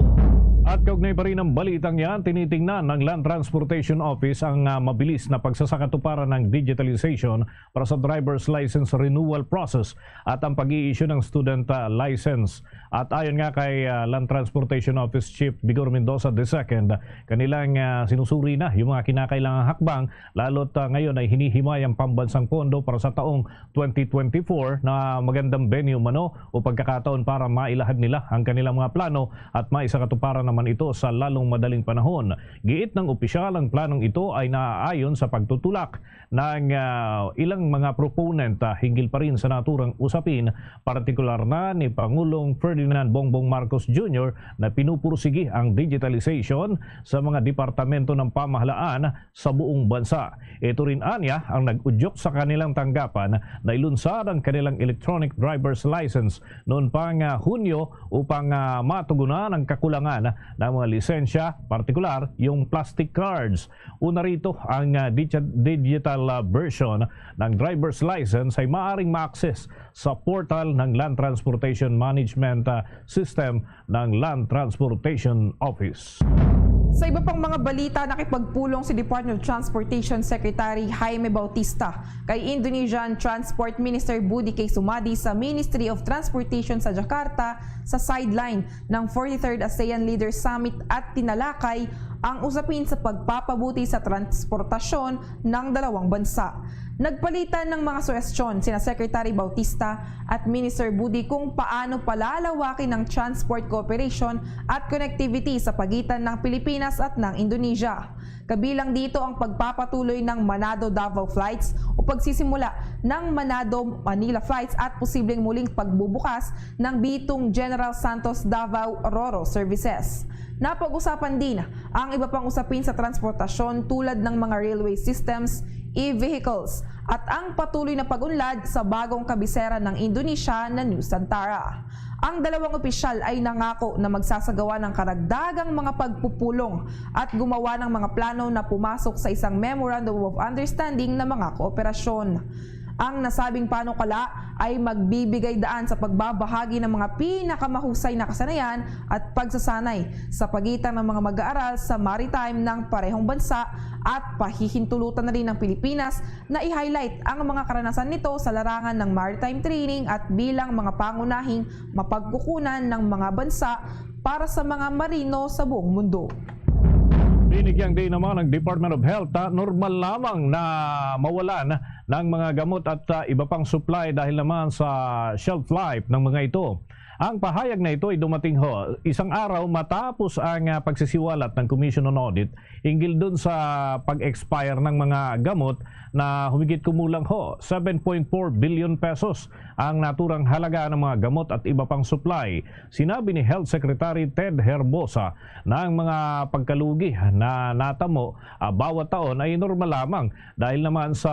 At kaugnay pa rin ang balitang yan, tinitingnan ng Land Transportation Office ang, ah, mabilis na pagsasakatuparan ng digitalization para sa driver's license renewal process at ang pag-i-issue ng student, ah, license. At ayon nga kay, ah, Land Transportation Office Chief Vigor Mendoza the second, kanilang, ah, sinusuri na yung mga kinakailangang hakbang, lalo't, ah, ngayon ay hinihimay ang pambansang pondo para sa taong twenty twenty-four na magandang venue mano o pagkakataon para mailahad nila ang kanilang mga plano at maisakatuparan naman ito sa lalong madaling panahon. Giit ng opisyal, ang planong ito ay naaayon sa pagtutulak ng, ah, ilang mga proponent, ah, hinggil pa rin sa naturang usapin, partikular na ni Pangulong Ferdinand Bongbong Marcos Junior na pinupursigi ang digitalization sa mga departamento ng pamahalaan sa buong bansa. Ito rin anya ang nag-udyok sa kanilang tanggapan na ilunsad ang kanilang electronic driver's license noon pang, ah, Hunyo upang, ah, matugunan ang kakulangan ng mga lisensya, partikular yung plastic cards. Una rito, ang, ah, digi-, digital, ah, version ng driver's license ay maaaring ma-access sa portal ng Land Transportation Management, ah, System ng Land Transportation Office. Sa iba pang mga balita, nakipagpulong si Department of Transportation Secretary Jaime Bautista kay Indonesian Transport Minister Budi K Sumadi sa Ministry of Transportation sa Jakarta sa sideline ng forty-third ASEAN Leaders Summit at tinalakay ang usapin sa pagpapabuti sa transportasyon ng dalawang bansa. Nagpalitan ng mga suhestyon sina Secretary Bautista at Minister Budi kung paano palalawakin ang transport cooperation at connectivity sa pagitan ng Pilipinas at ng Indonesia. Kabilang dito ang pagpapatuloy ng Manado-Davao flights o pagsisimula ng Manado-Manila flights at posibleng muling pagbubukas ng Bitong General Santos Davao Roro services. Napag-usapan din ang iba pang usapin sa transportasyon tulad ng mga railway systems, e-vehicles, at ang patuloy na pag-unlad sa bagong kabisera ng Indonesia na Nusantara. Ang dalawang opisyal ay nangako na magsasagawa ng karagdagang mga pagpupulong at gumawa ng mga plano na pumasok sa isang Memorandum of Understanding na mga kooperasyon. Ang nasabing panukala ay magbibigay daan sa pagbabahagi ng mga pinakamahusay na kasanayan at pagsasanay sa pagitan ng mga mag-aaral sa maritime ng parehong bansa at pahihintulutan na rin ng Pilipinas na i-highlight ang mga karanasan nito sa larangan ng maritime training at bilang mga pangunahing mapagkukunan ng mga bansa para sa mga marino sa buong mundo. Binigyang diin naman ng Department of Health na normal lamang na mawalan ng mga gamot at, ah, iba pang supply dahil naman sa shelf life ng mga ito. Ang pahayag na ito ay dumating ho isang araw matapos ang, ah, pagsisiwalat ng Commission on Audit hinggil dun sa pag-expire ng mga gamot na humigit kumulang ho seven point four billion pesos ang naturang halaga ng mga gamot at iba pang supply. Sinabi ni Health Secretary Ted Herbosa na ang mga pagkalugi na natamo, ah, bawat taon ay normal lamang dahil naman sa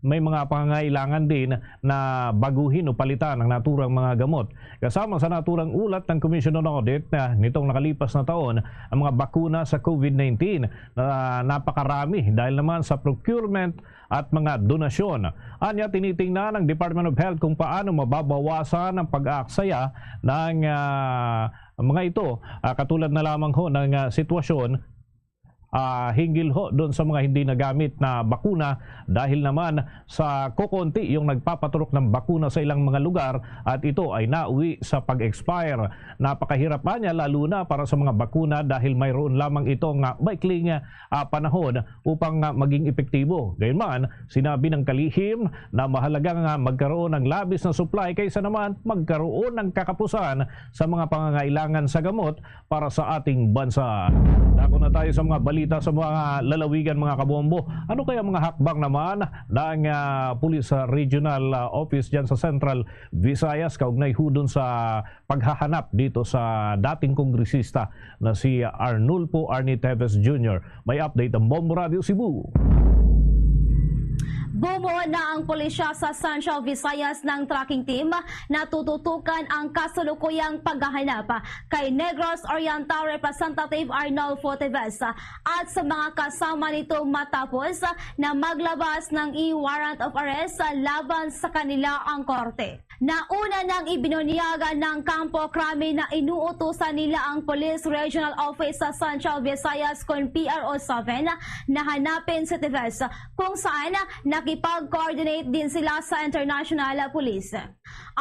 may mga pangangailangan din na baguhin o palitan ang naturang mga gamot. Kasama sa naturang ulat ng Commission on Audit na nitong nakalipas na taon ang mga bakuna sa COVID nineteen na napakarami dahil naman sa procurement at mga donasyon. Anya, tinitingnan ng Department of Health kung paano mababawasan ang pag-aaksaya ng, ah, mga ito, ah, katulad na lamang ho ng, ah, sitwasyon, ah, hinggil ho doon sa mga hindi nagamit na bakuna dahil naman sa kokonti yung nagpapaturok ng bakuna sa ilang mga lugar at ito ay nauwi sa pag-expire. Napakahirap pa niya lalo na para sa mga bakuna dahil mayroon lamang ito nga maikling, ah, panahon upang, ah, maging epektibo. Gayunman, sinabi ng kalihim na mahalaga nga magkaroon ng labis na supply kaysa naman magkaroon ng kakapusan sa mga pangangailangan sa gamot para sa ating bansa. Dako na tayo sa mga balita sa mga lalawigan, mga kabombo. Ano kaya mga hakbang naman ng, ah, Police, ah, Regional, ah, Office dyan sa Central Visayas kaugnay hudon sa paghahanap dito sa dating kongresista na si Arnulfo Arnie Teves Junior? May update ang Bombo Radio Cebu. Bumuo na ang pulisya sa Central Visayas ng tracking team na tututukan ang kasalukuyang paghahanap kay Negros Oriental Representative Arnulfo Teves at sa mga kasama nito matapos na maglabas ng e-warrant of arrest laban sa kanila ang korte. Nauna nang ibinunyag ng Kampo Krami na inuutusan nila ang Police Regional Office sa Central Visayas kon P R O seven na hanapin si Teves, kung saan nakipag-coordinate din sila sa International Police.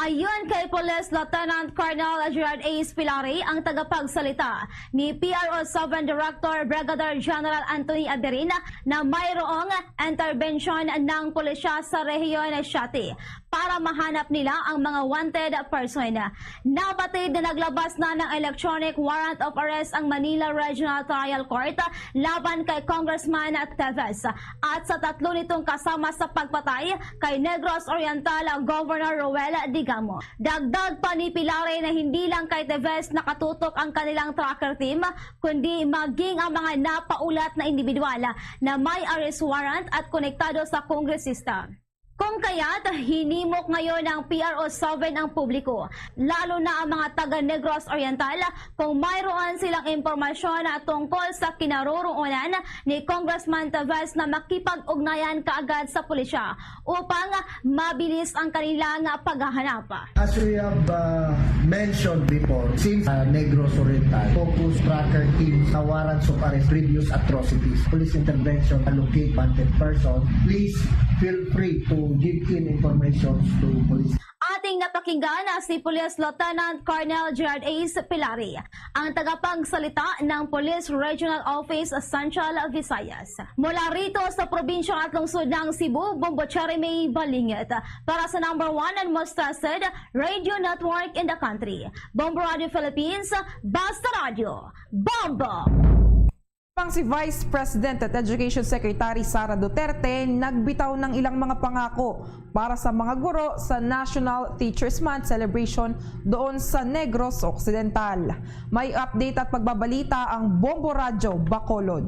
Ayon kay Police Lieutenant Colonel Gerard A. Spilari, ang tagapagsalita ni P R O seven Director Brigadier General Anthony Aderin, na mayroong interbensyon ng pulisya sa Rehiyon siete para mahanap nila ang mga wanted person. Nabatid na naglabas na ng electronic warrant of arrest ang Manila Regional Trial Court laban kay Congressman Teves at sa tatlo nitong kasama sa pagpatay kay Negros Oriental Governor Roel Digamo. Dagdag pa ni Pilare na hindi lang kay Teves nakatutok ang kanilang tracker team, kundi maging ang mga napaulat na individual na may arrest warrant at konektado sa kongresista. Kung kaya't, hinimok ngayon ng P R O seven ang publiko, lalo na ang mga taga Negros Oriental, kung mayroon silang impormasyon tungkol sa kinaroroonan ni Congressman Teves na makipag-ugnayan kaagad sa pulisya upang mabilis ang kanilang paghahanap. As we have uh, mentioned before, since uh, Negros Oriental focus tracker teams sa warrants of arrest, previous atrocities, police intervention, allocate wanted person, please feel free to give in information to police. Ating napakinggan na si Police Lieutenant Colonel Gerard Ace Pilari, ang tagapagsalita ng Police Regional Office Central Visayas. Mula rito sa probinsya at lungsod ng Cebu, Bombo Cherry May Balingit. Para sa number one and most trusted radio network in the country, Bombo Radio Philippines, Basta Radio, Bombo! Pang si Vice President at Education Secretary Sara Duterte nagbitaw ng ilang mga pangako para sa mga guro sa National Teachers Month celebration doon sa Negros Occidental. May update at pagbabalita ang Bombo Radyo Bacolod.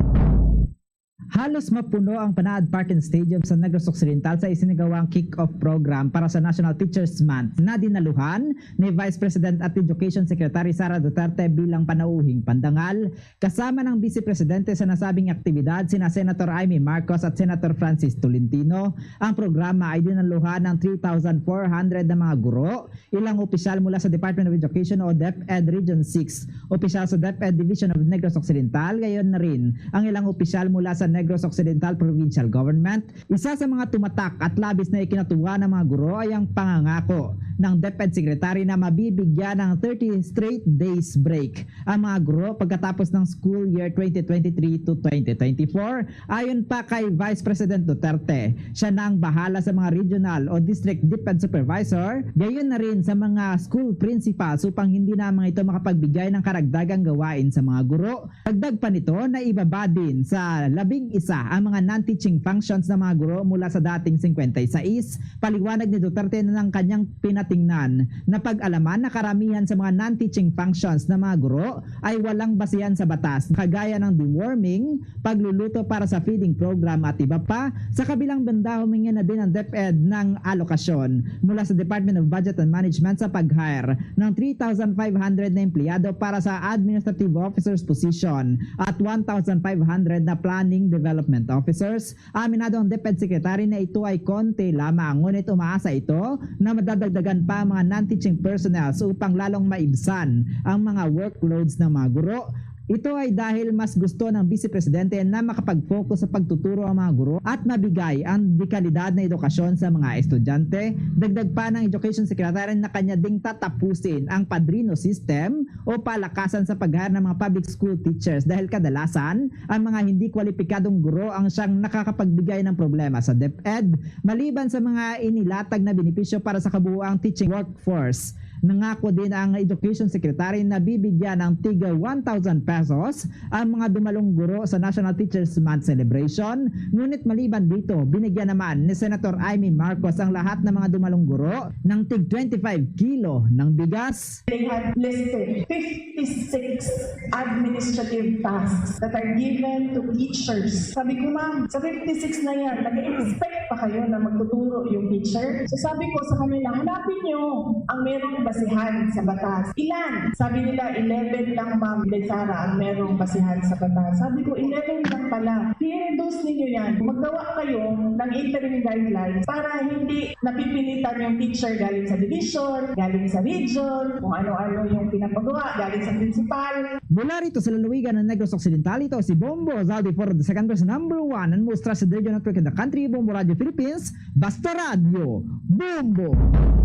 Halos mapuno ang Panaad Park and Stadium sa Negros Occidental sa isinagawang kick-off program para sa National Teachers Month na dinaluhan ni Vice President at Education Secretary Sara Duterte bilang panauhing pandangal. Kasama ng Vice Presidente sa nasabing aktibidad sina Senator Imee Marcos at Senator Francis Tolentino. Ang programa ay dinaluhan ng three thousand four hundred na mga guro, ilang opisyal mula sa Department of Education o DepEd Region six, opisyal sa DepEd Division of Negros Occidental, gayon na rin ang ilang opisyal mula sa Negros Occidental Provincial Government. Isa sa mga tumatak at labis na ikinatuwa ng mga guro ay ang pangangako ng DepEd Secretary na mabibigyan ng thirty straight days break ang mga guro pagkatapos ng school year twenty twenty-three to twenty twenty-four. Ayon pa kay Vice President Duterte, siya na ang bahala sa mga regional o district DepEd supervisor, gayon na rin sa mga school principals upang hindi na mga ito makapagbigay ng karagdagang gawain sa mga guro. Dagdag pa nito na ibaba din sa labing isa ang mga non-teaching functions ng mga guro mula sa dating singkwenta y sais. Paliwanag ni Duterte na ng kanyang pinatingnan na pag-alaman na karamihan sa mga non-teaching functions ng mga guro ay walang basihan sa batas, kagaya ng deworming, pagluluto para sa feeding program at iba pa. Sa kabilang banda, humingi na din ang DepEd ng alokasyon mula sa Department of Budget and Management sa pag-hire ng three thousand five hundred na empleyado para sa administrative officers position at one thousand five hundred na planning development officers. Aminado ang DepEd Secretary na ito ay konti lamang, ngunit umaasa ito na madadagdagan pa ang mga non-teaching personnel upang lalong maibsan ang mga workloads ng mga guro. Ito ay dahil mas gusto ng Vice Presidente na makapag-focus sa pagtuturo ang mga guro at mabigay ang dekalidad na edukasyon sa mga estudyante. Dagdag pa ng Education Secretary na kanya ding tatapusin ang padrino system o palakasan sa pag-hire ng mga public school teachers dahil kadalasan ang mga hindi kwalipikadong guro ang siyang nakakapagbigay ng problema sa DepEd. Maliban sa mga inilatag na benepisyo para sa kabuuang teaching workforce, nangako din ang Education Secretary na bibigyan ng tiga one thousand pesos ang mga dumalong guro sa National Teachers Month celebration. Ngunit maliban dito, binigyan naman ni Senator Imee Marcos ang lahat ng mga dumalong guro ng tig twenty-five kilo ng bigas. They had listed fifty-six administrative tasks that are given to teachers. Sabi ko, "Ma'am, sa fifty-six na yan, nag-expect pa kayo na magtuturo yung teacher?" So sabi ko sa kanila, "Hanapin nyo ang merong basihan sa batas. Ilan?" Sabi nila, "Eleven lang, Ma'am Sara, ang merong basihan sa batas." Sabi ko, "Eleven lang pala. I-reduce ninyo yan. Maggawa kayo ng interim guidelines para hindi napipilitan yung teacher galing sa division, galing sa region, kung ano-ano yung pinapagawa galing sa principal." Mula rito sa lalawigan ng Negros Occidental, ito si Bombo Zaldi for the second best number one and most trusted radio network in the country, Bombo Radio Philippines, Basta Radio, Bombo!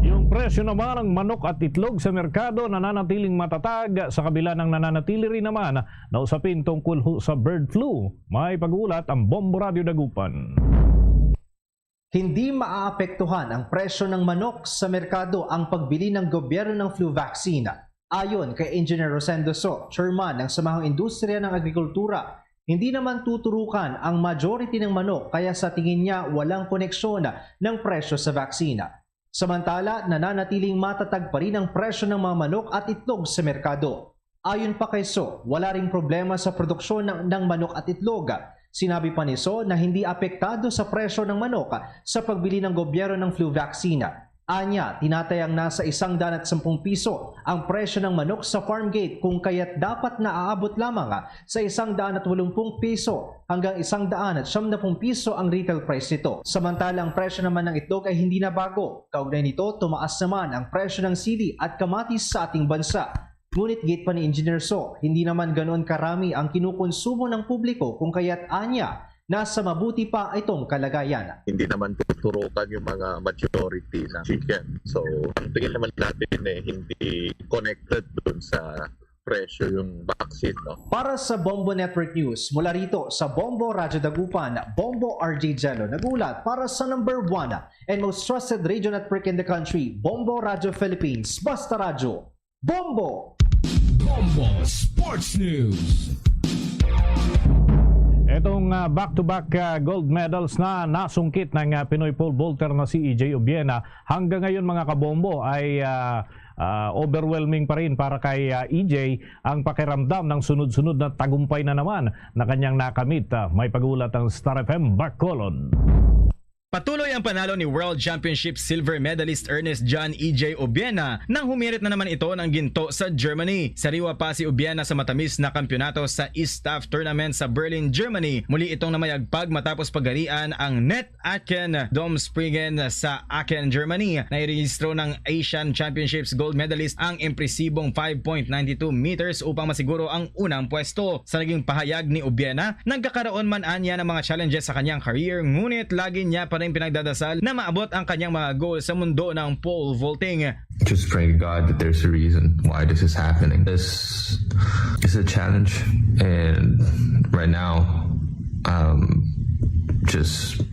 Yung presyo naman ng manok at itlog sa merkado nananatiling matatag sa kabila ng nananatili rin naman na usapin tungkol ho sa bird flu. May pag-uulat ang Bombo Radio Dagupan. Hindi maaapektuhan ang presyo ng manok sa merkado ang pagbili ng gobyerno ng flu vaccine. Ayon kay Engineer Rosendo So, chairman ng Samahang Industriya ng Agrikultura, hindi naman tuturukan ang majority ng manok, kaya sa tingin niya walang koneksyon ng presyo sa vaccine. Samantala, nananatiling matatag pa rin ang presyo ng mga manok at itlog sa merkado. Ayon pa kay So, wala ring problema sa produksyon ng, ng manok at itlog. Sinabi pa ni So na hindi apektado sa presyo ng manok sa pagbili ng gobyerno ng flu vaccine. Anya, tinatayang nasa isang daan at sampung piso ang presyo ng manok sa farm gate, kung kaya't dapat na aabot lamang sa isang daan at walumpung piso hanggang isang daan at siyam na pung piso ang retail price nito. Samantala, ang presyo naman ng itlog ay hindi na bago. Kaugnay nito, tumaas naman ang presyo ng sili at kamatis sa ating bansa. Ngunit giit pa ni Engineer So, hindi naman ganoon karami ang kinukonsumo ng publiko, kung kaya't anya, nasa mabuti pa itong kalagayan. Hindi naman tuturukan yung mga majority ng chicken. So, ang tingin naman natin eh, hindi connected dun sa presyo yung vaccine, no? Para sa Bombo Network News, mula rito sa Bombo Radyo Dagupan, Bombo R J Jello nag-ulat para sa number one and most trusted radio network in the country, Bombo Radyo Philippines. Basta Radyo, Bombo! Bombo Sports News. Itong ah, back-to-back ah, gold medals na nasungkit ng ah, Pinoy pole vaulter na si E J Obiena, hanggang ngayon, mga kabombo, ay ah, ah, overwhelming pa rin para kay ah, E J ang pakiramdam ng sunod-sunod na tagumpay na naman na kanyang nakamit. Ah, may pag-ulat ang Star F M Bacolod. Patuloy ang panalo ni World Championship silver medalist Ernest John E J Obiena nang humirit na naman ito ng ginto sa Germany. Sariwa pa si Obiena sa matamis na kampiyonato sa ISTAF Tournament sa Berlin, Germany. Muli itong namayagpag matapos pagarian ang Net Aken Domspringen sa Aachen, Germany. Nairehistro ng Asian Championships gold medalist ang impresibong five point nine two meters upang masiguro ang unang pwesto. Sa naging pahayag ni Obiena, nagkakaroon man anya ng mga challenges sa kanyang career, ngunit lagi niya pa rin pinagdadasal na maabot ang kanyang mga goal sa mundo ng pole vaulting. Just pray to God that there's a reason why this is happening. This is a challenge, and right now, um, just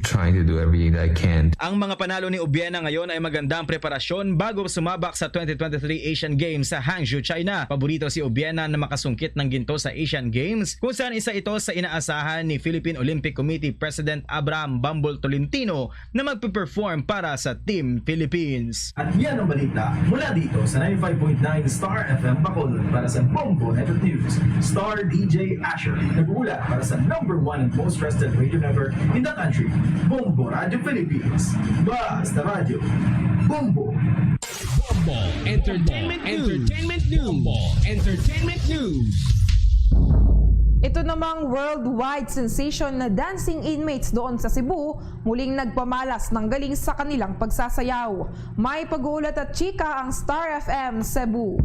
trying to do everything that I can. Ang mga panalo ni Obiena ngayon ay magandang preparasyon bago sumabak sa twenty twenty-three Asian Games sa Hangzhou, China. Paborito si Obiena na makasungkit ng ginto sa Asian Games, kung saan isa ito sa inaasahan ni Philippine Olympic Committee President Abraham Bambol Tolentino na magpe-perform para sa Team Philippines. At yan ang balita mula dito sa ninety-five point nine Star F M Bacolod. Para sa Bombo Network News, Star D J Asher nag-uula para sa number one and most trusted radio network in the country, Bombo Radio Philippines. Basta Radyo, Bombo! Bombo Entertainment News. Entertainment News. Bombo Entertainment News. Ito namang worldwide sensation na dancing inmates doon sa Cebu muling nagpamalas ng galing sa kanilang pagsasayaw. May pag-uulat at chika ang Star F M Cebu.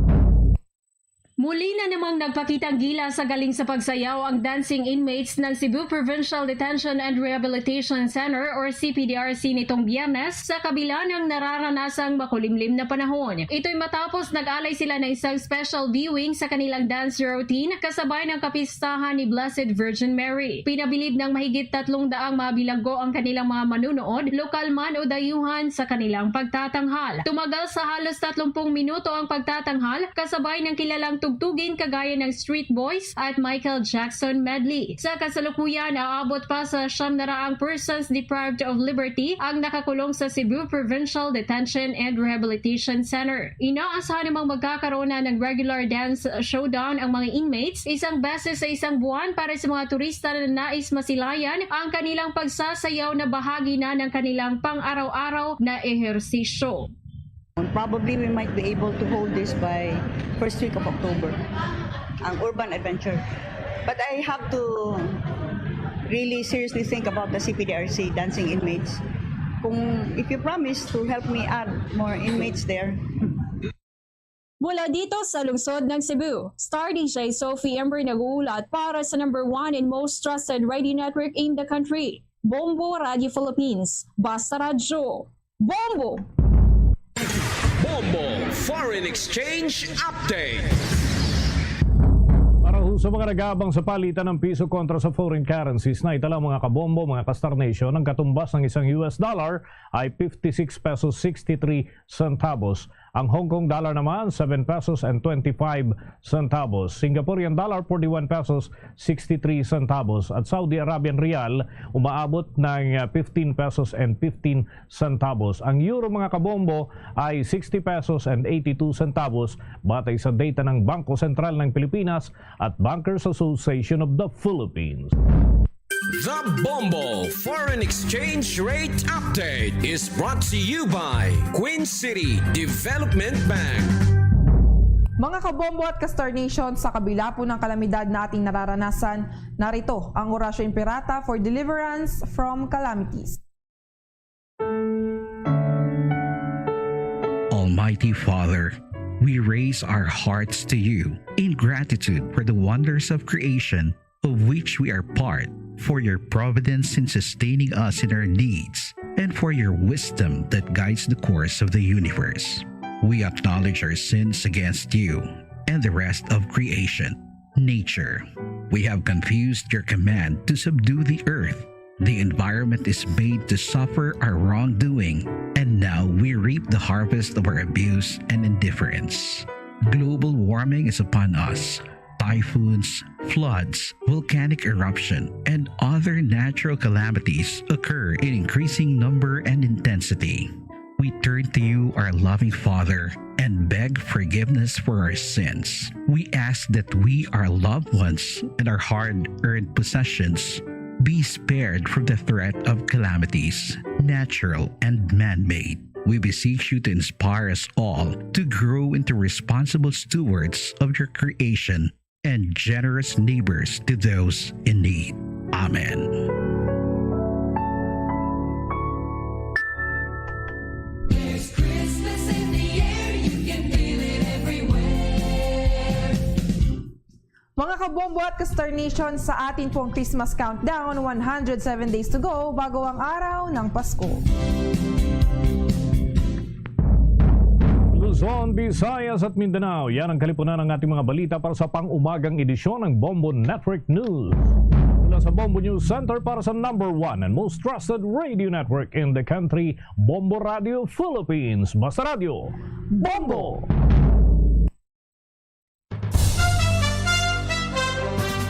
Muli na namang nagpakitang gilas sa galing sa pagsayaw ang dancing inmates ng Cebu Provincial Detention and Rehabilitation Center or C P D R C nitong Biyernes sa kabila ng nararanasang makulimlim na panahon. Ito'y matapos nag-alay sila ng isang special viewing sa kanilang dance routine kasabay ng kapistahan ni Blessed Virgin Mary. Pinabilib ng mahigit tatlong daang mga bilanggo ang kanilang mga manunood, lokal man o dayuhan, sa kanilang pagtatanghal. Tumagal sa halos tatlumpung minuto ang pagtatanghal, kasabay ng kilalang tugtugin kagaya ng Street Boys at Michael Jackson medley. Sa kasalukuyan, aabot pa sa siyam na raang persons deprived of liberty ang nakakulong sa Cebu Provincial Detention and Rehabilitation Center. Inaasahan namang magkakaroon na ng regular dance showdown ang mga inmates isang beses sa isang buwan para sa mga turista na nais masilayan ang kanilang pagsasayaw na bahagi na ng kanilang pang-araw-araw na ehersisyo. Probably we might be able to hold this by first week of October, ang urban adventure. But I have to really seriously think about the C P D R C dancing inmates. Kung if you promise to help me add more inmates there. Mula dito sa lungsod ng Cebu, Star D J Sophie Ember nag-uulat para sa number one and most trusted radio network in the country, Bombo Radio Philippines. Basta Radyo, Bombo! Bombo Foreign Exchange Update. Para ho sa mga nag-aabang sa palitan ng piso kontra sa foreign currencies, na itala, mga kabombo, mga ka-Star Nation, ang katumbas ng isang U S dollar ay fifty-six pesos sixty-three centavos. Ang Hong Kong dollar naman, seven pesos and twenty-five centavos. Singaporean dollar, forty-one pesos, sixty-three centavos. At Saudi Arabian riyal, umaabot ng, ah, fifteen pesos and fifteen centavos. Ang euro, mga kabombo, ay sixty pesos and eighty-two centavos, batay sa data ng Bangko Sentral ng Pilipinas at Bankers Association of the Philippines. The Bombo Foreign Exchange Rate Update is brought to you by Queen City Development Bank. Mga kabombo at ka-Star Nation, sa kabila po ng kalamidad na ating nararanasan, narito ang Orasyo Imperata for deliverance from calamities. Almighty Father, we raise our hearts to you in gratitude for the wonders of creation of which we are part, for your providence in sustaining us in our needs, and for your wisdom that guides the course of the universe. We acknowledge our sins against you and the rest of creation, nature. We have confused your command to subdue the earth. The environment is made to suffer our wrongdoing, and now we reap the harvest of our abuse and indifference. Global warming is upon us. Typhoons, floods, volcanic eruption, and other natural calamities occur in increasing number and intensity. We turn to you, our loving Father, and beg forgiveness for our sins. We ask that we, our loved ones, and our hard-earned possessions be spared from the threat of calamities, natural and man-made. We beseech you to inspire us all to grow into responsible stewards of your creation and generous neighbors to those in need. Amen. There's Christmas in the air, you can feel it everywhere. Mga kabombo at ka-Star Nation, sa atin pong Christmas countdown, one hundred seven days to go bago ang araw ng Pasko. Luzon, Visayas at Mindanao, yan ang kalipunan ng ating mga balita para sa pang-umagang edisyon ng Bombo Network News. Mula sa Bombo News Center para sa number one and most trusted radio network in the country, Bombo Radio Philippines. Basta Radyo, Bombo!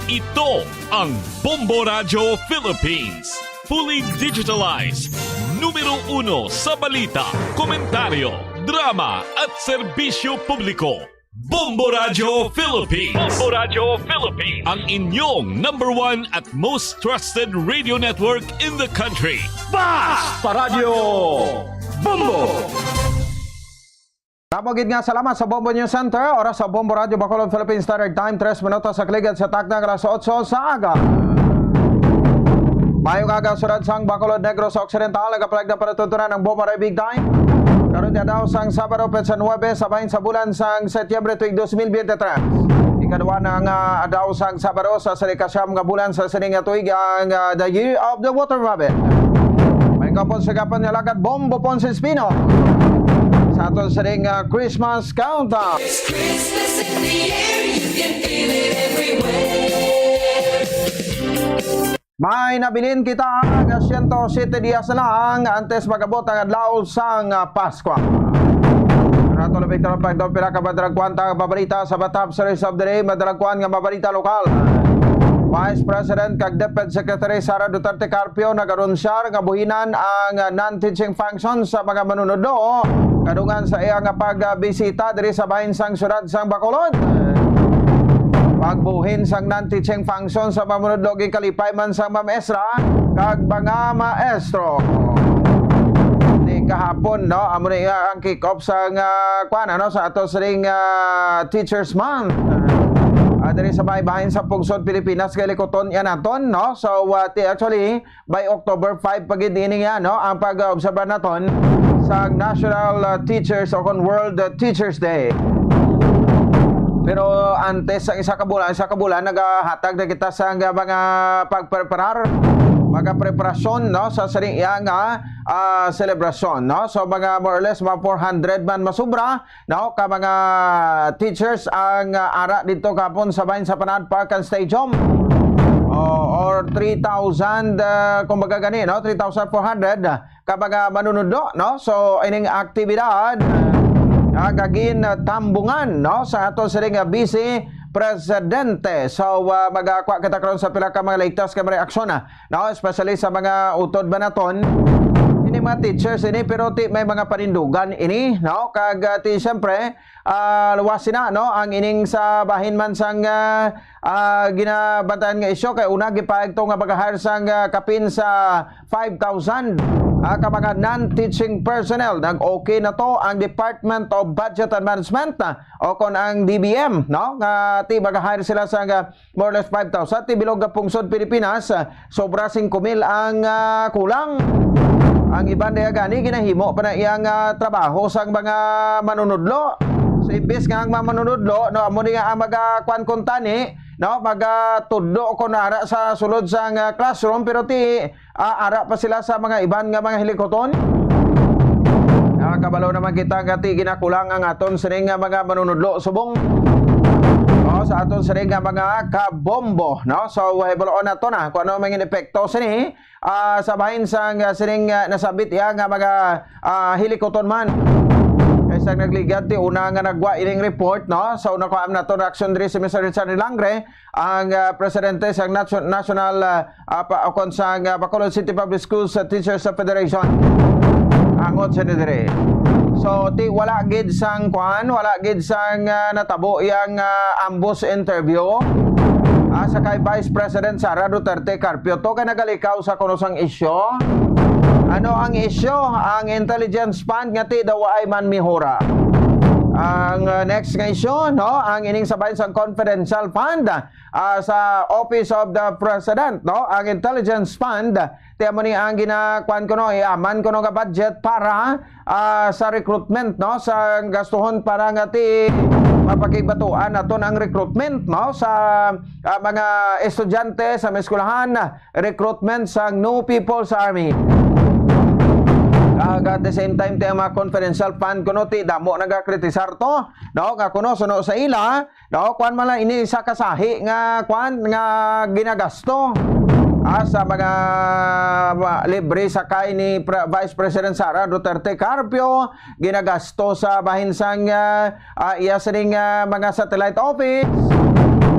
Ito ang Bombo Radyo Philippines. Fully digitalized. Numero uno sa balita, komentaryo, drama at serbisyo publiko. Bombo Radyo Philippines. Bombo Radyo Philippines. Ang inyong number one at most trusted radio network in the country. Basta Radyo Bombo! Damo gid nga salamat sa Bombo News Center. Oras sa Bombo Radyo Bacolod, Philippine Standard Time, tres minutos sa kaligad sa takna nga alas otso sa aga. Maayong aga, syudad sang Bacolod, Negros Occidental, nagapalag na palatuntunan ang Bombo Radyo Big Time. Karon nga adlaw sang Sabado, petsa nuebe sa bahin sa bulan sang Setyembre tuig dos mil bente tres. Ikaduha na nga adlaw sang Sabado sa sini ka siyam nga bulan sa sini nga tuig, ang, ah, the Year of the Water Rabbit. May kapon sa gapon nga lagad, Bombo Ponce Espino. Sa aton sining, ah, Christmas countdown. There's Christmas in the air, you can feel it everywhere. May nabilin kita nga siyento siyete dias na lang antes mag-abot ang adlaw sang, ah, Paskwa. Rato labing talong pagdaw pila ka madalagkuan ta nga mabalita sa Batap Series of the Day, madalagkuan nga mabalita lokal. Vice President kag DepEd Secretary Sara Duterte Carpio nag-anunsyar nga buhinan ang, ah, non-teaching function sa mga manunudlo kadungan sa iya nga pagbisita diri sa bahin sang siyudad sang Bacolod. Pagbuhin sang non-teaching function sa mga manunudlo, ginkalipay man sang mga maestra kag mga maestro. Ni kahapon, no, amo ni nga ang kick-off sang, ah, kuan, ano, sa ato sining, ah, Teachers Month. Ah, diri sa may bahin sa pungsod Pilipinas kay likuton yan naton, no? So, ah, ti-, actually, by October five pa gid ini nga, no, ang pag-obserba naton sa National, uh, Teachers o kon World, uh, Teachers Day. Pero antes sa isa ka bulan, isa ka bulan, nagahatag na kita sa nga mga pagpreparar, mga preparasyon, no, sa sining iya nga, ah, selebrasyon, no? So, mga more or less, mga four hundred man masubra, no, ka mga teachers ang, ah, ara dito kapon sa bahin sa Panad Park and Stadium. O, or three thousand, ah, kumbaga gani, no, three thousand four hundred ka mga manunudlo, no? So, ining aktibidad, ah, ah, gagin, ah, tambungan, no, sa aton sining, ah, Vice Presidente. So, ah, magakwa kita karon sa pila ka mga latest nga mga reaksyon, ah, no, especially sa mga utod ba naton ini mga teachers ini, pero ti may mga panindugan ini, no, kag, ah, ti siyempre, ah, luwas sina, no, ang ining sa bahin man sang, ah, ah, ginabantayan nga isyu kay una gipahayag to nga mag-hire sang, ah, kapin sa five thousand, ah, ka mga non-teaching personnel. Nag-okay na to ang Department of Budget and Management, ah, o kon ang D B M, no, nga ti mag-hire sila sa, ah, more or less five thousand. Ti bilog nga pungsod Pilipinas, ah, sobra singko mil ang, ah, kulang. Ang iban diya gani ginahimo pa na iyang, ah, trabaho sang mga manunudlo. So, imbes nga ang mga manunudlo, no, amo ni nga ang maga-, kuwan kuntani, no, magatudlo ko na ara sa sulod sang, ah, classroom, pero ti, ah, ara pa sila sa mga iban nga mga hilikuton. Ah, kabalo naman kita nga ti ginakulang ang aton sining nga mga manunudlo subong, oh, sa aton sining nga mga kabombo, no? So, hibaluon nato na kung ano ang mga epekto sini, ah, sa bahin sang, ah, sining, ah, nasabit iya nga mga, ah, hilikuton man. Kay sa nagligad ti una nga nagwa ining report, no? So, nakuha nato reaction diri si Mister Richard Langre, ang, ah, presidente sa Nation-, National, ah, ah, pa-, o kon sa, ah, Bacolod City Public Schools, ah, Teachers of Federation. Angot sa diri. So, ti wala gid sang kwan, wala gid sang, ah, natabo yang, ah, ambos interview, ah, sa kay Vice President Sara Duterte Carpio to kay nagalikaw sa kuno sang isyu. Ano ang isyu? Ang intelligence fund nga ti daw ay man mihura. Ang, ah, next nga isyu, no, ang ining sa bahin sang confidential fund, ah, sa Office of the President, no, ang intelligence fund, ti amo ni ang ginakuan kuno, iaman kuno nga budget para, ah, sa recruitment, no, sa gastuhon para nga ti mapakigbatuan naton ang recruitment, no, sa, ah, mga estudyante sa mga eskwelahan, recruitment sang New People's Army. Kag at the same time, ti ang mga confidential fund kuno ti damo nagakritisar to, no, nga kuno suno sa ila, no, kuan man lang ini sa kasahi nga kuan nga ginagasto, ah, sa mga, ah, libre sakay ni Pre-, Vice President Sara Duterte Carpio, ginagasto sa bahin sang, ah, ah, iya sining, ah, mga satellite office.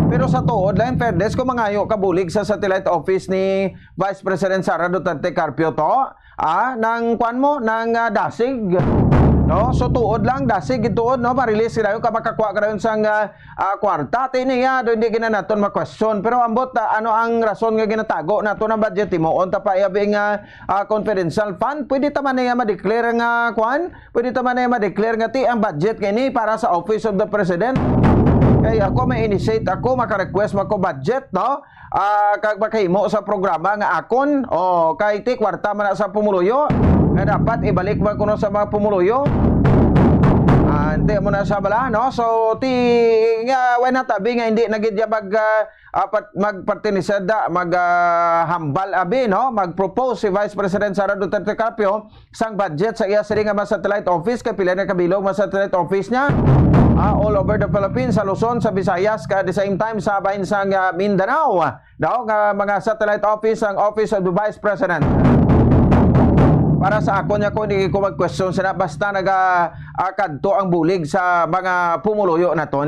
Pero sa tuod lang, in fairness, kung mangayo ka bulig sa satellite office ni Vice President Sara Duterte Carpio to, ah, nang kwan mo, nang, ah, dasig. No? So, tuod lang, dasig, tuod, no? Ma-release ka dayon, ka makakuha ka dayon sang, ah, ah, kwarta. Ti niya, do, hindi gina naton ma-question. Pero ambot, ah, ano ang rason nga ginatago nato ng budget? Timuon ta pa, yabi nga, ah, confidential fund. Pwede ta man niya ma-declare nga, kwan? Pwede ta man niya ma-declare nga, ti, ang budget nga ini para sa Office of the President. Kay ako, may initiate ako, maka-request mo ako budget, no? Ah, kag makahimo sa programa nga akon, o kay ti kwarta man na sa pumuluyo, nga dapat ibalik man kuno sa mga pumuluyo. Ah, ante mo na sa bala, no? So, ti, nga, why not, abi nga hindi na gid ya mag, ah, ah, pat-, magpartinisada, mag, ah, hambal, abi, no? Mag-propose si Vice President Sara Duterte Carpio sang budget sa iya sini nga mga satellite office, kay pila na kabilog mga satellite office niya, ah, all over the Philippines, sa Luzon, sa Visayas, ka at the same time sa bahin sang, ah, Mindanao. Daw nga mga satellite office ang Office of the Vice President. Para sa akon niya, ko hindi ko mag-question sila, basta naga, ah, kadto ang bulig sa mga pumuluyo naton.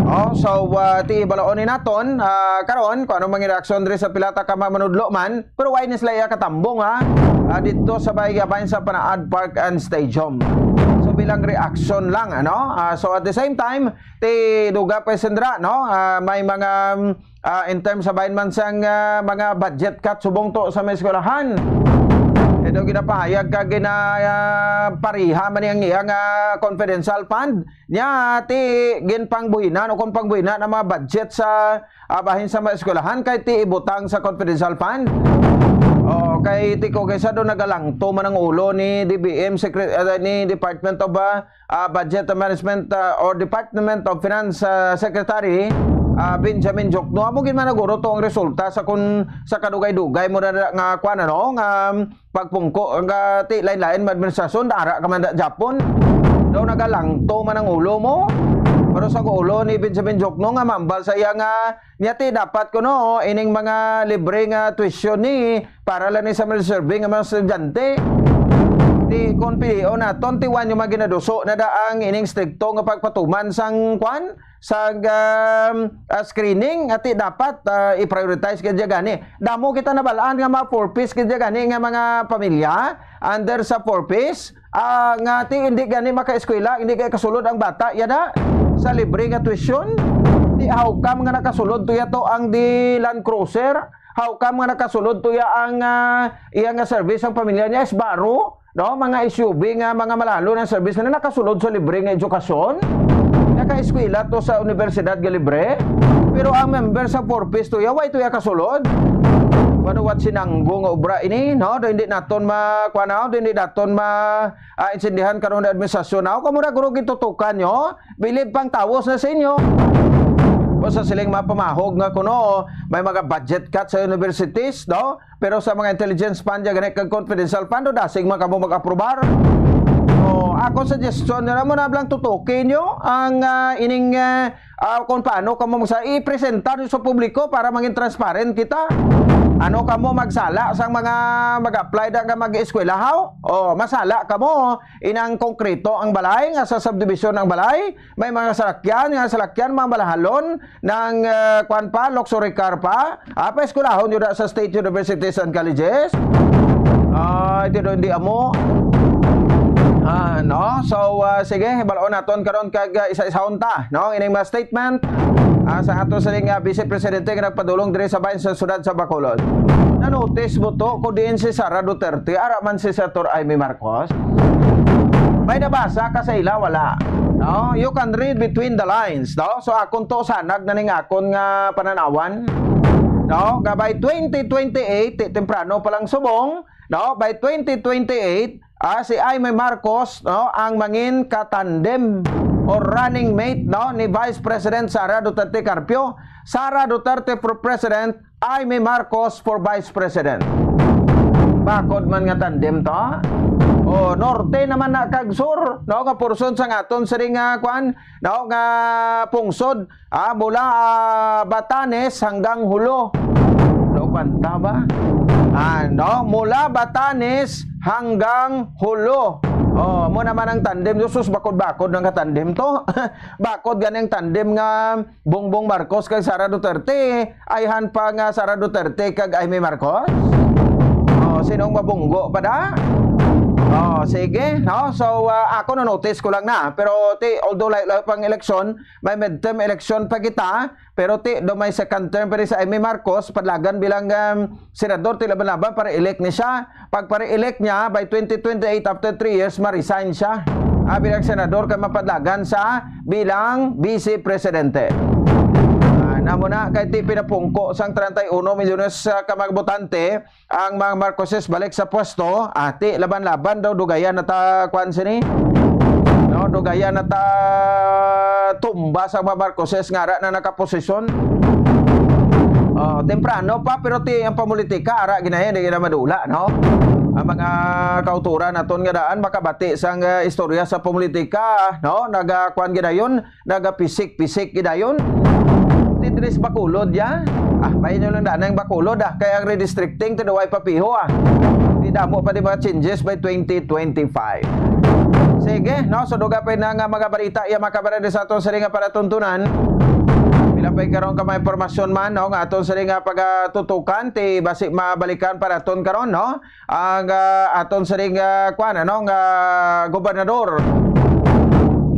Oh, so, ah, ti balaon ni naton, ah, karon, kung anong mga reaksyon diri sa pilata ka mamanudlo man, pero why ni sila iya katambong, ha? Ah, dito sa Bayabay sa Panaad Park and Stadium. So, bilang reaction lang, ano? Ah, so, at the same time, ti duga pa sindra, no? Ah, may mga, ah, in terms sa bahin man sang, ah, mga budget cut subong to sa mga eskwelahan. Ito ginapahayag ka gina, ah, pariha man ang iyang, ah, confidential fund. Nya, ti ginpangbuhinan o kung pangbuhinan ang mga budget sa, ah, bahin sa mga eskwelahan kay ti ibutang sa confidential fund. O, kay ti ko kaysa do nagalangto man ang ulo ni D B M secre-, ah, ni Department of, ah, ah, Budget Management, ah, or Department of Finance, ah, Secretary, ah, Benjamin Jokno. Amo gid man naguro to ang resulta sa kun sa kadugay-dugay mo na nga kwan, ano, nga pagpungko nga ti lain-lain nga administrasyon, ara ka man da Japon. Daw nagalangto man ang ulo mo. Pero sa ulo ni Benjamin Jokno nga mambal sa iya nga, niya ti dapat kuno ining mga libre nga tuition ni para lang ni sa mga deserving nga mga estudyante. Ti Kon pilion naton, ti wala nyo maginaduso na daang ining strikto nga pagpatuman sang kwan, sang, um, ah, screening, ati dapat, ah, i-prioritize ka dya gani. Damo kita nabalaan nga mga four Ps ka dya gani nga mga pamilya under sa four Ps, ah, nga ti hindi gani makaeskwela, hindi kay kasulod ang bata, yada, sa libre nga tuition. Ti how come nga nakasulod to yato ang di Land Cruiser? How come nga nakasulod to ya ang, ah, iya nga service ang pamilya niya, Subaru? No, mga S U V nga mga malahalon ang service na nakasulod sa libre nga edukasyon. Nakaeskwela to sa universidad nga libre. Pero ang member sa four Ps to ya, why to ya kasulod? Ano, what sinanggo nga obra ini, no? Do hindi naton ma, kuwan, no? Do hindi naton ma, ah, intindihan karon na administrasyon, no? Kamo na guro gitutukan nyo, bilib pang tawos na sa inyo. O sa siling mapamahog nga kuno, may mga budget cut sa universities, no? Pero sa mga intelligence fund, ya gani kag confidential fund, dasig man kamo mag-aprobar. O, ako suggestion na mo na lang tutuki nyo ang, ah, ining, ah, ah, kung paano kamo magsa-, i-presenta nyo sa publiko para maging transparent kita. Ano kamo magsala sang mga mag-apply na nga mag-eskwelahaw? O, masala kamo, inang konkreto ang balay, nga sa subdivision ang balay, may mga salakyan, nga salakyan, mga balahalon, nang, ah, kwan pa, luxury car pa. Ah, paeskwelahon nyo na sa state universities and colleges. Ah, ito doon di amo. Ah, no? So, ah, sige, balaon naton karon kag, ah, isa-isahon ta, no? Ining mga statement, ah, sa ato sa nga Vice Presidente nga nagpadulong diri sa bayan sa siyudad sa Bacolod. Na-notice mo to, kung diin si Sara Duterte, ara man si Senator Imee Marcos? May nabasa ka sa ila, wala? No? You can read between the lines, no? So, akon to, sanag na ning akon nga pananawan. No? Nga by twenty twenty-eight, ti-, temprano pa lang subong, no? By twenty twenty-eight, ah, si Imee Marcos, no, ang mangin katandem o running mate, no, ni Vice President Sara Duterte Carpio. Sara Duterte for President, Imee Marcos for Vice President. Bakod man nga tandem to, ha? O, norte naman na kag sur, no, nga porson sang aton siring nga, kwan, no, nga pungsod, ah, mula, ah, Batanes hanggang Jolo. No, kwan ta ba? Ah, no, mula Batanes hanggang Jolo. O, mo naman ang tandem. Sus, bakod-bakod nang katandem to. Bakod ganing tandem nga Bongbong Marcos kag Sara Duterte, ayhan pa nga Sara Duterte kag Imee Marcos? O, sinong mabunggo pa da? O, sige, no? So, ah, ako na-notice ko lang na. Pero, ti, although layo-layo pang eleksyon, may midterm election pa kita. Pero, ti, do may second term pa rin sa Imee Marcos, padlagan bilang, um, senador, ti laban-laban para elect ni siya. Pag pare-elect niya, by twenty twenty-eight, after three years, ma-resign siya. Ah, bilang senador, kay mapadlagan sa bilang vice presidente. Ah, namo na, kay ti pinapungko sang treinta y uno milyones, ah, ka mga botante ang mga Marcoses balik sa pwesto. Ah, ti laban-laban daw, dugayan na ta, kwan sini. No, dugayan na ta tumba sa mga Marcoses nga ara na nakaposisyon. Oh, temprano pa, pero ti ang pamulitika, ara ginayan, di gina madula, no? Ang mga kauturan naton nga daan makabati sang, ah, istorya sa pamulitika, no? Nagakuan gidayon, nagapisik-pisik gidayon. Ti diri sa Bacolod, ya? Ah, may inyo lang daan ang Bacolod, ah. Kay ang redistricting, tinuway papiho, ah. Di damo pa di mga changes by twenty twenty-five. Sige, no? So, duga pa na nga mga balita, ya, mga kabarada sa aton sa nga palatuntunan. Pila pa karon ka mga impormasyon man, no? Nga aton sa nga pagatutukan, ti basi mabalikan para aton karon, no? Ang, ah, aton sa nga, kuan, ano, nga gobernador,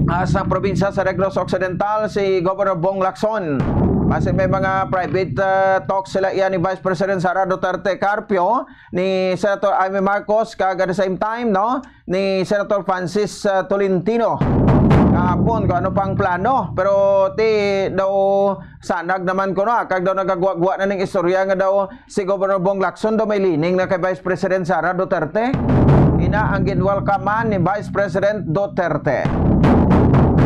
ah, sa probinsya sa Negros Occidental, si Governor Bong Lacson. Basi may mga private, ah, talks sila iya ni Vice President Sara Duterte Carpio, ni Senator Imee Marcos, kag at the same time, no, ni Senator Francis, ah, Tolentino kahapon kung ano pang plano. Pero ti daw sanag naman ko na, kag daw nagagwa-gwa na ning istorya nga daw si Governor Bong Lacson daw may leaning na kay Vice President Sara Duterte. Ina ang ginwelcome man ni Vice President Duterte.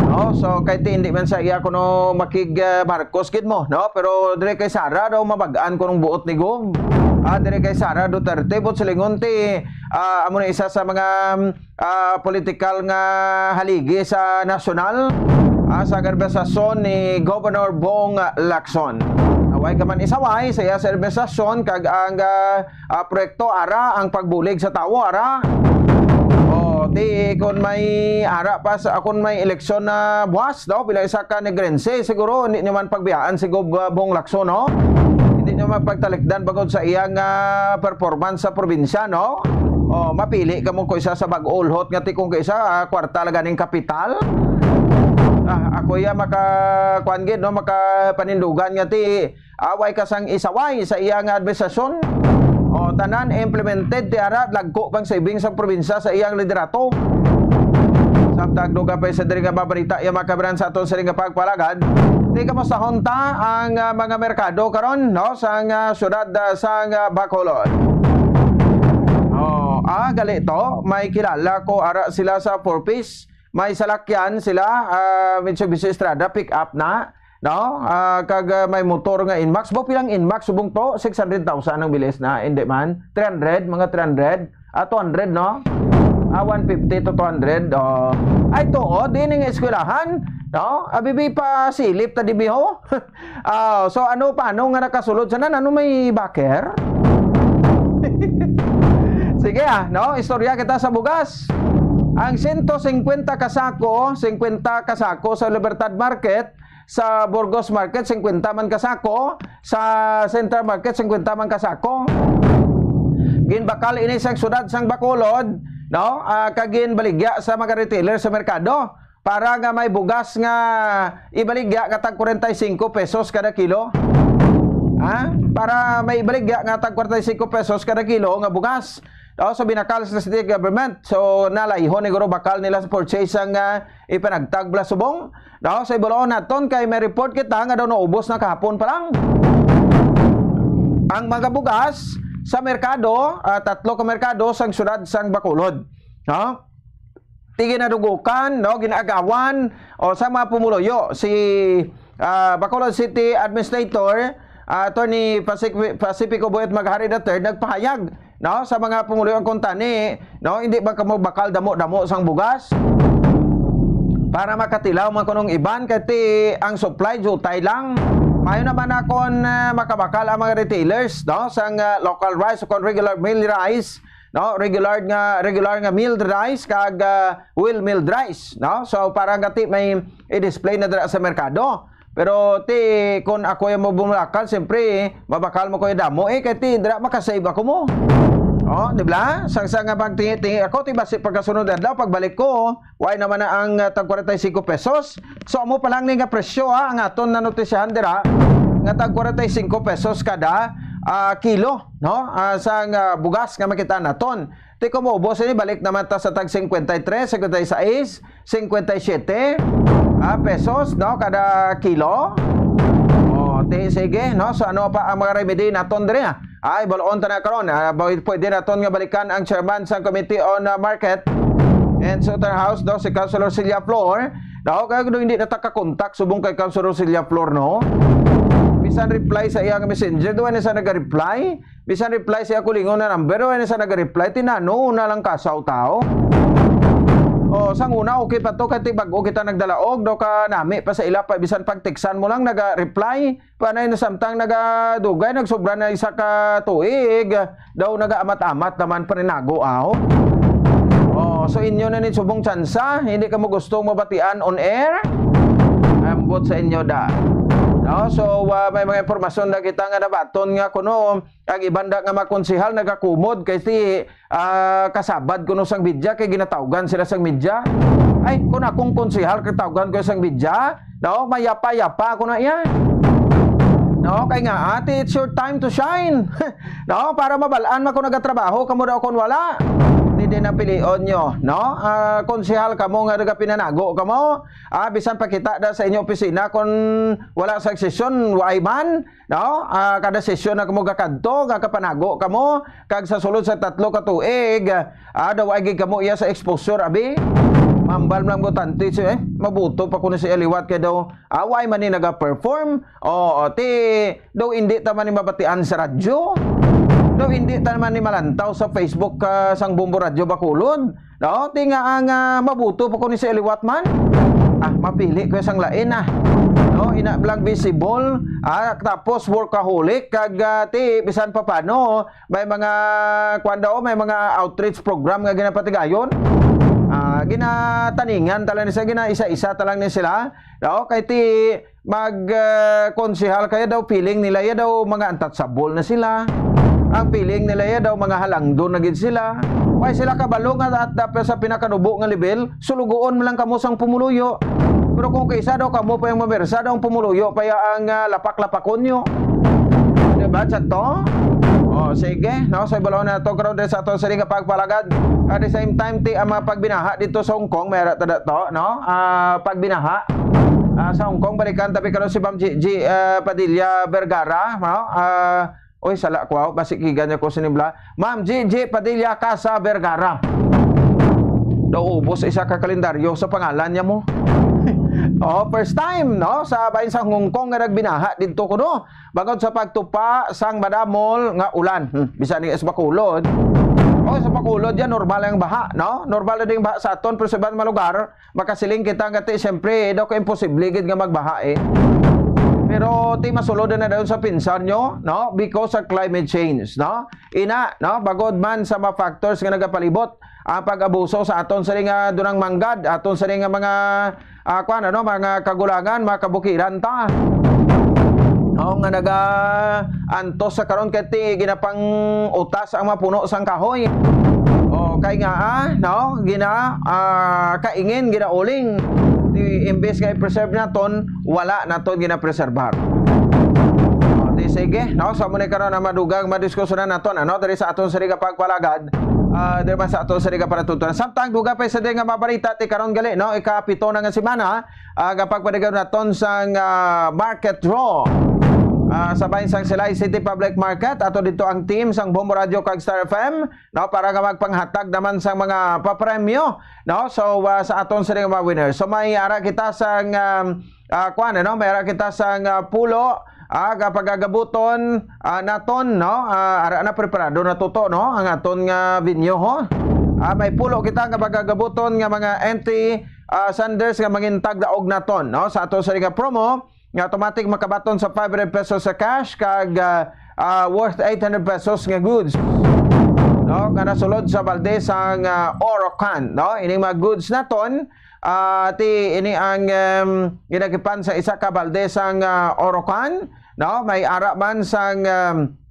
No? So, kay ti hindi man sa iya kuno makig, ah, Marcos gid mo, no? Pero dire kay Sara daw mabag-an kunong buot ni Gov. Ah, dire kay Sara Duterte, but silingon ti, ah, amo na isa sa mga, ah, politikal nga haligi sa nasyonal, ah, sa administrasyon ni Governor Bong Lacson. Away ka man isaway sa iya sa administrasyon kag ang, ah, ah, proyekto, ara, ang pagbulig sa tawo, ara. O, Kung may ara pa sa, kung may eleksyon na buwas, no? Bilang isa ka Negrense, siguro hindi nyo man pagbiyaan si Gob, ah, Bong Lacson, no? Hindi nyo man pagtalikdan bangod sa iyang, ah, performance sa probinsya, no? O, mapili ka mo ko isa sa bag-o ulhot nga tikong ka isa, ah, kwarta la ganing kapital. Ah, ako ya maka, kuwan gid, no? Makapanindugan nga ti, away ka sang isaway sa iya nga administrasyon. O, tanan implemented ti ara, lagko pang savings sang probinsya sa iyang liderato. Samtang dugang pa sa diri nga mga balita, iya mga kabaran sa aton sining nga pagpalagad. Di kamusta hunta ang, ah, mga merkado karon, no, sang, ah, syudad, ah, sang, ah, Bacolod. Oh, ah, gali to, may kilala ko ara sila sa Four Ps. May salakyan sila, ah, Mitsubishi Strada, pick up na, no? Ah, kag, ah, may motor nga Nmax. Bo, pilang Nmax subong to? Six hundred thousand ang bilis na, hindi man. Three hundred, mga three hundred. Ah, two hundred, no? Ah, one fifty to two hundred. Oh. Ay, to, oh, di ning eskwelahan, no? Abi, bi pa silip ta di biho. Ah, so ano, paano nga nakasulod sa nan? Ano, may backer? Sige, ah, no? Istorya kita sa bugas. Ang sento singkwenta ka sako, singkwenta ka sako sa Libertad Market, sa Burgos Market, singkwenta man ka sako, sa Central Market, singkwenta man ka sako. Ginbakal ini sa syudad sang Bacolod, no? Ah, kag ginbaligya sa mga retailer sa merkado para nga may bugas nga ibaligya nga tag kwarenta y singko pesos kada kilo. Ha? Para may ibaligya nga tag kwarenta y singko pesos kada kilo nga bugas. No, so binakal sa state government. So nalayhon ni guro bakal nila sa purchase ang, ah, ipanagtag bala subong. No, sa ibulon naton kay may report kita nga daw naubos na kahapon pa lang ang mga bugas sa merkado, ah, tatlo ka merkado sang syudad sang Bacolod. No? Ti ginadugukan, no, ginaagawan, o sa mga pumuluyo, si, ah, Bacolod City Administrator, ah, Attorney Pacific-, Pacifico Boyet Maghari the third nagpahayag, no, sa mga pumuluyo ang kuntani, no, hindi ba kamo bakal damo-damo sang bugas para makatilaw man kunong iban kay ti ang supply jutay lang. Mayo naman akon, ah, makabakal ang mga retailers, no, sang, ah, local rice o kon regular meal rice, no? Regular nga, regular nga milled rice kag, ah, well milled rice, no? So para nga ti may i-display na dira sa merkado. Pero ti kun ako yung mabumulakal, siyempre, mabakal mo ko yung damo, eh, kay ti dira makasave ako mo. Oh, di ba? Sang, sang nga pagtingi-tingi ako, ti basi pagkasunod adlaw, pagbalik ko, why naman na ang, ah, tag kwarenta y singko pesos? So, amo pa lang ni nga presyo, ah, ang aton nanutisyahan dira, nga tag kwarenta y singko pesos kada, ah, kilo, no? Ah, sang, ah, bugas nga makita naton. Ti kung maubos ini, balik naman ta sa tag cincuenta y tres, cincuenta y seis, cincuenta y siete, ah, pesos, no, kada kilo. Oh, ti sige, no? So ano pa ang mga remedy naton diri, ah? Ay, balon ta na karon. Ah, ba-, pwede naton nga balikan ang chairman sang Committee on, ah, Market and Slaughterhouse, no, si Councilor Celia Flor. No, kaya kung hindi na ta kakontak subong kay Councilor Celia Flor, no? Bisan reply sa iyang messenger, duwa na sa naga-reply. Bisan reply siya ko lingon na number, wala na sa nag-reply, tinano na lang kasaw tao. O, sang una, okay pa to, kay ti bag-o kita nagdalaog, do ka nami pa sa ila pa, bisan pag-textan mo lang, naga-reply. Panay na samtang nagadugay, nagsobra na isa ka tuig, daw nagaamat-amat naman paninago, aw. O, so inyo na ni subong tsansa, hindi ka mo gustong mabatian on air? Ambot sa inyo da. No? So, ah, may mga impormasyon na kita nga nabaton nga kuno, ang iban da nga mga konsehal nagakumod kay si, ah, kasabad kuno sang media kay ginatawgan sila sang media. Ay, kung akong konsehal katawgan ko sang media, no, mayapa-yapa ako na iya. No, kay nga, ate, it's your time to shine. No, para mabalaan man kung nagatrabaho kamo daw kung wala. Di din ang pilion nyo, no? Ah, konsehal kamo nga nagapinanago kamo, ah, bisan pakita da sa inyo opisina kung wala sa sesyon, waay man. No? Ah, kada sesyon na kamo gakadto, gakapanago kamo, kag sa sulod sa tatlo ka tuig, ah, daw ay gid kamo iya sa exposure, abi. Mambal lang botante siya, eh. Mabuto pa kuno siya liwat kay daw, ah, why man ni naga-perform? Oo, ti, daw hindi ta man ni mabatian sa radyo. Daw hindi ta man ni malantaw sa Facebook, ah, sang Bombo Radyo Bacolod. No, ti nga ang, ah, mabuto pa ko ni si Eliwat man. Ah, mapili ko sang lain, ah. No, ina lang visible, ah, tapos workaholic kag, ah, ti bisan pa paano may mga, kuwan daw, may mga outreach program nga ginapatigayon. Ah, ginataningan ta lang ni sa gina, isa-isa ta lang ni sila. No? Kay ti mag ah, konsehal kaya daw feeling nila ya daw mga untouchable na sila. Ang feeling nila ya daw mga halangdon na gid sila. Why sila kabalo nga at dapat sa pinakanubo nga level, sulugoon man lang kamo sang pumuluyo. Pero kung kaisa daw kamo pa yung mamersa daw ang pumuluyo pa ya ang ah, lapak-lapakon nyo. Diba, chat to? Oh, sige, no? So, ibalaw na to, karon sa ato sa nga pagpalagad. At the same time, ti ang mga pagbinaha dito sa Hong Kong, may ara tada to, no? Ah, pagbinaha. Ah, sa Hong Kong, balikan tabi karon si Ma'am Gigi ah, Padilla Vergara, no? Ah, oy, sala ko, ah, basikigan niya ko sinibla. Ma'am Gigi Padilla Casa Vergara. Daw ubos isa ka kalendaryo sa pangalan niya mo. Oh, first time, no? Sa bahin sa Hong Kong nga nagbinaha dito ko, no? Bangod sa pagtupa sang madamol nga ulan. Hmm, bisan ni sa Bacolod. Oh, sa Bacolod yan, normal ang baha, no? Normal na ding baha sa aton, pero sa iban mga lugar, makasiling kita nga ti, siyempre, daw ka imposible gid nga magbaha eh. Pero ti masulod na dayon sa pinsar nyo, no? Because of climate change, no? Ina, no? Bagod man sa mga factors nga nagapalibot ang pag-abuso sa aton sa nga dunang manggad, aton sa nga mga ah, kuan, ano, mga kagulangan, mga kabukiran ta. No, nga naga antos sa karon kay ti ginapang-utas ang mga puno sang kahoy. O kay nga ah, no, gina ah, kaingin, ginauling. Di imbes nga i-preserve naton, wala naton ginapreserbar. O, di sige, no, sa muna karon ang madugang madiskusyonan naton, ano, diri sa aton sa nga pagpalagad, ah, diri man sa aton sa nga panatutunan. Samtang duga pa sa di nga mabalita ti karon gali, no, ikapito na nga semana, ah, nga pagpaligaw naton sang ah, market draw. Ah, sa bahin sang Silay City Public Market, ato dito ang team sang Bombo Radio kag Star F M, no, para nga magpanghatag naman sang mga papremyo, no? So, ah, sa aton sa mga winners. So, may ara kita sang ah, ah, kuan, ano? May ara kita sang ah, pulo, ah, nga pagagabuton ah, naton, no? Ah, ara na preparado na tuto, no? Ang aton nga venue, ho. Ah, may pulo kita nga pagagabuton nga mga entry ah, sanders nga mangin tagdaog naton, no? Sa ato sa nga promo, nga automatic makabaton sa five hundred pesos sa cash kag ah, ah, worth eight hundred pesos nga goods. No? Nga nasulod sa balde sang ah, Orocan, no? Ining mga goods naton, ah, ti ini ang em, ginagipan sa isa ka balde sang ah, Orocan, no? May ara man sang em,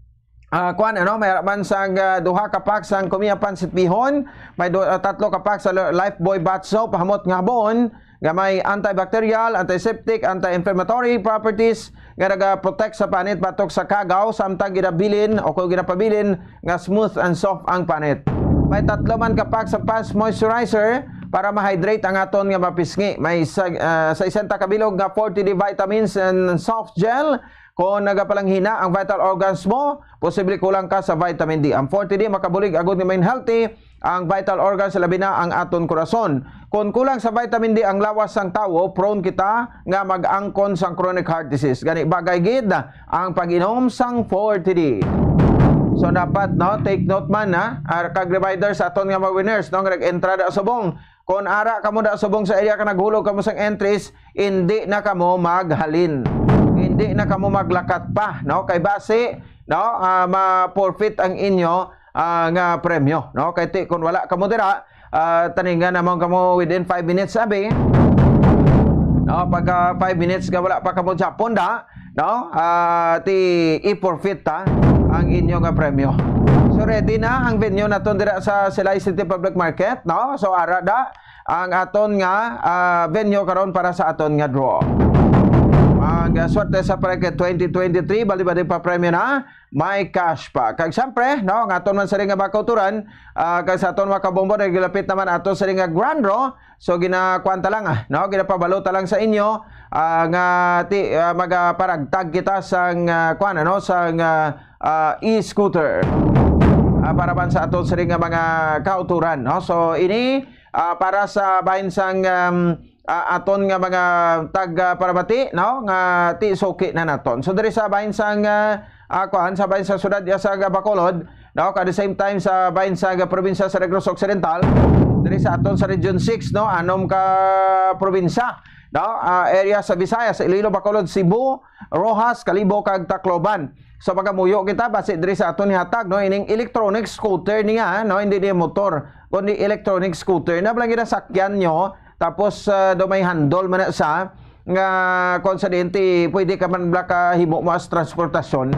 ah, kuan, ano, may ara man sang ah, duha ka pack sang Kumiya Pansit Bihon, may du- ah, tatlo ka pack sa Lifebuoy Bath Soap, hamot nga habon, nga may antibacterial, antiseptic, anti-inflammatory properties nga nagaprotect sa panit batok sa kagaw, samtang ginabilin o kung ginapabilin nga smooth and soft ang panit. May tatlo man ka pack sa Past Moisturizer para ma-hydrate ang aton nga mapisngi. May sa, ah, sesenta ka bilog nga forty D vitamins and soft gel. Kung nagapalanghina ang vital organs mo, posible kulang ka sa vitamin D. Ang forty D makabulig agud nga main healthy ang vital organs, labi na ang aton korason. Kung kulang sa vitamin D ang lawas sang tawo, prone kita nga mag-angkon sang chronic heart disease. Gani bagay gid ang pag-inom sang forty D. So dapat, no, take note man, ha, ar- kag reminder sa aton nga mga winners, no, nga nag-entrada subong. Kung ara kamo da subong sa area ka naghulog kamo sang entries, hindi na kamo maghalin. Hindi na kamo maglakat pa, no? Kay basi, no, ah, ma-forfeit ang inyo ah, nga premyo, no? Kay ti, kung wala kamo dira, ah, taningan naman kamo within five minutes, abi. No, pagka five minutes nga wala pa kamo Japon da, no? Ah, ti i-forfeit ta ang inyo nga premyo. So ready na ang venue naton dira sa Silay City Public Market, no? So ara da ang aton nga ah, venue karon para sa aton nga draw. Ang ah, swerte sa Palenque twenty twenty-three, bali-bali pa premyo na, may cash pa. Kag siyempre, no, ang aton man sa ring nga mga kauturan, ah, kag sa aton mga kabombo, nagilapit naman ato sa ring nga grand draw. So ginakuan ta lang, ah, no, ginapabalo ta lang sa inyo ah, nga ti ah, magaparagtag kita sang ah, kuan, ano, sang ah, ah, e-scooter. Ah, para man sa aton sa ring nga mga kauturan, no. So ini ah, para sa bahin sang um, ah, aton nga mga tag ah, paramati, no, nga ti suki na naton. So diri sa bahin sang ah, ah, kuan, sa bahin sa syudad ya sa Bacolod, no, at the same time sa bahin sa probinsya sa Negros Occidental, diri sa aton sa Region six, no, anom ka probinsya, no, ah, area sa Visayas, Iloilo, Bacolod, Cebu, Roxas, Kalibo kag Tacloban. So magamuyo kita basi diri sa aton ihatag, no, ining electronic scooter niya, no, hindi ni motor. kundi electronic scooter. Na lang ginasakyan nyo, tapos, ah, do may handle man na sa, nga kung sa diin ti pwede ka man bala kahimo mo as transportasyon.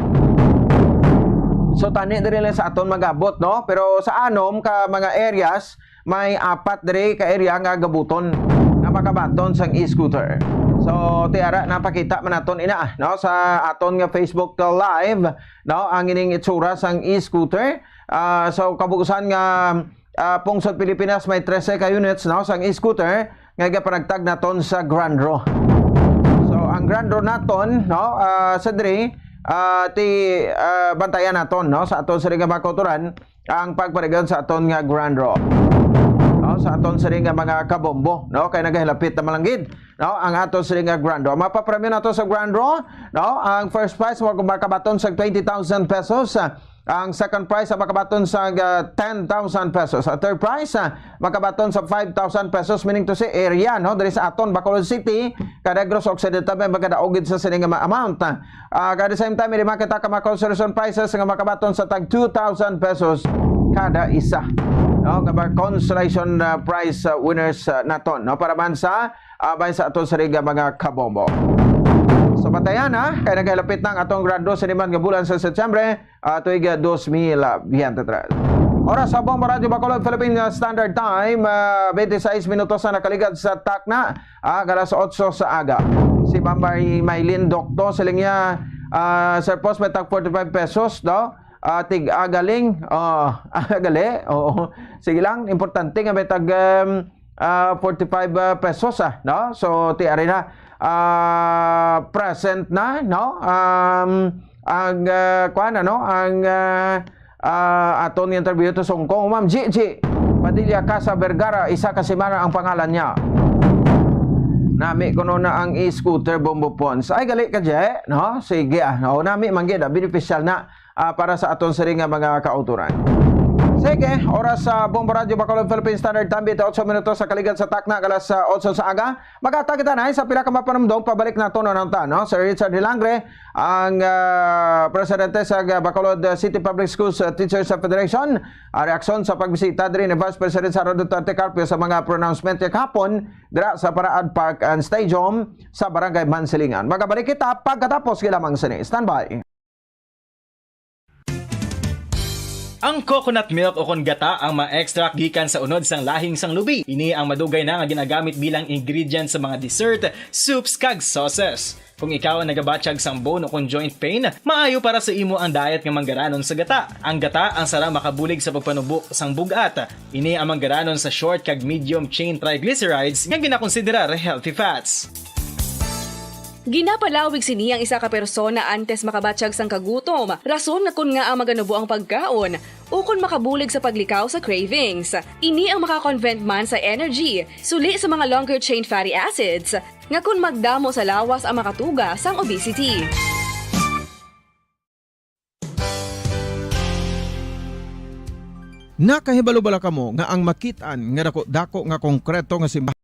So, tani diri lang sa aton magabot, no? Pero sa anom ka mga areas, may apat diri ka area nga gabuton, nga makabaton sang e-scooter. So, tiara, napakita man naton ina, no, sa aton nga Facebook Live, no, ang ining itsura sang e-scooter. Ah, so, kabugusan nga, ah, pungsod Pilipinas, may trese ka units, no, sang e-scooter nga gapanagtag naton sa Grand Draw. So, ang Grand Draw naton, no, ah, sa diri, ah, ti, ah, bantayan naton, no, sa aton sa nga mga kauturan, ang pagparigon sa aton nga Grand Draw. No, sa aton sini nga mga kabombo, no, kay nagahilapit na malanggid, no, ang aton sini nga Grand Draw. Mapapremyo nato sa Grand Draw, no, ang first prize mo makabaton sa twenty thousand pesos, ah, ang second prize ang makabaton sa, ah, ten thousand pesos. Ang third prize, ah, makabaton sa five thousand pesos, meaning to say area, no, diri sa aton Bacolod City, ka Negros Occidental, may magadaog gid sa sini nga ma-, amount. Ah, at the same time, may lima kita ka mga consolation prizes nga makabaton sa tag two thousand pesos kada isa. No, nga mga consolation, ah, prize, ah, winners, ah, naton, no, para man sa, ah, may sa aton sa nga mga kabombo. So, batayan, ha, kay nagalapit na ang atong Grand Draw sa liman nga bulan sa Setyembre, ah, tuig, ah, dos mil biyente tres. Oras sa Bombo Radyo Bacolod, Philippine, ah, Standard Time, ah, twenty-six minutos na nakaligad sa takna. Ah, alas otso sa aga. Si Ma'am May-, Maylin Docto, siling niya, ah, "Sir Pos, may tag forty-five pesos, no? Ah, tig-agaling." Oh, agali. Oo. Sige lang, importante nga may tag, um, ah, forty-five, ah, pesos, ah, no? So, ti ari na, ah, present na, no? Um, ang, ah, kuwan, ano? Ang, ah, ah, aton nga interview to sungkong, Ma'am Gigi Padilla Casa Vergara, isa ka semana ang pangalan niya. Nami kuno na ang e-scooter, Bombo Pons. Ay, gali ka, Je, no? Sige, ah, no? Nami man gid, ah, beneficial na, ah, para sa aton sini nga mga kauturan. Sige, oras sa Bombo Radyo Bacolod Philippine Standard Time, twenty-eight minutos sa kaligad sa takna, alas, ah, otso sa aga. Magata kita na sa pila ka mapanumdom, pabalik na to na ta, no? Sir Richard Hilangre, ang, ah, presidente sa Bacolod City Public Schools, ah, Teachers Federation, ang reaksyon sa pagbisita diri ni Vice President Sara Duterte Carpio sa mga pronouncement kahapon dira sa Paraad Park and Stadium sa Barangay Mansilingan. Magabalik kita pagkatapos, gilamang sini. Standby. Ang coconut milk o kon gata ang ma-extract gikan sa unod sang lahing sang lubi. Ini ang madugay na nga ginagamit bilang ingredient sa mga dessert, soups, kag sauces. Kung ikaw ang nagabatyag sang bone o kon joint pain, maayo para sa imo ang diet nga manggaranon sa gata. Ang gata ang sarang makabulig sa pagpanubo sang bug-at. Ini ang manggaranon sa short kag medium chain triglycerides nga ginakonsiderar healthy fats. Ginapalawig sini ang isa ka persona antes makabatyag sang kagutom, rason nga kon ngaa maganubo ang pagkaon, ukon makabulig sa paglikaw sa cravings. Ini ang maka-convert man sa energy, suli sa mga longer chain fatty acids, nga kon magdamo sa lawas ang makatuga sang obesity. Nakahibalo bala kamo nga ang makit-an nga dako-dako nga konkreto nga simbahan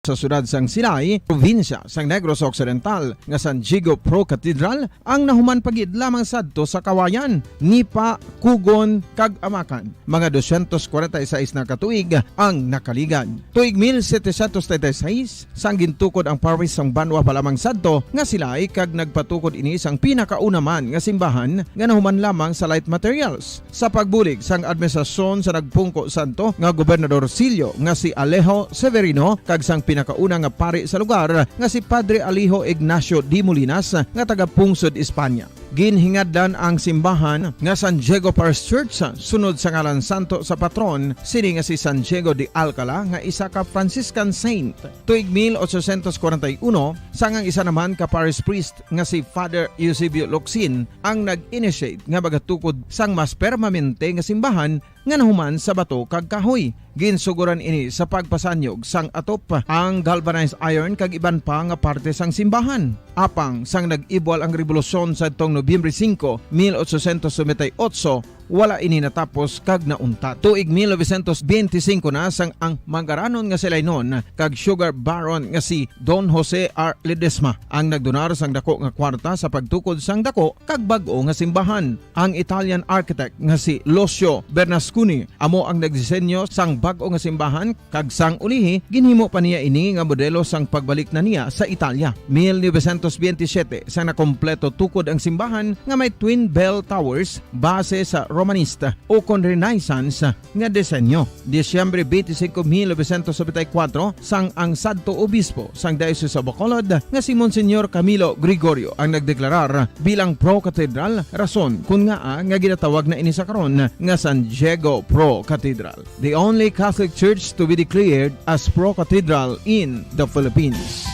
sa siyudad sang Silay, probinsya sang Negros Occidental, nga San Diego Pro Cathedral, ang nahuman pa gid lamang sadto sa Kawayan, Nipa, Kugon, kag Amakan? Mga dosyentos kwarenta y seis na ka tuig ang nakaligad. Tuig mil setecientos treinta y seis, sang gintukod ang parish sang banwa pa lamang sadto nga Silay, kag nagpatukod ini sang pinakauna man nga simbahan nga nahuman lamang sa light materials. Sa pagbulig sang administrasyon sa nagpungko sadto nga Gobernador Silio nga si Alejo Severino kag sang pinakauna nga pari sa lugar nga si Padre Alejo Ignacio de Molinas nga taga-pungsod Espanya. Ginhingadlan ang simbahan nga San Diego Parish Church sunod sa ngalan santo sa patron sini nga si San Diego de Alcala nga isa ka Franciscan saint. Tuig mil ochocientos kwarenta y uno, sang ang isa naman ka parish priest nga si Father Eusebio Locsin ang nag-initiate nga magatukod sang mas permanente nga simbahan nga nahuman sa bato kag kahoy. Ginsugoran ini sa pagpasanyog sang atop, ang galvanized iron kag iban pa nga parte sang simbahan. Apang sang nag-ibwal ang rebolusyon sadtong Nobyembre singko, mil ochocientos noventa y ocho, Wala ini natapos kag nauntat. Tuig mil novecientos benti singko na sang ang mangaranon nga si Lainon kag sugar baron nga si Don Jose R. Ledesma ang nagdonar sang dako nga kwarta sa pagtukod sang dako kag bag-o nga simbahan. Ang Italian architect nga si Lucio Bernasconi amo ang nagdisenyo sang bag-o nga simbahan, kag sang ulihi, ginhimo pa niya ini nga modelo sang pagbalik na niya sa Italia. Mil novecientos benti siyete, sa nakompleto tukod ang simbahan nga may twin bell towers base sa Romanista o kon Renaissance nga disenyo. Disyembre benti singko, mil novecientos nobenta y kuwatro, sang ang sadto obispo sang Diocese of Bacolod nga si Monsignor Camilo Gregorio ang nagdeklarar bilang pro-cathedral, rason kon ngaa nga ginatawag na ini sa karon nga San Diego Pro Cathedral, the only Catholic church to be declared as pro-cathedral in the Philippines.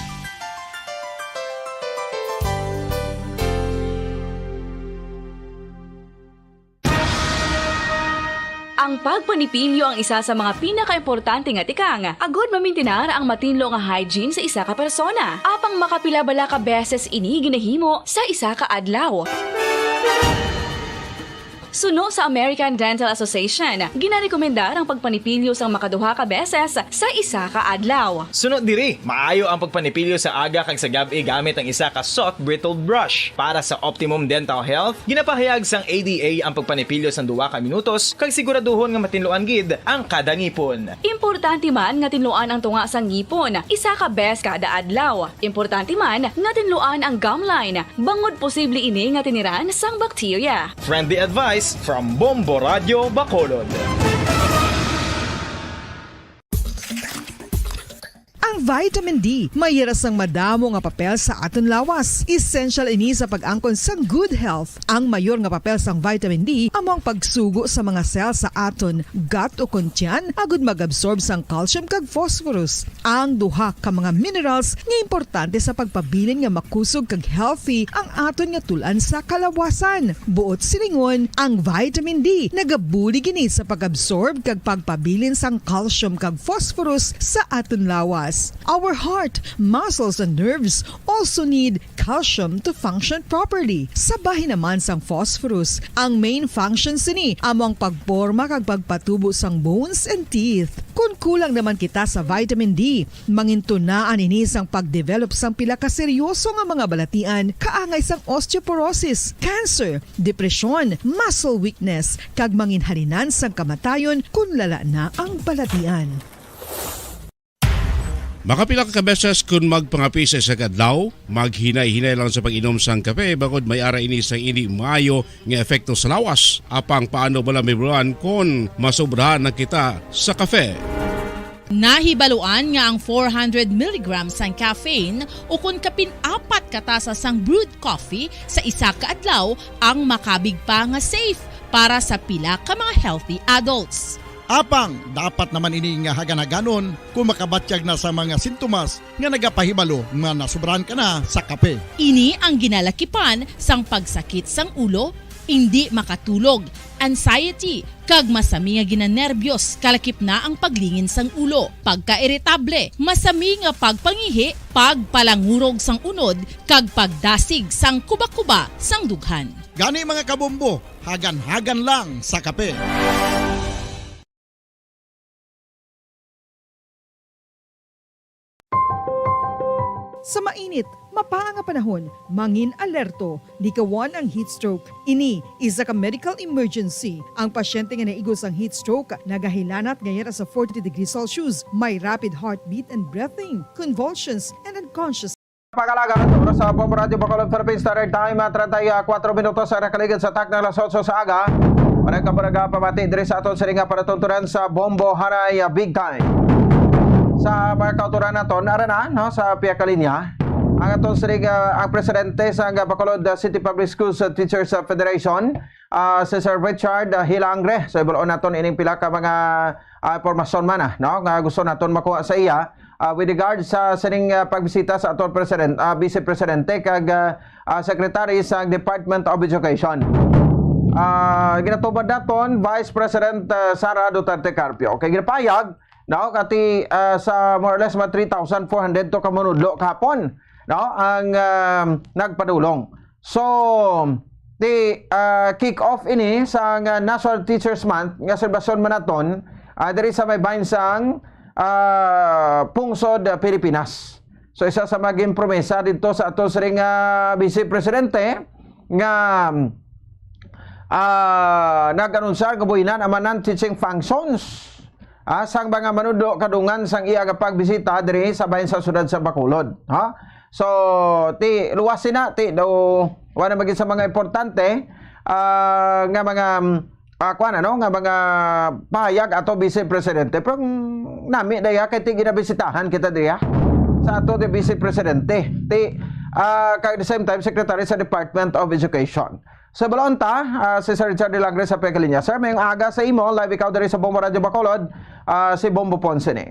Ang pagpanipilyo ang isa sa mga pinakaimportante nga tikang agod mamintinar ang matinlo nga hygiene sa isa ka persona. Apang makapila bala ka beses ini ginahimo sa isa ka adlaw? Suno sa American Dental Association, ginarekomendar ang pagpanipilyo sang makaduha ka beses sa isa ka adlaw. Sunod diri, maayo ang pagpanipilyo sa aga kag sa gab-i gamit ang isa ka soft bristled brush. Para sa optimum dental health, ginapahayag sang A D A ang pagpanipilyo sang duha ka minutos kag siguraduhon nga matinluan gid ang kada ngipon. Importante man nga tinluan ang tunga sang ngipon isa ka bes kada adlaw. Importante man nga tinluan ang gum line, bangod posible ini nga tiniran sang bakterya. Friendly advice from Bombo Radio Bacolod. Ang vitamin D may yara sang madamo nga papel sa aton lawas. Essential ini sa pag-angkon sang good health. Ang mayor nga papel sang vitamin D amo ang pagsugo sa mga cell sa aton gut o kon tiyan agud mag-absorb sang calcium kag phosphorus, ang duha ka mga minerals nga importante sa pagpabilin nga makusog kag healthy ang aton nga tul-an sa kalawasan. Buot silingon, ang vitamin D nagabulig ini sa pag-absorb kag pagpabilin sang calcium kag phosphorus sa aton lawas. Our heart, muscles, and nerves also need calcium to function properly. Sa bahin naman sang phosphorus, ang main function sini amo ang pagporma kag pagpatubo sang bones and teeth. Kon kulang naman kita sa vitamin D, mangintunaan ini sang pag-develop sang pila ka seryoso nga mga balatian, kaangay sang osteoporosis, cancer, depresyon, muscle weakness, kag manginhalinan sang kamatayon kon lala na ang balatian. Makapila ka beses kon magpangape sa isa ka adlaw, maghinay-hinay lang sa pag-inom sang kape, bangod may ara ini sang indi maayo nga epekto sa lawas. Apang paano bala mahibaluan kon masobrahan na kita sa kape? Nahibaluan nga ang four hundred milligrams sang caffeine, o kon kapin apat ka tasa sang brewed coffee sa isa ka adlaw, ang makabig pa nga safe para sa pila ka mga healthy adults. Apang dapat naman ini nga hagan-haganon kung makabatyag na sa mga sintomas nga nagapahibalo nga nasobrahan ka na sa kape. Ini ang ginalakipan sang pagsakit sang ulo, indi makatulog, anxiety, kag masami nga ginanerbyos, kalakip na ang paglingin sang ulo, pagkairitable, masami nga pagpangihi, pagpalangurog sang unod, kag pagdasig sang kubakuba sang dughan. Gani, mga kabombo, hagan-hagan lang sa kape. Sa mainit, mapaa nga panahon, mangin alerto, likawan ang heat stroke. Ini isa ka medical emergency. Ang pasyente nga naigo sang heat stroke nagahilanat nga yara sa forty degrees Celsius, may rapid heartbeat and breathing, convulsions, and unconscious. Pagalaga nato sa Bombo Radio Bacolod, Philippines Standard Time, ah, treinta y cuatro minutos sa nakaligid sa takna alas otso sa aga. Wala ka pa nagapamati diri sa aton sining nga panatuntunan sa Bombo Haray, ah, Big Time. Sa mga kauturan naton, ara na, no, sa pihak ka linya, ang aton sining, ah, ang presidente sa, ah, Bacolod, ah, City Public Schools, ah, Teachers, ah, Federation, ah, si Sir Richard, ah, Hilangre. So, ibulon naton ining pila ka mga, ah, impormasyon man, ah, no, nga gusto naton makuha sa iya, ah, with regard sa sining, ah, pagbisita sa aton president, ah, Vice Presidente kag, ah, ah, Secretary sa Department of Education. Ah, ginatubad naton Vice President, ah, Sara Duterte Carpio. Kay ginapayag, no, kati, ah, sa more or less mga three thousand four hundred to ka manudlo kahapon, no, ang, ah, nagpadulong. So, Ti, ah, kick off ini sang, ah, National Teachers Month nga selebrasyon man naton, ah, diri sa may bahin sang, ah, pungsod, ah, Pilipinas. So, isa sa maging promesa dito sa ato siring, ah, Vice Presidente nga, ah, nag-anunsar nga buhinan ang mga non-teaching functions, ah, sang mga manunodlo kadungan sang iya nga pagbisita diri sa bahin sa siyudad sa Bacolod, ha? So, ti luwas sina, ti daw wala na magin sa mga importante, ah, nga mga, ah, kuwan, ano, nga mga pahayag ato Vice Presidente. Pero, mm, nami daya kay ti ginabisitahan kita diya sa ato di Vice Presidente. Ti, ah, kag the same time, Secretary sa Department of Education. Sa balon ta, ah, si Sir Richard Delagre sa pagkalinya. Sir, may aga sa imo, live ikaw diri sa Bombo Radio Bacolod, ah, si Bombo Ponce ni.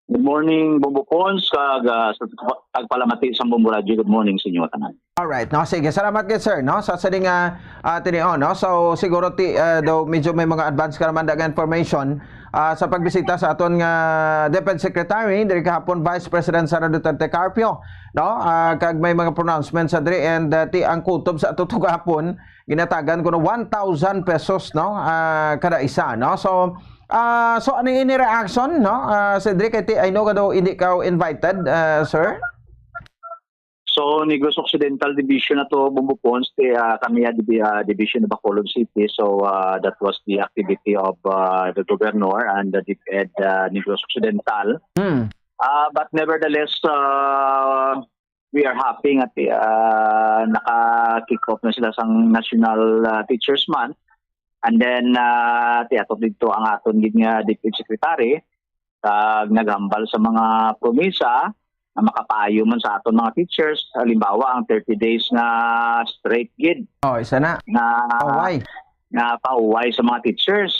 Good morning, Bombo Pons, kag, ah, sa, kag palamati sa Bombo Radio. Good morning sa inyo tanan. Alright, no? Sige, salamat gid, sir, no? Sa sining, ah, ah, tinion, no? So, siguro ti, ah, daw medyo may mga advance ka naman nga information, ah, sa pagbisita sa aton nga Defense Secretary, diri kahapon Vice President Sara Duterte Carpio, no? Ah, kag may mga pronouncement sa diri and, ah, ti ang kutob sa ato to kahapon, ginatagan ko na one thousand pesos, no? Ah, kada isa, no? So, ah, so ano ini reaction, no? Ah, Cedric, kay ti, I know ka daw hindi ka invited, ah, sir? So, Negros Occidental Division na to, Bombo Pons, ti, ah, kami, ah, dibi-, ah, Division of Bacolod City. So, ah, that was the activity of, ah, the governor and the DepEd, ah, Negros Occidental. Hmm. Ah, but nevertheless, ah, we are happy nga ti, ah, naka-kick off na sila sang National, ah, Teachers Month. And then, ah, ti ato dito ang aton gid nga DepEd Secretary, kag naghambal sa mga promesa nga makapaayo man sa aton mga teachers. Halimbawa, ang thirty days nga strike gid Oh, isa na. nga Away. nga pauway sa mga teachers.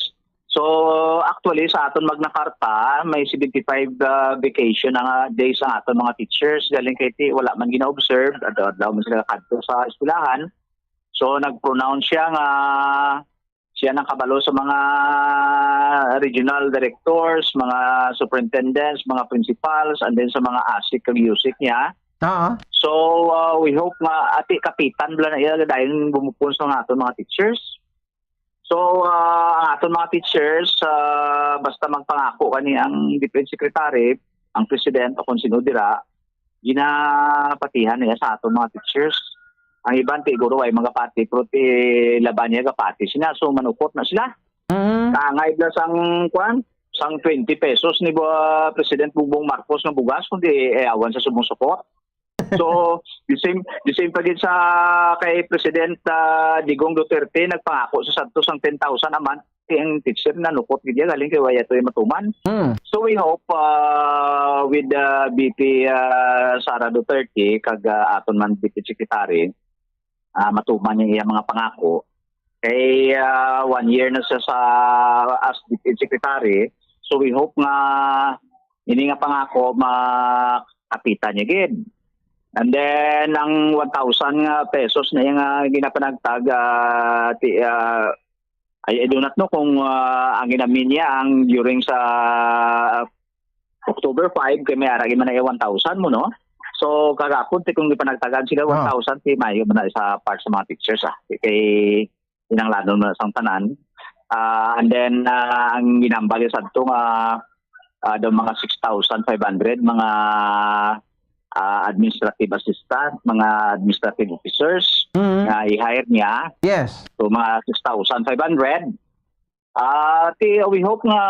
So, actually, sa aton Magna Carta, may seventy-five, ah, vacation na nga days ang aton mga teachers. Galing kay ti, wala man gina-observe, adlaw-adlaw man sila kadto sa eskwelahan. So, nag-pronounce siya nga siya nang kabalo sa mga regional directors, mga superintendents, mga principals, and then sa mga ASIC kag USIC niya. Oo. So, ah, we hope nga, ati, kapitan bala na iya dayon, Bombo Pons, ang aton mga teachers. So, ah, ang aton mga teachers, ah, basta magpangako kani ang DepEd Secretary, ang president o kung sino dira, ginapatihan niya sa aton mga teachers. Ang iban, ti, guro, ay magapati, pero ti laban niya gapati sila, so manukot na sila. Mm. Kaangay bala sang, kwan, sang twenty pesos ni bu-, President Bongbong Marcos nga bugas, kundi, eh, awan sa subong sukot. So, the same, the same pa gid sa kay President, ah, Digong Duterte, nagpangako sa sadto sang ten thousand a month, ang teacher nanukot gid iya, galing kay wala ato'y matuman. Hmm. So, we hope, ah, with, ah, VP, ah, Sara Duterte, kag, ah, aton man DepEd Secretary, ah, matuman niya iya mga pangako. Kay, ah, one year na siya sa, as DepEd Secretary. So, we hope nga ini nga pangako makapitan niya gid. And then, ang one thousand nga pesos na iya nga ginapanagtag, ah, ti-, ah, I, I do not know kung, ah, ang ginamin niya ang during sa October five, kay may ara gid man na iya one thousand mo, no? So, kagapon, ti kung gipanagtagan sila Ah. one thousand, ti maayo man na sa part sa mga teachers, ah. Kay kinahanglanon man sang tanan. Ah, and then, ah, ang ginambag is adto nga, ah, daw mga six thousand five hundred, mga, ah, administrative assistant, mga administrative officers Mm. nga i-hire niya. Yes. So, mga six thousand five hundred. Ah, ti, we hope nga,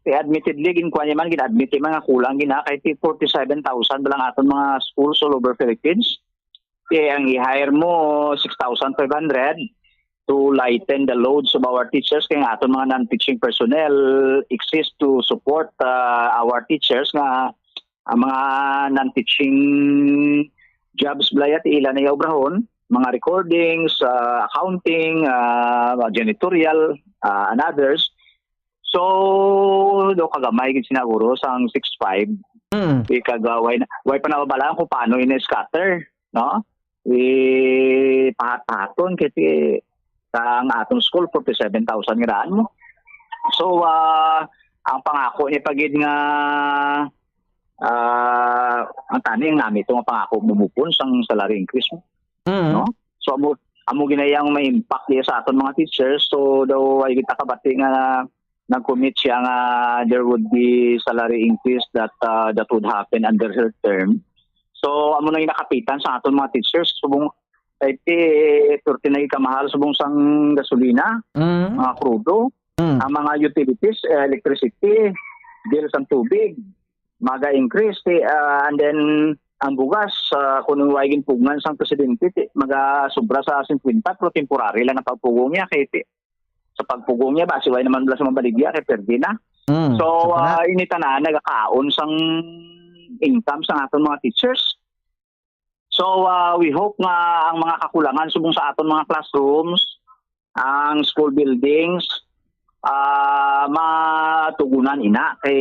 ti, admittedly, ginkuha niya man, gin-admit niya man nga kulang gina, kay ti forty-seven thousand lang aton mga schools all over Philippines. Ti, ang i-hire mo, six thousand five hundred to lighten the loads of our teachers, kay nga aton mga non-teaching personnel exist to support, ah, our teachers nga ang mga non-teaching jobs, bala ya, ti ila na iya obrahon, mga recordings, ah, accounting, ah, janitorial, ah, and others. So, do kagamay gid siguro sang six five. Mm. Ikaw, ah, way na, way pa nababalaan kung paano ini scatter, no? Ipahat-pahaton kasi sa nga atong school, forty-seven thousand nga daan mo. So, ah, ang pangako niya pa gid nga, ah, ang tani ang nami ito nga pangako, mumupon sang salary increase mo. Mm. No? So, amo, amo gina iya ang may impact diya sa aton mga teachers. So daw ay kita kabati nga nag-commit siya nga there would be salary increase that, ah, that would happen under her term. So amo na yung nakapitan sa aton mga teachers subong kay ti thirty na kamahal subong sang gasolina, Mm. mga krudo, Mm. ang mga utilities, eh, electricity, bill sang tubig, maga increase ti, ah, and then ang bugas, ah, kung way ginpugngan sang presidente ti, maga sobra sa fifty, pero temporary lang ang pagpugong niya kay ti, sa pagpugong niya ba siway naman bala sa mabaligya kay perde na. Mm. So, Sa ah, ini tanan nagakaon sang income sang aton mga teachers. So, ah, we hope nga ang mga kakulangan subong sa aton mga classrooms, ang school buildings, ah, matugunan ina kay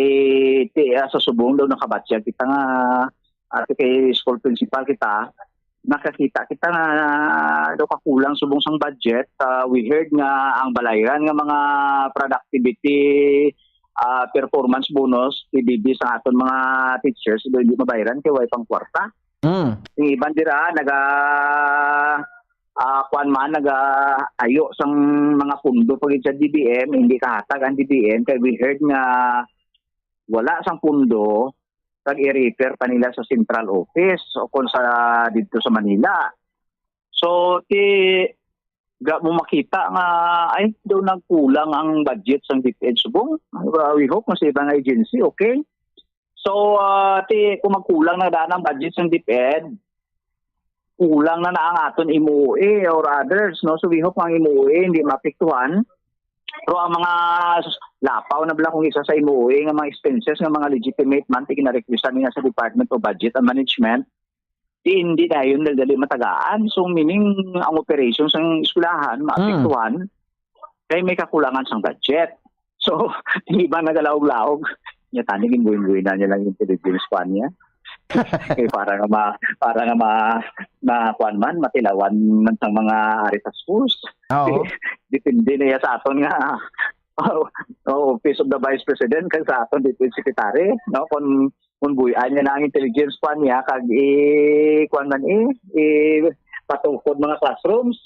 ti, ah, sa subong daw nakabatyag kita nga ati kay school principal kita, nakakita kita nga daw kakulang subong sang budget. Ah, we heard nga ang balayran nga mga productivity, ah, performance bonus, P B B sa aton mga teachers, daw hindi mabayaran kay way pang kwarta. Mm. Ang iban dira naga ah, kuan man, naga ayo sang mga pundo pa gid sa D B M, hindi kahatag ang D B M kay we heard nga wala sang pundo kag i-refer pa nila sa central office o kung sa didto sa Manila. So ti ga mo makita nga ay daw nagkulang ang budget sang DepEd subong. Uh, we hope nga sa ibang agency, okay. So ah, ti kung magkulang na daan ang budget sang DepEd, kulang na na ang aton M O A or others, no? So we hope nga ang M O A hindi maapektuhan. Pero ang mga s- lapaw na bala kung isa sa M O A nga mga expenses nga mga legitimate man ti ginarequestan nila sa Department of Budget and Management, di hindi dayon dali matagaan. So meaning ang operation sang eskwelahan maapektuhan kay may kakulangan sang budget. So, di ba nagalaog-laog? Nya tani ginbuhin-buhinan niya lang yung intelligence pa niya. Eh, para nga ma, para nga ma, ma kuan man, matilawan man sang mga ari sa schools. Oo. Depende na iya sa aton nga oh, oh, Office of the Vice President kag sa aton Deputy Secretary, no? Kung kung buy-an niya na ang intelligence pa niya kag i kuan man i, i patukod mga classrooms.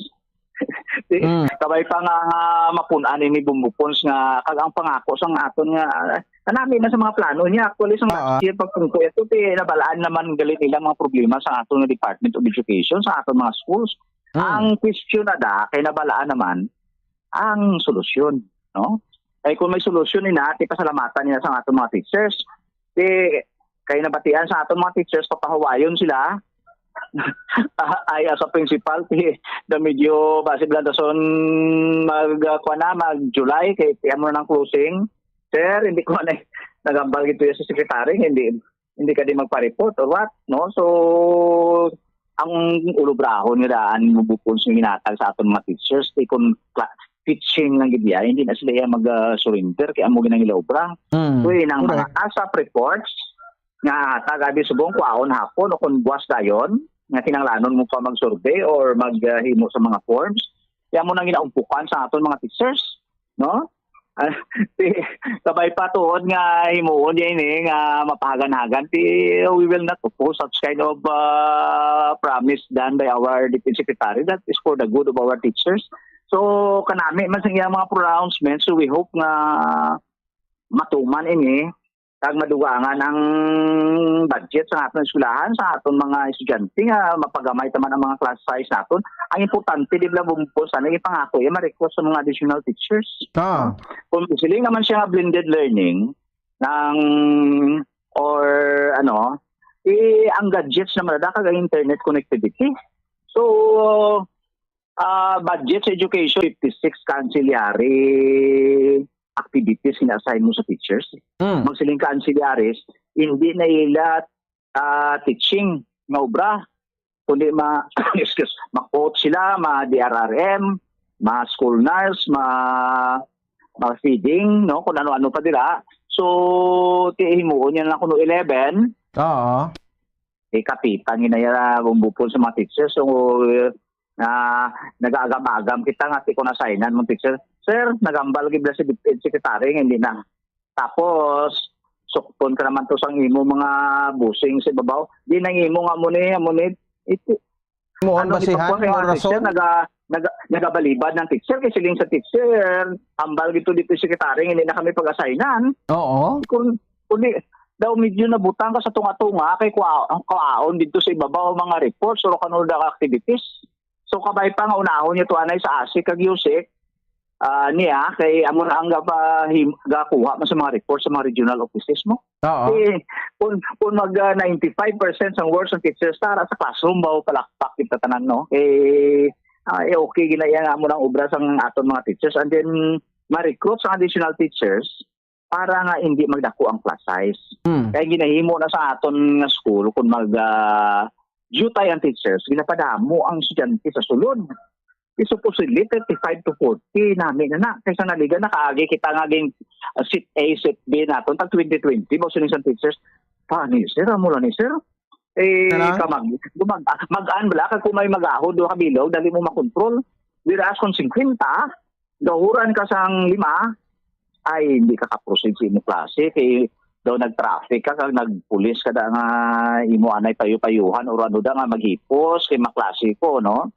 Di, Mm. kabay pa nga, nga mapun-an ini Bumbo Pons nga kag ang pangako sang aton nga ah, kanami man sa mga plano niya actually sa Ah, ah. year pagpungko ito ti nabalaan naman gali nila mga problema sa aton nga Department of Education sa aton mga schools. Mm. Ang question na da kay nabalaan naman ang solusyon, no? Kay kung may solusyon ina, ti pasalamatan nila sa aton mga teachers. Ti kay nabatian sa aton mga teachers papahuwayon sila. Ay, as a principal, ti da medyo basi blandason mag uh, kuan na, mag July kay ti amo na ang closing. Sir, hindi ko na nagambal gito sa secretary, hindi hindi ka di magpa-report or what, no? So ang ulobrahon nga daan mo bukon sa ginatag sa aton mga teachers, ti kung cla- teaching lang gid iya, hindi na sila iya mag-surrender kay amo ginang ila obra. Mm. So inang mga Correct. ASAP reports nga tagabi subong kwaon hapon o kung buwas dayon nga kinahanglanon mo pa mag-survey or maghimo sa mga forms, kaya mo nang ginaumpukan sa aton mga teachers, no? Ah, ti, kabay pa tuod nga himuon niya ini nga mapahagan-hagan ti we will not oppose such kind of uh, promise done by our deputy secretary that is for the good of our teachers. So kanami man sa iyang mga pronouncements, so we hope nga matuman ini kag madugangan ang budget sa aton eskwelahan, sa aton mga estudyante nga mapagamay ta man ang mga class size naton. Ang importante di bala bumbos sana ipangako iya ma-request sa mga additional teachers. Ah. Kung siling naman siya nga blended learning ng or ano, eh, ang gadgets naman na kag ang internet connectivity. So, ah budget sa education, fifty-six ka ancillary activities nga assign mo sa teachers. Mm. Magsiling ka ancillaries, hindi na ila ah, teaching nga obra, kundi ma excuse, ma-coach sila, ma D R R M, ma school nurse, ma ma feeding, no, kung ano-ano pa dira. So ti himuon niya lang kuno eleven, Oo. eh, kapitan gina ya bumbupon sa mga teachers. So na nagaagam-agam kita nga ti kung assignan mong teacher, sir, nagambal gid na si DepEd secretary nga hindi na. Tapos sukton ka naman to sang imo mga busing sa ibabaw. Di nang imo nga mo ni, amo ni, iti, Mo ano, basihan ipagkuha mo nga teacher, rason? Naga, Nag-, nagabalibad ng teacher, kay siling sa teacher, "Hambal gito dito, secretary, hindi na kami pag-assignan." Oo. Kung, kundi, daw medyo nabutang ka sa tunga-tunga, kay kuha-, ang kuhaon dito sa ibabaw, mga reports, or kano da activities. So, kabay pa nga unahon niya to anay sa ASIC kag USIC, ah, niya, kay amo na ang gapa-, him-, gakuha mo sa mga reports sa mga regional offices mo. Oo. Eh, kung, kung mag, ah, ninety-five percent sang work sang teachers, tara sa classroom ba o palakpak kita tanan, no? Eh, ah, eh, okay, ginaya nga mo ng obra sang aton mga teachers. And then, ma-recruit sang additional teachers para nga hindi magdako ang class size. Hmm. Kaya ginahimo na sa aton nga school, kung mag, ah, jutay ang teachers, ginapadamo ang estudyante sa sulod. Di supposedly, thirty-five to forty, nami na na. Kaysa naliga, nakaagi kita nga ging, ah, set A, set B naton, tag twenty twenty, ba, sining sa teachers, "Pa ni, sir, amo lang ni, sir." Eh, Ano? Kamag, gumag-, mag-an bala, kag kung may mag-ahod, duha ka bilog, dali mo makontrol. Whereas kung singkwenta, gahuran ka sang lima, ay, hindi ka ka-proceed sa imong klase, kay daw nag-traffic ka, kag nagpulis ka da nga imo anay payu-payuhan, or ano da nga maghipos, kay maklase ko, no?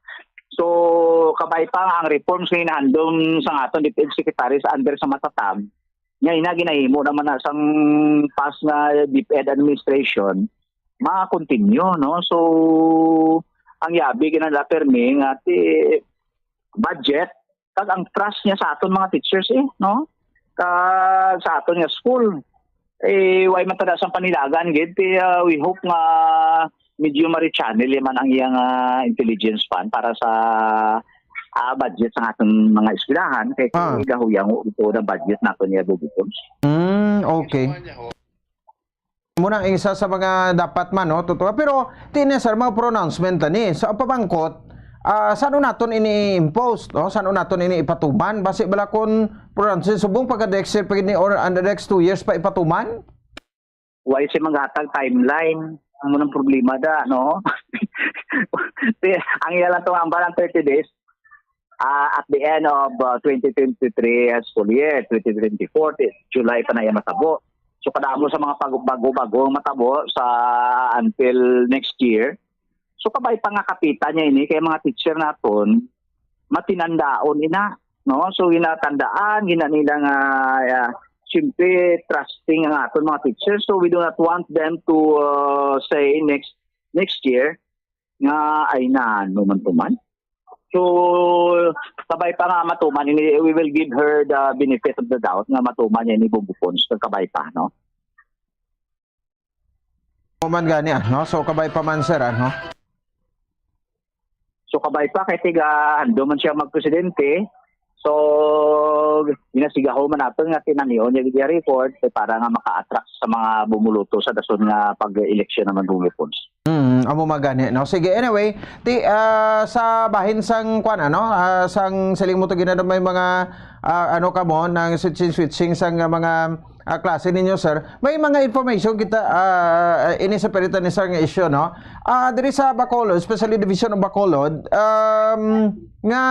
So, kabay pa nga ang reforms nga hinahandom sang aton DepEd secretary sa under sa matatag, nga ina ginahimo naman na sang past nga DepEd administration, ma-continue, no? So, ang yabi ginala permi nga ti budget, kag ang trust niya sa aton mga teachers, eh, no? Kag sa aton nga school. Eh, way man tada sang panilagan gid, ti, ah, we hope nga medyo ma-rechannel man ang iyang, ah, intelligence fund para sa, ah, budget sa aton mga eskwelahan, kay Ah. Gahuyango ito ang budget naton niya, Bubutons. Mm, okay. Muna ang isa sa mga dapat man, no, totoo. Pero, ti ni, sir, mga pronouncement na ni. So, ang pamangkot, ah, saan naton ini i-impose, no? Saan naton ini ipatuman? Basi bala kon pronouncement subong pagka next year pa gid ni or, ah, the next two years pa ipatuman? Why si maghatag timeline? Ang munang problema da, no? Ti, ang iya lang tong ambal ang thirty days, ah, at the end of, ah, twenty twenty-three school year, twenty twenty-four, ti-, July pa na iya matabo. So, kadamo sa mga pag-, bago-bago ang matabo sa until next year. So, kabay pa nga kapitan niya ini kay mga teacher naton, matinandaon ina, no? So, ginatandaan, gina nila nga, ah, siyempre, trusting ang aton mga teachers. So, we do not want them to, ah, say next, next year nga, "Ay, na, ano man to man." So, kabay pa nga matuman, ini, we will give her the benefit of the doubt nga matuman niya ni Bubutons, kag kabay pa, no? Human gani, ah, no? So, kabay pa man, sir, ah, no? So, kabay pa, kay tiga-hando man siya magpresidente. So, ginasigaho man naton nga tinanion niya gid iya record, eh, para nga maka-attract sa mga bumuluto sa dason nga pag-eleksyon naman, Bubutons. Mm, amo magani, no? Sige, anyway, ti, ah, sa bahin sang kwan, ano, ah, sang siling mo to, ginadamay mga, ah, ano ka mo, nang switching-switching sang, ah, mga, ah, klase ninyo, sir. May mga information kita, ah, ini sa piritan ni sir nga issue, no? Ah, diri sa Bacolod, especially Division of Bacolod, um, nga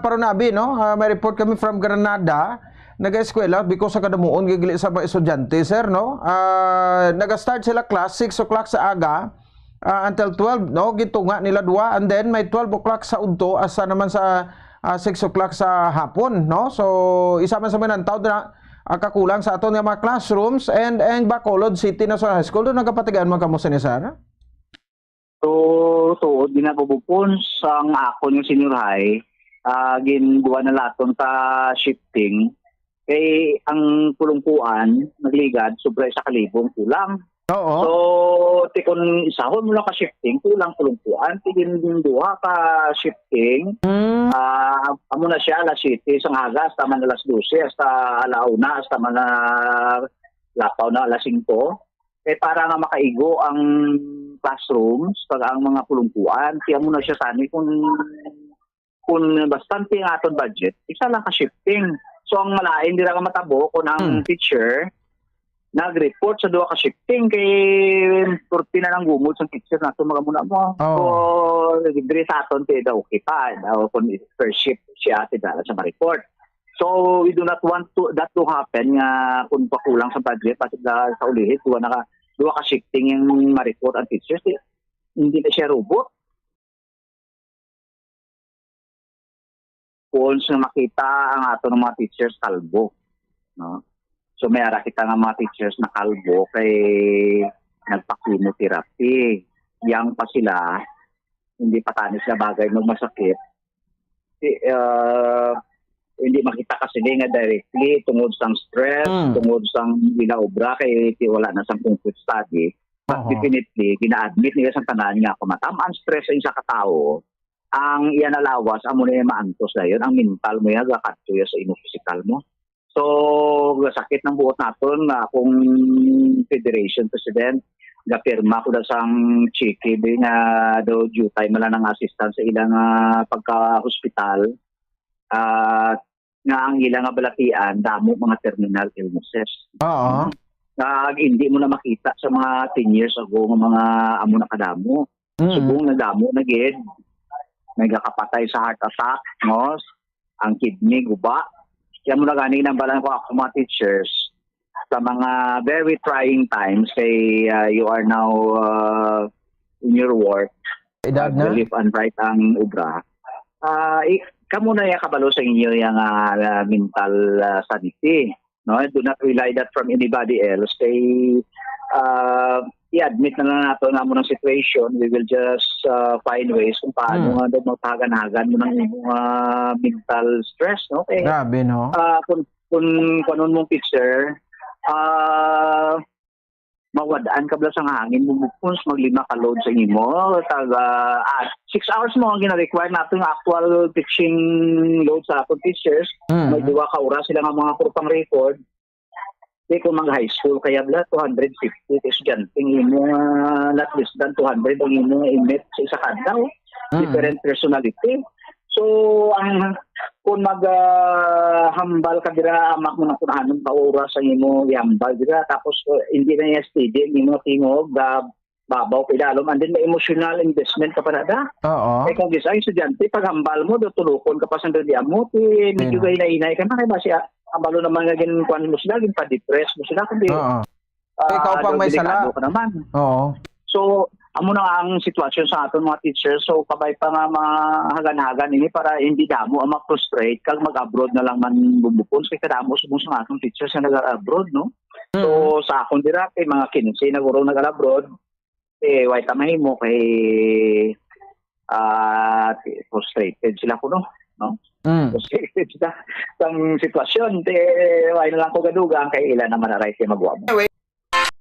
Parunabi, no? Ah, may report kami from Granada, nag-eskwela because sa kadamuon gigili sa mga estudyante, sir, no? Ah, nag-start sila class six o'clock sa aga, ah, until twelve, no? Gitunga nila duwa, and then may twelve o'clock sa udto, asa naman sa, ah, six o'clock sa hapon, no? So, isa man sa minantaw na, ah, kakulang sa aton nga mga classrooms and, and Bacolod City National High School. Doon nagkapatigaan man kamo sini, sir? So, tuod, ginabubupon sang akon nga senior high, ah, ginduwa na laton ka shifting. Kay ang pulungkuan, nagligad, sobra isa ka libo ang kulang. Oo. So, ti kun isahon mo lang ka shifting, kulang pulungkuan. Ti gin duha ka shifting, Mm. ah, amo na siya, alas siyete sang aga, hasta man alas dose, hasta ala una, hasta man, ah, lapaw na alas singko. Kay para nga makaigo ang classrooms, kag ang mga pulungkuan, ti amo na siya sani kung, kung bastante ang aton budget, isa lang ka shifting. So, ang malain dira nga matabo kung ang Hmm. teacher nag-report sa duha ka shifting, kay forty na lang gumod sa teacher nato, mga muna mo. Oo. So, diri sa aton, ti daw okay pa, daw kung per shift siya, ti dala sa ma-report. So, we do not want to, that to happen nga kung pakulang sa budget, basta sa ulihi, duha na ka, duha ka shifting yung ma-report ang teachers, eh, hindi na siya robot. Once nga makita ang aton mga teachers kalbo, no? So may ara kita nga mga teachers na kalbo kay nagpa-chemotherapy. Yang pa sila, hindi pa tani sila bagay magmasakit. Di, ah, hindi makita ka sila nga directly tungod sang stress, Mm. tungod sang ila obra kay ti wala na sang concrete study. But Oho. definitely, gina-admit nila sa tanan nga kung matamaan stress ang isa ka tawo, ang iya na lawas, amo na yung maantos dayon, ang mental mo yan, gakadto yan sa imo physical mo. So, sakit ng buot naton nga akong federation president, gapirma ko na sang cheque, di nga daw due time man lang ang assistance sa ilang, ah, pagka-hospital. At nga ang ilang nga balatian, damo mga terminal illnesses. Oo. Nga hindi mo na makita sa mga ten years ago nga mga amo na kadamo. Mm. Subong na damo na gid. May gakapatay sa heart attack, no? Ang kidney, guba. Kaya mo na gani nang balan ko ako mga teachers sa mga very trying times kay, ah, you are now, ah, in your work. Edad na? Left and right ang obra. Ah, i-, kamo na ya kabalo sa inyo yang, ah, mental, ah, sanity. No, I do not rely that from anybody else. Kay, ah, i-admit na lang nato nga amo ng situation. We will just, ah, find ways kung paano Hmm. nga daw magpahagan-hagan mo ng imong, ah, mental stress, no? Kay, Grabe, no? ah, kung, kung, kung ano mong picture, ah, mawad-an ka bala sang hangin, bubukons, maglima ka load sa imo. Tag, ah, ah, six hours mo ang gina-require nato nga actual teaching load sa aton teachers. Mm. May duwa ka oras sila nga mga kurpang record. Di kung mag high school kaya bala, two hundred fifty ka estudyante ang imo, ah, not less than two hundred ang imo emit sa isa ka adlaw. Mm. Different personality. So, ang, kung mag, ah, hambal ka dira, amak mo na kung anong ka oras ang imo ihambal dira, tapos, uh, hindi na niya steady ang imo tingog, ah, babaw pa idalom, and then may emotional investment ka pa na da. Oo. Eh, kung gisa, yung estudyante, pag hambal mo, do tulukon ka pa sa dali amo, ti, medyo Ayun. gahinay-hinay ka na, kaya ba siya, hambalo naman nga gin-, kuwan mo sila, gin-pa-depress mo sila, kundi, Oo. ah, Ikaw pang do may sala. delikado ka naman. Oo. So, amo na ang sitwasyon sa aton mga teachers. So, kabay pa nga mahagan-hagan ini para hindi damo ang ma-frustrate kag mag-abroad na lang man bubukon. Kay kadamo subong sa atong teachers nga nag-abroad, no? So, Mm. sa akon dira, kay mga quince na guro nag-abroad, eh, way ta mahimo kay, ah, frustrated sila kuno, no? Mm. Frustrated sila sa sitwasyon, te, way na lang ko gadugang kay ila naman aray kay magwa mo.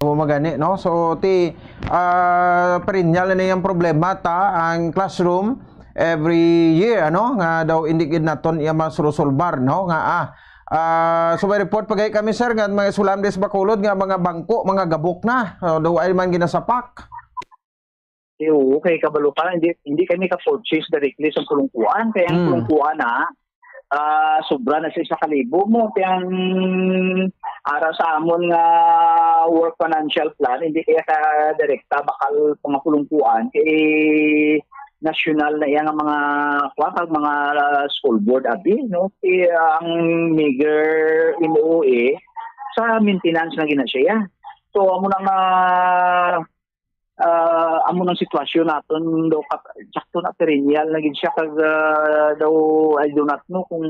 Amo magani, no? So, ti, ah, perennial na niyang problema ta ang classroom every year, ano? Nga daw hindi gid naton iya masulusolbar, no? Nga, ah, ah, so may report pa gani kami, sir, nga mga eskwelahan sa Bacolod nga mga bangko, mga gabok na. So, daw ay man ginasapak. Eh, oo, kay kabalo ka, hindi, hindi kami ka-purchase directly sa pulungkuan. Kaya ang Hmm. pulungkuan na, ah, sobra na sa isa ka libo mo. Kaya ang ara sa amon nga work financial plan, hindi kaya ka direkta bakal pangapulungkuan. Kay national na iya nga mga, kuwan, kag mga school board, abi, no? Kay ang meager M O A sa maintenance na gina siya. So, amo na nga, ah, amo nang sitwasyon naton daw kat-, sakto na perennial na gid siya kag, ah, daw I do not know kung,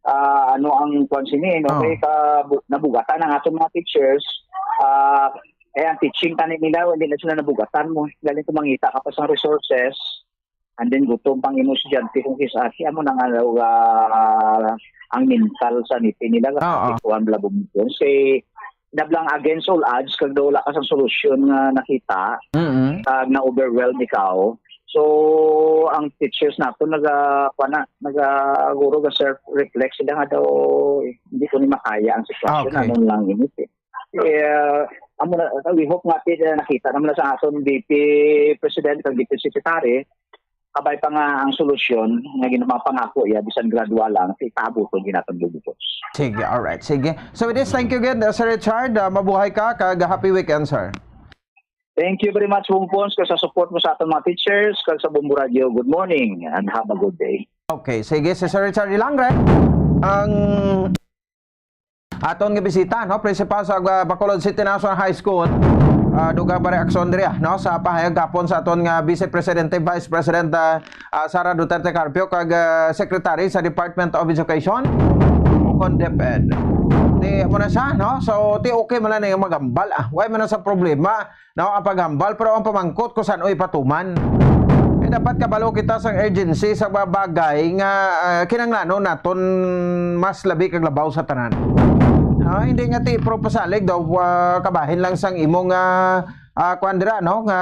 ah, ano ang kwan sini, no? Oh. Kay kabu-, nabugatan ang aton mga teachers, ah, kaya ang teaching tani nila, hindi na sila nabugatan mo. Galing kung mangita ka pa sa resources, and then gutom pang imong estudyante kung kis-a, siya mo na nga, ah, ang mental sanity nila, Oo. Kuwan bala bumukon. Kay nablang against all odds, kag daw wala ka sa solusyon nga nakita, Mm-mm. kag na-overwhelm ikaw. So, ang teachers nato naga, kuwan na, naga, guro ga self-reflect sila nga daw, hindi ko ni makaya ang sitwasyon, Okay. Ano lang init eh. Eh, amo na, we hope nga, eh, nakita naman na sa aton V P President, kag V P Secretary, kabay pa nga ang solusyon nga ginapangako iya, bisan gradual lang, si paabuton ginaton bubukos. Sige, alright. Sige. So with this, thank you again, uh, Sir Richard. Uh, mabuhay ka, kag happy weekend, sir. Thank you very much, Wong Pons, kag sa support mo sa aton mga teachers, kag sa Bombo Radio. Good morning and have a good day. Okay, sige, si Sir Richard Ilangre, ang aton nga bisita, no? Principal sa, uh, Bacolod City National High School. Ah, dugang pa reaksyon diri, ah, no, sa pahayag gapon sa aton nga Vice Presidente, Vice President, ah, ah, Sara Duterte Carpio, kag, ah, Secretary sa Department of Education, o kon DepEd. Di, amo na siya, no? So, ti okay man lang yung maghambal, ah. Why man na sa problema, no, ang paghambal, pero ang pamangkot kung saan o ipatuman. Eh, dapat kabalo kita sa urgency sa mga bagay nga, ah, kinahanglanon naton mas labi kag labaw sa tanan. Ah, hindi nga ti pro pasalig daw, ah, kabahin lang sang imong, ah, ah, kuwan dira, no, nga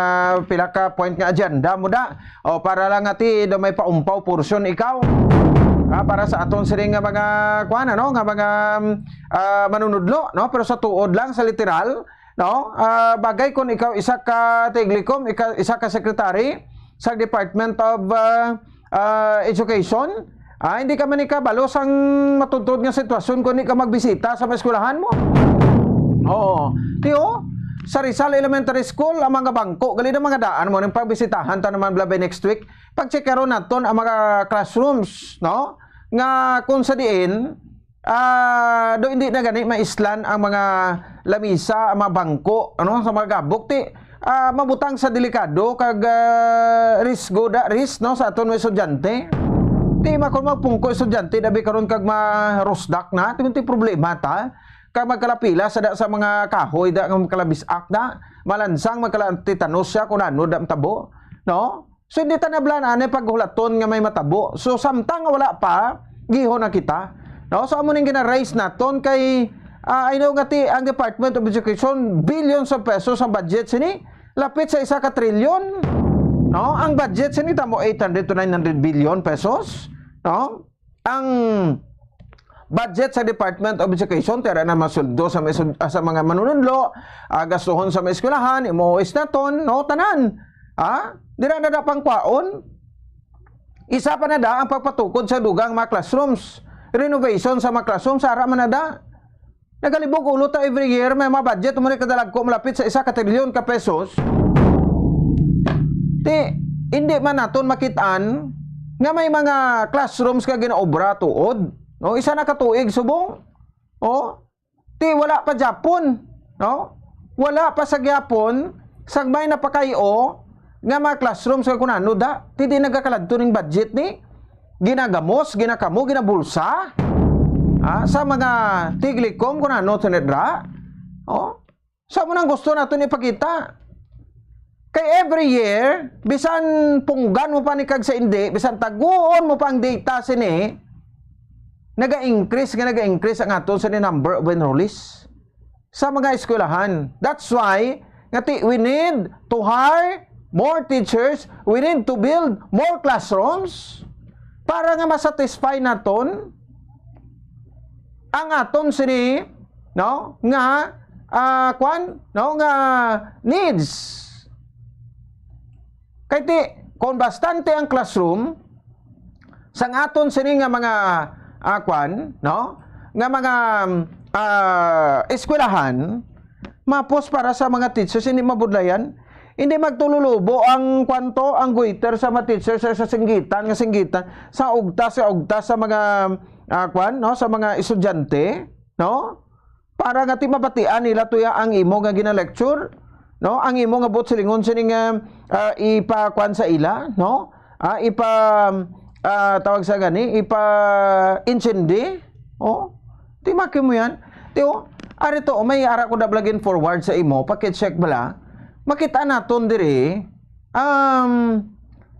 pila ka point nga agenda mo da. O para lang nga ti daw may paumpaw portion ikaw. Ah, para sa aton sini nga mga kuwan, ano, nga mga, ah, manunudlo, no, pero sa tuod lang, sa literal, no, ah, bagay kung ikaw isa ka tiglikom, ika-, isa ka secretary sa Department of, ah, ah, Education, ah, hindi ka man ikabalo sang matuntod nga sitwasyon kung di ka magbisita sa mga eskwelahan mo. Oo. Ti, oh, sa Rizal Elementary School, ang mga bangko, gali na mga daan mo ning pagbisitahan ta naman bala by next week. Pag-check karon naton ang mga classrooms, no? Nga kung sa diin, ah, do hindi na gani maislan ang mga lamisa, ang mga bangko, ano, sa mga gabok. Ti, ah, mabutang sa delikado kag, ah, risgo da, risk, no, sa aton mga estudyante. Ti, makon magpungko estudyante, dabi karon kag marusdak na, ti, ti problema ta. Kag magkalapila sa da, sa mga kahoy da, nga magkalabisak da, malansang, magkala-, titanos siya, kung ano da matabo, no? So, hindi ta na bala na, ano, paghulaton nga may matabo. So, samtang nga wala pa, gihon na kita. No? So, amo ning gina-raise naton kay, ah, I know nga ti, ang Department of Education, billions of pesos ang budget sini. Lapit sa isa ka trilyon. No? Ang budget sini tamo eight hundred to nine hundred billion pesos. No? Ang budget sa Department of Education, tira na masweldo sa mga estud-, ah, sa mga manunudlo, ah, gastuhon sa mga eskwelahan, M O Os naton, no, tanan. Ah, dira na da pang kwaon. Isa pa na da ang pagpatukod sa dugang mga classrooms. Renovation sa mga classrooms, ara man na da. Nagalibog ulo ta every year, may mga budget mo ni kadalagko malapit sa isa ka trilyon ka pesos. Ti, hindi man naton makitaan nga may mga classrooms nga ginaobra tuod, no? Isa na ka tuig subong. Oh, ti wala pa gyapon, no? Wala pa sa gyapon sang may napakayo nga mga classrooms nga kunano da. Ti di nagakaladto ning budget ni ginagamos, ginakamo, ginabulsa, ah, sa mga tiglikom kunano tinedra. Oh, sa mo nang gusto naton ipakita. Kay every year, bisan punggan mo pa ni kag sa indi, bisan taguon mo pa ang data sini, naga-increase nga naga-increase ang aton sini number of enrollees sa mga eskwelahan. That's why nga ti-, we need to hire more teachers, we need to build more classrooms para nga ma-satisfy naton ang aton sini, no, nga, ah, kwan, no, nga needs. Kay ti, kung bastante ang classroom, sang aton sini nga mga, ah, kwan, no, nga mga, ah, eskwelahan, mapos para sa mga teachers, hindi mabudlayan. Hindi magtululubo ang kwanto, ang goiter sa mga teachers sa, sa singgitan nga singgitan, sa ugtas, sa ugtas sa mga, ah, kwan, no, sa mga estudyante, no? Para nga ti mabatian nila tuya ang imo nga gina-lecture, no? Ang imo nga buot silingon sini nga, ah, ipakwan sa ila, no? Ah, ipa, ah, tawag sa gani, ipa-intindi. Oh, ti maki mo yan. Ti, oh, ari to, oh, may ara ko da bala gin-forward sa imo, paki-check bala. Makita naton diri, um,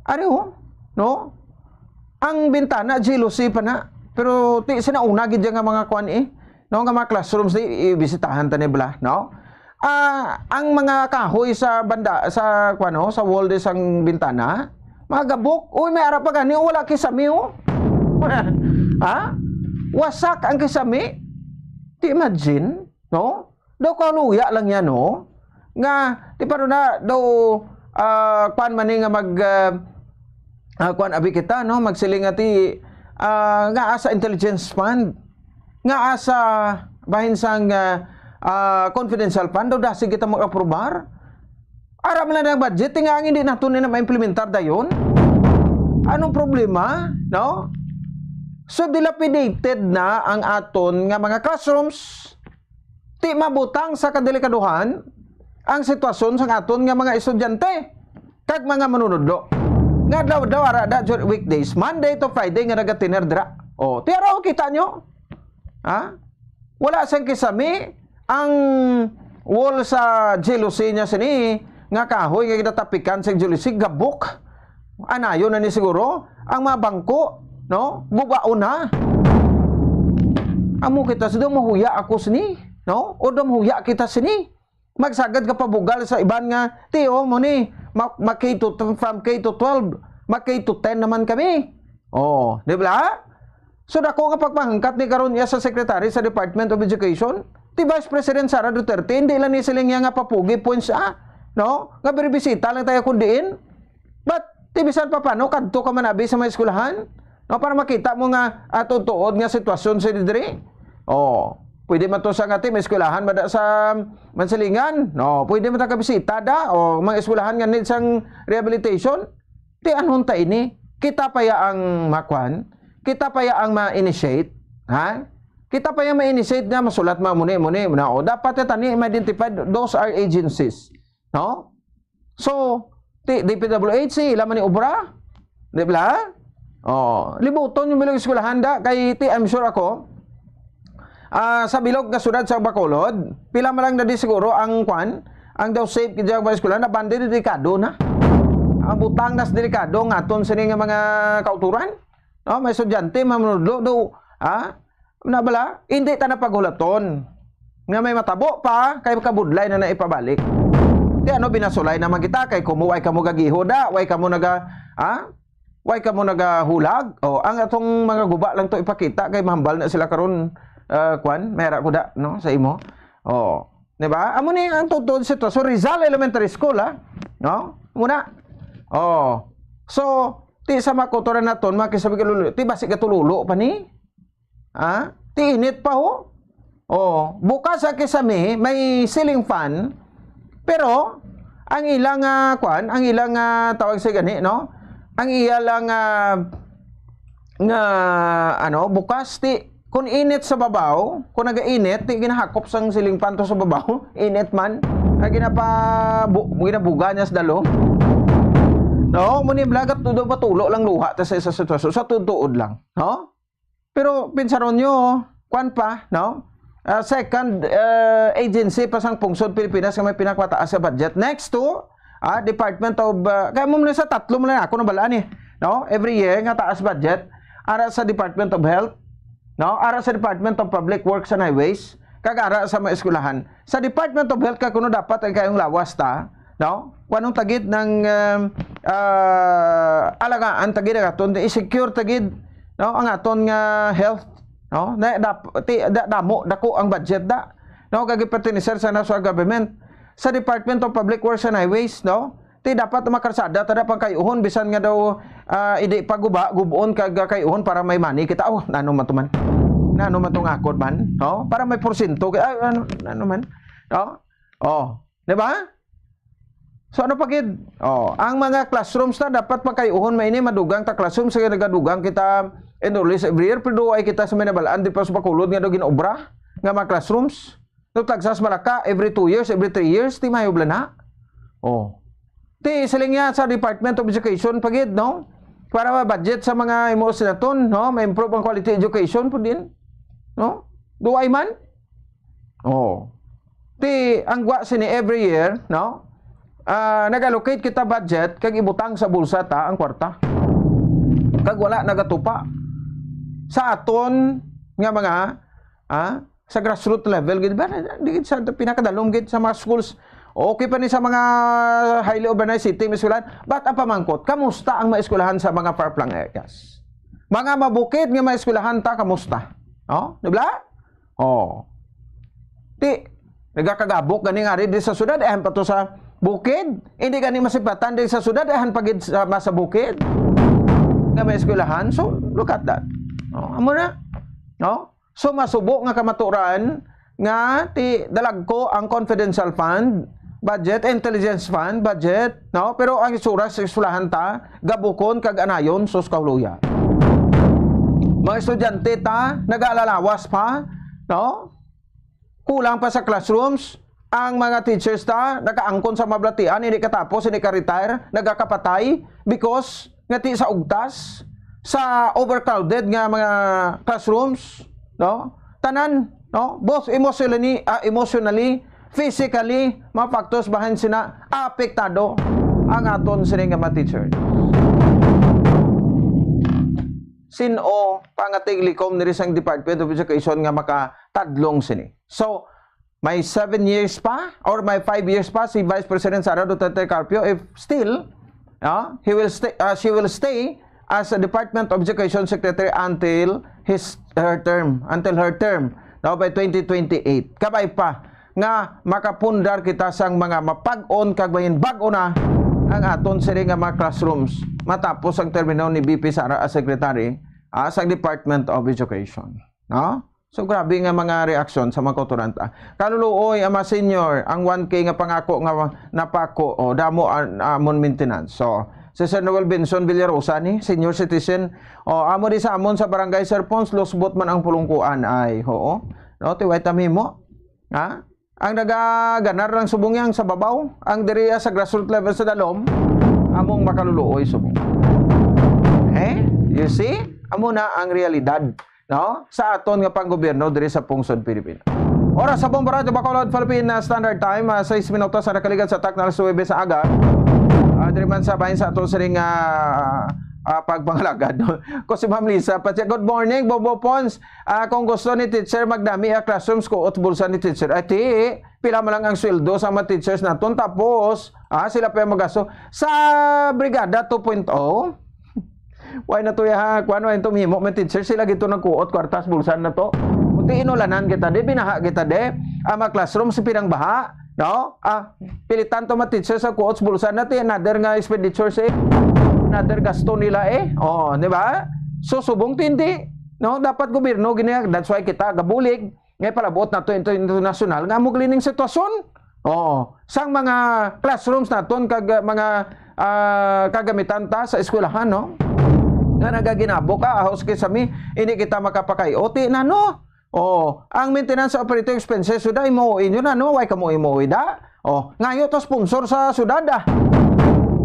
ari, oh, no? Ang bintana, jealousy pa na. Pero ti, sinauna gid dyan nga mga kwan eh. No, nga mga classrooms di, ibisitahan ta ni bala, no? Ah, ang mga kahoy sa banda, sa, kwan, no, sa wall di sang bintana, mga gabok. Uy, may ara pa gani, wala kisami, oh. Ha? Wasak ang kisami. Ti imagine, no? Daw kaluya lang yan, no? Nga, ti pa na, daw, ah, kwan man ni nga mag, ah, ah, kwan abi kita, no? Magsiling nga ti, ah, nga asa intelligence fund, nga asa bahin sang, ah, ah, confidential fund, daw dasi kita mag-aprobar. Ara man lang ang budget, ti nga ang hindi nato nila ma-implementar dayon. Anong problema, no? So, dilapidated na ang aton nga mga classrooms. Ti mabutang sa kadelikaduhan ang sitwasyon sang aton nga mga estudyante kag mga manunudlo. Nga adlaw-adlaw ara da, dur-, weekdays, Monday to Friday, nga nagatiner dira. O, ti ara, o, kita nyo? Ha? Wala sang kisami ang wall sa jealousy niya sini, nga kahoy nga ginatapikan sa jealousy, gabok. Anayon na ni siguro ang mga bangko, no? Gubaon na. Amo kita sa daw mahuya ako sini, no? O daw mahuya kita sini. Magsagad ka pabugal sa iban nga, "Ti, o, mo ni, ma-, ma-K to, from K to twelve, ma-K to ten naman kami." O, di ba? So, dako nga pagpangangkat ni karon iya sa secretary sa Department of Education. Ti Vice President Sara Duterte, hindi lang ni siling niya nga papugi points, ah, no? Nga biribisita lang tayo kun diin. But, ti bisan pa paano, kadto ka man abi sa mga eskwelahan, no? Para makita mo nga, ah, tuod-tuod nga sitwasyon sa diri. O, pwede man to sa nga ti may eskwelahan mada sa Mansilingan, no? Pwede man ta kabisita da, o mga eskwelahan nga need sang rehabilitation. Ti anhon ta ini? Kita pa ya ang makwan? Kita pa ya ang ma-initiate? Ha? Kita pa ya ma-initiate nga masulat ma muni, muni, muna. O, dapat ya tani ma-identify, those are agencies. No? So, ti-, D P W H, ila man ni obra? Di ba? O, libuton yung bilog eskwelahan da. Kay ti, I'm sure ako, ah, sa bilog nga syudad sa Bacolod, pila man lang na di siguro ang kwan, ang daw safe gid ang mga eskwelahan, na bandi delikado na. Ang butang nas delikado nga aton sini nga mga kauturan. No, may estudyante, manunudlo, do, ha? Na bala, hindi ta na paghulaton nga may matabo pa, kay kabudlay na na ipabalik. Ti ano, binasulay naman kita, kay kumuway kamo gagiho da, way kamo naga, ha? Way kamo nagahulag. O, ang atong mga guba lang to ipakita, kay mahambal na sila karon, ah, kwan, mera ko da, no, sa imo. O, di ba? Amo ni ang tuod sitwasyon. Rizal Elementary School, ha? No? Muna. O. So, ti sa makuturan naton, mga kisabi kalulu, ti basi katululo pa ni? Ha? Ti init pa, ho? O, bukas sa kisami, may ceiling fan, pero ang ilang, ah, kwan, ang ilang, ah, tawag sa gani, no? Ang iya lang, ah, nga, ano, bukas, ti, kung init sa babaw, kung nagainit, ti ginahakop sang ceiling fan to sa babaw, init man, ay ginapa-, bu-, ginabuga niya sa dalom. No, muni blagat, tudo patulo lang luha ta sa isa sitwasyon, sa tutuod lang, no? Pero pinsaron nyo, kwan pa, no? Ah, second, ah, agency pa sang pungsod Pilipinas nga may pinakamataas nga budget. Next to, ah, Department of, ah, kaya mo na sa tatlo mo lang ako nabalaan eh, no? Every year nga taas budget, ara sa Department of Health, no? Ara sa Department of Public Works and Highways, kag ara sa mga eskwelahan. Sa Department of Health, kay kuno dapat ang kayong lawas ta, no? Kung anong tagid ng, um, ah, alagaan tagid ang aton, i-secure tagid, no? Ang aton nga health, no? Na, dap-, ti-, da-, damo, dako ang budget da. No? Kag ipatinisar sa national government. Sa Department of Public Works and Highways, no? Ti dapat makarsada ta da pangkayuhon, bisan nga daw, ah, hindi pa guba, gubon kag kayuhon para may money kita. Oh, nano man to man? Nano man tong akon man? No? Para may porsyento kay, ah, ano, ano man? No? Oh, di ba? So ano pa gid? Oh, ang mga classrooms ta dapat pangkayuhon, may ini madugang ta classrooms kay nagadugang kita enrollees every year, pero ay kita sa may nabalaan di pa sa Bacolod nga daw ginobra nga mga classrooms. No, tagsas malaka every two years, every three years, ti mayo bala na. Oh. Ti siling niya sa Department of Education pa gid, no? Para ma-budget sa mga imo sinaton, no? Ma-improve ang quality education po din. No? Duay man? Oh. Ti ang gwa sini every year, no? Ah, nag-allocate kita budget kag ibutang sa bulsa ta ang kwarta. Kag wala nagatupa sa aton nga mga, ah, sa grassroots level gid ba, di gid sa pinakadalom gid sa mga schools. Okay pa ni sa mga highly urbanized city, mga eskwelahan. But ang pamangkot, kamusta ang mga eskwelahan sa mga far-flung areas? Mga mabukid nga mga eskwelahan ta, kamusta? Oh, di ba? Oh. Ti, nagakagabok gani nga ari di sa syudad, eh, pa to sa bukid. Hindi gani masipatan di sa syudad, eh, pagid sa, sa bukid. Nga may eskwelahan. So, look at that. Oh, amo na. No? So, masubo nga kamaturan nga ti dalagko ang confidential fund, budget, intelligence fund, budget, no? Pero ang isura sa eskwelahan ta, gabukon kag anayon, sus, kauluya. Mga estudyante ta, nag-alalawas pa, no? Kulang pa sa classrooms, ang mga teachers ta nakaangkon sa mabalatian, hindi katapos, hindi ka-retire, nagakapatay because nga ti sa ugtas, sa overcrowded nga mga classrooms, no? Tanan, no? Both emotionally, ah, emotionally, physically, mga factors behind sina apektado ang aton sini nga mga teacher. Sin-o pa nga tiglikom diri sang Department of Education nga makatadlong sini? So, may seven years pa or may five years pa si Vice President Sara Duterte Carpio, if still, ah, he will stay, ah, she will stay as a Department of Education Secretary until his, her term, until her term, no, by twenty twenty-eight. Kabay pa nga makapundar kita sang mga mapag-on kag mahinbag-o na ang aton sini nga mga classrooms matapos ang termino ni V P Sara as Secretary, ah, sa Department of Education, no? So, grabe nga mga reaksyon sa mga kautoran ta. Kaluluoy, ama senior, ang one K nga pangako nga napako, o, damo an-, amon maintenance. So, si Sir Noel Benson Villarosa ni, senior citizen, o, amo di sa amon sa Barangay Serpons, lusbot man ang pulungkuan ay, oo. No, tiway ta mimo. Ha? Ang nagaganar lang subong yang sa babaw, ang diri sa grassroots level sa dalom, among makaluluoy subong. Eh? You see? Amo na ang realidad, no? Sa aton nga panggobyerno diri sa pungsod Pilipinas. Oras sa Bombo Radyo Bacolod, Philippine, ah, Standard Time, ah, sais minutos sa nakaligad sa takna alas nuebe sa aga. Ah, diri man sa bahin sa aton sining, ah, ah, pagpangalagad. Ko si Ma'am Lisa, pa siya, "Good morning, Bombo Pons. Ah, kung gusto ni teacher, magdami ang classrooms ko, ut bulsa ni teacher." Ay, ti, pila man lang ang sweldo sa mga teachers naton, tapos, ah, sila pa yung magasto. Sa Brigada two point oh, why na to ya, kuwan, why to mimo, mga teacher, sila gito nagkuot, kwartas, bulsan na to. Kunti inulanan kita, di, binaha kita, di. Ang mga classroom, si pinang baha, no? Ah, pilitan to mga teacher sa kuot, bulsan na, ti, another nga expenditure, si another gasto nila, eh. Oh, di ba? So, subong tindi, no? Dapat gobyerno, gini, that's why kita, gabulig, nga ipalabuot nato into internasyonal nga amo gali ning sitwasyon. Oo, sang mga classrooms naton kag, uh, mga, ah, kagamitan ta sa eskwelahan, no? Nga nagaginabo ka, ahos kay sami, hindi kita makapakay-oti na, no? Oo, ang maintenance operating expenses, suda, imo inyo na, no? Way ka mo imo da? Oh, ngayo to sponsor sa syudad, ah.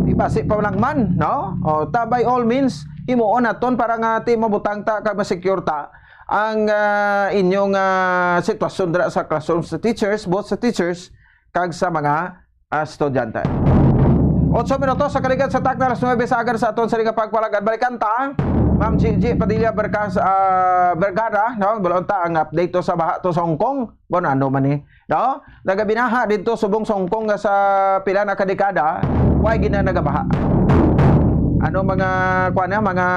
Di basi pa lang man, no? Oh, ta, by all means, himuon naton para nga ti mabutang ta kag ma-secure ta ang, ah, inyong, ah, sitwasyon dira sa classroom sa teachers, both sa teachers kag sa mga, ah, estudyante. Otso minutos sa kaligad sa takna alas nuebe sa aga sa aton sa nga pagpalagad. Balikan ta, Ma'am Gigi Padilla Bercas-, ah, Vergara, no? Balon ta ang update to sa baha to sa Hong Kong. Kung ano man ni, no? Nagabinaha dito subong sa Hong Kong nga sa pila na kadekada, way gina nagabaha. Ano mga, kuwan na, mga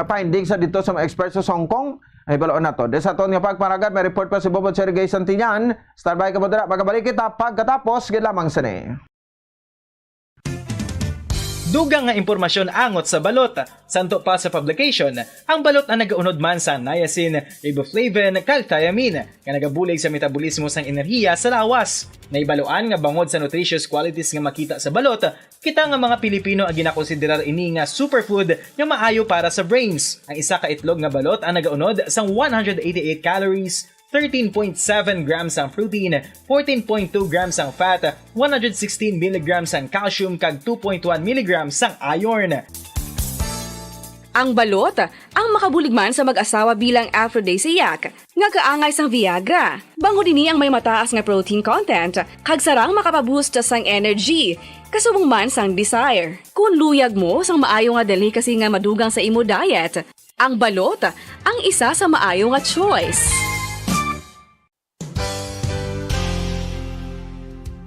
findings sa dito sa mga experts sa Hong Kong? Ay, baloon nato. Di sa aton nga pagpalagad, may report pa si Bobo Sergey Santillan. Standby ka mo dira. Magabalik kita pagkatapos, gid lamang sini. Dugang nga impormasyon angot sa balot. Santo pa sa publication, ang balot ang nagaunod man sa niacin, riboflavin, kag thiamine, nga nagabulig sa metabolismo sang enerhiya sa lawas. Nahibaluan nga bangod sa nutritious qualities nga makita sa balot, kita nga mga Pilipino ang ginakonsiderar ini nga superfood nga maayo para sa brains. Ang isa ka itlog nga balot ang nagaunod sang one hundred eighty-eight calories, thirteen point seven grams ang protein, fourteen point two grams ang fat, one hundred sixteen milligrams ang calcium, kag two point one milligrams ang iron. Ang balot, ang makabulig man sa mag-asawa bilang aphrodisiac, nga kaangay sang Viagra. Bangod ini ang may mataas nga protein content, kag sarang makapaboost sang energy, kasubong man sang desire. Kung luyag mo sang maayo nga delicacy nga madugang sa imo diet, ang balot ang isa sa maayo nga choice.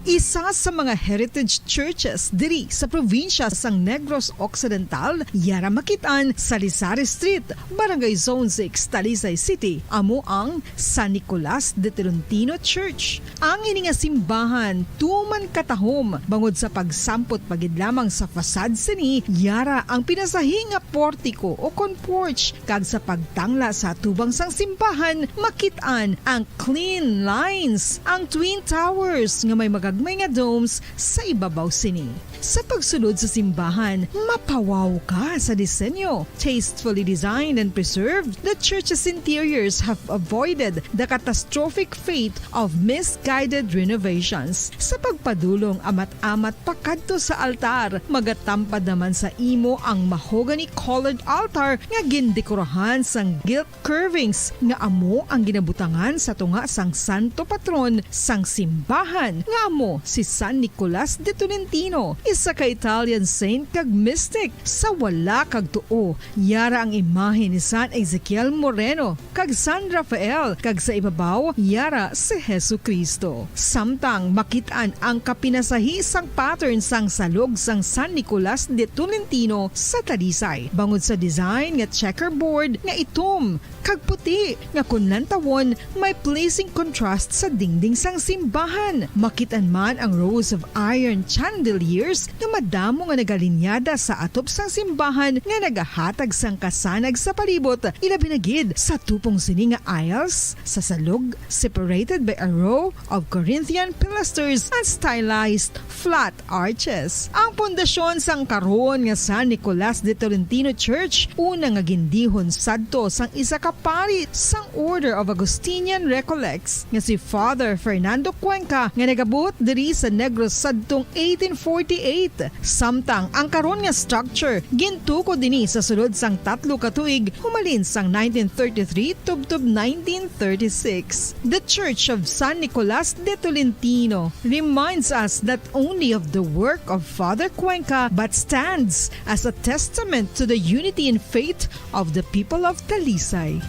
Isa sa mga heritage churches diri sa probinsya sang Negros Occidental, yara makit-an sa Lisari Street, Barangay Zone six, Talisay City, amo ang San Nicolas de Tolentino Church. Ang ini nga simbahan tuman katahom bangod sa pagsampot pa gid lamang sa facade sini, yara ang pinasahi nga portiko o kon porch, kag sa pagtangla sa atubang sang simbahan, makit-an ang clean lines, ang twin towers nga may magagma nga domes sa ibabaw sini. Sa pagsulod sa simbahan, mapawaw ka sa disenyo. Tastefully designed and preserved, the church's interiors have avoided the catastrophic fate of misguided renovations. Sa pagpadulong amat-amat pakadto sa altar, magatampad naman sa imo ang mahogany-colored altar nga gindekorahan sang gilt curvings nga amo ang ginabutangan sa tunga sang santo patron sang simbahan, nga amo si San Nicolas de Tolentino, isa ka Italian saint kag mystic. Sa wala kag tuo, yara ang imahe ni San Ezekiel Moreno kag San Rafael, kag sa ibabaw yara si Jesu-Cristo. Samtang makit-an ang kapinasahi sang pattern sang salog sang San Nicolas de Tolentino sa Talisay, bangod sa design nga checkerboard nga itom kag puti nga kon lantawon may pleasing contrast sa dingding sang simbahan. Makit-an man ang rows of iron chandeliers nga madamo nga nagalinyada sa atop sang simbahan nga nagahatag sang kasanag sa palibot, ilabi na gid sa tupong sini nga aisles sa salog, separated by a row of Corinthian pilasters and stylized flat arches. Ang pundasyon sang karon nga San Nicolas de Tolentino Church, una nga gindihon sadto sang isa ka pari sang Order of Augustinian Recollects nga si Father Fernando Cuenca, nga nagabuot diri sa Negros sadtong eighteen forty-eight. Samtang ang karon nga structure gintukod ini sa sulod sang tatlo ka tuig, humalin sang nineteen thirty-three tubtob nineteen thirty-six. The Church of San Nicolas de Tolentino reminds us not only of the work of Father Cuenca but stands as a testament to the unity in faith of the people of Talisay.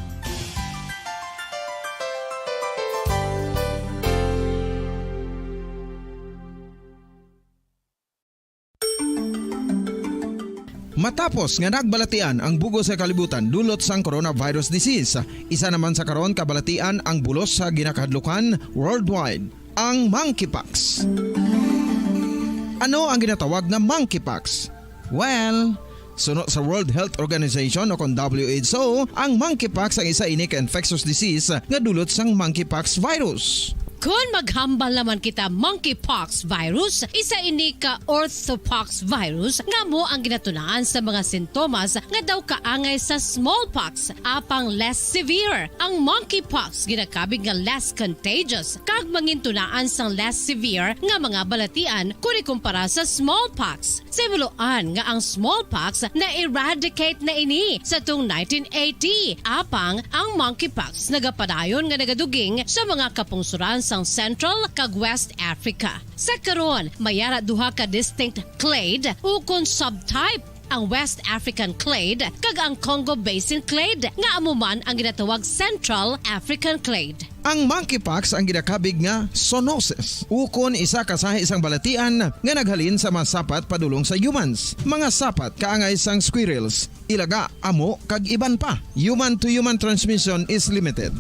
Matapos nga nagbalatian ang bug-os nga kalibutan dulot sang coronavirus disease, isa naman sa karon kabalatian ang bulos sa ginakahadlukan worldwide, ang monkeypox. Ano ang ginatawag nga monkeypox? Well, suno sa World Health Organization o kon W H O, ang monkeypox ang isa ini ka infectious disease nga dulot sang monkeypox virus. Kon maghambal naman kita, monkeypox virus, isa ini ka orthopox virus nga amo ang ginatunaan sa mga sintomas nga daw kaangay sa smallpox, apang less severe. Ang monkeypox ginakabig nga less contagious kag mangintunaan sang less severe nga mga balatian kon ikumpara sa smallpox. Sa himuloan nga ang smallpox na-eradicate na ini sa tung nineteen eighty, apang ang monkeypox nagapadayon nga nagaduging sa mga kapungsoran sang Central kag West Africa. Sa karon, may ara duha ka distinct clade ukon subtype, ang West African clade kag ang Congo Basin clade, nga amo man ang ginatawag Central African clade. Ang monkeypox ang ginakabig nga zoonosis, ukon isa ka sahi sang balatian nga naghalin sa mga sapat padulong sa humans. Mga sapat kaangay sang squirrels, ilaga, amo, kag iban pa. Human-to-human transmission is limited.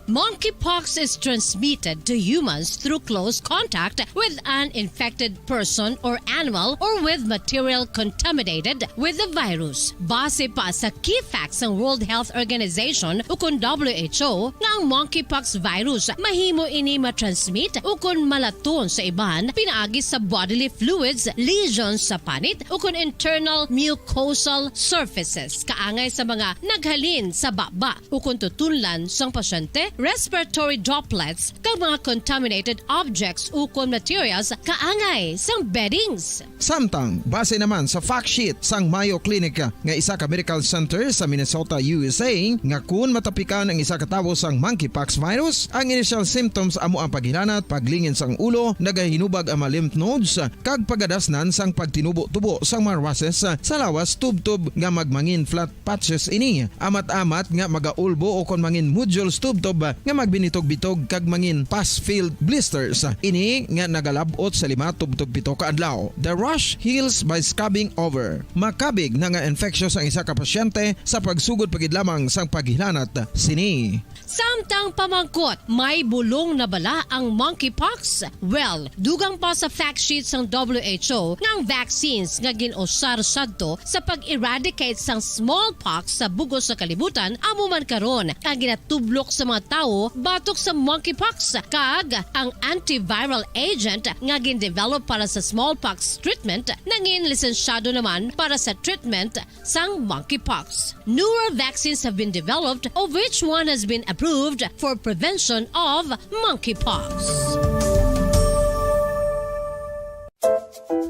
Monkeypox is transmitted to humans through close contact with an infected person or animal or with material contaminated with the virus. Base pa sa key facts sang World Health Organization ukon W H O nga ang monkeypox virus mahimo ini matransmit ukon malaton sa iban pinaagi sa bodily fluids, lesions sa panit ukon internal mucosal surfaces kaangay sa mga naghalin sa baba ukon tutunlan sang pasyente, respiratory droplets, kag mga contaminated objects ukon materials kaangay sang beddings. Samtang, base naman sa fact sheet sang Mayo Clinic nga isa ka medical center sa Minnesota, U S A, nga kun matapikan ang isa ka tawo sang monkeypox virus, ang initial symptoms amo ang paghilanat, paglingin sang ulo, nagahinubag ang mga lymph nodes, kag pagadasnan sang pagtinubo-tubo sang mga rushes sa lawas tubtob nga magmangin flat patches ini, amat-amat nga magaulbo ukon mangin nodules tubtob nga magbinitog-bitog kag mangin pus-filled blisters. Ini nga nagalab-ot sa lima tubtob pito ka adlaw. The rash heals by scabbing over. Makabig na nga infectious ang isa ka pasyente sa pagsugod pa gid lamang sang paghilanat sini. Samtang pamangkot, may bulong na bala ang monkeypox? Well, dugang pa sa fact sheet sang W H O nga ang vaccines nga gin-usar sadto sa pag-eradicate sang smallpox sa bug-os nga kalibutan amo man karon ang ginatublok sa mga tawo batok sa monkeypox, kag ang antiviral agent nga gindevelop para sa smallpox treatment nangin lisensyado naman para sa treatment sang monkeypox. Newer vaccines have been developed, of which one has been approved for prevention of monkeypox.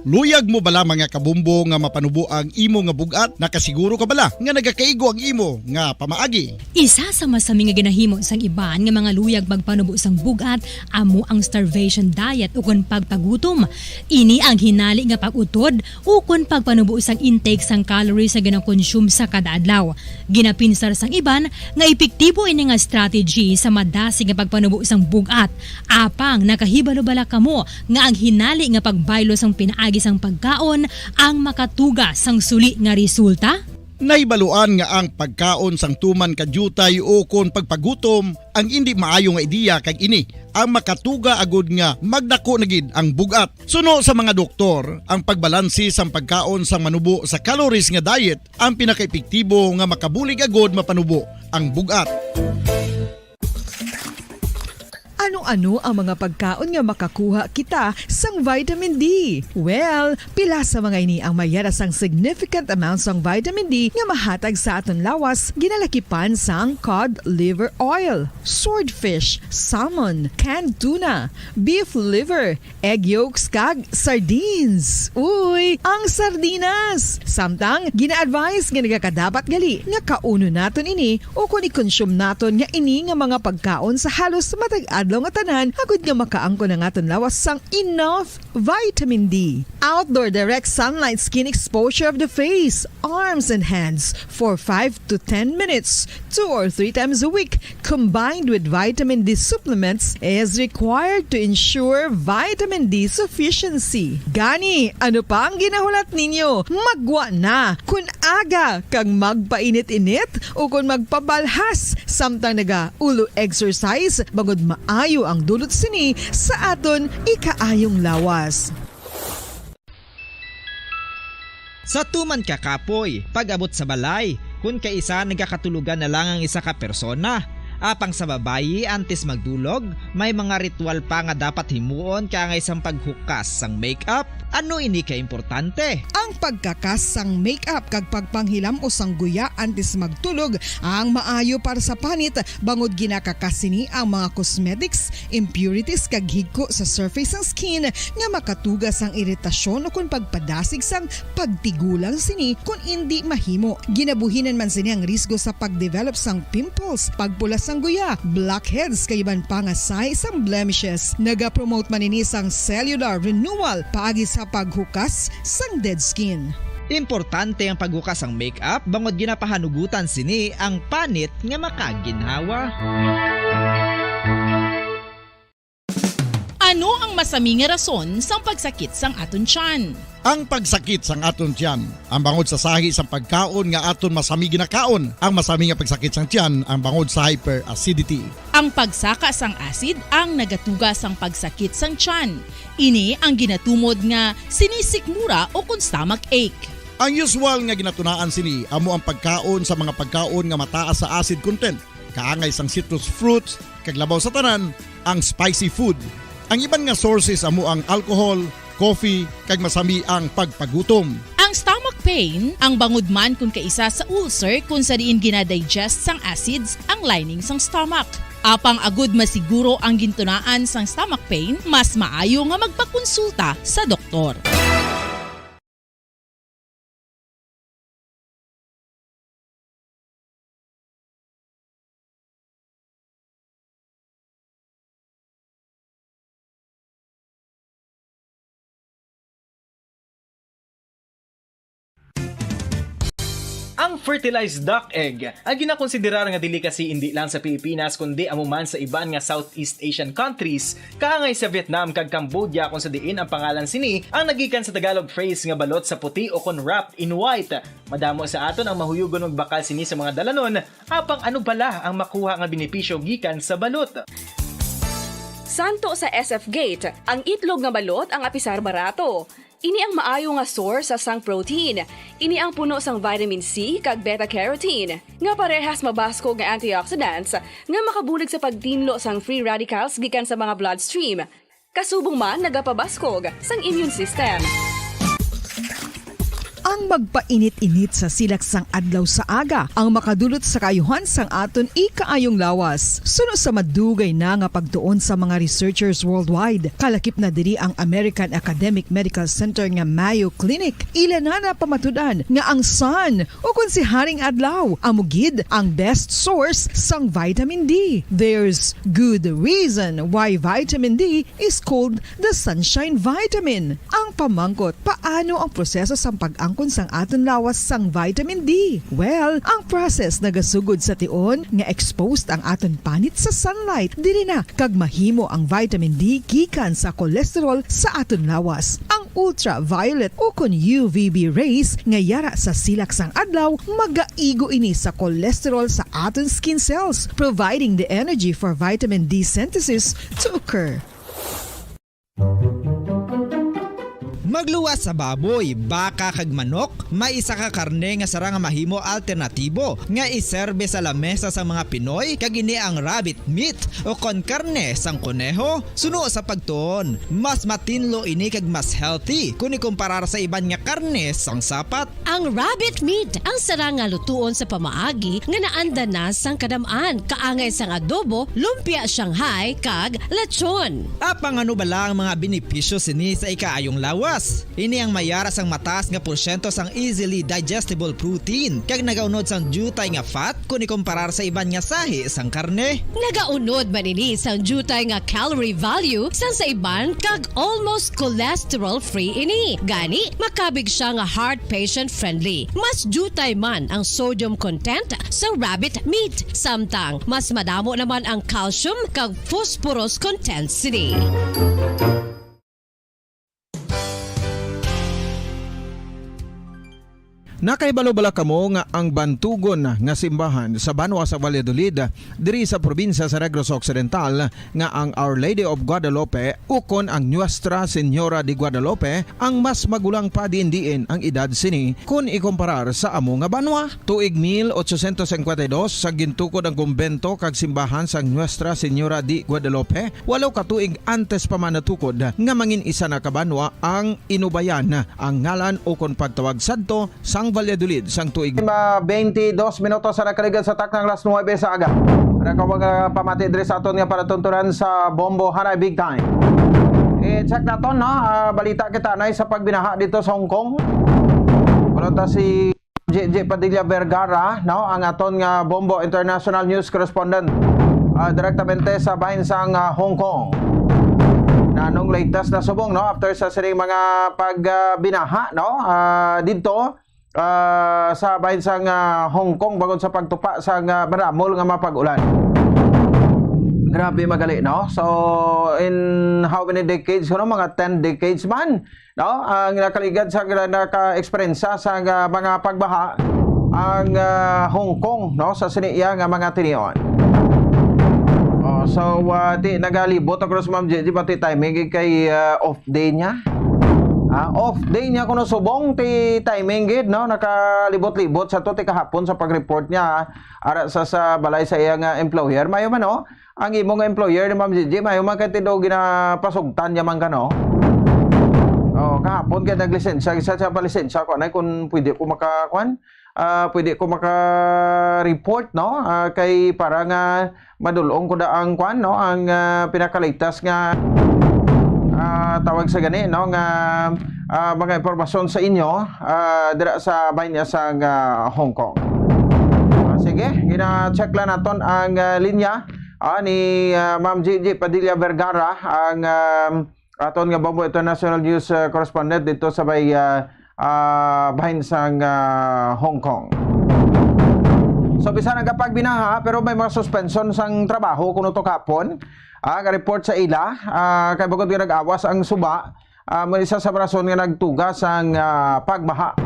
Luyag mo bala, mga kabumbo, nga mapanubo ang imo nga bug-at? Nakasiguro ka bala nga nagakaigo ang imo nga pamaagi? Isa sa masami nga ginahimo sang iban nga mga luyag magpanubo sang bug-at amo ang starvation diet ukon pagpagutom. Ini ang hinali nga pag-utod ukon pagpanubo sang intake sang calories nga ginakonsume sa kada adlaw. Ginapinsar sang iban nga epektibo ini nga strategy sa madasig nga pagpanubo sang bug-at. Apang nakahibalo bala kamo nga ang hinali nga pagbaylo sang pinaagi sang pagkaon ang makatuga sang suli nga resulta? Nahibaluan nga ang pagkaon sang tuman ka diutay ukon pagpagutom ang indi maayo nga ideya, kag ini ang makatuga agud nga magdako na gid ang bug-at. Suno sa mga doktor, ang pagbalansi sang pagkaon sang manubo sa calories nga diet ang pinakaepektibo nga makabulig agud mapanubo ang bug-at. Ano-ano ang mga pagkaon nga makakuha kita sang vitamin D? Well, pila sa mga ini ang mayara sang significant amount sang vitamin D nga mahatag sa aton lawas, ginalakipan sang cod liver oil, swordfish, salmon, canned tuna, beef liver, egg yolks, kag sardines. Uy, ang sardinas! Samtang, gina-advise nga nagakadapat gali nga kaunon naton ini ukon i-consume naton nga ini nga mga pagkaon sa halos matag adlaw nga tanan, agud nga makaangkon ang aton lawas sang enough vitamin D. Outdoor direct sunlight skin exposure of the face, arms, and hands for five to ten minutes, two or three times a week, combined with vitamin D supplements, is required to ensure vitamin D sufficiency. Gani, ano pa ang ginahulat ninyo? Maggwa na! Kun aga kag magpainit-init ukon magpabalhas samtang naga-ulo exercise, bangod maayo ang dulot sini sa aton ikaayong lawas. Sa tuman ka kapoy, pag-abot sa balay, kun kaisa nagakatulogan na lang ang isa ka persona. Apang sa babayi, antes magdulog, may mga ritual pa nga dapat himuon kaangay sang paghukas sang makeup. Ano ini ka importante? Ang pagkakas sang makeup kag pagpanghilam-os sang guya antes magtulog ang maayo para sa panit, bangod ginakakas sini ang mga cosmetics, impurities, kag higko sa surface sang skin nga makatuga sang iritasyon ukon pagpadasig sang pagtigulang sini kon indi mahimo. Ginabuhinan man sini ang risgo sa pagdevelop sang pimples, pagpula sang guya, blackheads, kag iban pa nga sahi sang blemishes. Nagapromote man ini sang cellular renewal paagi sa paghukas sang dead skin. Importante ang paghukas sang makeup bangod ginapahanugutan sini ang panit nga makaginhawa. Ano ang masami nga rason sang pagsakit sang aton tiyan? Ang pagsakit sang aton tiyan ang bangod sa sahi sang pagkaon nga aton masami ginakaon. Ang masami nga pagsakit sang tiyan ang bangod sa hyperacidity. Ang pagsaka sang acid ang nagatuga sang pagsakit sang tiyan. Ini ang ginatumod nga sinisikmura ukon stomach ache. Ang usual nga ginatunaan sini amo ang pagkaon sa mga pagkaon nga mataas sa acid content, kaangay sang citrus fruits, kag labaw sa tanan, ang spicy food. Ang iban nga sources amo ang alcohol, coffee, kag masami ang pagpagutom. Ang stomach pain ang bangod man kon kaisa sa ulcer, kon sa diin ginadigest sang acids ang lining sang stomach. Apang agud masiguro ang gintunaan sang stomach pain, mas maayo nga magpakonsulta sa doktor. Ang fertilized duck egg ang ginakonsiderar nga delicacy indi lang sa Pilipinas, kundi amo man sa iban nga Southeast Asian countries, kaangay sa Vietnam kag Cambodia, kung sa diin ang pangalan sini ang nagikan sa Tagalog phrase nga balot sa puti o kon wrapped in white. Madamo sa aton ang mahuyugon magbakal sini sa mga dalanon, apang ano bala ang makuha nga benepisyo gikan sa balot? Santo sa S F Gate, ang itlog nga balot ang apisar barato. Ini ang maayo nga source sa sang protein. Ini ang puno sang vitamin C kag beta-carotene, nga parehas mabaskog nga antioxidants nga makabulig sa pagtinlo sang free radicals gikan sa mga bloodstream. Kasubong man nagapabaskog sang immune system. Ang magpainit-init sa silak sang adlaw sa aga ang makadulot sa kaayuhan sang aton ikaayong lawas. Suno sa madugay na nga pagtuon sa mga researchers worldwide, kalakip na diri ang American Academic Medical Center nga Mayo Clinic. Ila na napamatud-an nga ang sun, o kon si Haring Adlaw, amo gid ang best source sang vitamin D. There's good reason why vitamin D is called the sunshine vitamin. Ang pamangkot, paano ang proseso sang pag-angkon sang aton lawas sang vitamin D? Well, ang process nagasugod sa tion nga exposed ang aton panit sa sunlight diri na, kag mahimo ang vitamin D gikan sa cholesterol sa aton lawas. Ang ultraviolet o kon U V B rays nga yara sa silak sang adlaw magaigo ini sa cholesterol sa aton skin cells, providing the energy for vitamin D synthesis to occur. Magluwas sa baboy, baka kag manok, may isa ka karne nga sarang nga mahimo alternatibo nga iserbe sa lamesa sang mga Pinoy, kag ini ang rabbit meat o kon karne sang koneho. Suno sa pagtuon, mas matinlo ini kag mas healthy kon ikumparar sa iban nga karne sang sapat. Ang rabbit meat ang sarang nga lutuon sa pamaagi nga naanda na sang kadam-an, kaangay sang adobo, lumpia Shanghai, kag lechon. Apang ano bala ang mga benepisyo sini sa ikaayong lawas? Ini ang mayara sang mataas nga porsyento sang easily digestible protein, kag nagaunod sang diutay nga fat kon ikumparar sa iban nga sahi sang karne. Nagaunod man ini sang diutay nga calorie value sang sa iban, kag almost cholesterol-free ini. Gani, makabig sia nga heart patient-friendly. Mas diutay man ang sodium content sa rabbit meat, samtang mas madamo naman ang calcium kag phosphorus content sini. Nakahibalo bala kamo nga ang bantugon nga simbahan sa banwa sa Valladolid, diri sa probinsya sa Negros Occidental, nga ang Our Lady of Guadalupe ukon ang Nuestra Señora de Guadalupe ang mas magulang pa diin-diin ang edad sini kon ikumparar sa amo nga banwa? Tuig mil ochocientos cincuenta y dos, sa gintukod ang kumbento kag simbahan sang Nuestra Señora de Guadalupe, walo ka tuig antes pa man natukod nga mangin isa na ka banwa ang Inubayan ang ngalan ukon pagtawag sadto sang Valladolid sang tuig. Ma-, twenty-dos minutos sa nakaligad sa taknang alas nuebe sa aga. Nagkawag nga pamati diri sa aton nga palatuntunan sa Bombo Hanay Big Time. I-check naton, no? Ah, balita kita na sa pagbinaha dito sa Hong Kong. Wala ta si J J Padilla Vergara, no, ang aton nga Bombo International News Correspondent, ah, direktamente sa bahin sang, ah, Hong Kong. Nanong latest na subong, no, after sa sining mga pag, ah, binaha, no, ah, didto, ah, sa bahin sang, ah, Hong Kong, bangod sa pagtupa sang, ah, maramol nga mga pag-ulan. Grabe magali, no? So, in how many decades, no? Mga ten decades man, no? Ang nakaligad sa, naka-eksperyensya sa, ah, mga pagbaha ang, ah, Hong Kong, no, sa sini iya nga mga tinion. Oh, so, ah, ti nagalibot ako sa Ma'am Gigi, pati timing gid kay, ah, off day niya. Ah, off day niya kuno subong, ti timing gid, no? Nakalibot-libot sa to, ti kahapon sa pag-report niya, ah, ara sa, sa balay sa iya nga employer. Mayo man, no? Ang imo nga employer ni Ma'am Gigi, mayo man kay tido ginapasugtan niya man ka, no? Oh, kahapon kay naglisensya, isa siya palisensya ko, anay, kung pwede ko maka-, kwan, ah, pwede ko maka-report, no? Ah, kay para nga madulong ko da ang, kwan, no? Ang, ah, pinakalitas nga, ah, tawag sa gani, no? Nga, ah, mga impormasyon sa inyo, ah, dira sa bahin niya sa, ah, Hong Kong. Ah, sige, gina-check lang naton ang, ah, linya. Ah, ni, ah, Ma'am Gigi Padilla Vergara, ang, um, aton nga Bombo International News, ah, correspondent dito sa may, ah, ah, bahin sang, ah, Hong Kong. So, bisan nagapagbinaha, pero may mga suspension sang trabaho kuno to kapon. Ah, nga report sa ila, ah, kay bukod nga nag-awas ang suba, ah, may isa sa rason nga nagtuga sang, ah, pagbaha.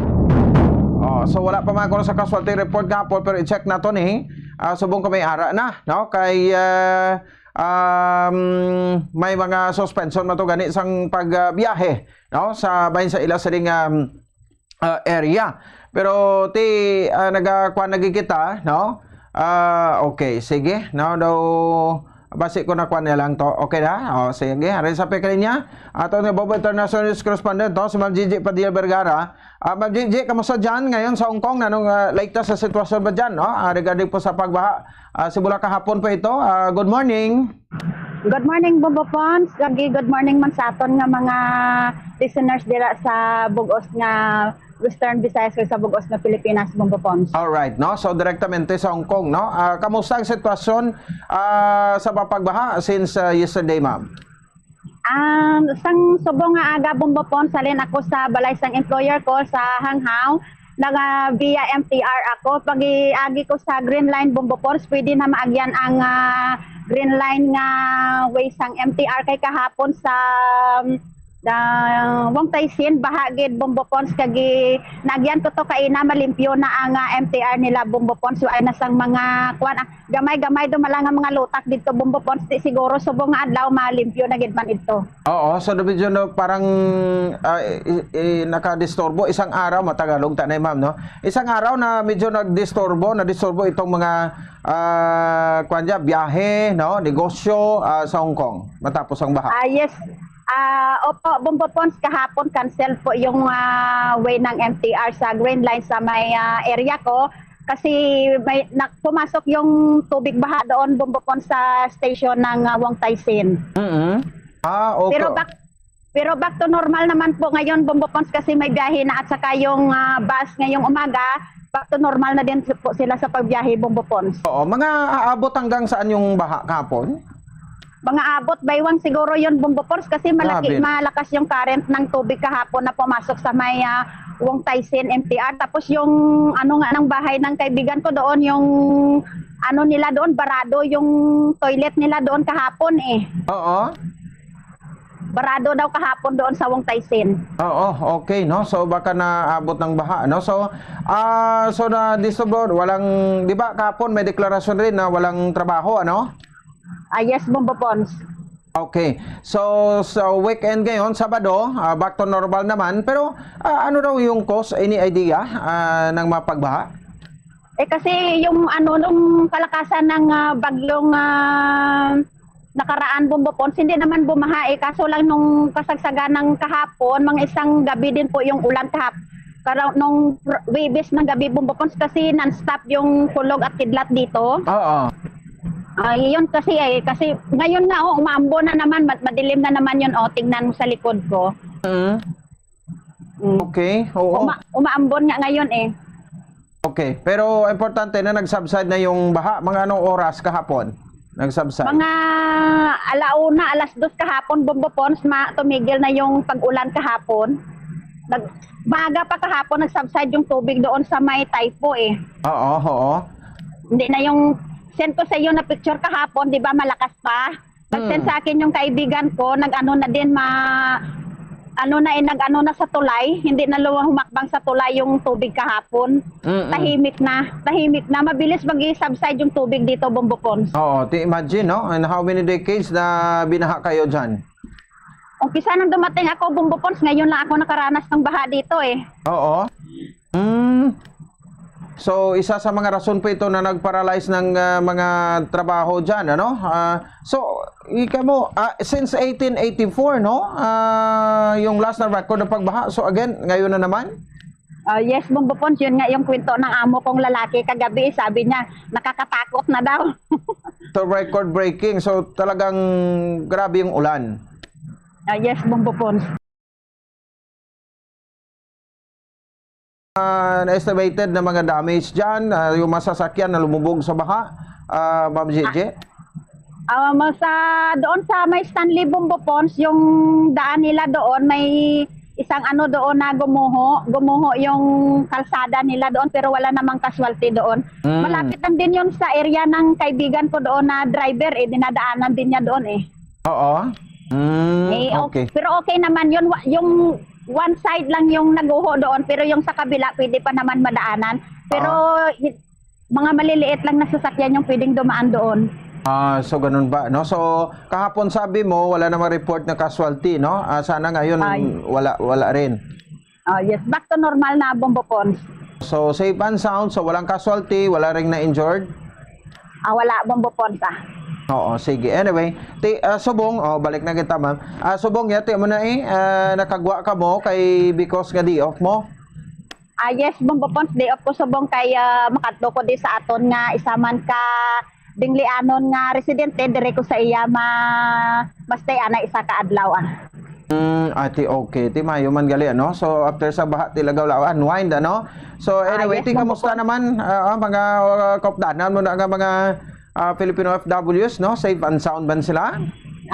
Oh, so wala pa man kuno sa casualty report gahapon, pero i-check nato ni, ah, subong kami ara na, no? Kay, ah, um, may mga suspension man to gani sang pagbiyahe, no, sa bahin sa ila sining, um, ah, area. Pero ti, ah, nagakuan lagi kita, no? Ah, okay, sige. No, daw, basi ko na kuan na lang to. Okay na? O, sige. Ari sa pagkalinya, ato ni Bobo International News Correspondent, no, si Ma'am Gigi Padilla Vergara. Ah, Ma'am Gigi, kamusta dyan ngayon sa Hong Kong? Anong, ah, latest sa sitwasyon ba dyan, no? Ah, regarding po sa pagbaha, ah, simula kahapon po ito. Ah, good morning. Good morning, Bombo Pons. Lagi, good morning man sa aton nga mga listeners dira sa bugos nga Western Visayas kag sa bugos nga Pilipinas, Bombo Pons. Alright, no? So, direktamente sa Hong Kong, no? Ah, kamusta ang sitwasyon, ah, sa mapagbaha since, ah, yesterday, ma'am? Um, sang subong nga aga, Bombo Pons, halin ako sa balay sang employer ko sa Hanghaw. Naga via M T R ako. Pag-agi ko sa Green Line, Bombo Pons, pwede na maagyan ang, ah, Green Line nga way sang M T R kay kahapon sa, ah, Wong Tai Sin, baha gid, Bombo Pons, kag i-, naagyan ko to kaina, malimpyo na ang, ah, M T R nila, Bombo Pons. So, ay na sang mga, kuwan, ah, gamay-gamay do mala nga mga lutak didto, Bombo Pons. Di siguro subong nga adlaw, malimpyo na gid man idto. Oo, so medyo, no, parang, ah, i-, i-, nakadisturbo isang araw, matagalog ta na, ma'am, no? Isang araw na medyo nagdisturbo, nadisturbo itong mga, ah, kuwan dyan, biyahe, no, negosyo, ah, sa Hong Kong matapos ang baha. Ah, yes. Ah, opo, Bombo Pons, kahapon cancel po yung, ah, way ng M T R sa Green Line sa may, ah, area ko. Kasi may, na, pumasok yung tubig baha doon, Bombo Pons, sa station ng, ah, Wong Tai Sin. Mm-mm. Ah, okay. Pero back, pero back to normal naman po ngayon, Bombo Pons, kasi may biyahe na at saka yung, ah, bus ngayong umaga, back to normal na din po sila sa pagbiyahe, Bombo Pons. Oo, mga aabot hanggang saan yung baha kahapon? Mga abot baywang siguro yon, Bombo Pons, kasi malaki, Grabe. malakas yung current ng tubig kahapon na pumasok sa may, ah, Wong Tai Sin M T R. Tapos yung ano nga ng bahay ng kaibigan ko doon, yung ano nila doon, barado yung toilet nila doon kahapon eh. Oo. Barado daw kahapon doon sa Wong Tai Sin. Oo, okay, no? So, baka naabot ng baha, no? So, ah, so na disturbo, walang, di ba, kahapon may deklarasyon rin na walang trabaho, ano? Ah, yes, Bombo Pons. Okay. So, sa weekend ngayon, Sabado, ah, back to normal naman. Pero, ah, ano daw yung cause? Any idea, ah, ng mga pagbaha? Eh, kasi yung ano, nung kalakasan ng, ah, bagyong, ah, nakaraan, Bombo Pons, hindi naman bumaha eh. Kaso lang nung kasagsagan ng kahapon, mga isang gabi din po yung ulan kahap-, kara-, nung pr-, Webes ng gabi, Bombo Pons, kasi non-stop yung kulog at kidlat dito. Oo. Ah, yun kasi eh, kasi ngayon nga, oh, umaambon na naman, mad-, madilim na naman yun, oh, tingnan mo sa likod ko. Mm. Mm. Okay, oo. Uma-, umaambon nga ngayon eh. Okay, pero importante na nag-subside na yung baha. Mga anong oras kahapon nag-subside? Mga alauna, alas dos kahapon, Bombo Pons, ma-, tumigil na yung pag-ulan kahapon. Nag-, maaga pa kahapon, nag-subside yung tubig doon sa may Taypo eh. Oo, oo. Hindi na yung send ko sa iyo na picture kahapon, di ba, malakas pa. Nag-send Hmm. sa akin yung kaibigan ko, nag-ano na din, ma-, ano na eh, nag-ano na sa tulay, hindi na lu-, humakbang sa tulay yung tubig kahapon. Mm-mm. Tahimik na, tahimik na. Mabilis mag-subside yung tubig dito, Bombo Pons. Oo, ti-, imagine, no? And how many decades na binaha kayo dyan? Umpisa nang dumating ako, Bombo Pons, ngayon lang ako nakaranas ng baha dito eh. Oo. Hmm. So, isa sa mga rason po ito na nag-paralyze ng, ah, mga trabaho dyan, ano? Ah, so, ika mo, ah, since eighteen eighty-four, no? Ah, yung last na record ng pagbaha. So, again, ngayon na naman? Ah, yes, Bombo Pons, yun nga yung kwento ng amo kong lalaki kagabi. Sabi niya, nakakatakot na daw. So, record breaking. So, talagang grabe yung ulan. Ah, yes, Bombo Pons. Ah, na-estimated na mga damage dyan, ah, yung mga sasakyan na lumubog sa baha, ah, Ma'am Gigi? Ah, ma-, sa, doon sa may Stanley Bombo Pons, yung daan nila doon, may isang ano doon na gumuho, gumuho yung kalsada nila doon, pero wala namang casualty doon. Mm. Malapit lang din yun sa area ng kaibigan ko doon na driver, eh, dinadaanan din niya doon, eh. Oo. Mm, Eh, o-, okay. pero okay naman yun. Wa-, yung one side lang yung naguho doon, pero yung sa kabila, pwede pa naman madaanan. Pero Oo. hi-, mga maliliit lang na sasakyan yung pwedeng dumaan doon. Ah, so ganun ba, no? So, kahapon sabi mo, wala namang report na casualty, no? Ah, sana ngayon, Ay. wala, wala rin. Ah, yes, back to normal na, Bombo Pons. So, safe and sound, so walang casualty, wala ring na-injured? Ah, wala, Bombo Pons, ah. Oo, sige. Anyway, ti, ah, subong, oh, balik na kita, ma'am. Ah, subong, yati mo na eh, ah, nakagwa ka mo kay because nga day off mo? Ah, yes, Bombo Pons, day off ko subong kay, ah, makadto ko di sa aton nga isa man ka dinglianon nga residente, dire ko sa iya ma-, ma-stay ana isa ka adlaw, ah. Mm, ati, okay. Ti mayo man gali, ano? So, after sa baha, ti lagaw-lagaw, unwind, ano? So, Ah, anyway, yes, ti Bombo kamusta Pons. naman, ah, ah, mga, ah, kaupdanan mo na nga mga, ah, Filipino O F Ws, no? Safe and sound man sila?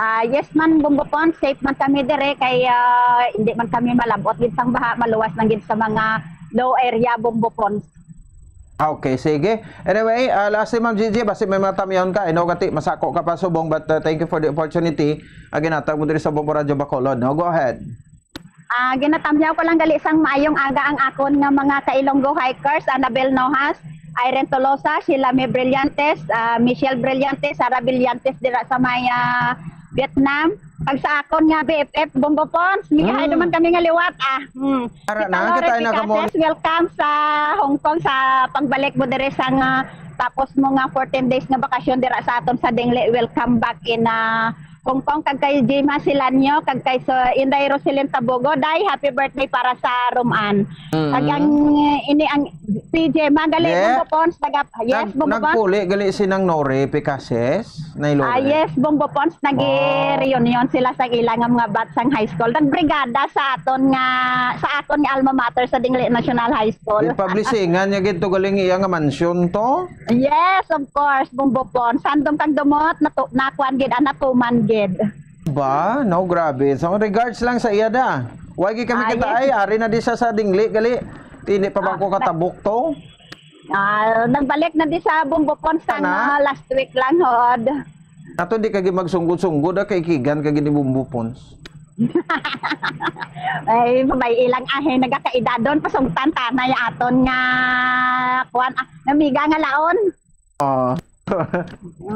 Ah, yes man, Bombo Pons, safe man kami dire kay, ah, hindi man kami malabot gid sang baha, maluwas lang gid sa mga low area, Bombo Pons. Ah, okay, sige. Anyway, ah, last time, Ma'am Gigi, basi may mga tamyaon ka, I know, kati masako ka pa subong, but, uh, thank you for the opportunity. Ah, ginatag mo diri sa Bombo Radyo Bacolod, no? Go ahead. Ah, ginatamyaw ko lang gali sang maayong aga ang akon nga mga ka-Ilonggo hikers, Annabel Nojas, Irene Tolosa, Sheila May Brillantes, ah, Michelle Brillantes, Sarah Brillantes dira sa may, ah, Vietnam. Kag sa akon nga B F F, Bombo Pons, may Mm. naman kami nga liwat, ah. Hmm. Ara Si na, Dolores kita ay nakamuon. Picases, welcome sa Hong Kong, sa pagbalik mo diri sa nga tapos mo nga fourteen days nga bakasyon dira sa aton sa Dingli. Welcome back in, ah, Hong Kong, kag kay Jima Silanyo, kag kay sa Inday Roselyn Tabogo. Day, happy birthday para sa Roman. Mm. Kag ang, eh, ini ang si Jema gali, Yeah. Bombo Pons, taga, yes, Nag-, Bombo Pons. nagpuli gali si Nang Nori Picases, Nay Lori. Ah, yes, Bombo Pons, nag-reunion Oh. sila sa ila nga mga batch sang high school. Nagbrigada sa aton nga, sa akon nga alma mater sa Dingli National High School. Di publisingan niya gid to galing iya nga mansyon to? Yes, of course, Bombo Pons. Sandom kag dumot, natu-, nakuan gid, ah, natuman gid. Ba? No, grabe. So, regards lang sa iya da. Wag kami Ah, kita yes. ay, ari na di sa, sa Dingli, gali. Hindi pa ba Ah, ko na- katabok to? Ah, nagbalik na di sa Bombo Pons sang, Kana? ah, last week lang, hod. Ato di ka gi magsunggod-sunggod, ah, kay kigan ka gini Bombo Pons. Ay, babay ilang ahe, nagakaedadon, pasungtan tanay aton nga, kuwan, ah, namiga nga laon. Ah.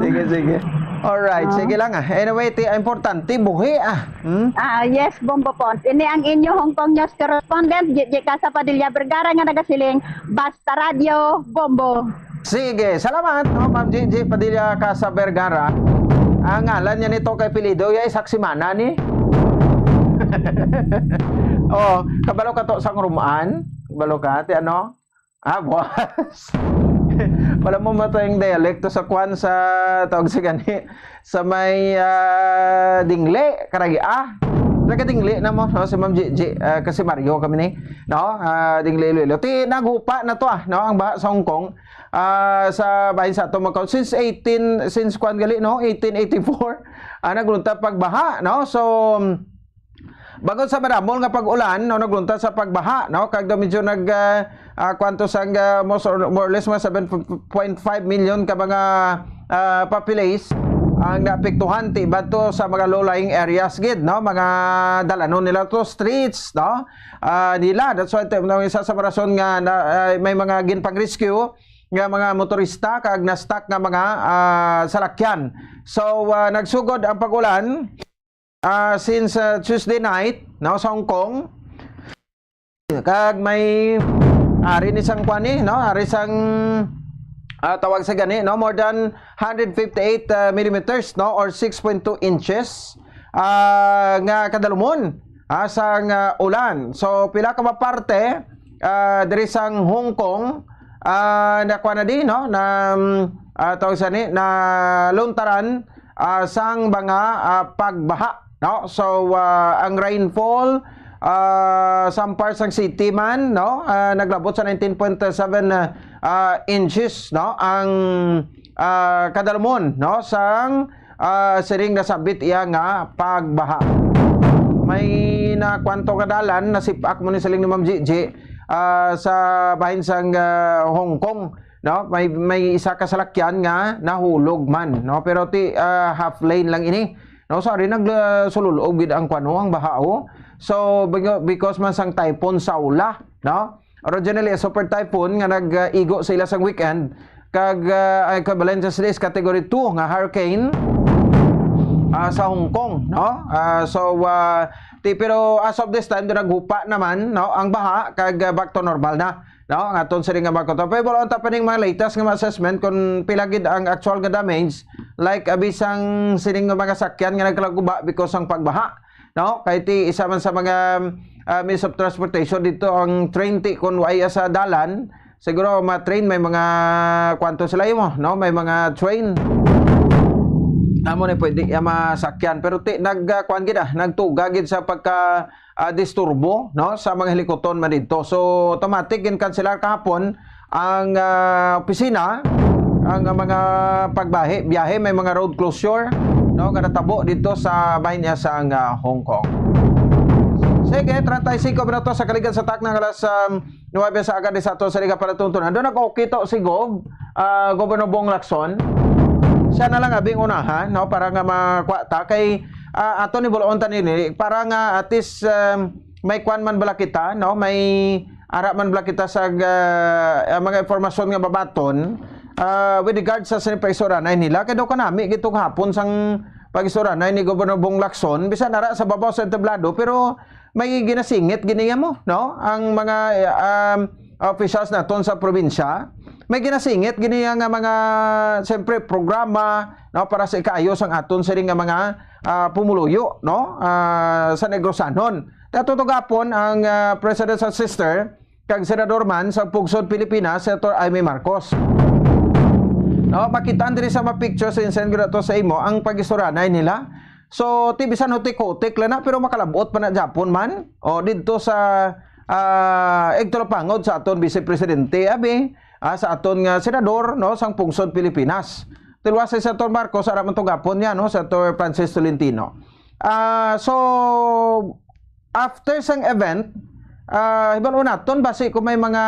Sige, sige. Alright, Ah. sige lang, ah. Anyway, ti, importante, buhi, ah. Hmm? Ah, yes, Bombo Pons. Ini ang inyo Hong Kong News correspondent, Gigi Casa Padilla Vergara, nga nagasiling, Basta Radyo, Bombo. Sige, salamat, no, Ma'am Gigi Padilla Casa Vergara. Ang ngalan niya nito kay apelyido, ya, isa ka semana ni. Oh, kabalo ka to sang Roman? Kabalo ka, ti ano? Ah, buwas. Wala mo matay ang dialekto sa kwan sa, tawag sa gani, sa may, ah, Dingli, karagi, ah. Taga Dingli na mo, no? Si Ma'am Gigi, ah, kasi Mario kami ni, no? Ah, Dingli, Iloilo. Ti, naghupa na to, ah, no? Ang baha sa Hong Kong, ah, sa bahin sa ato, mga since eighteen, since kwan gali, no? Eighteen eighty-four, ah, naglunta pagbaha, no? So, Bangod sa madamol nga pag-ulan, no, naglunta sa pagbaha, no, kag daw medyo nag, ah, ah, kwanto sang, ah, most or, more or less mga seven point five million ka mga, ah, populace ang naapektuhan ti bato sa mga low-lying areas gid, no, mga dalanon nila to streets, no, ah, nila. That's why, te-, no, isa sa rason nga na, ah, may mga ginpang-rescue nga mga motorista kag na-stuck nga mga, ah, salakyan. So, ah, nagsugod ang pag-ulan. Ah, since, ah, Tuesday night, no, sa Hong Kong. Kag may ari ni sang kwan ni, no, ari sang, ah, tawag sa gani, no, more than hundred fifty-eight, ah, millimeters, no, or six point two inches, ah, nga kadalumon, ah, sang, ah, ulan. So, pila ka mga parte, ah, diri sang Hong Kong, ah, nakuha na di, no, na, mm, ah, tawag sa ni, na luntaran ah, sang mga, ah, pagbaha, no? So, ah, ang rainfall, ah, sa parts sang city man, no? Ah, naglabot sa nineteen point seven, ah, ah, inches, no? Ang, ah, kadalumon, no? Sang, ah, siring nasabit iya nga pagbaha. May na kwanto nga dalan, nasip-ak mo ni siling ni Ma'am Gigi, ah, sa bahin sang, ah, Hong Kong. No, may, may isa ka salakyan nga nahulog man, no, pero ti, ah, half lane lang ini, no, sorry, nag, ah, sulul-ob gid ang kwano, ang baha, oh. So, bego-, because man sang Typhoon Saola, no, originally a super typhoon nga nag, ah, igo sa ila sang weekend, kag, ah, ang equivalent sa sila is category two nga hurricane, ah, sa Hong Kong, no? Ah, so, ah, ti-, pero as of this time, do naghupa naman, no, ang baha, kag, ah, back to normal na, no, ang aton sini nga mga kuto. Pero wala ta pa ning mga latest nga mga assessment kung pila gid ang actual nga damage, like, abi sang sining nga mga sakyan nga nagkalaguba because sang pagbaha, no? Kay ti isa man sa mga, ah, means of transportation dito ang train, ti kung wala sa dalan, siguro ma-train may mga kwanto sila imo, no? May mga train. Amo na pwede ang masakyan. Pero ti, nag, ah, kuwan gid, ah, nagtuga gid sa pagka, ah, disturbo, no? Sa mga hilikuton man dito. So, automatic, ginkanselar kahapon ang, ah, opisina, ang, ah, mga pagbahi, biyahe, may mga road closure, no? Nga natabo dito sa bahin niya sa, ah, Hong Kong. Sige, treinta y cinco minutos sa kaligan sa takna nga alas, um, nuwebe sa aga di sa ato sa Liga Palatuntunan. Doon nag-okay to si Gov, ah, Governor Bong Lacson. Siya na lang abing unahan, no, para nga makuha ta kay, ah, ato ni Bulaon ta nini, para nga at least, um, may kwan man bala kita, no, may ara man bala kita sa, ah, ah, mga impormasyon nga babaton, ah, with regard sa sini pag-isuranay nila. Kay daw kanami gitong hapon sang pag-isuranay ni Governor Bong Lacson, bisan ara sa babaw sa entablado, pero may ginasingit gini mo, no? Ang mga, um, officials naton sa probinsya, may ginasingit gini nga mga, siyempre, programa, no, para sa ikaayo sang aton sini nga mga, ah, pumuluyo, no, ah, sa Negrosanon. Natutugapon ang, ah, presidential sister kag senador man sa Pungsod Pilipinas, Senator Imee Marcos. No, makita diri sa mga pictures, insend ko na to sa imo, ang pag-isuranay nila. So, ti bisan hutik-hutik lang na, pero makalabot pa na Japon man. O, didto sa, ah, igtulapangod sa aton Vice Presidente, abi, ah, sa aton nga senador, no, sang Pungsod Pilipinas. Ti luwas si Senator Marcos, ara man to gapon niya, no, Senator Francis Tolentino. Ah, so, after sang event, ah, hibalo naton, basi kung may mga,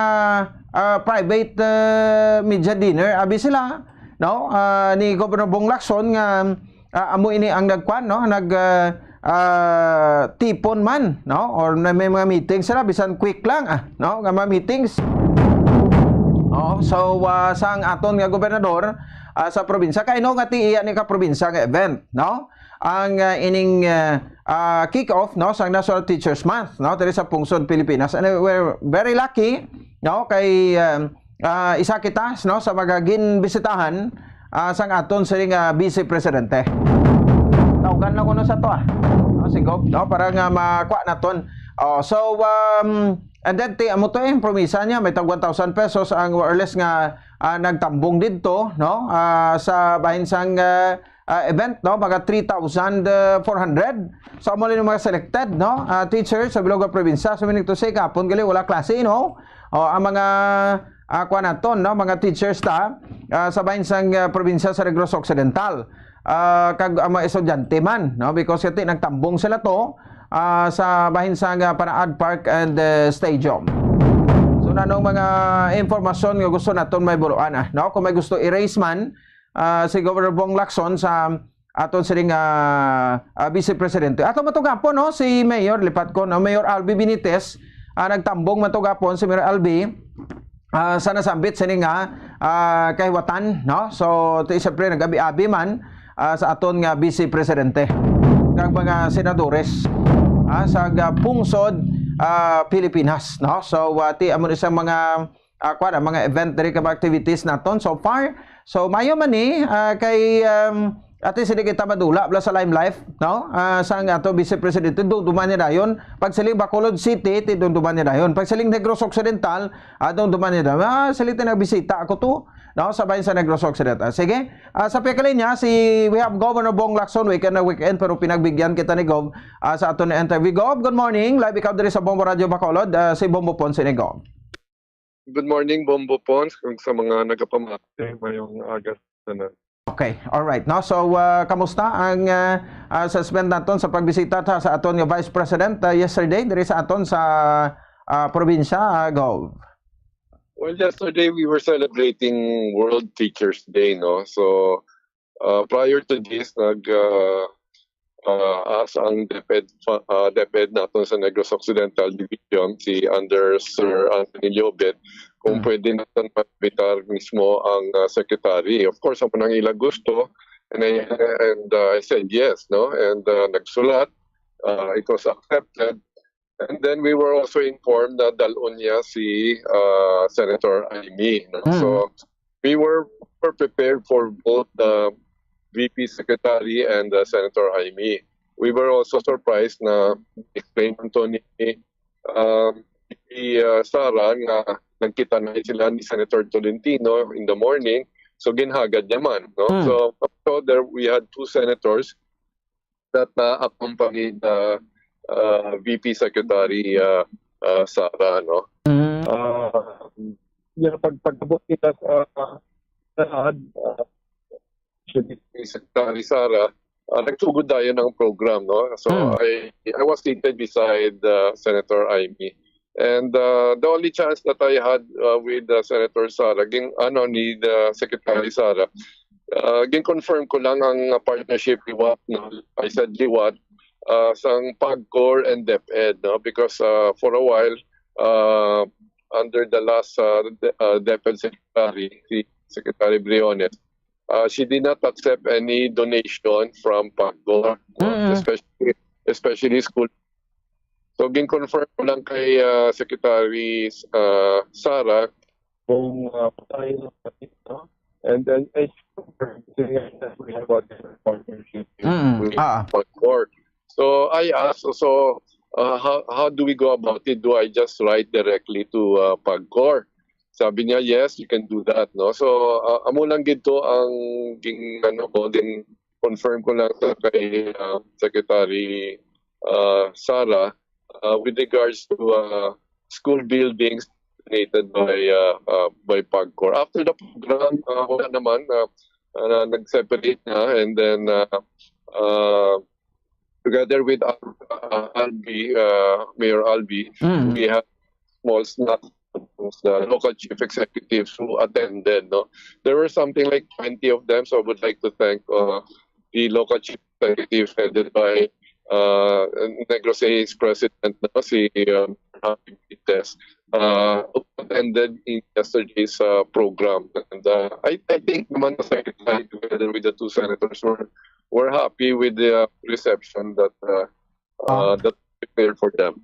ah, private, ah, media dinner, abi sila, no? Ah, ni Governor Bong Lacson nga, ah, amo ini ang nagkuan, no? Nag, ah, ah, tipon man, no? Or na may mga meetings sila, bisan quick lang, ah, no? Nga mga meetings. Oh, so, ah, sang aton nga gobernador, ah, sa probinsya, kay no nga ti iya ni ka probinsya nga event, no? Ang, ah, ining, ah, ah, kick-off, no, sang National Teachers Month, no, diri sa Pungsod, Pilipinas. And we're very lucky, no, kay, um, ah, isa kita, no, sa mga ginbisitahan, ah, sang aton sining, ah, Vice Presidente. Tawgan lang ko no sa to, ah. No, si Gov, no, para nga makuha naton. Oh, so, um, and then, ti, amo to, eh, promisa niya, may tag one thousand pesos ang wireless nga, ah, nagtambong didto, no, ah, sa bahin sang, ah, ah, event, no? Mga three thousand four hundred. So, amo lang yung mga selected, no? Ah, teachers sa bilog nga probinsya. So, meaning to say, kapon gali, wala klase, no? O, ang mga, ah, kuwan naton, no? Mga teachers ta, ah, sa bahin sang, ah, probinsya sa Negros Occidental. Ah, kag ang mga estudyante man, no? Because kati nagtambong sila to, ah, sa bahin sang, ah, Panaad Park and, eh, Stadium. So, nanong mga impormasyon nga gusto naton may buluan, ah, no? Kung may gusto i-raise man, ah, si Governor Bong Lacson sa aton sining, ah, ah, Vice Presidente. Ato matugapon, no, si Mayor, lipat ko, no, Mayor Albi Benitez, ah, nagtambong matugapon si Mayor Albi, ah, sa nasambit sini nga, ah, kahiwatan, no? So, ti, siyempre, nag-abi-abi man, ah, sa aton nga Vice Presidente kag mga senadores, ah, sa ga-, pungsod, ah, Pilipinas, no? So, ah, ti, amo ni sa mga ah, kuwan, ang mga event diri kag mga activities naton so far. So, maayo man ni, ah, kay, um, at least hindi kita madula bala sa limelight, no? Ah, sang ato Vice Presidente, dumduman niya dayon. Pagsiling Bacolod City, ti dumduman niya dayon. Pagsiling Negros Occidental, ah, dumduman niya dayon. Ah, sila ti nagbisita ako to, no? Sa bahin sa Negros Occidental. Sige, ah, sa pagkalinya, si, we have Governor Bong Lacson, weekend na weekend, pero pinagbigyan kita ni Gov, ah, sa aton nga interview. Gov, good morning. Live ikaw diri sa Bombo Radio Bacolod. Ah, si Bombo Ponce ni Gov. Good morning, Bombo Pons, kag sa mga nagapamati, mayong aga sa tanan. Okay, all right, no? So, ah, kamusta ang, ah, ah, assessment naton sa pagbisita ta sa aton nga Vice President, ah, yesterday diri sa aton sa, ah, probinsya, ah, Gov? Well, yesterday we were celebrating World Teachers Day, no? So, uh, prior to this, nag, uh, uh, as ang DepEd, uh, DepEd naton sa Negros Occidental Division, si under Sir Anthony Llobet, kung pwede naton ma-invitar mismo ang, ah, secretary. Of course, amo nang ila gusto, and I, and, ah, I said yes, no? And, ah, nagsulat, ah, it was accepted. And then we were also informed na dalon niya si, ah, Senator Imee, no? Mm. So, we were, were prepared for both the V P secretary and, uh, Senator Imee. We were also surprised na explain to ni, um, si, uh, Sara nga nagkita na sila ni Senator Tolentino in the morning. So, ginhagad niya man, no? Mm. So, so there we had two senators that, uh, accompanied the, uh, V P Secretary, uh, uh, Sara, no? Mm. Uh, yeah, pag, pag-abot kita sa, uh, sa, uh, Secretary Sara, uh, nagsugod dayon ang program, no? So, Mm. I, I was seated beside, uh, Senator Imee. And, uh, the only chance that I had, uh, with, uh, Senator Sara, ging-, ano, ni the Secretary Sara, uh, gin-confirm ko lang ang, uh, partnership liwat, no? I said liwat, uh, sang PAGCOR and DepEd, no? Because, uh, for a while, uh, under the last, uh, de-, uh, DepEd Secretary, si Secretary Briones, uh, she did not accept any donation from PAGCOR, no? Mm. Especially, especially school. So, gin-confirm ko lang kay, uh, Secretary, uh, Sara kung, uh, patay na pati, no? And then, eh, we have a different partnership Mm, with ah. PAGCOR. So, I asked, so, uh, how, how do we go about it? Do I just write directly to, uh, PAGCOR? Sabi niya, "Yes, you can do that," no? So, uh, amo lang gid to ang ging-, ano ko, din confirm ko lang sa kay, uh, Secretary, uh, Sara, uh, with regards to, uh, school buildings donated by, uh, uh, by PAGCOR. After the program, uh, wala naman, uh, uh, nag-separate na, and then, uh, uh, together with, uh, uh, Albi, uh, Mayor Albi, Mm. we have small snack, the local chief executives who attended, no? There were something like twenty of them, so I would like to thank, uh, the local chief executives headed by, uh, Negros A's president, no? Si, um, Happy Benitez, uh, who attended in yesterday's, uh, program. And, uh, I, I think naman the secretary together with the two senators were, were happy with the, uh, reception that, uh, uh, Ah. that prepared for them.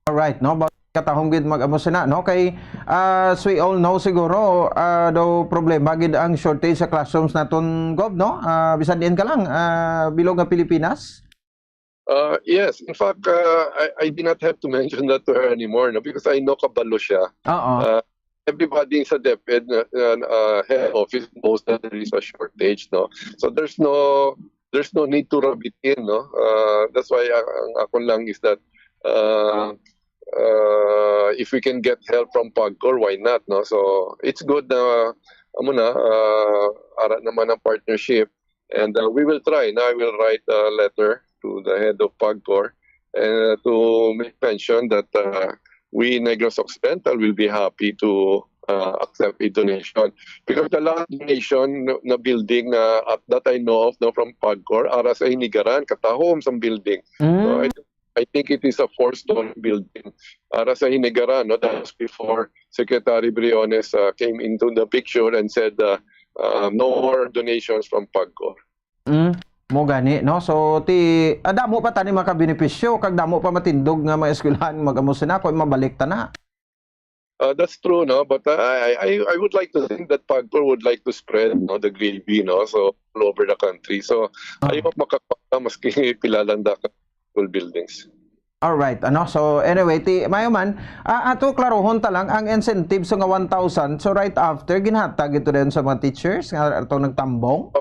Alright, no? Ba-, katahom gid mag-amo sina, no? Kay, ah, as we all know siguro, ah, daw problema gid ang shortage sa classrooms naton, Gob, no? Ah, bisan diin ka lang, ah, bilog nga Pilipinas? Uh, yes. In fact, uh, I, I did not have to mention that to her anymore, no? Because I know kabalo siya. Oo. Uh, everybody sa DepEd, uh, uh, head office knows that there is a shortage, no? So there's no, there's no need to rabitin, no? Uh, that's why, uh, ang ako lang is that, uh, uh, if we can get help from PAGCOR, why not, no? So it's good na, amo na, uh, ara naman ang partnership. And, uh, we will try. Now I will write a letter to the head of PAGCOR, uh, to make mention that, uh, we, Negros Occidental, will be happy to, uh, accept a donation. Because the last donation na, na building, uh, at that I know of, no, from PAGCOR, ara sa Hinigaran, katahom sang building. So, Mm. I, I think it is a four-story building. Ara sa Hinigaran, no? That was before Secretary Briones, uh, came into the picture and said, uh, uh, "No more donations from PAGCOR." Mm, mo gani, no? So, ti, ah, damo pa tani makabenepisyo, kag damo pa matindog nga mga eskwelahan, mag-amo sina, kung mabalik ta na. Uh, that's true, no? But, uh, I, I, I would like to think that PAGCOR would like to spread, no, the gravy, no? So, all over the country. So, Ah. ayaw makakwata maski pila lang dakat school buildings. Alright, ano? So, anyway, ti, mayo man, ah, ato klarohon ta lang ang incentive sa nga one thousand. So, right after, ginhatag ito din sa mga teachers nga ato nagtambong?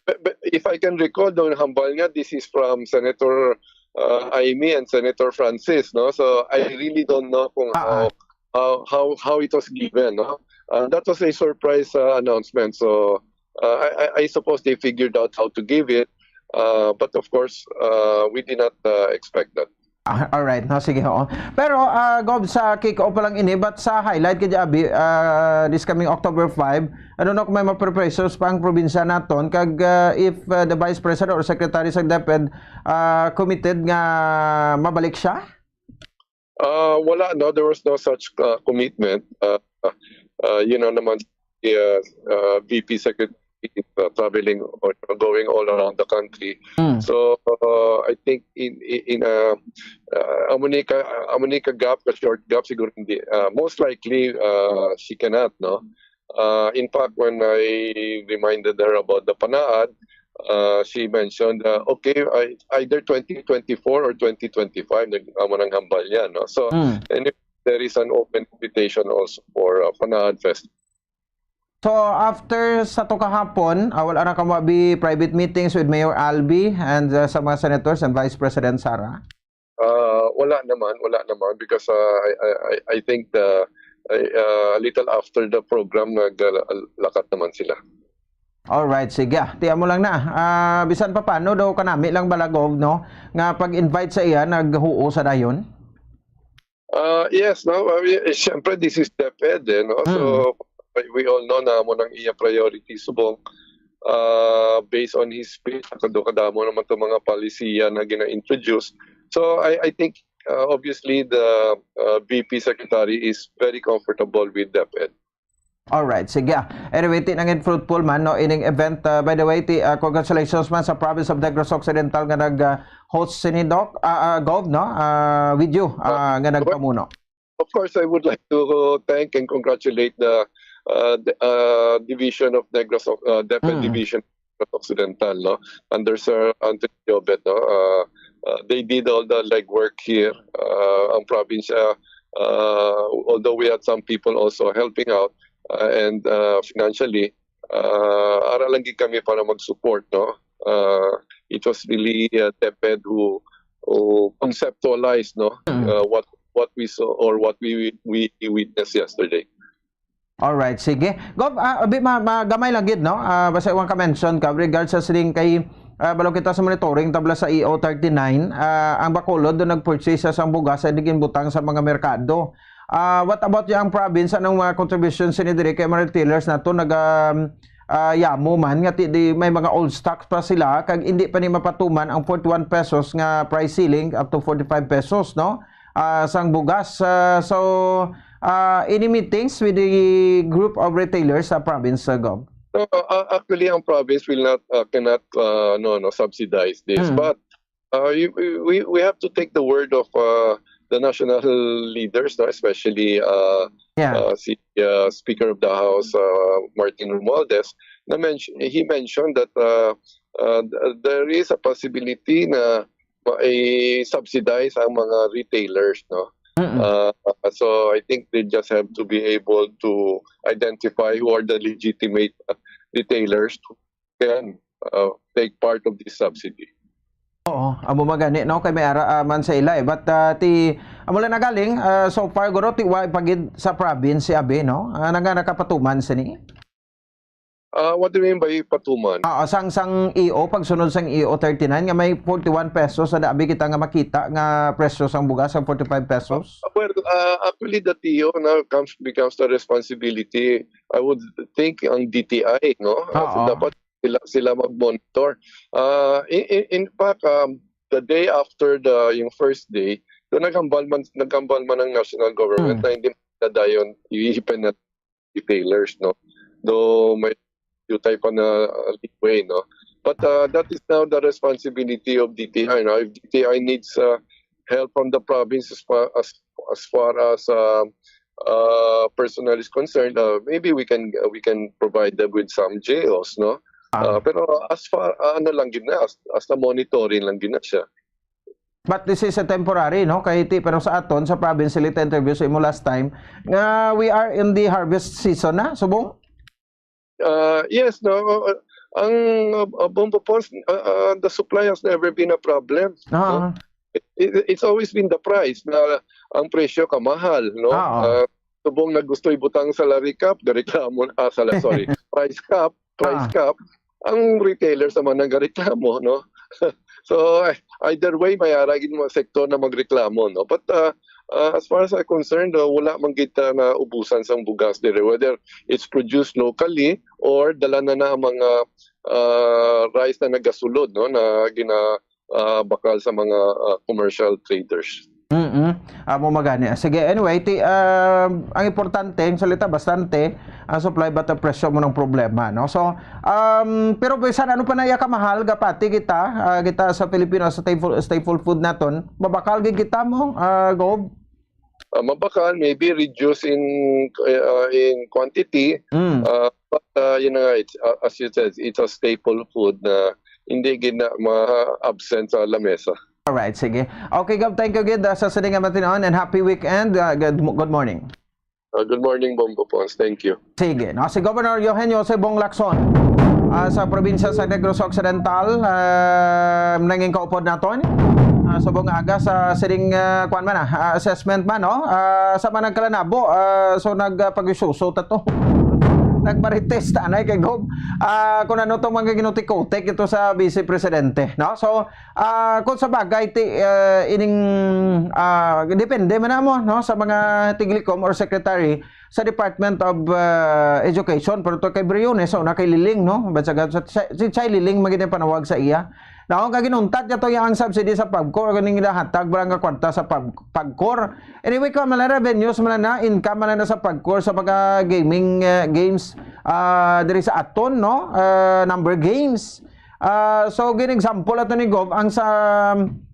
But, but if I can recall, daw hambal nga, this is from Senator, uh, Imee and Senator Francis, no? So, I really don't know kung Ah, ah. how, how, how, how it was given, no? Uh, that was a surprise, uh, announcement. So, uh, I, I, I suppose they figured out how to give it. Uh, but of course, uh, we did not, uh, expect that. Ah, alright, no, sige, oo. Pero, ah, Gob, sa kick-off pa lang ini, but sa highlight kay Abi, ah, this coming October five, ano na kung may mga preparations pa ang probinsya naton? Kag, ah, if, ah, the Vice President or Secretary sa DepEd, ah, committed nga mabalik siya? Uh, wala, no? There was no such uh, commitment. Uh, uh, you know naman, the uh, uh, V P secretary is uh, traveling or going all around the country. Mm. So uh, I think in in, in uh, uh, amo ni ka amo ni ka gap, ka short gap siguro hindi. Uh, most likely uh, she cannot, no? Uh, in fact, when I reminded her about the panaad, uh, she mentioned, uh, okay, I, either twenty twenty-four or twenty twenty-five, nag amo nang hambal niya, no? So, Mm. and if there is an open invitation also for uh, Panaad Fest. So after sa to kahapon, uh, wala na ka mabi private meetings with Mayor Albee and uh, sa mga senators and Vice President Sara? Uh, wala naman, wala naman because uh, I, I, I- I think the I- uh, a little after the program naglakat naman sila. Alright, sige. Ah, tiyan mo lang na. Ah, bisan pa paano daw kanami lang balagog, no? Nga pag-invite sa iya, naghuo sa dayon? Uh, yes, no? Uh, y- eh, Siyempre, this is DepEd, eh, no? So, we all know na mo nang iya priority subong uh, based on his speech, kado kadamo naman to mga polisiya na gina-introduce. So, I, I think uh, obviously the uh, V P secretary is very comfortable with DepEd. Alright, sige. Ah, anyway, ti nangin fruitful man, no, ining event. Ah, by the way, ti ah, congratulations man sa province of Negros Occidental nga nag ah, host sini, Doc, ah, ah, Gov, no? Ah, with you, ah, nga nagpamuno. Of course, I would like to thank and congratulate the uh, the, uh, division of Negros, uh, DepEd Mm. Division of Occidental, no, under Sir Anthony Jobet, no. Uh, uh, they did all the legwork here. Uh, ang probinsya, uh, although we had some people also helping out uh, and uh, financially, uh, ara lang gid kami para mag-support, no. Uh, it was really uh, DepEd who who conceptualized, no, Mm. uh, what what we saw or what we we witnessed yesterday. Alright, sige. Gov, ah, abi, ma, ma, gamay lang gid, no? Ah, basta iwan ka mention ka with regards sa siling kay ah, balo kita sa monitoring tabla sa E O thirty-nine, ah, ang Bacolod do nag-purchase sa sang bugas sa digin butang sa mga merkado. Ah, what about yung province? Anong mga contributions sini diri kay mga retailers nato naga ah, yamo man nga ti, di, may mga old stocks pa sila kag hindi pa ni mapatuman ang forty-one pesos nga price ceiling up to forty-five pesos, no? Ah, sang bugas. Ah, so, ah, any meetings with the group of retailers sa province, uh, Gov? No, uh, actually, ang province will not uh, cannot uh, no no subsidize this, Hmm. but uh, you, we we have to take the word of uh, the national leaders, no? Especially uh, Yeah. uh, si uh, Speaker of the House uh, Martin Romualdez. Na mention, he mentioned that uh, uh, th- there is a possibility na ma- i-subsidize ang mga retailers, no? Mm-mm. Uh, so I think they just have to be able to identify who are the legitimate uh, retailers who can uh, take part of this subsidy. Oo, amo magani, no, kay may ara ah, man sa ila eh. But ah, ti amo lang nagaling, ah, so far guro ti wa pa gid sa province si abi, no? Ah, naga nakapatuman sini. Uh, what do you mean by patuman? Ah, sang sang E O, pagsunod sang E O thirty-nine nga may forty-one pesos, ada abi kita nga makita nga presyo sang bugas ang forty-five pesos. Well, uh, actually, the T O now comes becomes the responsibility. I would think ang D T I, no? Uh, Oo. Dapat sila sila mag-monitor. Uh, in, in, in fact, um, the day after the yung first day, doon naghambal man naghambal man ang national government Hmm. na hindi na dayon ihipen na retailers, no? Though may yutay pa na uh, leeway, no? But uh, that is now the responsibility of D T I. Now, if D T I needs uh, help from the province as far as as far as uh, uh, personnel is concerned, uh, maybe we can we can provide them with some J Os, no? Ah. Uh, pero as far uh, ano lang gid na, as, as na monitoring lang gid na siya. But this is a temporary, no? Kay ti pero sa aton sa province, sila interview sa imo last time nga we are in the harvest season na, subong? Uh, yes, no. Uh, ang uh, uh, Bombo Pons, uh, uh, the supply has never been a problem. Ah. It, it's always been the price na ang presyo kamahal, no? Ah, oo. Uh, subong na gusto ibutang salary cap, gareklamo, ah, sala, sorry, price cap, price Ah. cap, ang retailer sa man ang gareklamo, no? So, eh, either way, may ara gid mga sektor na magreklamo, no? But uh, uh, as far as I'm concerned, uh, wala man kita na ubusan sang bugas dire, whether it's produced locally or dala na na ang mga uh, rice na nagasulod, no, na gina uh, bakal sa mga uh, commercial traders. Mm-mm. Amo magani. Sige, anyway, ti, ah, ang importante, ang salita, bastante, ang supply, but ang presyo mo ng problema, no? So, um, pero bisan ano pa na iya kamahal, gapati kita, ah, kita sa Filipino, sa staple, staple food naton, mabakal gid kita mo, ah, Gob? Uh, mabakal, maybe reduce in uh, in quantity, Mm. uh, but uh, yun na nga, it's, uh, as you said, it's a staple food na hindi gid na ma-absent sa lamesa. Alright, sige. Okay, Gob, thank you gid, ah, sa sining nga matinuon, and happy weekend. Ah, good, good morning. Uh, good morning, Bombo Pons. Thank you. Sige, no? Si Governor Eugenio Cebong Lacson, ah, sa probinsya sa Negros Occidental, ah, nangin kaupod naton. Ah, subong nga aga sa sining, ah, kuwan man, ah, ah, assessment man, no? Ah, sa man nagkalanabo, ah, so nagpagisuso ta to. Nagmarites ta anay kay Gob. Ah, kung ano tong mga ginutikutik ito sa Vice Presidente, no? So, ah, kung sa bagay, ti, ah, ining, ah, depende man namo, no, sa mga tiglikom or secretary sa Department of, ah, Education, pero to kay Briones o na kay Liling, no? Basagan sa, sa, si Chai Liling magin panawag sa iya. Now, ang kaginuntad niya to yung subsidy sa PAGCOR, ganing nahatag ba nga kwarta sa pag, PAGCOR. Anyway, kung mala revenues, mala na income, mala na sa PAGCOR sa mga gaming, ah, games, ah, diri sa aton, no? Ah, number games. Ah, so, gin-example ato ni Gov, ang sa,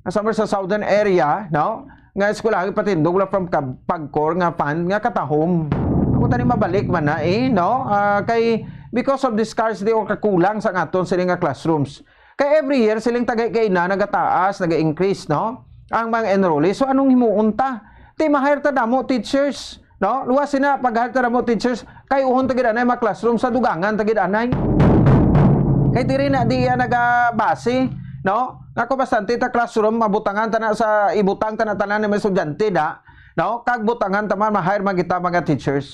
sa, sa southern area, no? Nga eskwelahan patindog lang from kab-, PAGCOR nga fund nga katahom. Ako tani mabalik man na eh, no? Ah, kay, because of the scarcity o kakulang sa aton sini nga classrooms. Kay every year, siling tagay kay na nagataas, nag-increase, no? Ang mga enrollees. So, anong himuon ta? Ti, ma-hire ta damo teachers, no? Luwas sina, pag-hire ta damo teachers, kay uhon ta gid anay mga classroom sa dugangan ta gid anay. Kay diri na di iya nagabase, no? Nga kung bastante ta classroom, mabutangan ta na sa, ibutang ta na tanan ng mga estudyante na, no? Kag butangan ta man, ma-hire man kita mga teachers.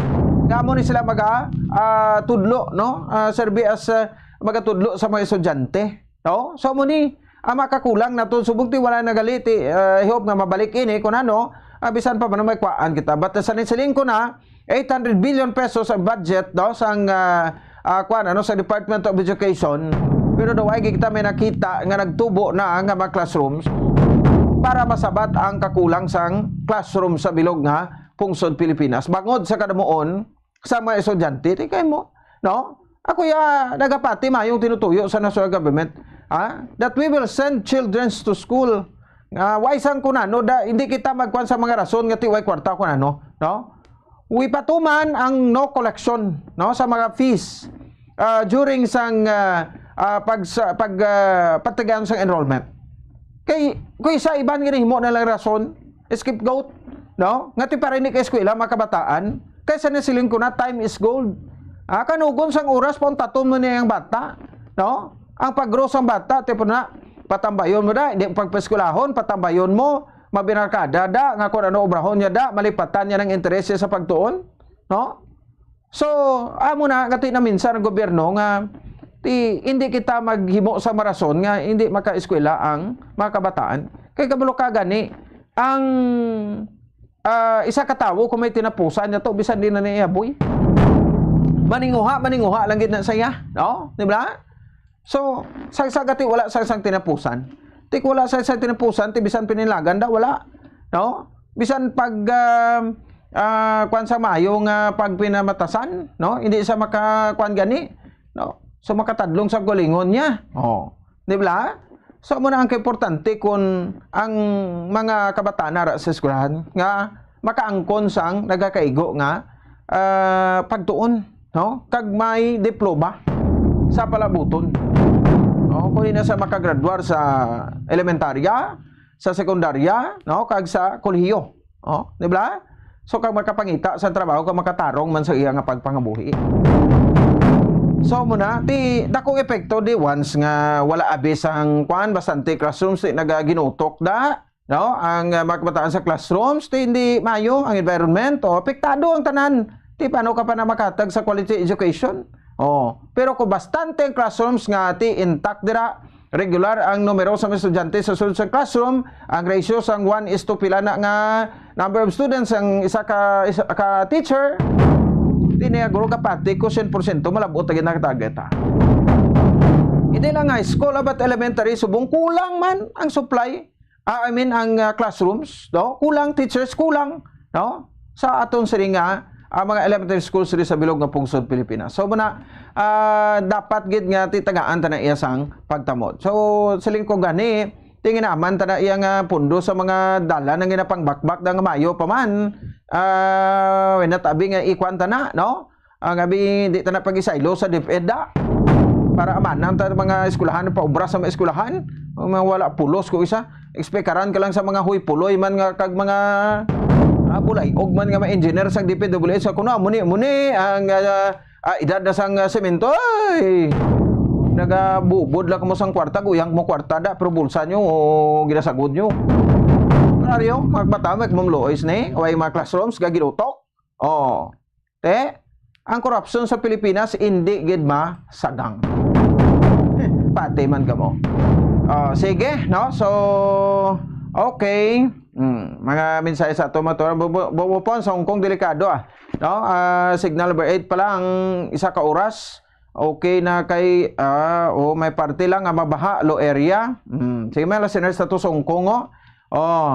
Nga mo ni sila maga, ah, tudlo, no? Ah, serve as, ah, magatudlo sa mga estudyante, no? So mo ni, ang makakulang naton subong ti wala na gali ti, ah, I hope nga mabalik ini kun ano, ah, bisan pa man may kuwaan kita. But sa siling ko na, eight hundred billion pesos ang budget, no, sang, ah, ah, kuwan, ano, sa Department of Education. Pero daw ay kita may nakita nga nagtubo na ang mga classrooms para masabat ang kakulang sang classroom sa bilog nga pungsod Pilipinas. Bangod sa kadamuon sa mga estudyante, ti kay mo, no? Ako ya nagapati mayong tinutuyo sa national government, ha? That we will send children to school. Nga, why sang kunano, da, hindi kita magkuan sa mga rason nga ti way kwarta kunano, no? We patuman ang no collection, no, sa mga fees, ah, during sang, ah, ah, pag, sa, pag, ah, pagtagyan sang enrollment. Kay, kung isa iban ginahimo na lang rason, scapegoat, no? Nga ti para ini kay eskwela, mga kabataan, kaysa na siling ko na, time is gold. Ah, kanugon sang oras, pauntaton mo niya ang bata, no? Ang pag-grow sang bata, tipo na, patambayon mo da, hindi pagpaeskwelahon, patambayon mo, mabinarkada da, nga kung ano obrahon niya da, malipatan niya ng interest sa pagtuon, no? So, amo na, kati na minsan ang gobyerno nga ti, hindi kita maghimo sa marason nga hindi makaeskwela ang mga kabataan. Kay kabalo ka gani, ang, ah, isa ka tawo kung may tinapusan niya to, bisan di na niya boy. Maninguha, maninguha lang gid na saya, no? Di ba? So, sa, sa gati wala sa isang tinapusan. Ti wala sa isang tinapusan, ti bisan pinilagan da, wala. No? Bisan pag, ah, ah, kwan sa maayo nga pagpinamatasan, no? Hindi sa maka, kwan gani, no? So, makatadlong sa gulingon niya. Oh. Di ba? So, amo na ang kaimportante kung ang mga kabataan na ra sa eskwelahan nga makaangkon sang nagakaigo nga, ah, pagtuon, no? Kag may diploma sa palabuton. No? Kung ina sa makagraduar sa elementarya, sa sekundarya, no? Kag sa kolehiyo. Oh, di ba? So, kag makapangita sa trabaho, kag makatarong man sa iya nga pagpangabuhi. So, muna, ti, dakong epekto di once nga wala abi sang kwan, bastante classrooms, ti nagaginutok da, no? Ang, ah, mga kabataan sa classrooms, ti hindi mayo ang environment, o apektado ang tanan. Ti paano ka pa na makatag sa quality education? Oh, pero kung bastante ang classrooms nga ti intact dira, regular ang numero sa mga estudyante sa sulod sa classroom, ang ratio sang one is to pila na nga number of students ang isa ka, isa ka teacher, di niya guro kapati ko siyento porsyento malabot lagi na target, ha. Hindi lang high school, but elementary, subong kulang man ang supply. ah, I mean, ang, ah, classrooms, no? Kulang teachers, kulang, no? Sa aton sini nga, ah, mga elementary schools diri sa bilog nga pungsod Pilipinas. So, muna, ah, dapat gid nga titagaan ta na iya sang pagtamod. So, siling ko gani, tinginaman ta na iya nga pundo sa mga dalan nga ginapangbakbak na nga mayo pa man. Ah, natabi nga ikuan ta na, no? Ang abi, di ta na pag-isaylo sa DepEd da. Para amanan ta mga eskwelahan, paubra sa mga eskwelahan. Ang mga wala pulos ko isa. Eksplikaran ka lang sa mga huy puloy man nga kag mga, ah, bulay-og man nga mga engineer sa DPWH. Sa kuno, muni, muni, ang, ah, ah, edad na sang, ah, semento. Ay! Nagabubod lang mo sang kwarta, guyang mo kwarta da, pero bulsa nyo, o, ginasagod nyo. Kontraryo, mga bata, may mamluoy ni, o ay mga classrooms, gagilutok. Oh. Te, ang korupsyon sa Pilipinas hindi gid masagang. Pati man kamo. Ah, sige, no? So, okay. Hmm, mga mensahe sa ato, mga tuwan. Bu-, bu-, bu-, bu-, po, sa Hong Kong, delikado, ah. No? Ah, signal number eight pa lang, isa ka oras. Okay na kay, ah, oh, may parte lang nga mabaha, low area. Hmm, sige, mga listeners sa to sa Hong Kong, oh. Oh,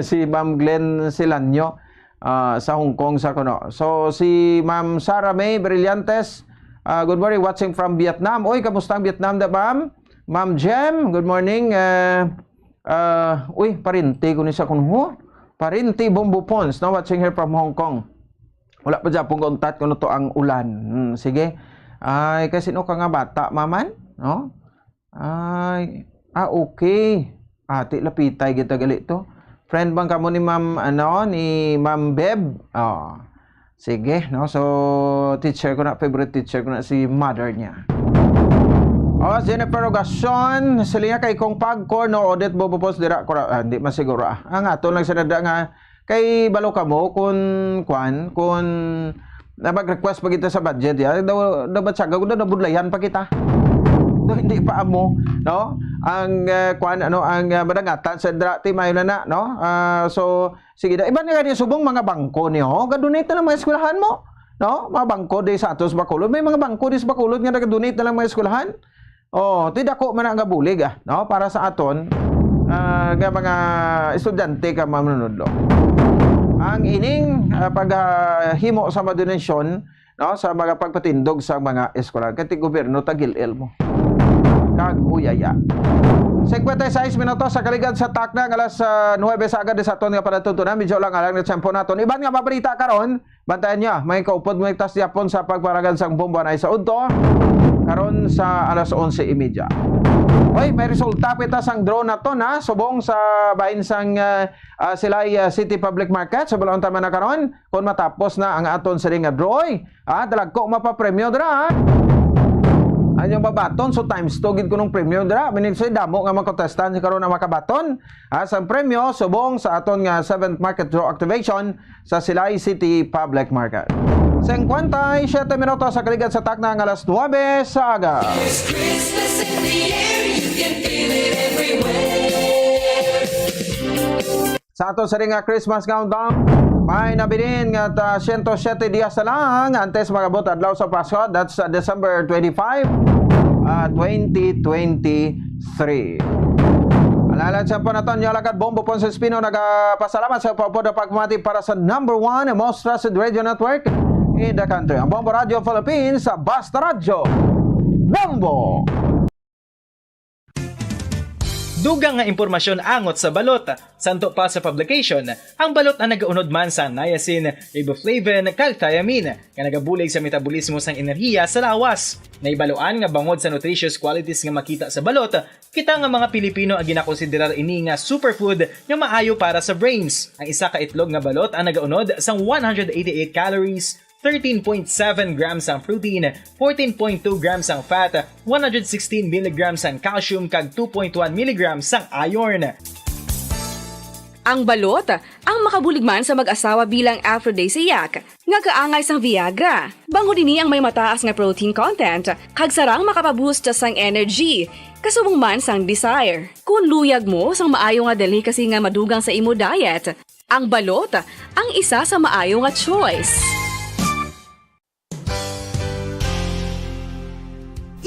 si Ma'am Glenn Silanyo, ah, sa Hong Kong sa kuno. So, si Ma'am Sarah May Brillantes, ah, good morning, watching from Vietnam. Oy, kamusta ang Vietnam da, ma'am? Ma'am Jem, good morning. Eh, ah, uy, parinti ko ni sa kuno. Parinti Bombo Pons, no? Watching here from Hong Kong. Wala pa dyan pong kauntat kuno to ang ulan. Hmm, sige. Ay, kasi no ka nga bata, maman, no? Ay, ah, okay. Ati, lapitay kita gali to. Friend bang kamo ni Ma'am, ano, ni Ma'am Beb? Oh. Sige, no? So, teacher ko na, favorite teacher ko na si mother niya. Oh, Jennifer Rogacion, sila niya kay Kong Pagcor, no, Odette Bobopos, dira, kura, ah, hindi man siguro, ah. Ang ato lang sinada nga, kay balo kamo, kun, kwan, kun, na mag-request pa kita sa budget, ya, daw, daw ba siya, gawin na, nabudlayan pa kita. Do, hindi pa amo, no? Ang, eh, kwan, ano, ang, eh, madangatan sa dra, ti mayo na na, no? Ah, so, sige na. Iban nga gani subong mga bangko niyo, ga-donate na lang mga eskwelahan mo, no? Mga bangko di sa atos Bacolod. May mga bangko di sa Bacolod nga naga-donate na lang mga eskwelahan. Oh, ti dako man na nga bulig, ah, no? Para sa aton, ah, nga mga estudyante ka manunudlo. Ang ining, ah, paghimo sa mga donasyon, no, sa mga pagpatindog sa mga eskwela. Kay ti gobyerno, tagil-il mo. Kag uyaya. Cincuenta y seis minutos sa kaligad sa takna nga alas, ah, nuebe sa aga di sa aton nga palatuntunan. Medyo lang alang na tiyempo naton. Iban nga mabalita karon, bantayan niya, may kaupod mo tas yapon sa pagparagan sang bomba na sa udto. Karon sa alas onse y media. Oy, may resulta kita sang drone naton, ha, subong sa bahin sang, ah, ah, Silay, ah, City Public Market. Sa balaon tama na karon, kung matapos na ang aton siring nga draw, ah, dalagko mapapremyo dira, ha? Ang inyong mabaton, so times two gid kunong premyo dira. Meaning, so, damo nga mga contestant karon ang makabaton, ah, sang premyo subong sa aton nga seventh market draw activation sa Silay City Public Market. Cincuenta y siete minutos sa kaligad sa takna nga alas nuebe sa aga. There's Christmas in the air, you can feel it everywhere. Sa ato sa ring nga Christmas countdown, may nabilin nga ta siyento siyete dias na lang antes mag-abot adlaw sa Pasko, that's, uh, December twenty-five, uh, twenty twenty-three. Alalan sa po naton, yung alagad Bombo Ponce Espino nagapasalamat sa paupod na pagpamati para sa number one and most trusted radio network in the country, ang Bombo Radio Philippines, sa Basta Radyo. Bombo! Dugang nga impormasyon angot sa balot. Santo pa sa publication, ang balot ang nagaunod man sa niacin, riboflavin, kag thiamine, nga nagabulig sa metabolismo sang enerhiya sa lawas. Naibaluan nga bangod sa nutritious qualities nga makita sa balot, kita nga mga Pilipino ang ginakonsiderar ini nga superfood nga maayo para sa brains. Ang isa ka itlog nga balot ang nagaunod sang one hundred eighty-eight calories, thirteen point seven grams ang protein, fourteen point two grams ang fat, one hundred sixteen milligrams ang calcium, kag two point one milligrams ang iron. Ang balot, ang makabulig man sa mag-asawa bilang aphrodisiac, nga kaangay sang Viagra. Bangod ini ang may mataas nga protein content, kag sarang makapaboost sang energy, kasubong man sang desire. Kung luyag mo sang maayo nga delicacy nga madugang sa imo diet, ang balot ang isa sa maayo nga choice.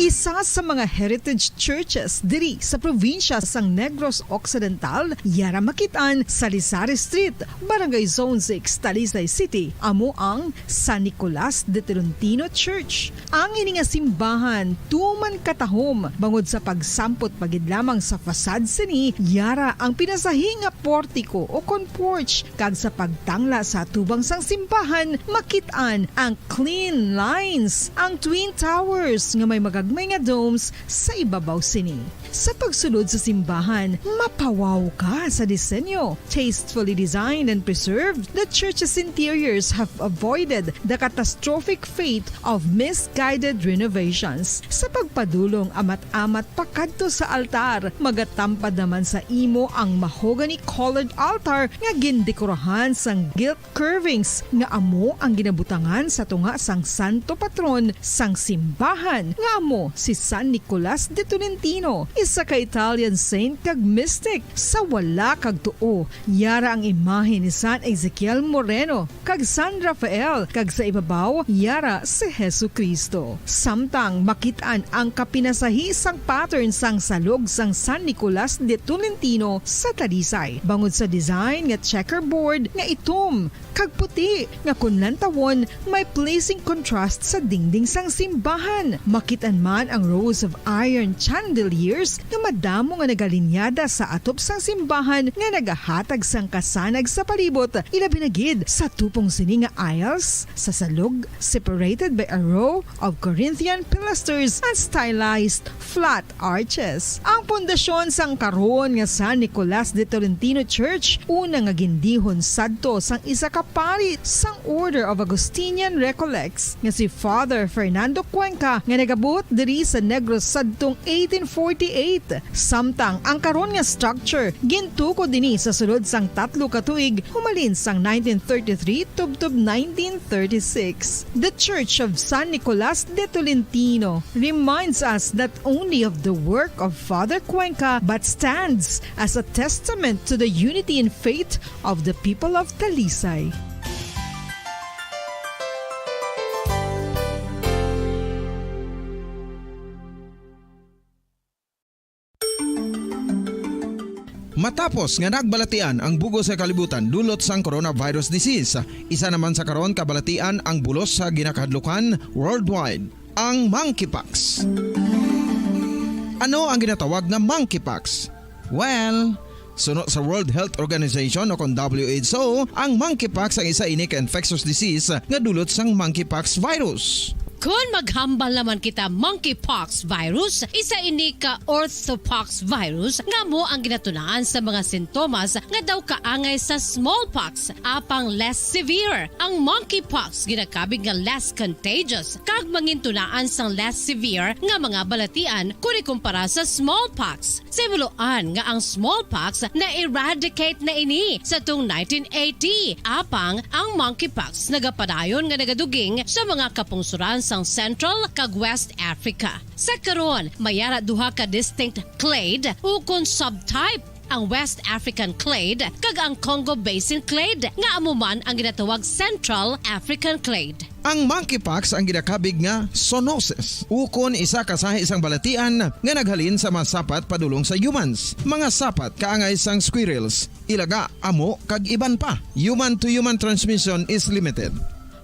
Isa sa mga heritage churches diri sa probinsya sang Negros Occidental, yara makit-an sa Lisari Street, Barangay Zone six, Talisay City, amo ang San Nicolas de Tolentino Church. Ang ini nga simbahan tuman katahom bangod sa pagsampot pa gid lamang sa facade sini, yara ang pinasahi nga portiko o kon porch, kag sa pagtangla sa atubang sang simbahan, makit-an ang clean lines, ang twin towers nga may magagmay nga domes sa ibabaw sini. Sa pagsulod sa simbahan, mapawaw ka sa disenyo. Tastefully designed and preserved, the church's interiors have avoided the catastrophic fate of misguided renovations. Sa pagpadulong amat-amat pakadto sa altar, magatampad naman sa imo ang mahogany-colored altar nga gindekorahan sang gilt curvings nga amo ang ginabutangan sa tunga sang santo patron sang simbahan, nga amo si San Nicolas de Tolentino, isa ka Italian saint kag mystic. Sa wala kag tuo, yara ang imahe ni San Ezekiel Moreno kag San Rafael, kag sa ibabaw, yara si Jesu-Cristo. Samtang makit-an ang kapinasahi sang pattern sang salog sang San Nicolas de Tolentino sa Talisay, bangod sa design nga checkerboard nga itom kag puti, nga kon lantawon, may pleasing contrast sa dingding sang simbahan. Makit-an man ang rows of iron chandeliers nga madamo nga nagalinyada sa atop sang simbahan nga nagahatag sang kasanag sa palibot, ilabi na gid sa tupong sini nga aisles sa salog, separated by a row of Corinthian pilasters and stylized flat arches. Ang pundasyon sang karon nga San Nicolas de Tolentino Church, una nga gindihon sadto sang isa ka pari sang Order of Augustinian Recollects nga si Father Fernando Cuenca, nga nagabot diri sa Negros sadtong eighteen forty-eight. Samtang ang karon nga structure gintukod ini sa sulod sang tatlo ka tuig, humalin sang nineteen thirty-three tubtob nineteen thirty-six. The Church of San Nicolas de Tolentino reminds us not only of the work of Father Cuenca, but stands as a testament to the unity in faith of the people of Talisay. Matapos nga nagbalatian ang bug-os nga kalibutan dulot sang coronavirus disease, isa naman sa karon kabalatian ang bulos sa ginakahadlukan worldwide, ang monkeypox. Ano ang ginatawag nga monkeypox? Well, suno sa World Health Organization o kon W H O, ang monkeypox ang isa ini ka infectious disease nga dulot sang monkeypox virus. Kon maghambal naman kita monkeypox virus, isa ini ka orthopox virus nga amo ang ginatunaan sa mga sintomas nga daw kaangay sa smallpox, apang less severe. Ang monkeypox ginakabig nga less contagious kag mangintunaan sang less severe nga mga balatian kon ikumpara sa smallpox. Sa himuloan nga ang smallpox na-eradicate na ini sa tung nineteen eighty, apang ang monkeypox nagapadayon nga nagaduging sa mga kapungsoran sang Central kag West Africa. Sa karon, may ara duha ka distinct clade ukon subtype, ang West African clade kag ang Congo Basin clade, nga amo man ang ginatawag Central African clade. Ang monkeypox ang ginakabig nga zoonosis, ukon isa ka sahi sang balatian nga naghalin sa mga sapat padulong sa humans. Mga sapat kaangay sang squirrels, ilaga, amo, kag iban pa. Human to human transmission is limited.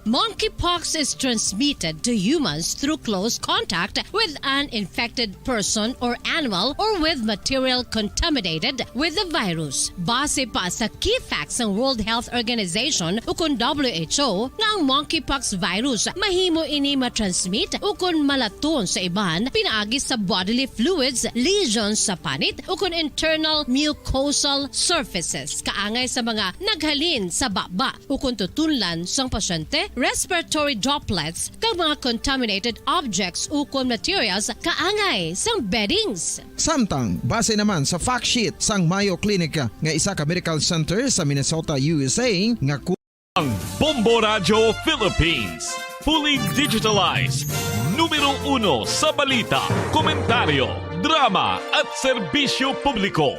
Monkeypox is transmitted to humans through close contact with an infected person or animal or with material contaminated with the virus. Base pa sa key facts sang World Health Organization ukon W H O nga ang monkeypox virus mahimo ini matransmit ukon malaton sa iban pinaagi sa bodily fluids, lesions sa panit ukon internal mucosal surfaces kaangay sa mga naghalin sa baba ukon tutunlan sang pasyente, respiratory droplets, kag mga contaminated objects ukon materials kaangay sang beddings. Samtang, base naman sa fact sheet sang Mayo Clinic nga isa ka medical center sa Minnesota, U S A, nga ku- Ang Bombo Radyo Philippines, fully digitalized, numero uno sa balita, komentaryo, drama, at serbisyo publiko.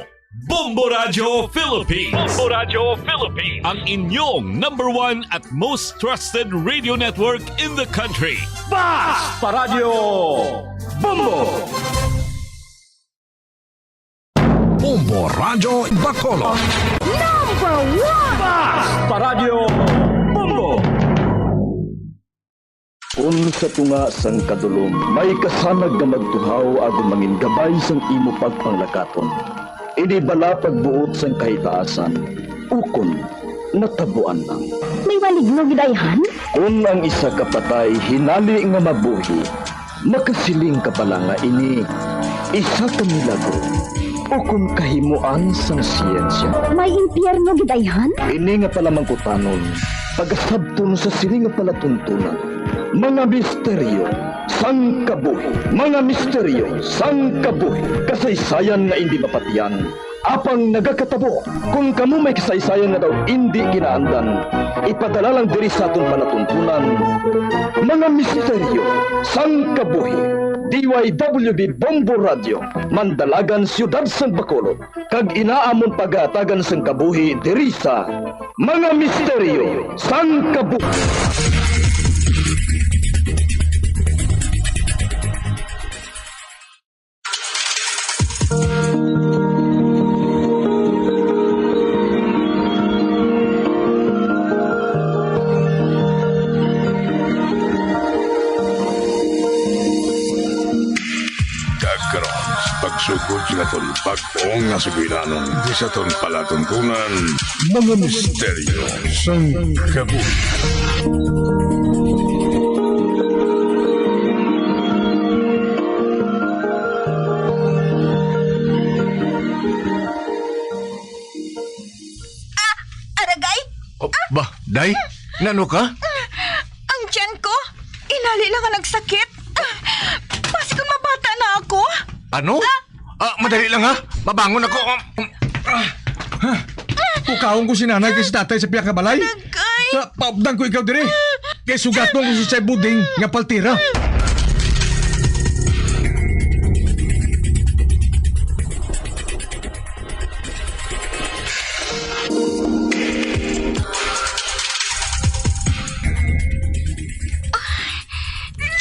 Bombo Radyo Philippines. Bombo Radyo Philippines. Ang inyong number one at most trusted radio network in the country. Basta Radyo! Bombo! Bombo Radyo Bacolod. Number one! Basta Radyo Bombo! Kun sa tunga sang kadulom may kasanag nga magtuhaw agud mangin gabay sang imo pagpanglakaton, ini bala pagbuot sang kahitaasan, ukon natabuan lang. May maligno gid ayhan? Kun ang isa ka patay hinali nga mabuhi, makasiling ka bala nga ini isa ka milagro ukon kahimoan sang siyensya. May impyerno gid ayhan? Ini nga palamangkutanon pagasabton sa sini nga palatuntunan, mga misteryo sang kabuhi, mga misteryo sang kabuhi, kasaysayan nga indi mapatian, apang nagakatabo. Kon kamo may kasaysayan nga daw indi ginaandan, ipadala lang diri sa aton palatuntunan, mga misteryo sang kabuhi. D Y W B Bombo Radio, Mandalagan, Siyudad sang Bacolod, kag ina amon pagahatagan sang kabuhi diri sa Mga Misteryo sang Kabuhi. Kag karon, sa pagsugod sa aton bag-o nga sugilanon, di sa aton palatuntunan, mga misteryo sang kabuhi. Ah! Aragay! Oh, ba, day? Nano ka? Ang tiyan ko, inali lang ang nagsakit. Basi kung mabata na ako. Ano? Ah! Ah, madali lang, ha? Mabangon ako. Ah, ah. Pukawon ko si nanay kag si tatay sa pihak nga balay. Aragay! Ah, paupdan ko ikaw diri. Kay sugaton ko sa buding nga paltira.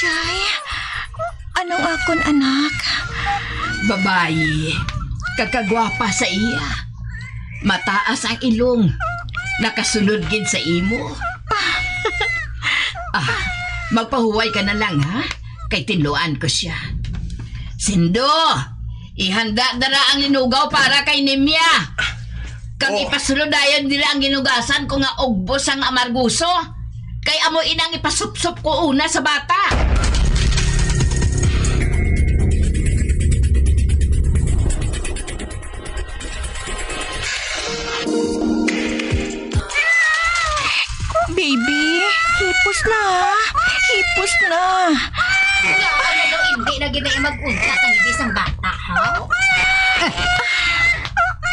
Jay, ano akon anak? Babayi, kag kagwapa sa iya. Mataas ang ilong. Nakasulod gid sa imo. Ah, magpahuway ka na lang, ha? Kay tinluan ko sia. Sindo, ihanda dara ang linugaw para kay Nimia. Kag Oh. ipasulod dayon dira ang ginugasan ko nga ugbos sang amargoso. Kay amo inang ipasupsop ko una sa bata. Baby, hipos na. Hipos na. Nga, ano daw, hindi na gid na mag-untat ang ibis ang bata, ha?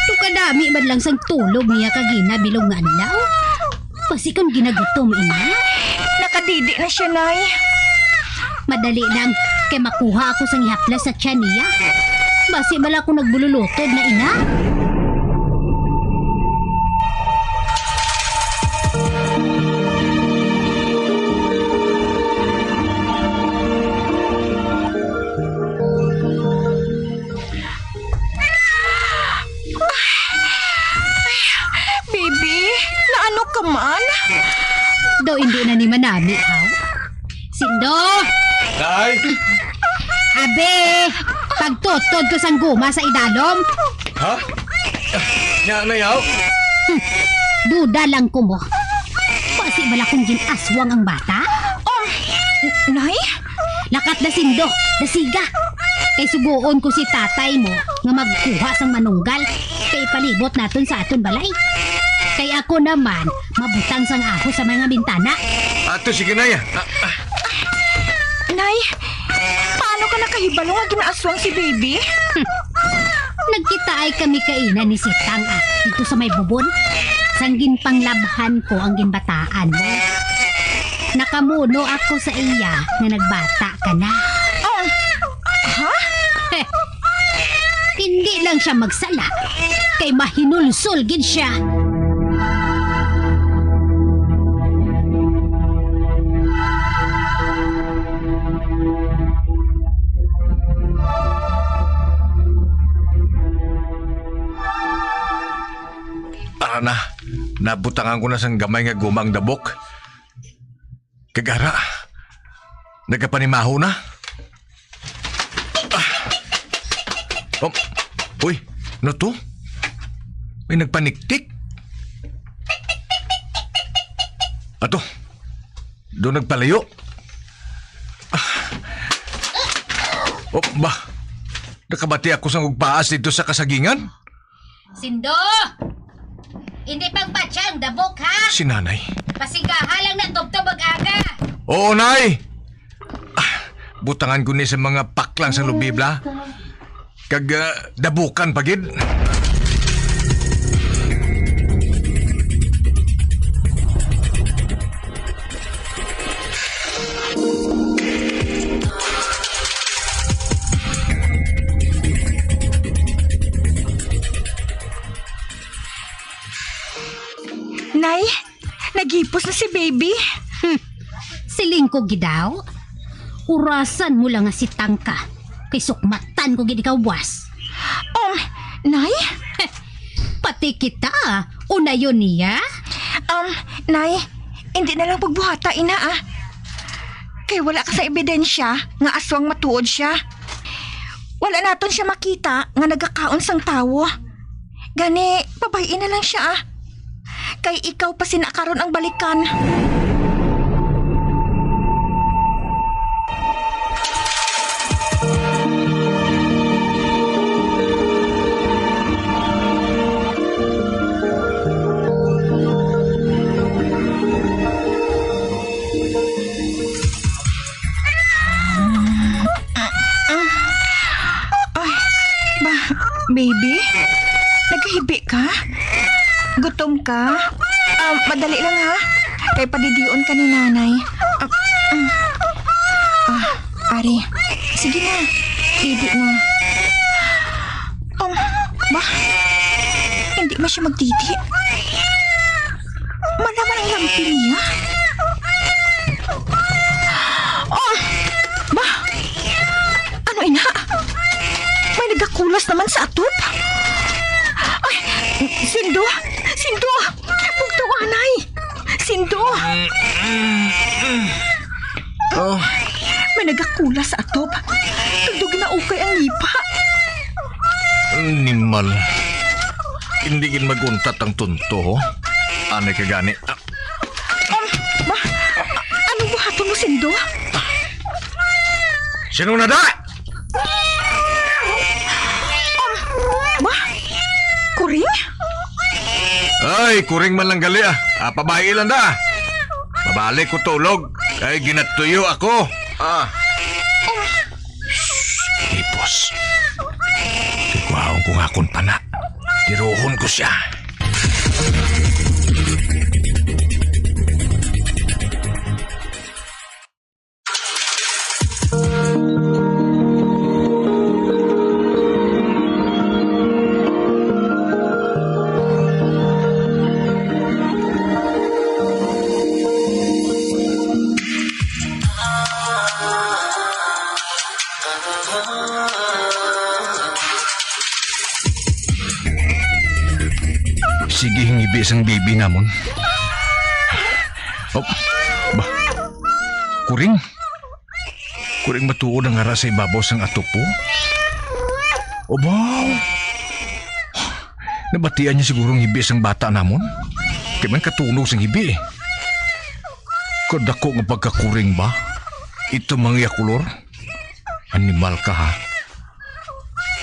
Tukadami man lang sang tulog niya kagina bilog nga adlaw. Basi kon ginagutom, ina. Nakadidi na siya, Nay. Madali lang, kay makuha ako sang ihaplas sa tiyan niya. Basi bala ako nagbululutod na, ina. Baby, naano ka man? Daw hindi na ni manami, haw? Sindo! Nay! Abi! Pagtutod ko sang guma sa idalom! Ha? Nya, Nay, haw? Hmm, duda lang ko mo. Basi bala kung gin-aswang ang bata? Um, Nay? Lakat na, Sindo, dasiga. Kay sugoon ko si tatay mo nga magkuha sang manunggal, kay ipalibot naton sa aton balay. Kay ako naman, mabutang sang ahos sa mga bintana. Ato, sige, Nay. Ah, ah. Nay, paano ka nakahibalo nga ginaaswang si Baby? Hmm. Nagkitaay kami kaina ni Sitang, ah, dito sa may bubon. Sang ginpanglabhan ko ang ginbataan mo. Nakamuno ako sa iya nga nagbata ka na. Oh, ha? Hindi lang siya magsala, kay mahinulsol gid siya. Na, nabutangan ko na sang gamay nga guma ang dabok. Kag ara, nagapanimaho na. Ah. Oh, uy, ano to? May nagpaniktik. Ato, do nagpalayo. Ah. Oh, ba? Nakabati ako sang ugpaas dito sa kasagingan. Sindo! Hindi pagpatya ang dabok, ha? Si Nanay. Pasigaha lang na tubtob ag aga. Oo, Nay. Ah, butangan ko ni sa mga paklang sa lubibla. Kag, ah, dabukan pa gid. Nay, naghipos na si baby. Hmm. Siling ko gid daw, urasan mo lang nga si Tangka, kay sukmatan ko gid ikaw, buwas. Um, Nay? Pati kita, unayon niya? Um, Nay, hindi na lang pagbuhata, ina, ah. Kay wala ka sa ebidensya nga aswang matuod siya. Wala naton siya makita nga nagakaon sang tawo. Gani, pabay-i na lang siya, ah. Kay ikaw pa sina karon ang balikan. Ay, ba, baby? Nagahibi ka? Gutom ka? Ah, madali lang, ha? Kay padidion ka ni nanay. Ah, ah. Ah, ari. Sige na. Didi na. Um, ba? Hindi man siya magdidi. Malaman ang lampi niya. Oh, ba? Ano ina? May nagakulas naman sa atop. Ay, Sindo! Sindo! Bugto anay! Sindo! Oh. May nagakulas sa atop. Kag daw ginaukay ang ngipa. Animal. Hindi gid maguntat ang tunto, ho? Anay ka gani. Ah. Um, ba? Anong buhaton mo, Sindo? Sino na da? Um, ba? Kuring? Ay, kuring man lang gali, ah. Ah, pabay-i lang da. Mabalik ko tulog. Kay ginatuyo ako. Ah. Shh, hipos. Kay kuhaon ko nga akon pana. Tirohon ko siya. Sige, ang ibi sang baby namon. Oh, ba? Kuring? Kuring matuod ang ara sa ibabaw sang atop po? Obaw! Nabatian niya siguro ang hibi sang bata namon. Kay man katunog sang hibi, eh. Kadako nga pagkakuring ba? Ito mga iya kulor? Animal ka, ha?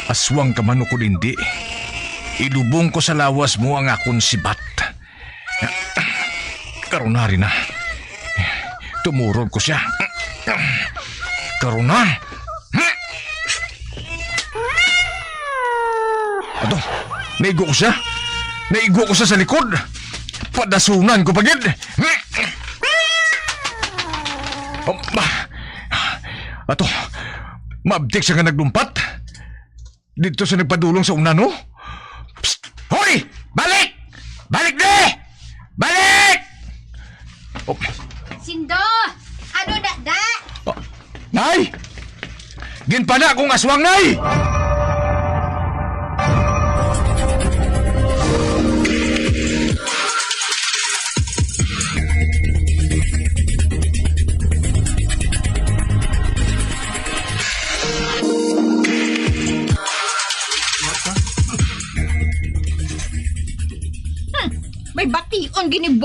Aswang ka man ukon indi, ilubong ko sa lawas mo ang akon sibat. Karon na rin na. Tumuron ko siya. Karon na. Ato, naigo ko siya. Naigo ko siya sa likod. Padasunan ko pa gid. Ato, maabtik siya nga naglumpat. Dito sa nagpadulong sa una, no? Psst! Hoy! Balik! Balik, di! Balik! Oh. Sindo! Ano na, da? Oh. Nay! Ginpana kong aswang, Nay!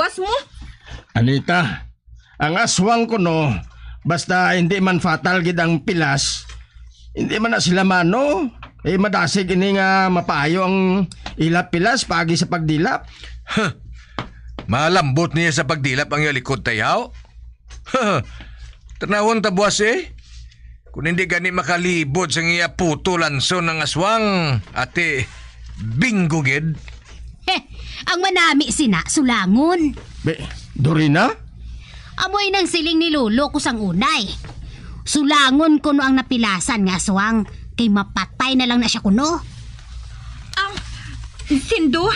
Pas mo? Anita, ang aswang kuno, basta hindi man fatal gid ang pilas, hindi man na sila mano. Eh, madasig ini nga mapaayo ang ila pilas paagi sa pagdilap. Huh. Malambot niya sa pagdilap ang iya likod, tay, haw. Tanawon ta buwas, eh. Kung hindi gani makalibod sang iya puto lanson ang aswang, ati, bingo gid. Heh, ang manami sina, sulangon. Be, Dorina? Amoy nang siling ni Lolo ko sang unay. Sulangon kuno ang napilasan nga aswang, kay mapatay na lang na siya kuno. Ang Sindo,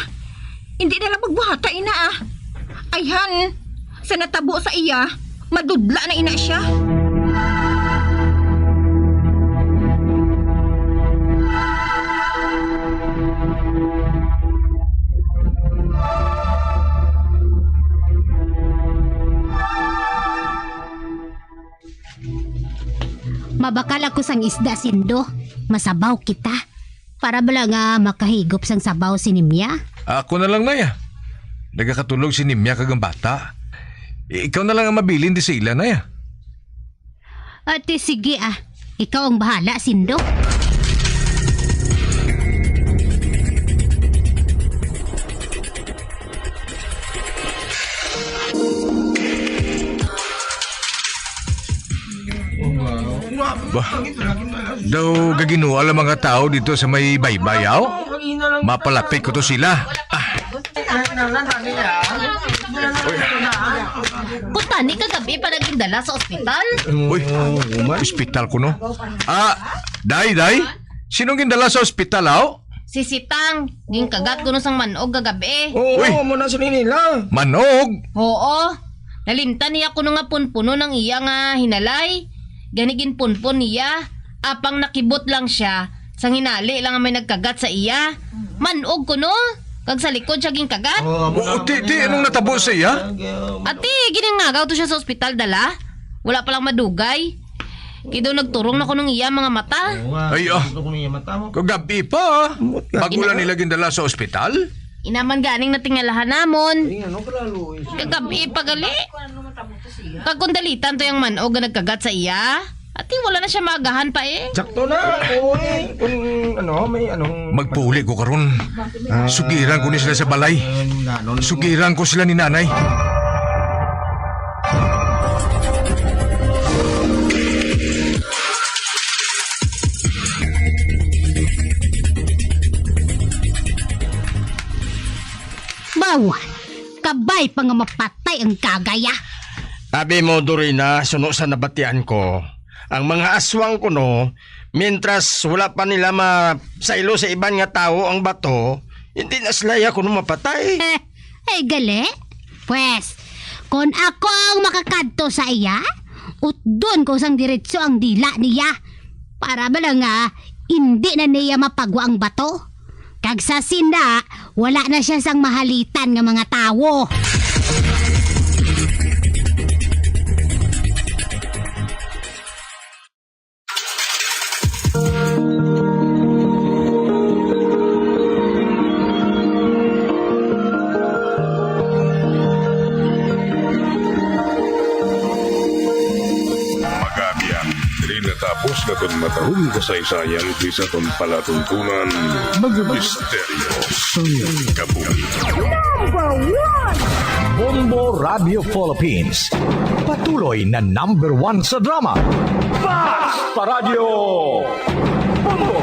hindi na lang magbuhata ina, ah. Ayhan, sa natabo sa iya, madudla na ina siya. Mabakal ako sang isda, Sindo. Masabaw kita. Para bala nga makahigop sang sabaw si Nimya? Ako na lang, Nay, ah. Nagakatulog si Nimya kag ang bata. I-, ikaw na lang ang mabilin di sa ila, Nay, ah. Ate, sige, ah. Ikaw ang bahala, Sindo. Ba, daw gaginual ang mga tao dito sa may baybayaw? Mapalapit ko to sila. Ah. Kuntani kagabi pa nagindala sa ospital? Uy, ospital kuno. Ah, day, day. Sinong gindala sa ospital, aw? Si Sitang, ginkagat kuno sang manog kagabi. Oo, Uy. Amo na sila nila. Manog? Oo. Nalimtan niya kuno nga punpunon ang iya nga hinalay. Gani ginpunpon niya. Apang nakibot lang siya. Sang hinali lang nga may nagkagat sa iya. Manog kuno. Kag sa likod siya ginkagat. Oo, amo Oo, na, ti-, amo ti-, na. Anong natabo sa iya? Ati, giningagaw to siya sa ospital, dala. Wala pa lang madugay. Kay daw nagturong na kuno ang iya mga mata. Oo nga, Ay, ah. Gusto ko niya mata mo. Kagabi pa, ah. Ambot nga. Pag wala Ina- nila gindala sa ospital? Inaman ganing natingalahan namon. Ay, ano, kalalo, eh. Kagabi pa gali. Kag kung dalitan to yung manog nga nagkagat sa iya, ati wala na siya maagahan pa eh. Sakto na. Oo, eh. Kung ano, may anong Magpauli ko karon. Ah. Sugiran ko ni sila sa balay. Ayun, ano, ano. Sugiran ko sila ni nanay. Baw, kabay pa nga mapatay ang kagaya. Abi mo, Dorina, suno sa nabatian ko, ang mga aswang kuno, mintras wala pa nila masaylo sa iban nga tawo ang bato, hindi na sila ya kuno mapatay. Eh, ay, gali? Pwes, kon ako ang makakadto sa iya, utdon ko sang diretso ang dila niya, para bala nga indi na niya mapagwa ang bato. Kag sa sina, wala na siya sang mahalitan nga mga tawo. Magabiak, diri natapos nga kon matahong kasaysayan kaysa kon palatuntunan. Mga misteryo sang kabuhi. Number one! Bombo Radio Philippines. Patuloy na number one sa drama. Basta Radio Bombo!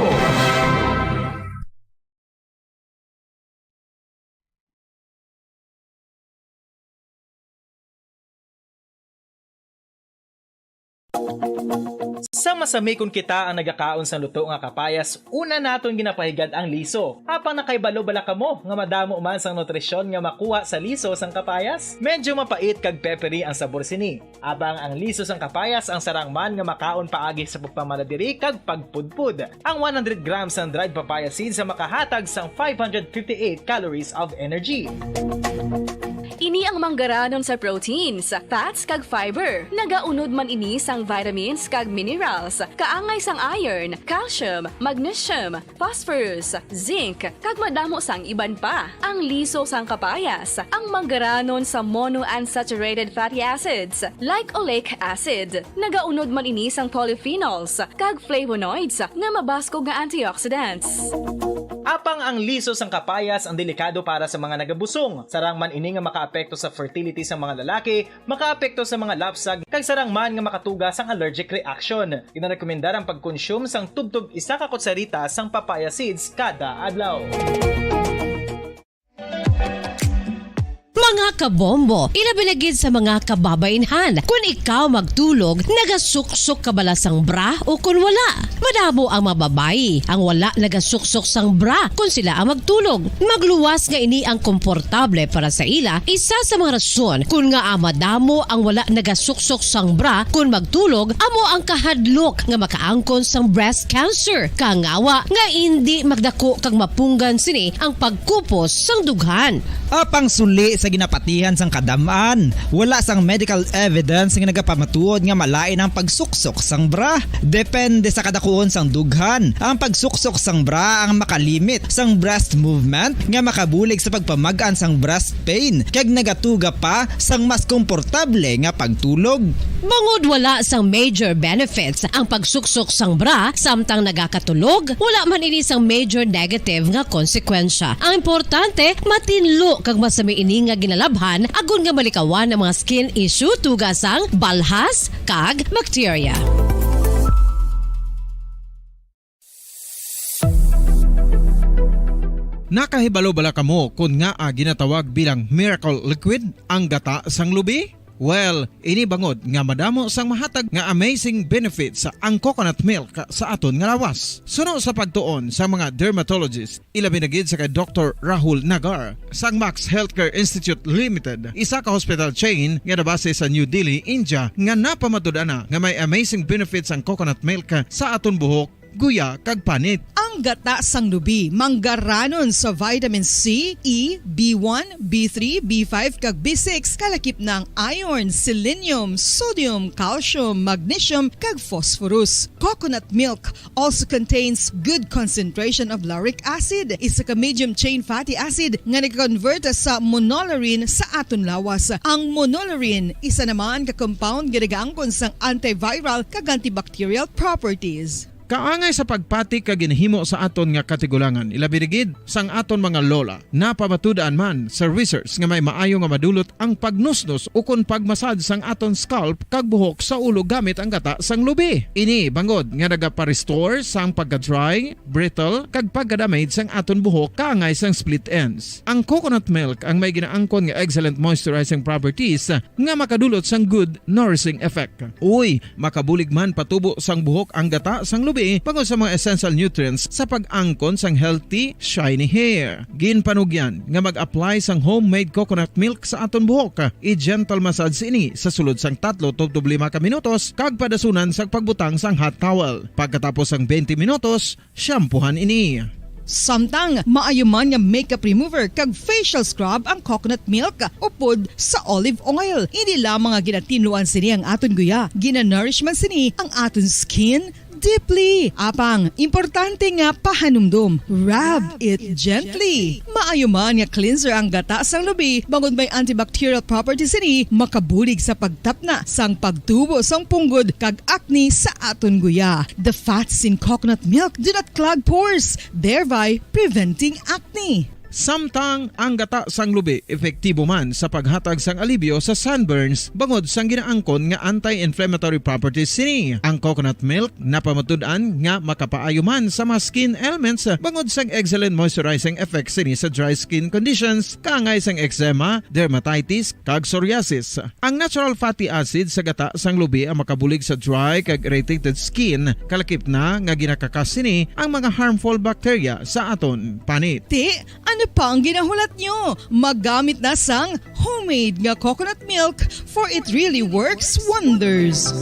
Sa masami kon kita ang nagakaon sang luto nga kapayas, una naton ginapahigad ang liso. Apang nakaibalo bala kamo nga madamo man sang nutrisyon nga makuha sa liso sang kapayas? Medyo mapait kag peppery ang sabor sini. Apang ang liso sang kapayas ang sarang man nga makaon paagi sa pagpamala diri kag pagpudpod. Ang one hundred grams sang dried papaya seeds ang makahatag sang five hundred fifty-eight calories of energy. Ini Ang manggaranon sa proteins, fats, kag fiber. Nagaunod man ini sang vitamins kag minerals, kaangay sang iron, calcium, magnesium, phosphorus, zinc, kag madamo sang iban pa. Ang liso sang kapayas, ang manggaranon sa monounsaturated fatty acids, like oleic acid. Nagaunod man ini sang polyphenols kag flavonoids nga mabaskog nga antioxidants. Apang ang liso sang kapayas ang delikado para sa mga nagabusong. Sarang man ini nga makaapekto sa fertility sa mga lalaki, makaapekto sa mga lapsag, kag sarang man nga makatuga sang allergic reaction. Ginarekomendar ang pagkonsume sang tubtob isa ka kutsarita sang papaya seeds kada adlaw. Mga kabombo, ilabi na gid sa mga kababainhan, kun ikaw magtulog, nagasuksok ka bala sang bra o kun wala? Madamo ang mga babayi ang wala nagasuksok sang bra kun sila ang magtulog. Magluwas nga ini ang komportable para sa ila, isa sa mga rason kun ngaa madamo ang wala nagasuksok sang bra kun magtulog amo ang kahadlok nga makaangkon sang breast cancer, kangawa nga indi magdako kag mapunggan sini ang pagkupos sang dughan. Apang suli sa ginapatihan sang kadam-an, wala sang medical evidence nga nagapamatuod nga malain ang pagsuksok sang bra. Depende sa kadakuon sang dughan, ang pagsuksok sang bra ang makalimit sang breast movement nga makabulig sa pagpamag-an sang breast pain kag nagatuga pa sang mas komportable nga pagtulog. Bangod wala sang major benefits ang pagsuksok sang bra samtang nagakatulog, wala man ini sang major negative nga konsekwensya. Ang importante, matinlo kag masami ini nga ginalabhan agod nga malikawan ang mga skin issue tuga sang balhas kag bakterya. Nakahibalo bala kamo kon ngaa ginatawag bilang miracle liquid ang gata sang lubi? Well, ini bangod nga madamo sang mahatag nga amazing benefits ang coconut milk sa aton nga lawas. Suno sa pagtuon sa mga dermatologist, ilabi na gid sa kay Doktor Rahul Nagar sang Max Healthcare Institute Limited, isa ka hospital chain nga nabase sa New Delhi, India, nga napamatud-an na nga may amazing benefits ang coconut milk sa aton buhok, guya, kag panit. Ang gata sang lubi manggaranon sa vitamin C, E, B one, B three, B five, kag B six, kalakip na ang iron, selenium, sodium, calcium, magnesium, kag phosphorus. Coconut milk also contains good concentration of lauric acid, isa ka medium chain fatty acid nga nag-convert sa monolaurin sa aton lawas. Ang monolaurin isa naman ka compound nga nagaangkon sang antiviral kag antibacterial properties. Kaangay sa pagpati kag ginahimo sa aton nga katigulangan, ilabi na gid sang aton mga lola. Napamatud-an man sa research nga may maayo nga madulot ang pagnusnos ukon pagmasad sang aton scalp kag buhok sa ulo gamit ang gata sang lubi. Ini bangod nga nagapa-restore sang pagka-dry, brittle, kag pagka-damage sang aton buhok kaangay sang split ends. Ang coconut milk ang may ginaangkon nga excellent moisturizing properties nga makadulot sang good nourishing effect. Uy, makabulig man patubo sang buhok ang gata sang lubi bangod sa mga essential nutrients sa pag-angkon sang healthy, shiny hair. Ginpanugyan nga mag-apply sang homemade coconut milk sa aton buhok. I-gentle massage ini sa sulod sang tatlo tubtob lima ka minutos kag padasunan sang pagbutang sang hot towel. Pagkatapos sang twenty minutos, shampoohan ini. Samtang maayo man nga makeup remover kag facial scrub ang coconut milk upod sa olive oil. Hindi lamang nga ginatinluan sini ang aton guya, ginanourish man sini ang aton skin deeply. Apang, importante nga pahanumdom, rub it gently. Maayo man nga cleanser ang gata sang lubi bangod may antibacterial properties sini, makabulig sa pagtapna sang pagtubo sang punggod kag acne sa aton guya. The fats in coconut milk do not clog pores, thereby preventing acne. Samtang ang gata sang lubi epektibo man sa paghatag sang alibyo sa sunburns bangod sang ginaangkon nga anti-inflammatory properties sini. Ang coconut milk napamatud-an nga makapaayo man sa mga skin ailments bangod sang excellent moisturizing effects sini sa dry skin conditions, kaangay sang eczema, dermatitis, kag psoriasis. Ang natural fatty acid sa gata sang lubi ang makabulig sa dry kag irritated skin, kalakip na nga ginakakas sini ang mga harmful bacteria sa aton panit. Ti, ano pa ang ginahulat nyo? Maggamit na sang homemade nga coconut milk, for it really works wonders.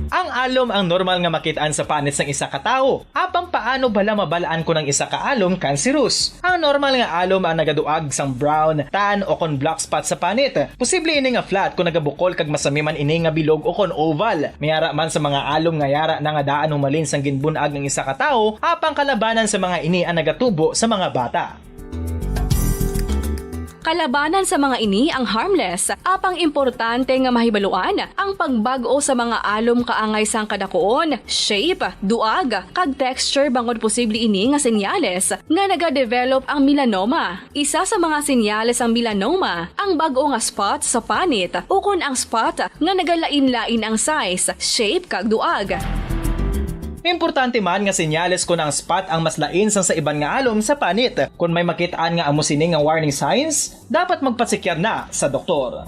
Ang Alom ang normal nga makit-an sa panit sang isa ka tawo. Apang paano bala mabal-an kon ang isa ka alom kanserus? Ang normal nga alom ang nagaduag sang brown, tan, o kon black spot sa panit. Posible ini nga flat kon nagabukol kag masami man ini nga bilog o kon oval. May ara man sa mga alom nga yara na nga daan humalin sang ginbun-ag ang isa ka tawo, apang kalabanan sa mga ini ang nagatubo sa mga bata. Kalabanan sa mga ini ang harmless, apang importante nga mahibaluan ang pagbag-o sa mga alom kaangay sang kadakuon, shape, duag, kag texture, bangod posible ini nga senyales nga nagadevelop ang melanoma. Isa sa mga senyales sang melanoma, ang bag-o nga spot sa panit, ukon ang spot nga nagalain-lain ang size, shape, kag duag. Importante man nga senyales kon ang spot ang mas lain sang sa iban nga alom sa panit. Kon may makit-an nga amo sini nga warning signs, dapat magpatsikyar na sa doktor.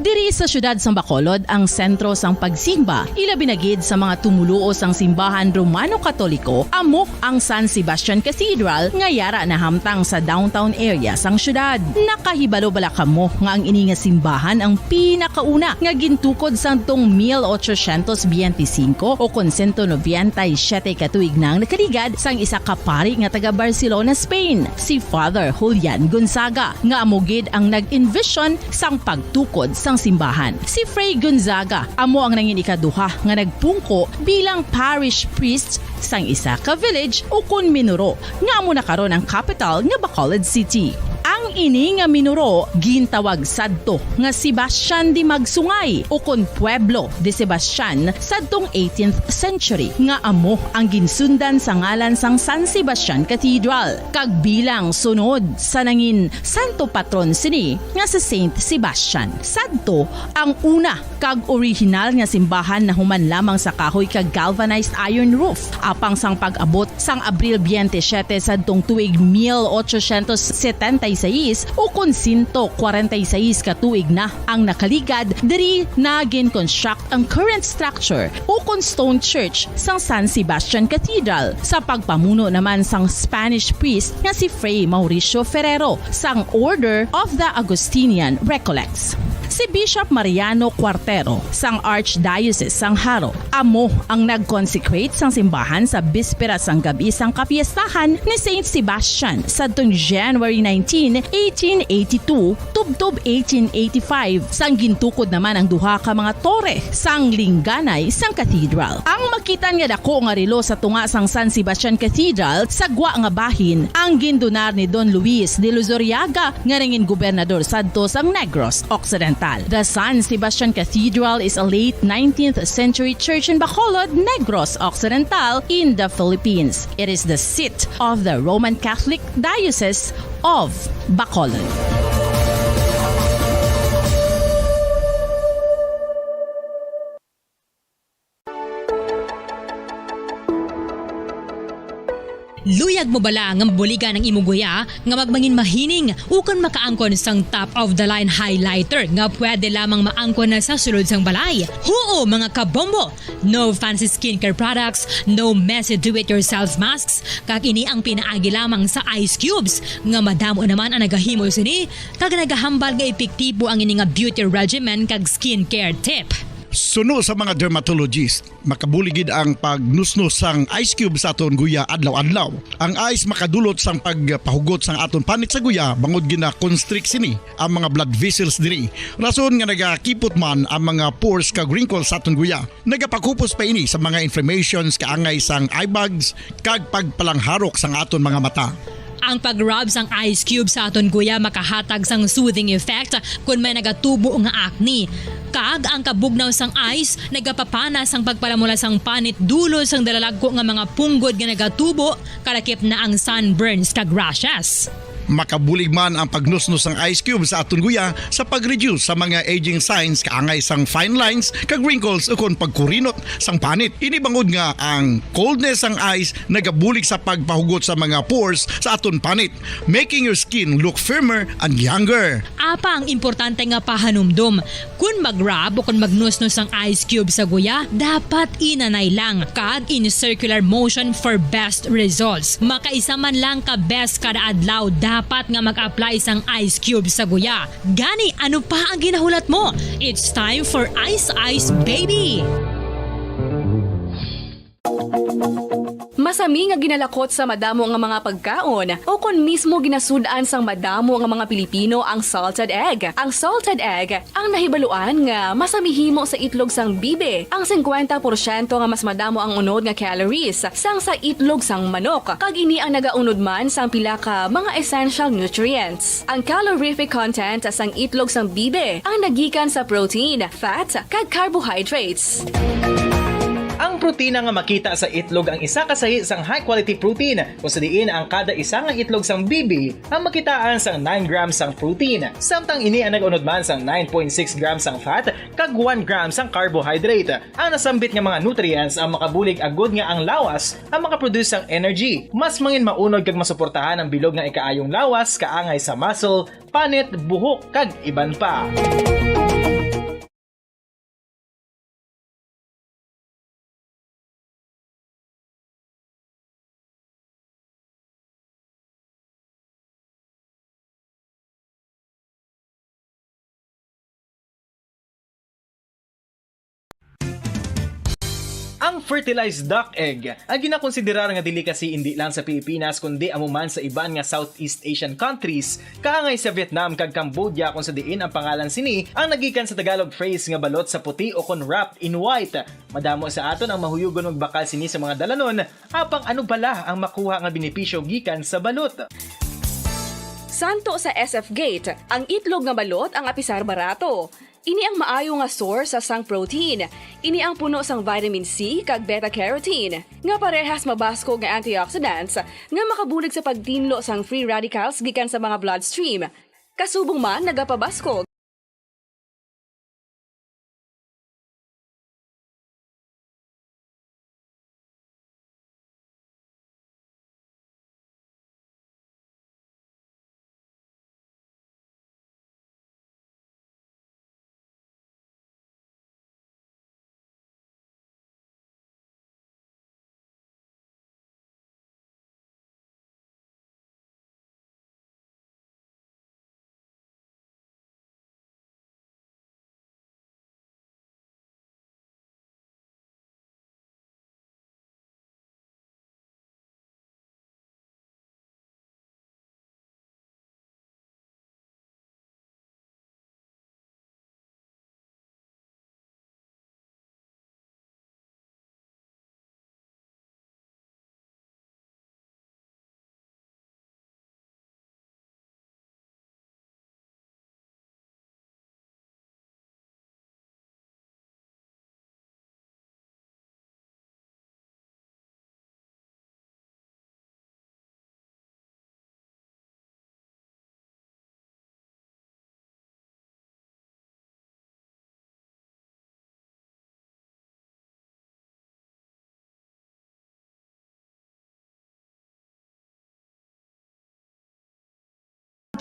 Diri sa siyudad sang Bacolod ang sentro sang pagsimba, ilabi na gid sa mga tumoluo sang simbahan Romano-Katoliko, amo ang San Sebastian Cathedral nga yara nahamtang sa downtown area sang siyudad. Nakahibalo bala kamo nga ang ini nga simbahan ang pinakauna nga gintukod sadtong mil ochocientos biyente singko o kon sento nobenta y siyete ka tuig na ang nakaligad sang isa ka pari nga taga Barcelona, Spain, si Father Julian Gonzaga, nga amo gid ang nag-envision sang pagtukod sang simbahan. Si Fray Gonzaga amo ang nangin ikaduha nga nagpungko bilang parish priest sang isa ka village ukon minuro nga amo na karon ang kapital nga Bacolod City. Ang ini nga minuro gintawag sadto nga Sebastian de Magsungay ukon Pueblo de Sebastian sadtong eighteenth century, nga amo ang ginsundan sa ngalan sang San Sebastian Cathedral, kag bilang sunod sa nangin santo patron sini nga si Saint Sebastian. Sadto ang una kag orihinal nga simbahan nahuman lamang sa kahoy kag galvanized iron roof. Apang sang pag-abot sang Abril biyente siyete sadtong tuig mil ochocientos setenta y seis, ukon sento kwarenta y seis ka tuig na ang nakaligad, diri na gin-construct ang current structure ukon stone church sang San Sebastian Cathedral sa pagpamuno naman sang Spanish priest nga si Fray Mauricio Ferrero sang Order of the Augustinian Recollects. Si Bishop Mariano Cuartero sang Archdiocese sang Jaro amo ang nag-consecrate sang simbahan sa bispera sang gab-i sang kapiestahan ni Saint Sebastian sadtong January nineteen, eighteen eighty-two, tubtob eighteen eighty-five, sang gintukod naman ang duha ka mga tore sang lingganay sang cathedral. Ang makit-an nga dako nga relo sa tunga sang San Sebastian Cathedral sa gwa nga bahin ang gindonar ni Don Luis de Luzuriaga nga nangin gobernador sadto sang Negros Occidental. The San Sebastian Cathedral is a late nineteenth century church in Bacolod, Negros Occidental, in the Philippines. It is the seat of the Roman Catholic Diocese of Bacolod. Luyag mo bala nga mabuligan ang imo guya nga magmangin mahining ukon makaangkon sang top-of-the-line highlighter nga pwede lamang maangkon na sa sulod sang balay? Huo, mga kabombo! No fancy skincare products, no messy do-it-yourself masks, kag ini ang pinaagi lamang sa ice cubes, nga madamo naman ang nagahimo sini, kag nagahambal nga epektibo ang ini nga beauty regimen kag skincare tip. Suno sa mga dermatologist, makabulig gid ang pagnusnos sang ice cube sa aton guya adlaw-adlaw. Ang ice makadulot sang pagpahugot sang aton panit sa guya, bangod gina-constrict sini ang mga blood vessels diri. Rason nga nagakipot man ang mga pores kag wrinkles sa aton guya. Nagapakupos pa ini sa mga inflammations kaangay sang eye bags kag pagpalangharok sang aton mga mata. Ang pag-rub sang ice cube sa aton guya makahatag sang soothing effect kon may nagatubo nga acne. Kag ang kabugnaw sang ice nagapapana sang pagpalamula sang panit dulot sang dalalagko nga mga punggod nga nagatubo, kalakip na ang sunburns kag rashes. Makabulig man ang pagnusnos sang ice cube sa aton guya sa pag-reduce sa mga aging signs kaangay sang fine lines kag wrinkles ukon pagkurinot sang panit. Ini bangod nga ang coldness sang ice nagabulig sa pagpahugot sa mga pores sa aton panit, making your skin look firmer and younger. Apang importante nga pahanumdom, kon mag-rub o kon magnusnos ang ice cube sa guya, dapat inanay lang kag in circular motion for best results. Makaisa man lang ka beses kada adlaw, Dapat nga mag-apply sang ice cube sa guya. Gani, ano pa ang ginahulat mo? It's time for Ice Ice Baby! Masami nga ginalakot sa madamo nga mga pagkaon, o kon mismo ginasud-an sang madamo nga mga Pilipino ang salted egg. Ang salted egg ang nahibaluan nga masami himo sa itlog sang bibi, ang singkwenta porsyento nga mas madamo ang unod nga calories sang sa itlog sang manok, kag ini ang nagaunod man sang pila ka mga essential nutrients. Ang calorific content sang itlog sang bibi ang nagikan sa protein, fat, kag carbohydrates. Ang protina nga makita sa itlog ang isa ka sahi sang high-quality protein, kung sa diin ang kada isa nga itlog sang bibi ang makitaan sang nine grams sang protein, samtang ini ang nag-unod man sang nine point six grams sang fat kag one gram sang carbohydrate. Ang nasambit nga mga nutrients ang makabulig agud nga ang lawas ang makaproduce sang energy. Mas mangin maunod kag masuportahan ang bilog nga ikaayong lawas, kaangay sa muscle, panit, buhok, kag iban pa. Ang fertilized duck egg ang ginakonsiderar nga delicacy indi lang sa Pilipinas, kundi amo man sa iban nga Southeast Asian countries, kaangay sa Vietnam kag Cambodia, kung sa diin ang pangalan sini ang nagikan sa Tagalog phrase nga balot sa puti o kon wrapped in white. Madamo sa aton ang mahuyugon magbakal sini sa mga dalanon, apang ano bala ang makuha nga benepisyo gikan sa balot? Santo sa S F Gate, ang itlog nga balot ang apisar barato. Ini ang maayo nga source sang protein. Ini ang puno sang vitamin C kag beta-carotene, nga parehas mabaskog nga antioxidants nga makabulig sa pagtinlo sang free radicals gikan sa mga bloodstream. Kasubong man, nagapabaskog.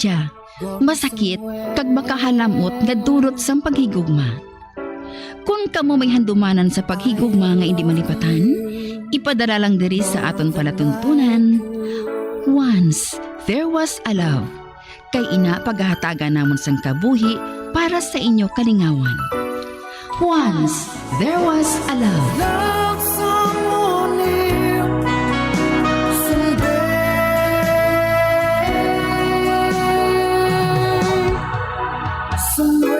Siya, masakit kag makahalamot nga dulot sang paghigugma. Kon kamo may handumanan sa paghigugma nga indi malipatan, ipadala lang diri sa aton palatuntunan, Once There Was a Love. Kay ina pagahatagan namon sang kabuhi para sa inyo kalingawan. Once There Was a Love. Love someone new someday. Somewhere.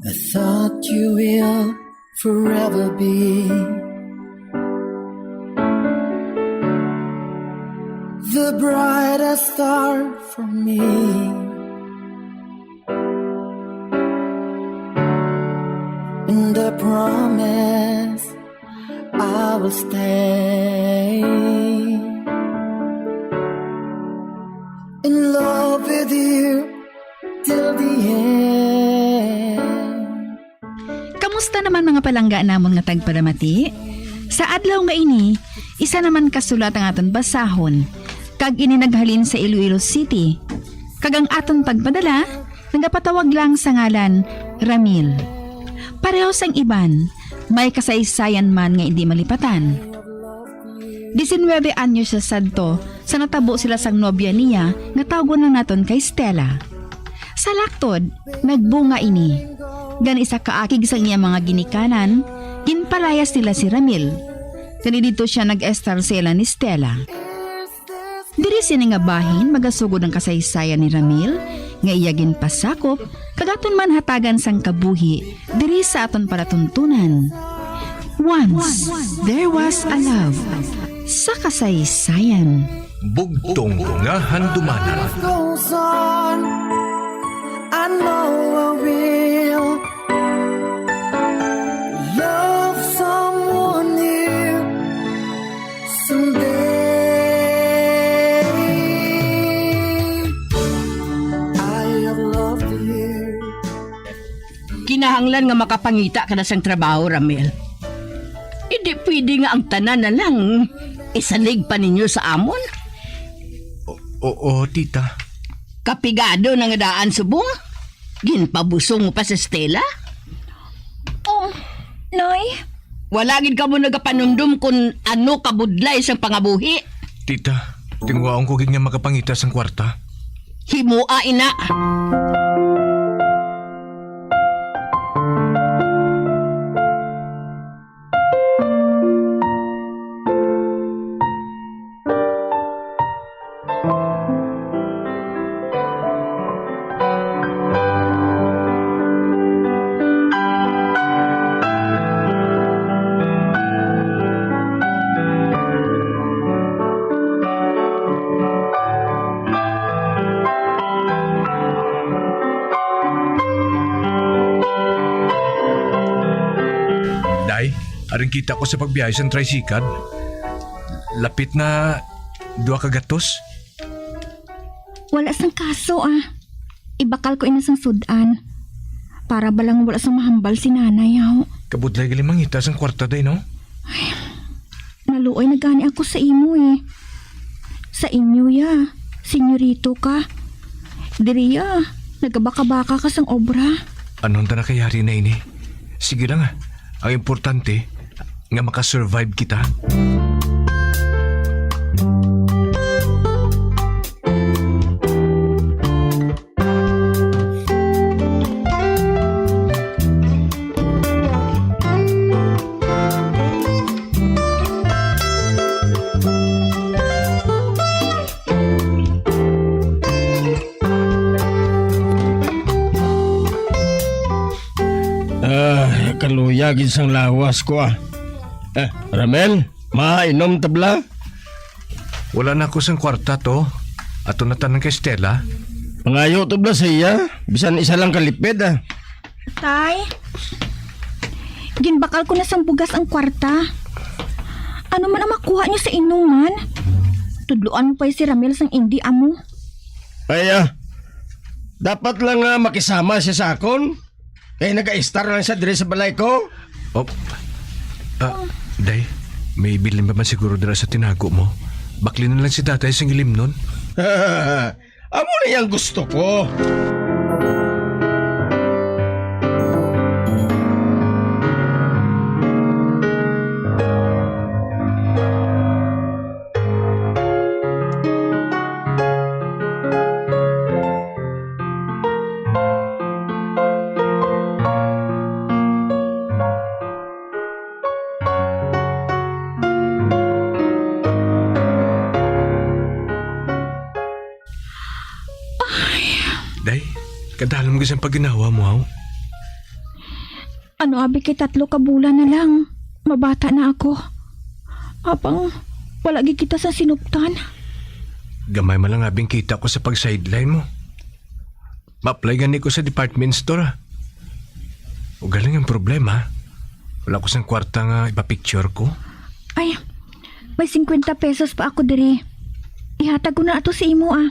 I thought you will forever be the brightest star for me. And I promise I will stay in love with you Kamusta naman, mga palangga namon nga tagpalamati? Sa adlaw nga ini, isa naman ka sulat ang aton basahon, kag ini naghalin sa Iloilo City. Kag ang aton pagpadala, nagapatawag lang sa ngalan Ramil. Pareho sang iban, may kasaysayan man nga indi malipatan. Diecinueve anyos siya sadto sa natabo sila sang nobya niya nga tawgon lang naton kay Stella. Sa laktod, nagbunga ini. Gani sa kaakig sang iya mga ginikanan, ginpalayas nila si Ramil. Gani didto siya nag-estar sa ila ni Stella. Diri sini nga bahin magasugod ang kasaysayan ni Ramil nga iya ginpasakop kag aton man hatagan sang kabuhi diri sa aton palatuntunan. Once, there was a love sa kasaysayan. Bugtong nga handumanan. Life goes on. I know I will love someone new someday. I have loved you. Kinahanglan nga makapangita ka na sang trabaho, Ramel. Hindi pwede nga ang tanan na lang isalig pa ninyo sa amon. O-, oo, tita. Kapigado na nga daan subong ginpabusong mo pa si Stella. Oh, Nay. Wala gid kamo nagapanumdom kung ano kabudlay sang pangabuhi. Tita, tinguhaon ko gid nga makapangita sang kwarta. Himoa ina. Day, aring kita ko sa pagbiyahe sang tricycle. Lapit na dua ka gatos. Wala sang kaso, ah. Ibakal ko ina sang sud-an. Para ba lang wala sang mahambal si nanay, haw? Kabudlay gali mangita sang kwarta, day, no? Ay, naluoy na gani ako sa imo, eh. Sa inyo, ya. Senyorito ka. Diri, ya. Nagabaka-baka ka sang obra. Anong ta nakayari na ini? Sige lang, ah. Ang importante, nga makasurvive kita. Ah, kaluya gid sang lawas ko, ah. Eh, Ramel, mainom ta bala? Wala na ako sang kwarta to. Ato na tanan kay Stella. Mangayo to bala sa iya, bisan isa lang ka lipid, ah. Tay, ginbakal ko na sang bugas ang kwarta. Ano man ang makuha niyo sa inuman? Tudloan mo pa si Ramel sang indi amo. Ay, ah, dapat lang nga makisama siya sa akon. Kay nagaistar lang siya diri sa balay ko. Oh. Ah, day, may bilin pa man siguro dira sa tinago mo. Bakli na lang si tatay sing ilimnon. Amo na yang gusto ko. Day, kadalom gid sang pagginawa mo, haw? Ano abi kay tatlo ka bulan na lang, mabata na ako. Apang wala gid kita sa sinuptan. Gamay man lang abing kita ko sa pag-sideline mo. Ma-apply gani ko sa department store, ah. Ugaling ang problema, wala ko sang kwarta nga ipapicture ko. Ay, may singkwenta pesos pa ako diri. Ihatag ko na ato sa imo, ah.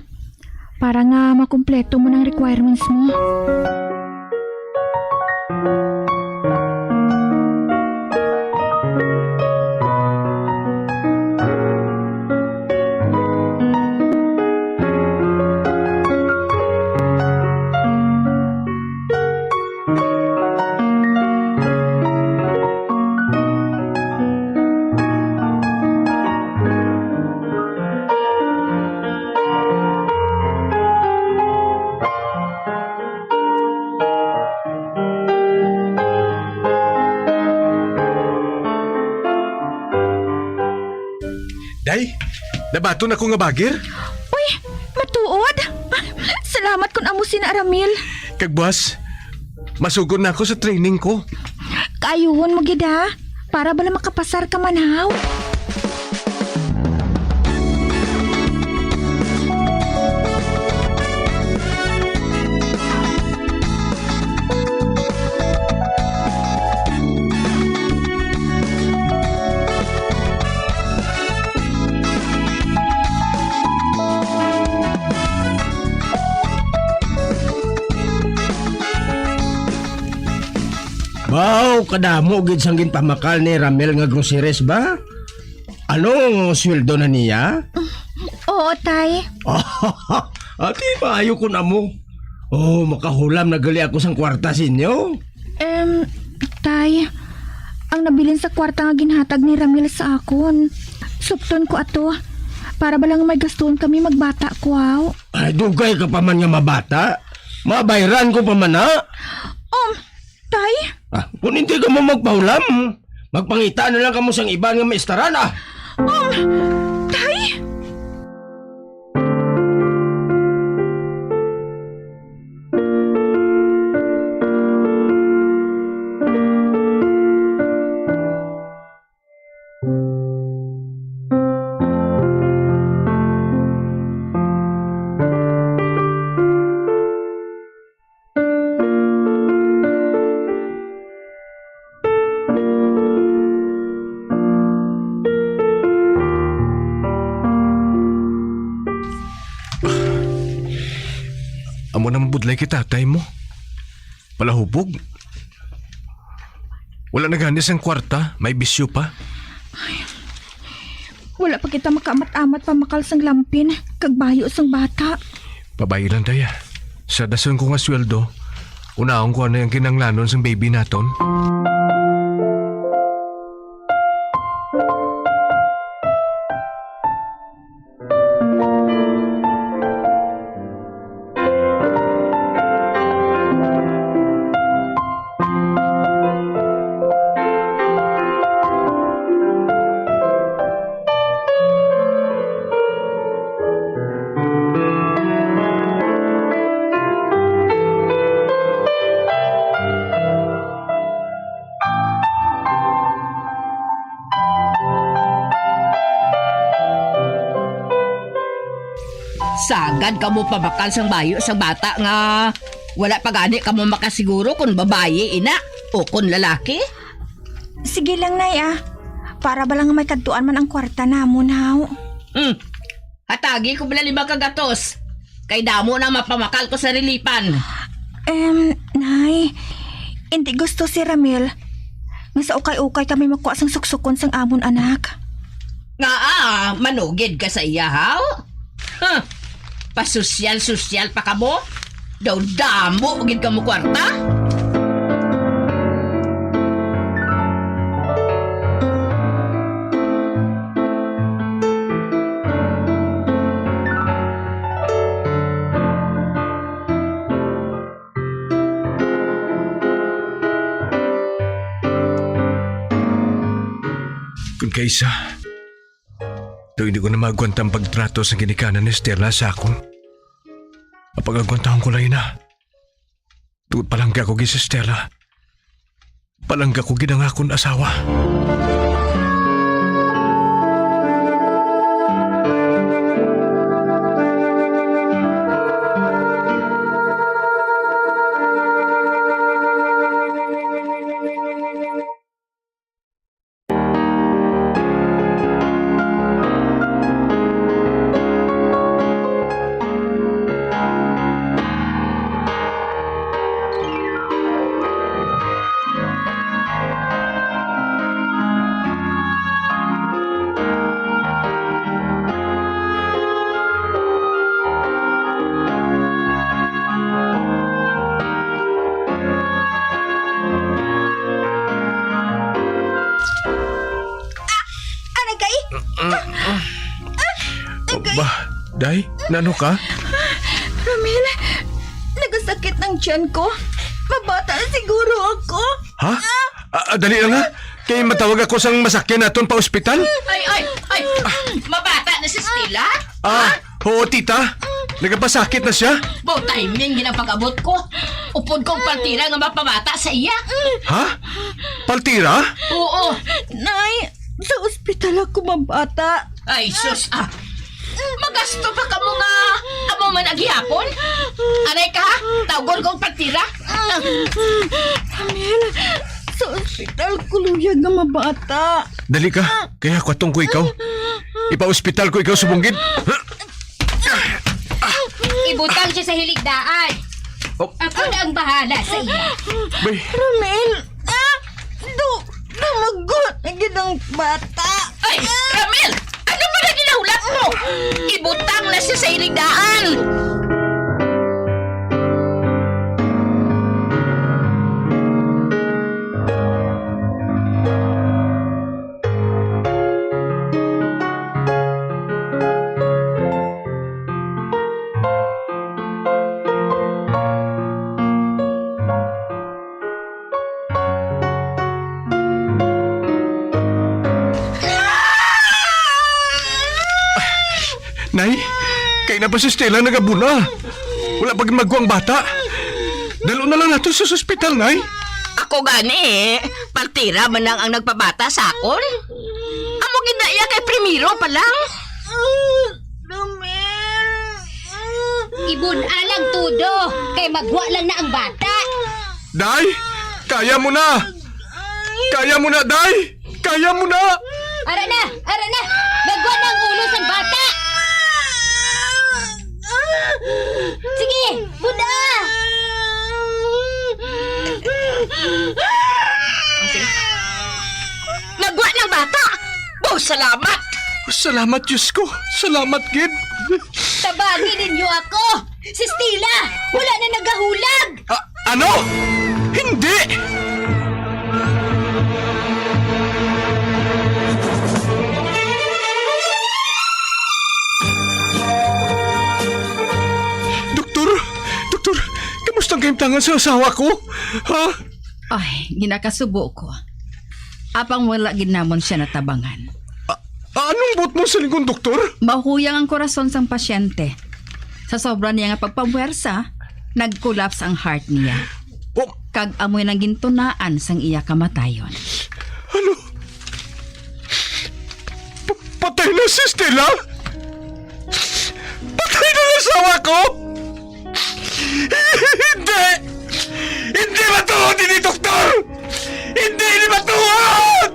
para nga makumpleto mo ng requirements mo. Day, nabaton ako nga bagir. Uy, matuod? Salamat kun amo sina Ramil. Kag buwas, masugon na ako sa training ko. Kaayuhon mo gid, ha? Para bala makapasar ka man, haw? Wow, kadamo gid sang ginpamakal ni Ramel nga groceries ba? Ano, sweldo na niya? Oo, tay. Ati, maayo kun amo. Oh, makahulam na gali ako sang kwarta sa inyo. Em, tay, ang nabilin sa kwarta nga ginhatag ni Ramil sa akon. Supton ko ato, para bala nga may gastuhon kami magbata ko, aw. Ay, dugay ka pa man nga mabata. Mabayran ko pa man, ha? Um, tay? Ah, kung hindi ka mo magpahulam, magpangita na lang kamo sang iban nga maistaran, ah. Um, tay? Amo na mabudlay kay tatay mo. Palahubog. Wala na gani sang kwarta, may bisyo pa. Wala pa kita makaamat-amat pamakal sang lampin kag bayo sang bata. Pabayi lang, daya. Sa dason ko nga sweldo, unaon ko ano ang kinanglanon sang baby naton. Sagad kamo pabakal sang bayo sang bata nga wala pa gani kamo makasiguro kon babayi ina o kon lalaki? Sige lang, Nay, ah. Para bala nga may kadtuan man ang kwarta namon, haw. Hmm. Hatagi ko bala lima ka gatos. Kay damo na mapamakal ko sa relipan. Em, Nay, indi gusto si Ramil nga sa ukay-ukay kami makuha sang suksukon sang amon anak. Ngaa, manugid ka sa iya, haw? Huh. Pasosyal-sosyal pa kamo? Daw damo gid kamo kwarta? Kun kaisa, daw hindi ko na maagwanta ang pagtrato sa ginikanan ni Stella sa akon. Mapag-agwantahon ko lang ina. Tungod palangga ko gid si Stella. Palangga ko gid ang akon asawa. Ba, day, nano ka? Ramil, nagasakit ang tiyan ko. Mabata siguro ako. Ha? Ah, ah, dali lang, ha? Kay matawag ako sang masakyan naton pa ospital. Ay, ay, ay! Mabata na si Stella? Ah, oo, tita. Nagapasakit na siya. Bo, timing gid ang pag-abot ko. Upod kong paltira nga mapabata sa iya. Ha? Paltira? Oo. Nay, sa ospital ako mabata. Ay, sus, ah. Magasto pa kamo nga amo man ang gihapon? Aray ka, ha? Tawgon kong paltira. Ramil, sa ospital ko luyag nga mabata. Dali ka, kaya kwatong ko ikaw. Ipa-ospital ko ikaw subong gid. Ibutang siya sa hiligdaan. Oh. Ako na ang bahala sa iya. Bay. Ramil, ah, du-, dumago na gid ang bata. Ay, Ramil! Ano ba na ginahulat mo? Ibutang na siya sa hiligdaan. Nay, kay na pa si Stella nagabuna. Wala pa gid magkuha ang bata. Dalo na lang nato sa ospital, Nay. Ako gani, eh. Paltira man lang ang nagpabata sa akon. Amo gid na iya kay primero pa lang. Romel. Ibun-a lang todo, kay magwa lang na ang bata. Day, kaya mo na. Kaya mo na, Day. Kaya mo na. Ara na, ara na. Magwa na ang ulo sang bata. Sige, buda. Nagwa ng bata. Oh, salamat. Salamat, Diyos ko. Salamat, gid. Tabagi ninyo ako. Si Stella, wala na nagahulag. Ah, ano? Hindi! Doktor, doktor, kamusta ang kahimtangan sa asawa ko? Ha? Ay, ginakasubo ko. Apang wala gid namon siya natabangan. A-, anong buot mo sa lingon, doktor? Mahuyang ang korason sang pasyente. Sa sobra niya nga pagpapuwersa, nag-collapse ang heart niya. Oh. Kag amoy nang gintunaan sang iya kamatayon. Ano? Pa-, patay na si Stella? Patay na ang asawa ko? Hindi! Hindi matuod ini, doktor! Hindi ini matuod!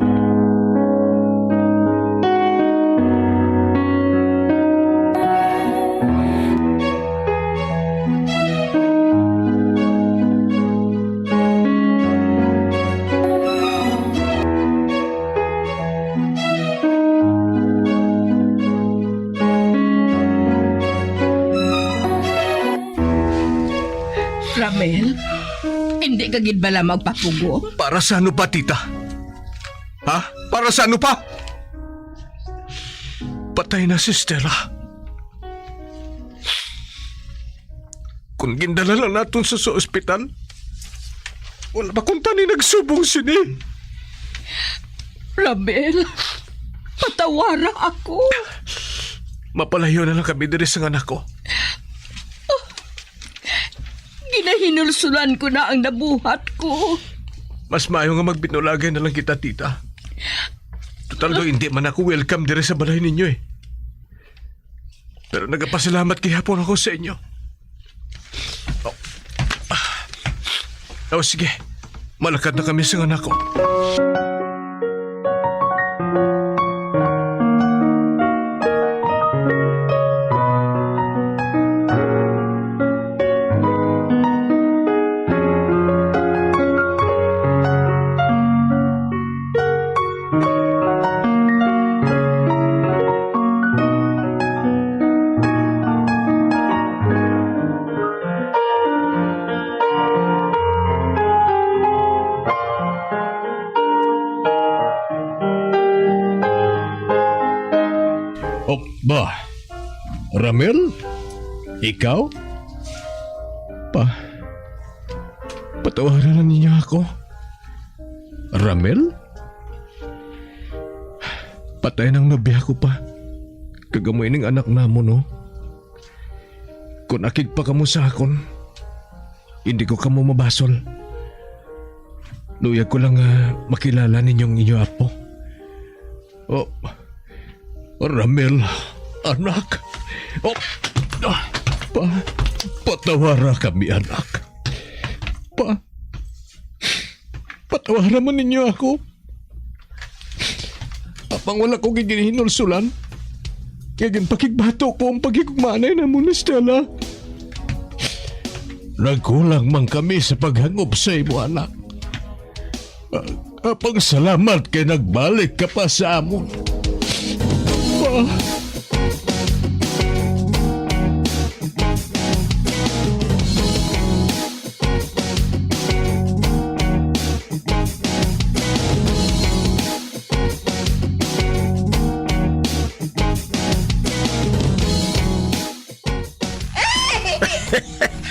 Ramel, hindi ka gid bala magpapugong? Para sa ano pa, tita? Ha? Para sa ano pa? Patay na si Stella. Kung gindala lang naton sa, sa ospital, wala pa kuntani nagsubong sini. Ramel, patawara ako. Mapalayo na lang kami diri sang anak ko. Ginahinulsulan ko na ang nabuhat ko. Mas maayo nga magbinulagay na lang kita, tita. Total do, hindi man ako welcome diri sa balay ninyo, eh. Pero nagapasalamat gihapon ako sa inyo. Oh. Ah. Oh, sige. Malakad na kami sa anak ko. Ramel? Ikaw? Pa, patawaran na ninyo ako. Ramel? Patay nang nobya ko, Pa. Kag amo ining anak namon, no? Kon akig pa kamo sa akon, hindi ko kamo mabasol. Luyag ko lang nga makilala ninyong inyo apo. Oh, Ramel, anak. Oh, ah, pa, patawara kami, anak. Pa, patawara man ninyo ako. Apang wala ko gid ginhinulsulan, kay ginpakigbato ko ang paghigugmaanay namon ni Stella. Nagkulang man kami sa paghangop sa imo, anak. Ah, apang salamat kay nagbalik ka pa sa amon. Pa.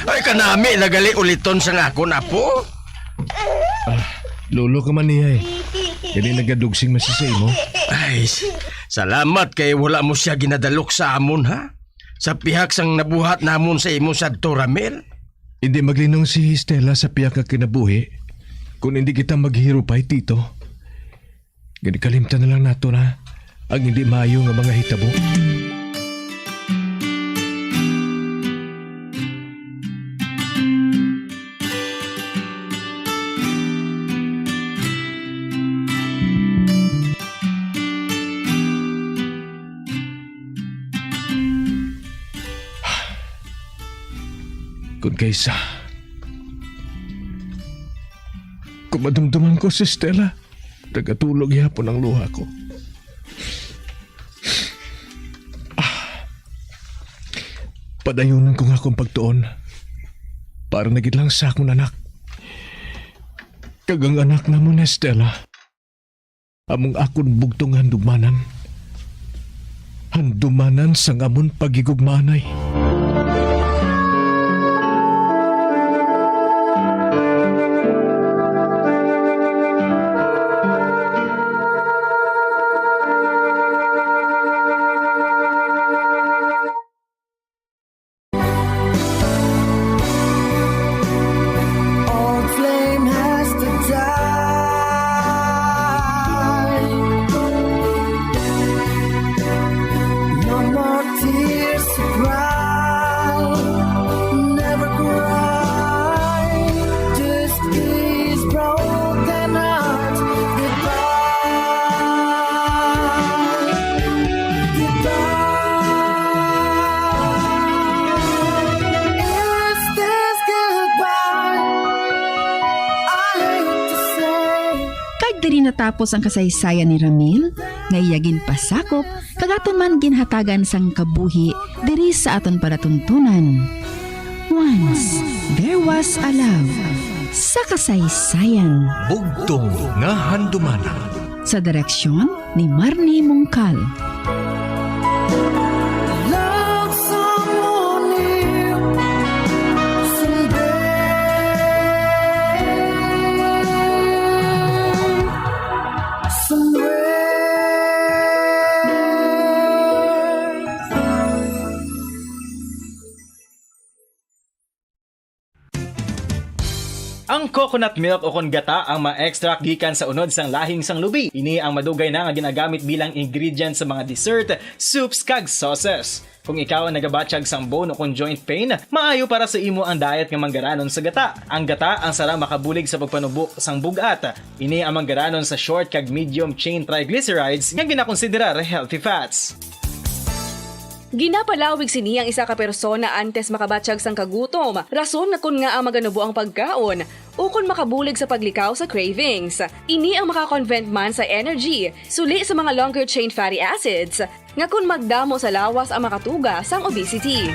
Ay, kanami na gali uliton sang akon apo. Ah, lolo ka man niya eh. Kani nagadugsing man siya sa imo. Ay, s-, salamat kay wala mo siya ginadalok sa amon, ha? Sa pihak sang nabuhat namon sa imo sadto, Ramel. Hindi maglinong si Stella sa pihak nga kinabuhi kung hindi kita maghirupay, Tito. Ginikalimtan na lang nato na ang hindi maayo nga mga hitabo. Kun kaysa, kung madumduman ko si Stella, nagatulog gihapon ang luha ko. Ah, padayunan ko nga akong pagtuon para na gid lang sa akon anak. Kag ang anak namon ni Stella, among akon bugtong handumanan. Handumanan sang amon paghigugmaanay. Old flame has to die. No more tears to cry. Never cry. This is broken heart. Goodbye. Goodbye. Is this goodbye I hate to say? Kag diri natapos ang kasaysayan ni Ramil, nga iya ginpasakop, kag aton man ginhatagan sang kabuhi diri sa aton palatuntunan. Once there was a love, sa kasaysayan. Bugtong nga Handumanan. Sa direksyon ni Marnie Mongcal. Love someone new someday. Somewhere. Ang coconut milk o kon gata ang ma-extract gikan sa unod sang lahing sang lubi. Ini ang madugay na nga ginagamit bilang ingredient sa mga dessert, soups, kag sauces. Kung ikaw ang nagabatyag sang bone o kon joint pain, maayo para sa imo ang diet nga manggaranon sa gata. Ang gata ang sara makabulig sa pagpanubo sang bug-at. Ini ang manggaranon sa short kag medium chain triglycerides nga ginakonsiderar healthy fats. Ginapalawig sini ang isa ka persona antes makabatyag sang kagutom, rason nga kon ngaa maganubo ang pagkaon, ukon makabulig sa paglikaw sa cravings. Ini ang makakonvent man sa energy, suli sa mga longer chain fatty acids, nga kon magdamo sa lawas ang makatuga sang obesity.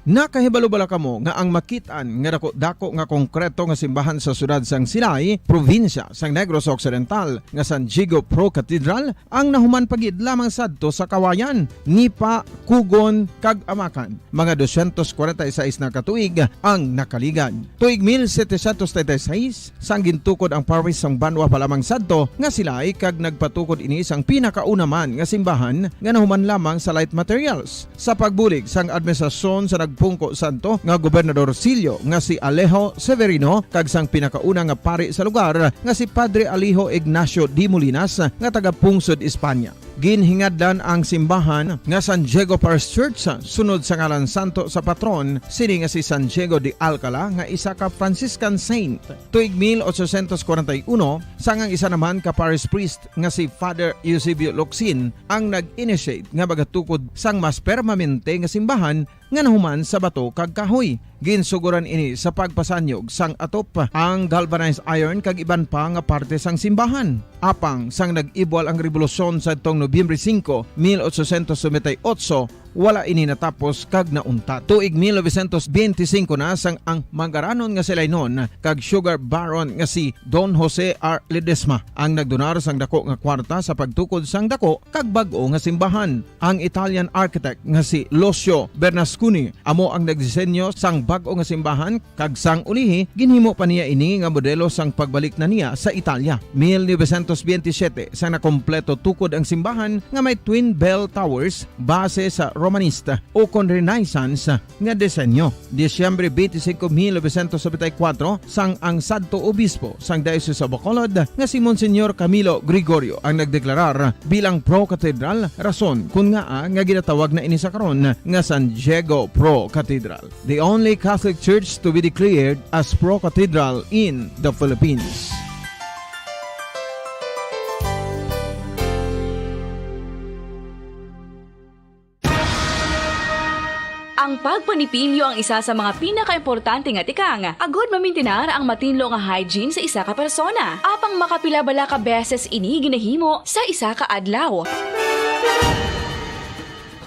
Nakahibalo bala kamo nga ang makit-an nga dako-dako nga konkreto nga simbahan sa siyudad sang Silay, probinsya sang Negros Occidental, nga San Diego Pro Cathedral, ang nahuman pa gid lamang sadto sa kawayan, nipa, kugon, kag amakan? Mga dosyentos kwarenta y seis na ka tuig ang nakaligad. Tuig mil setecientos treinta y seis, sang gintukod ang parish sang banwa pa lamang sadto nga Silay, kag nagpatukod ini sang pinakauna man nga simbahan nga nahuman lamang sa light materials. Sa pagbulig sang administrasyon sa nagpungko sadto nga Gobernador Silio nga si Alejo Severino kag sang pinakauna nga pari sa lugar nga si Padre Alejo Ignacio de Molinas nga taga-pungsod Espanya. Ginhingadlan ang simbahan nga San Diego Parish Church sunod sa ngalan santo sa patron sini nga si San Diego de Alcala nga isa ka Franciscan saint. Tuig mil ochocientos kwarenta y uno, sang ang isa naman ka parish priest nga si Father Eusebio Locsin ang nag-initiate nga magatukod sang mas permanente nga simbahan nga nahuman sa bato kag kahoy. Ginsugoran ini sa pagpasanyog sang atop, ang galvanized iron kag iban pa nga parte sang simbahan. Apang sang nag-ibwal ang rebolusyon sadtong Nobyembre singko, mil ochocientos noventa y ocho, wala ini natapos kag nauntat. Tuig mil novecientos benti singko na sang ang mangaranon nga si Lainon kag sugar baron nga si Don Jose R. Ledesma ang nagdonar sang dako nga kwarta sa pagtukod sang dako kag bag-o nga simbahan. Ang Italian architect nga si Lucio Bernasconi amo ang nagdisenyo sang bag-o nga simbahan, kag sang ulihi ginhimo pa niya ini nga modelo sang pagbalik na niya sa Italia. Mil novecientos benti siyete, sang nakompleto tukod ang simbahan nga may twin bell towers base sa Romanista ukon Renaissance nga disenyo. Disyembre twenty-five, mil novecientos noventa y cuatro, sang ang sadto obispo sang Diocese of Bacolod nga si Monsignor Camilo Gregorio ang nagdeklarar bilang Pro Cathedral, rason kon ngaa nga ginatawag na ini sa karon nga San Diego Pro Cathedral, the only Catholic church to be declared as Pro Cathedral in the Philippines. Ang pagpanipilyo ang isa sa mga pinakaimportante nga tikang agud mamintinar ang matinlo nga hygiene sa isa ka persona. Apang makapila bala ka beses ini ginahimo sa isa ka adlaw?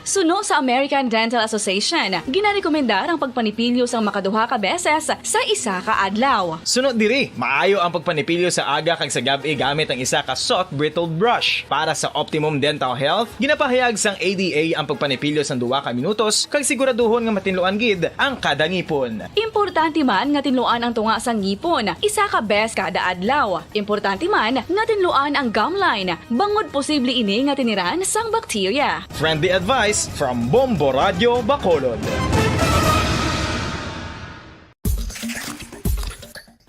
Suno sa American Dental Association, ginarekomendar ang pagpanipilyo sang makaduha ka beses sa isa ka adlaw. Suno diri, maayo ang pagpanipilyo sa aga kag sa gab-i gamit ang isa ka soft bristled brush. Para sa optimum dental health, ginapahayag sang A D A ang pagpanipilyo sang duha ka minutos kag siguraduhon nga matinluan gid ang kada ngipon. Importante man nga tinluan ang tunga sang ngipon isa ka bes kada adlaw. Importante man nga tinluan ang gum line, bangod posible ini nga tiniran sang bakterya. Friendly advice from Bombo Radyo Bacolod.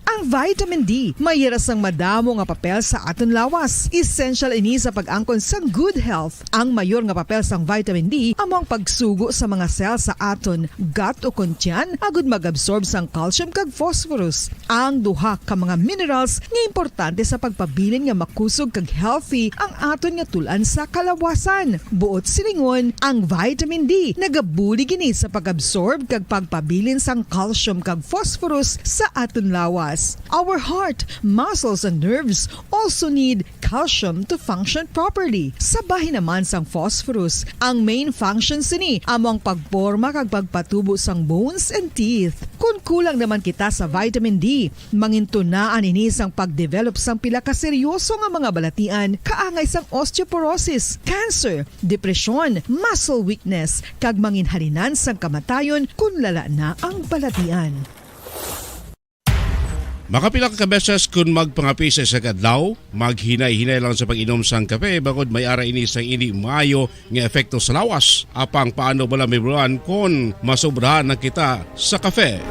Ang vitamin D may hira sang madamo nga papel sa aton lawas. Essential ini sa pag-angkon sang good health. Ang mayor nga papel sang vitamin D amo ang pagsugo sa mga cell sa aton gut ukon tiyan agud mag-absorb sang calcium kag phosphorus, ang duha ka mga minerals nga importante sa pagpabilin nga makusog kag healthy ang aton nga tul-an sa kalawasan. Buot silingon, ang vitamin D nagabulig ini sa pag-absorb kag pagpabilin sang calcium kag phosphorus sa aton lawas. Our heart, muscles, and nerves also need calcium to function properly. Sa bahin naman sang phosphorus, ang main function sini amo ang pagporma kag pagpatubo sang bones and teeth. Kon kulang naman kita sa vitamin D, mangintunaan ini sang pag-develop sang pila ka seryoso nga mga balatian, kaangay sang osteoporosis, cancer, depresyon, muscle weakness, kag manginhalinan sang kamatayon kon lala na ang balatian. Makapila ka beses kon magpangape sa isa ka adlaw, maghinay-hinay lang sa pag-inom sang kape, bangod may ara ini sang indi maayo nga epekto sa lawas. Apang paano bala mahibaluan kon masobrahan na kita sa kape?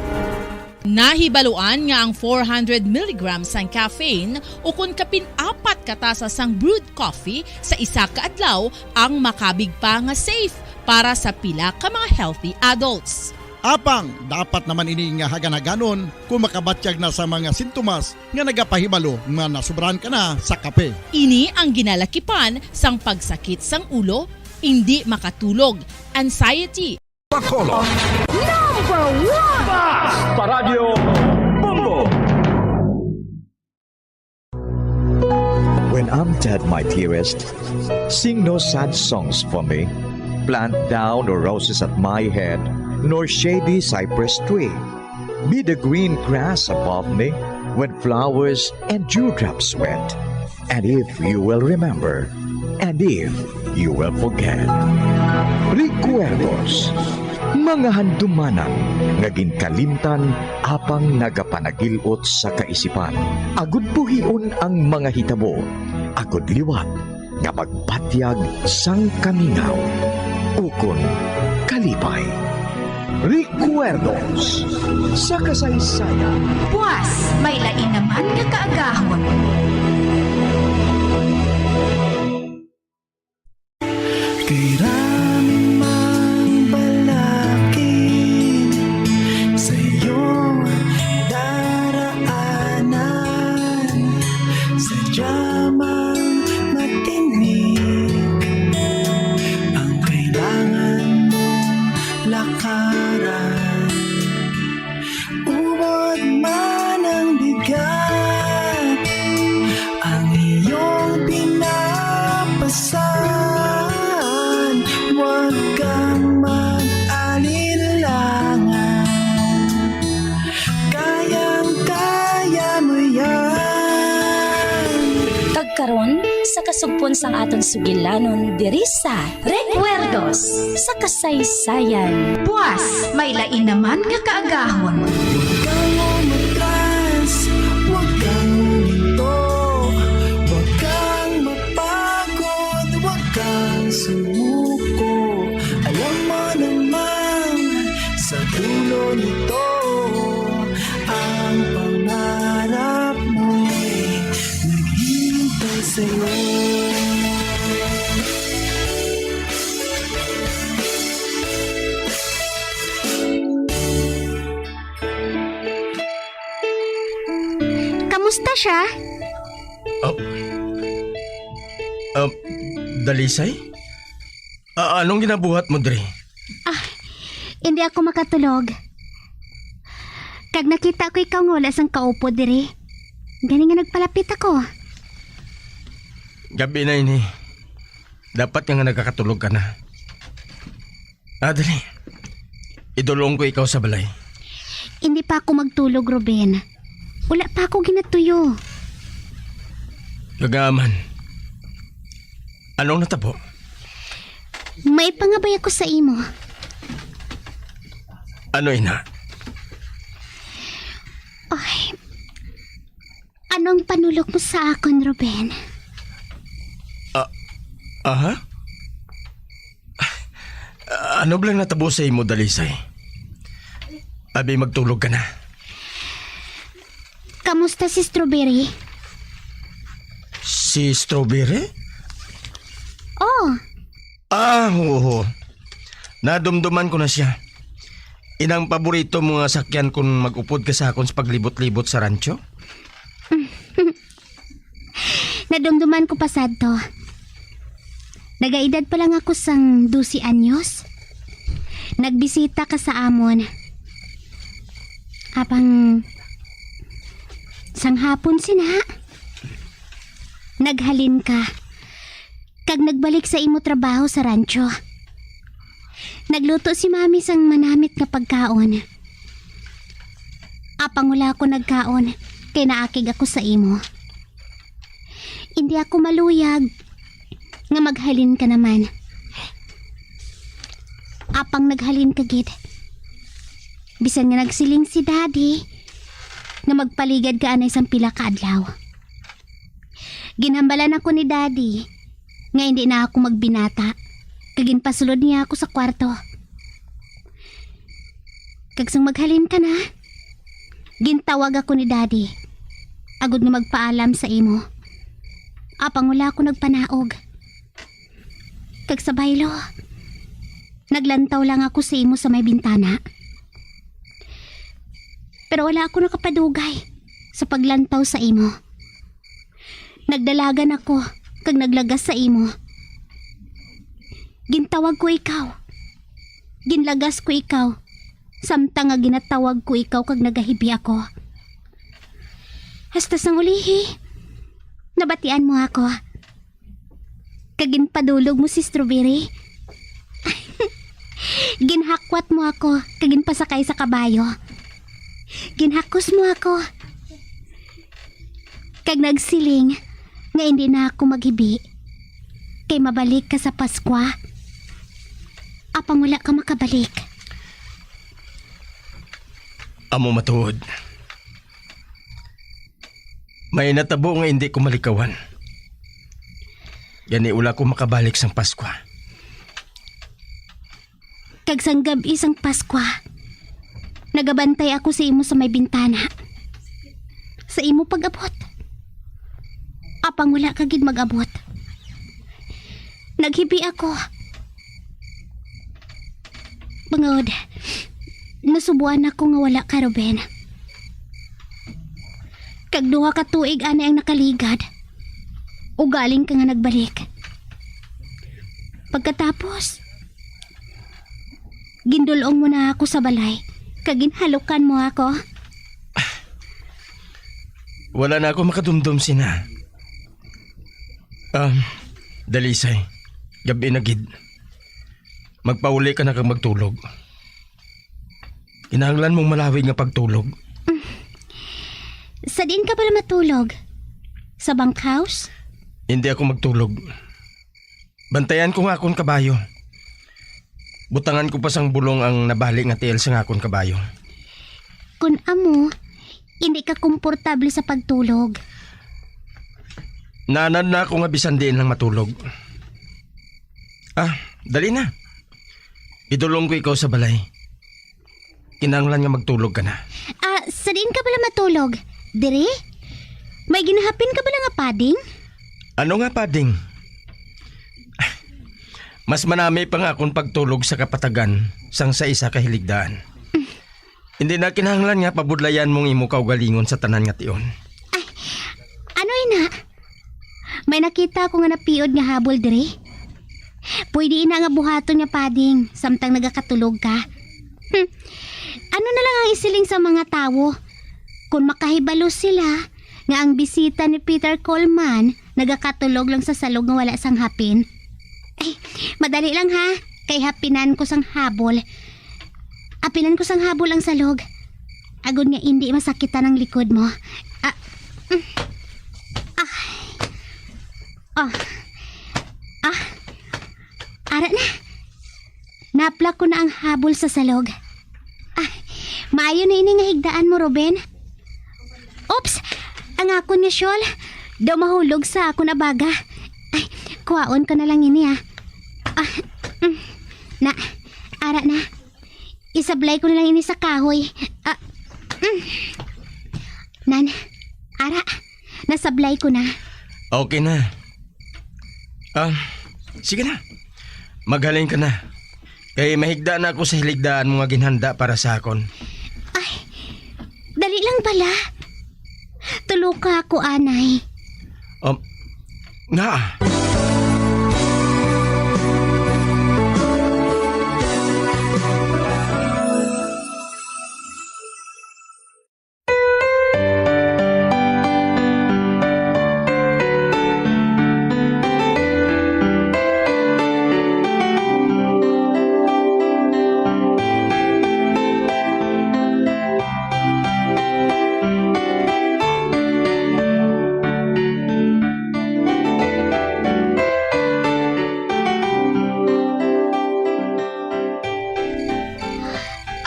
Nahibaluan nga ang four hundred milligrams sang caffeine ukon kapin apat ka tasa sang brewed coffee sa isa ka adlaw ang makabig pa nga safe para sa pila ka mga healthy adults. Apang dapat naman ini nga hagan-haganon kon makabatyag na sa mga sintomas nga nagapahibalo nga nasobrahan ka na sa kape. Ini ang ginalakipan sang pagsakit sang ulo, indi makatulog, anxiety, Bacolod. Number one! Basta Radyo Bombo! When I'm dead, my dearest, sing no sad songs for me. Plant thou no roses at my head. nor shady cypress tree. Be the green grass above me when flowers and dewdrops wet. And if you will remember, and if you will forget. Recuerdos, mga handumanan nga ginkalimtan apang nagapanagil-ot sa kaisipan. Agud buhion ang mga hitabo, agud liwat nga magpatyag sang kamingaw ukon kalipay. Recuerdos sa kasaysayan. Buas, may lain naman nga kaagahon. Kay dami mang balakid sa iyong daraanan, sadya mang matinik ang kailangan mong lakaran. Ubod man ang bigat, ang iyong pinapasan, huwag kang mag-alinlangan. Kayang-kaya mo yan. Kag karon, sa kasugpon sang aton sugilanon diri sa Recuerdos sa Kasaysayan. Buas, may lain naman nga kaagahon. Huwag kang umatras, huwag kang huminto, huwag kang mapagod, huwag kang sumuko. Alam mo naman, sa dulo nito, ang pangarap mo'y naghihintay sa'yo. Kamusta siya? Ah, ah, Dalisay? Ah, anong ginabuhat mo diri? Ah, hindi ako makatulog. Kag nakita ko ikaw nga wala sang kaupod diri. Gani nga nagpalapit ako. Gabi na ini. Dapat nga, nga nagakatulog ka na. Ah, dali. Idulong ko ikaw sa balay. Hindi pa ako magtulog, Ruben. Wala pa ako ginatuyo. Gagaaman. Anong natabo? May pangabay ako sa imo. Ano ina? Ay, anong panulok mo sa akon, Ruben? Ah, aha? Ano bala natabo sa imo, Dalisay? Abi, magtulog ka na. Kamusta si Strawberry? Si Strawberry? Oh. Ah, oo. Nadumduman ko na siya. Inang paborito mo nga sakyan kung mag-upod ka sa akon sa paglibot-libot sa rancho? Nadumduman ko pa sadto. Nagaedad pa lang ako sang dose anyos. Nagbisita ka sa amon. Apang sang hapon sina, naghalin ka. Kag nagbalik sa imo trabaho sa rancho. Nagluto si Mami sang manamit nga pagkaon. Apang wala ako nagkaon, kay naakig ako sa imo. Indi ako maluyag nga maghalin ka naman. Apang naghalin ka gid. Bisan nga nagsiling si Daddy nga magpaligad ka anay sang pila ka adlaw. Ginhambalan ako ni Daddy nga indi na ako magbinata, kag ginpasulod niya ako sa kwarto. Kag sang maghalin ka na, gintawag ako ni Daddy, agod nga magpaalam sa imo. Apang wala ako nagpanaog. Kag sa baylo, naglantaw lang ako sa imo sa may bintana. Pero wala ako nakapadugay sa paglantaw sa imo. Nagdalagan ako kag naglagas sa imo. Gintawag ko ikaw. Ginlagas ko ikaw, samtang nga ginatawag ko ikaw kag nagahibi ako. Hasta sang ulihi, nabatian mo ako. Kag ginpadulog mo si Strawberry. Ginhakwat mo ako kag ginpasakay sa kabayo. Ginhakos mo ako kag nagsiling nga hindi na ako maghibi kay mabalik ka sa Paskwa. Apang wala ka makabalik. Amo matuod. May natabo nga hindi ko malikawan. Gani wala ko makabalik sang Paskwa. Kag sang gab-i sang Paskwa, nagabantay ako sa imo sa may bintana. Sa imo pag-abot. Apang wala ka gid mag-abot. Naghibi ako. Bangod, nasubuan ako nga wala ka, Ruben. Kag duha ka tuig ani ang nakaligad, ugaling ka nga nagbalik. Pagkatapos, gindul-ong mo na ako sa balay, kag ginhalukan mo ako. Wala na ako makadumdom sina. Ah, Dalisay, gab-i na gid. Magpauli ka na kag magtulog. Kinahanglan mong malawig nga pagtulog. Sa diin ka bala matulog? Sa bunkhouse? Hindi ako magtulog. Bantayan ko nga akon kabayo. Butangan ko pa sang bulong ang nabali nga tiil sang akon kabayo. Kun amo, hindi ka komportable sa pagtulog. Naanad na ako nga bisan diin lang matulog. Ah, dali na. Idulong ko ikaw sa balay. Kinahanglan nga magtulog ka na. Ah, sa diin ka bala matulog? Diri? May ginahapin ka bala nga padding? Ano nga padding? Mas manami pa nga akon pagtulog sa kapatagan sang sa isa ka hiligdaan. Hindi na kinahanglan nga pabudlayan mong imo kaugalingon sa tanan nga tion. Ay, ano ina? May nakita ako nga napiod nga habol diri. Pwede ina nga buhaton nga padding samtang nagakatulog ka. Hmm. Ano na lang ang isiling sa mga tawo? Kung makahibalo sila nga ang bisita ni Peter Coleman nagakatulog lang sa salog nga wala sang hapin. Ay, madali lang ha, kay hapinan ko sang habol. Hapinan ko sang habol ang salog. Agod nga indi masakitan ang likod mo. Ah, mm. Ah. Oh. Ah. Ara na. Napla ko na ang habol sa salog. Ah, maayo na ini nga higdaan mo, Ruben. Oops! Ang akon nga shawl. Daw mahulog sa akon abaga. Ay, kuhaon ko na lang ini, ah. Ah, mm. Na, ara na. Isablay ko na lang ini sa kahoy. Ah, mm. Nan, ara, nasablay ko na. Okay na. Ah, sige na. Maghalin ka na. Kay mahigda na ako sa hiligdaan mo nga ginhanda para sa akon. Ay, dali lang bala. Tuloka ako, anay. Um, nga.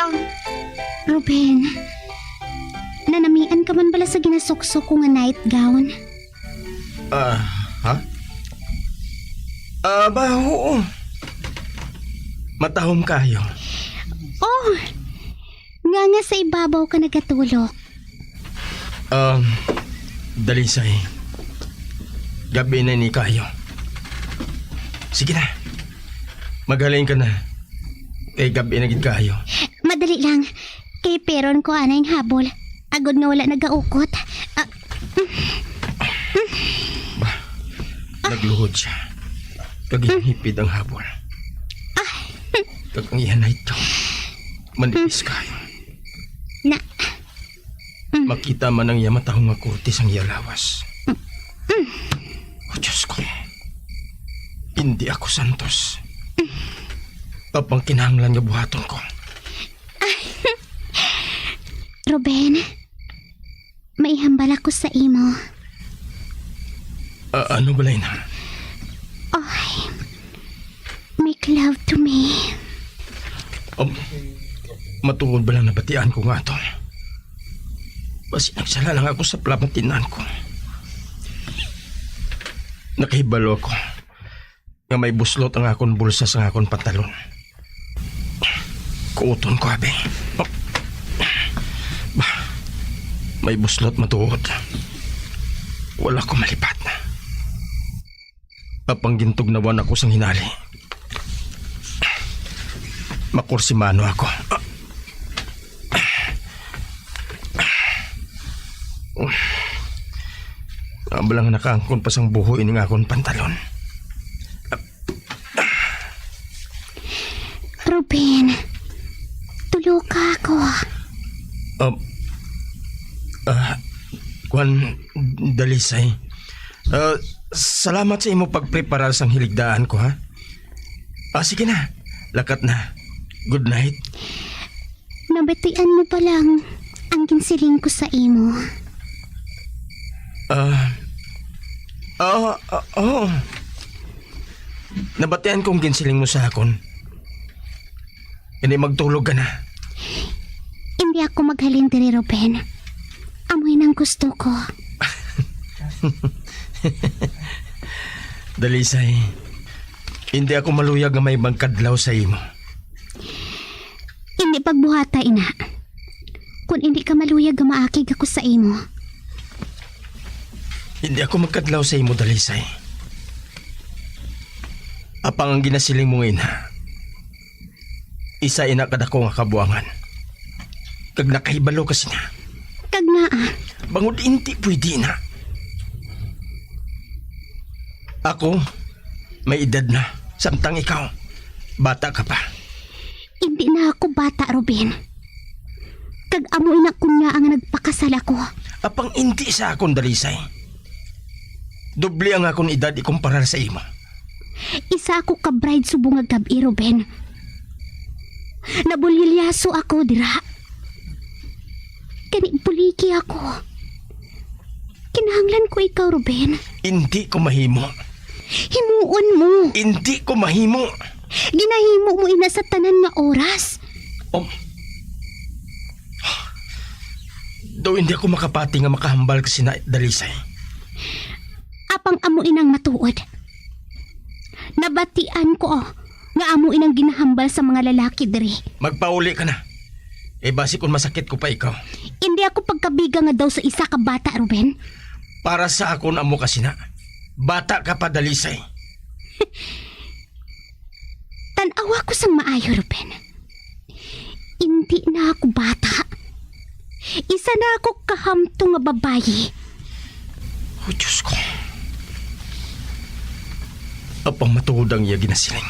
Um, Ruben, nanamian ka man bala sa ginasuksok ko nga nightgown? Ah, ha? Ah, ba, oo. Matahom kayo. Oh, nga nga sa ibabaw ka nagatulog. Um, Dalisay. Gabi na ni kayo. Sige na. Maghalin ka na. Kay gabi na gid kayo. Madali lang. Kay peron ko anay ang habol. Agod nga wala nagaukot. Ah, mm, mm. Ba, nagluhod siya. Kag hinipid ang habol. Ah. Kag ang iya nightgown, manipis kayo. Na. Mm. Makita man ang iya matahong nga kurtis ang iya lawas. Mm. O Diyos ko, hindi ako santos. Mm. Apang kinahanglan nga buhaton ko. Ruben, may hambal ako sa imo. Ah, ano bala ina? Oy, make love to me. Um, matuod bala nabatian ko nga ato? Basi nagsala lang ako sa palamat-inan ko. Nakahibalo ako nga may buslot ang akon bulsa sang akon pantalon. Kuuton ko, abi. Bah, may buslot matuod. Wala ko malipat. Apang gintugnawan ako sang hinali. Makursimano ako. Abala nga nakaangkon pa sang buho ining akon pantalon. Ruben, tuloka ako. Ah, ah, kwan, Dalisay. Ah, salamat sa imo pagpreparar sang hiligdaan ko, ha? Ah, sige na. Lakat na. Good night. Nabatian mo pa lang ang ginsiling ko sa imo. Ah, ah, ah, oo. Nabatian kong ginsiling mo sa akon. Hindi, magtulog ka na. Hindi ako maghalin diri, Ruben. Amoy nang gusto ko. Dalisay, hindi ako maluyag nga may magkadlaw sa imo. Hindi pagbuhata, ina. Kung hindi ka maluyag nga maakig ako sa imo. Hindi ako magkadlaw sa imo, Dalisay. Apang ang ginasiling mo nga ina, isa ina kadako nga kabuangan. Kag nakahibalo ka sina. Kag ngaa? Bangod hindi pwede na. Ako, may edad na. Samtang ikaw, bata ka pa. Hindi na ako bata, Ruben. Kag amo ina kunya ang nagpakasal ako. Apang indi sa akon, Dalisay. Doble ang akon edad ikumparar sa imo. Isa ako ka bride subong nga gab-i, Ruben. Nabulilyaso ako dira. Kani buligi ako. Kinahanglan ko ikaw, Ruben. Indi ko mahimo. Himuon mo. Indi ko mahimo. Ginahimo mo ina sa tanan nga oras. Um, daw hindi ako makapati nga makahambal ka sina Dalisay. Apang amo inang matuod. Nabatian ko nga amo inang ginahambal sa mga lalaki diri. Magpauli ka na. Eh, basi kung masakit ko pa ikaw. Hindi ako pagkabiga nga daw sa isa ka bata, Ruben. Para sa akon amo ka sina. Bata ka pa, Dalisay. Tan-awa ko sang maayo, Ruben. Indi na ako bata. Isa na ako kahamtong nga babayi. Oh, Diyos ko. Apang matuod ang iya ginasiling.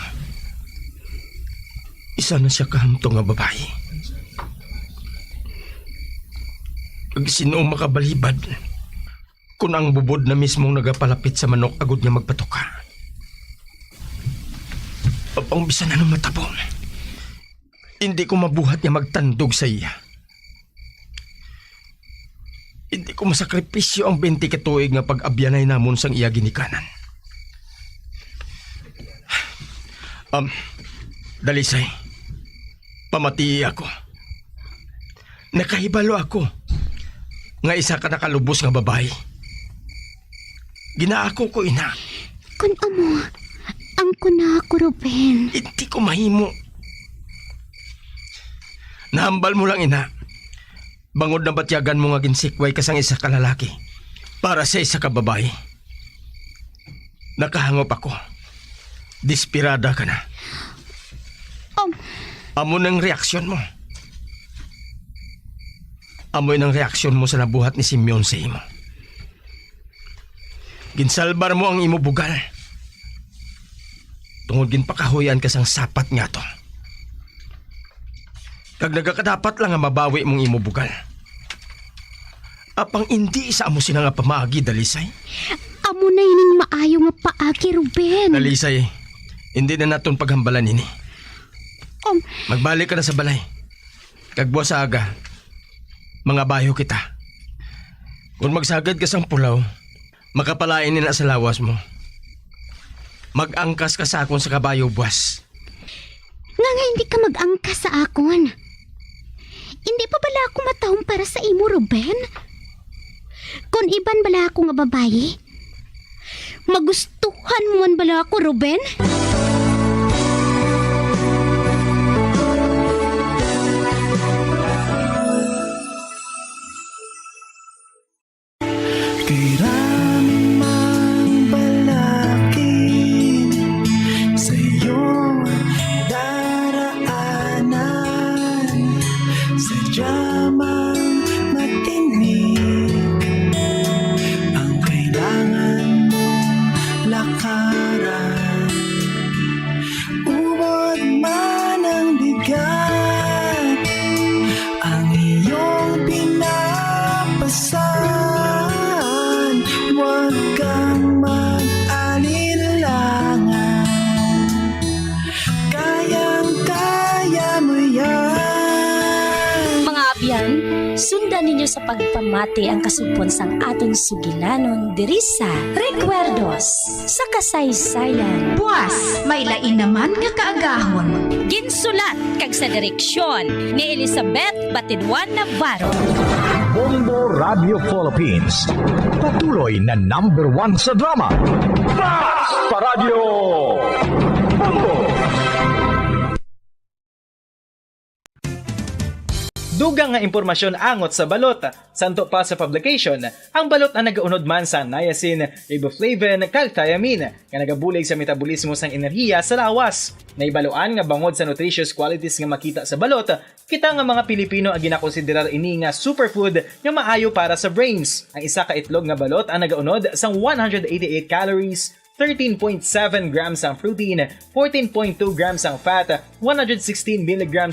Isa na siya kahamtong nga babayi. Kag sino ang makabalibad? Kun ang bubod na mismong nagapalapit sa manok agud nga magpatuka. Apang bisan ano matabo, hindi ko mabuhat nga magtandog sa iya. Hindi ko masakripisyo ang bente ka tuig nga pag-abyanay namon sang iya ginikanan. Um, Dalisay, pamatii ako. Nakahibalo ako nga isa ka nakalubos nga babayi. Ginaako ko, ina. Kun amo, ang kuna ko, Ruben. Hindi ko mahimo. Nahambal mo lang, ina. Bangod nabatyagan mo nga ginsikway ka sang isa ka lalaki para sa isa ka babayi. Nakahangop ako. Desperada ka na. Um. Amo nang reaksyon mo. Amo nang reaksyon mo sa nabuhat ni Simeon sa imo. Ginsalbar mo ang imo bugal. Tungod ginpakahuyan ka sang sapat nga to. Kag nagakadapat lang nga mabawi mong imo bugal. Apang indi sa amo sina nga pamaagi, Dalisay. Amo na ining maayo nga paagi, Ruben. Dalisay, indi na naton paghambalan ini. Magbalik ka na sa balay. Kag buwas sa aga, mangabayo kita. Kung magsagad ka sang pulaw, makapalain ni na sa lawas mo. Mag-angkas ka sa akon sa kabayo buwas. Nga nga hindi ka mag-angkas sa akon. Hindi pa bala ako matahom para sa imo, Ruben? Kon iban bala ako nga babayi, magustuhan mo man bala ako, Ruben? Kay rami mang balakid sa iyong daraanan, sadya mang matinik ang kailangan mong lakaran. Ubod man ang bigat, ang iyong pinapasan, huwag kang mag-alinlangan. Kayang-kaya mo yan. Mga abyan, sundan ninyo sa pagpamati ang kasugpon sang aton sugilanon diri sa Recuerdos sa Kasaysayan. Buwas, may lain naman nga kaagahon. Ginsulat kag sa direksyon ni Elizabeth Batidwan Navarro. Bombo Radio Philippines, patuloy na number one sa drama. Basta Radyo Bombo! Dugang nga impormasyon angot sa balot. Santo pa sa publication, ang balot ang nagaunod man sa niacin, riboflavin, kag thiamine, nga nagabulig sa metabolismo sang enerhiya sa lawas. Nahibaluan nga bangod sa nutritious qualities nga makita sa balot, kita nga mga Pilipino ang ginakonsiderar ini nga superfood nga maayo para sa brains. Ang isa ka itlog nga balot ang nagaunod sang one hundred eighty-eight calories, thirteen point seven grams ang protein, fourteen point two grams ang fat, one hundred sixteen milligrams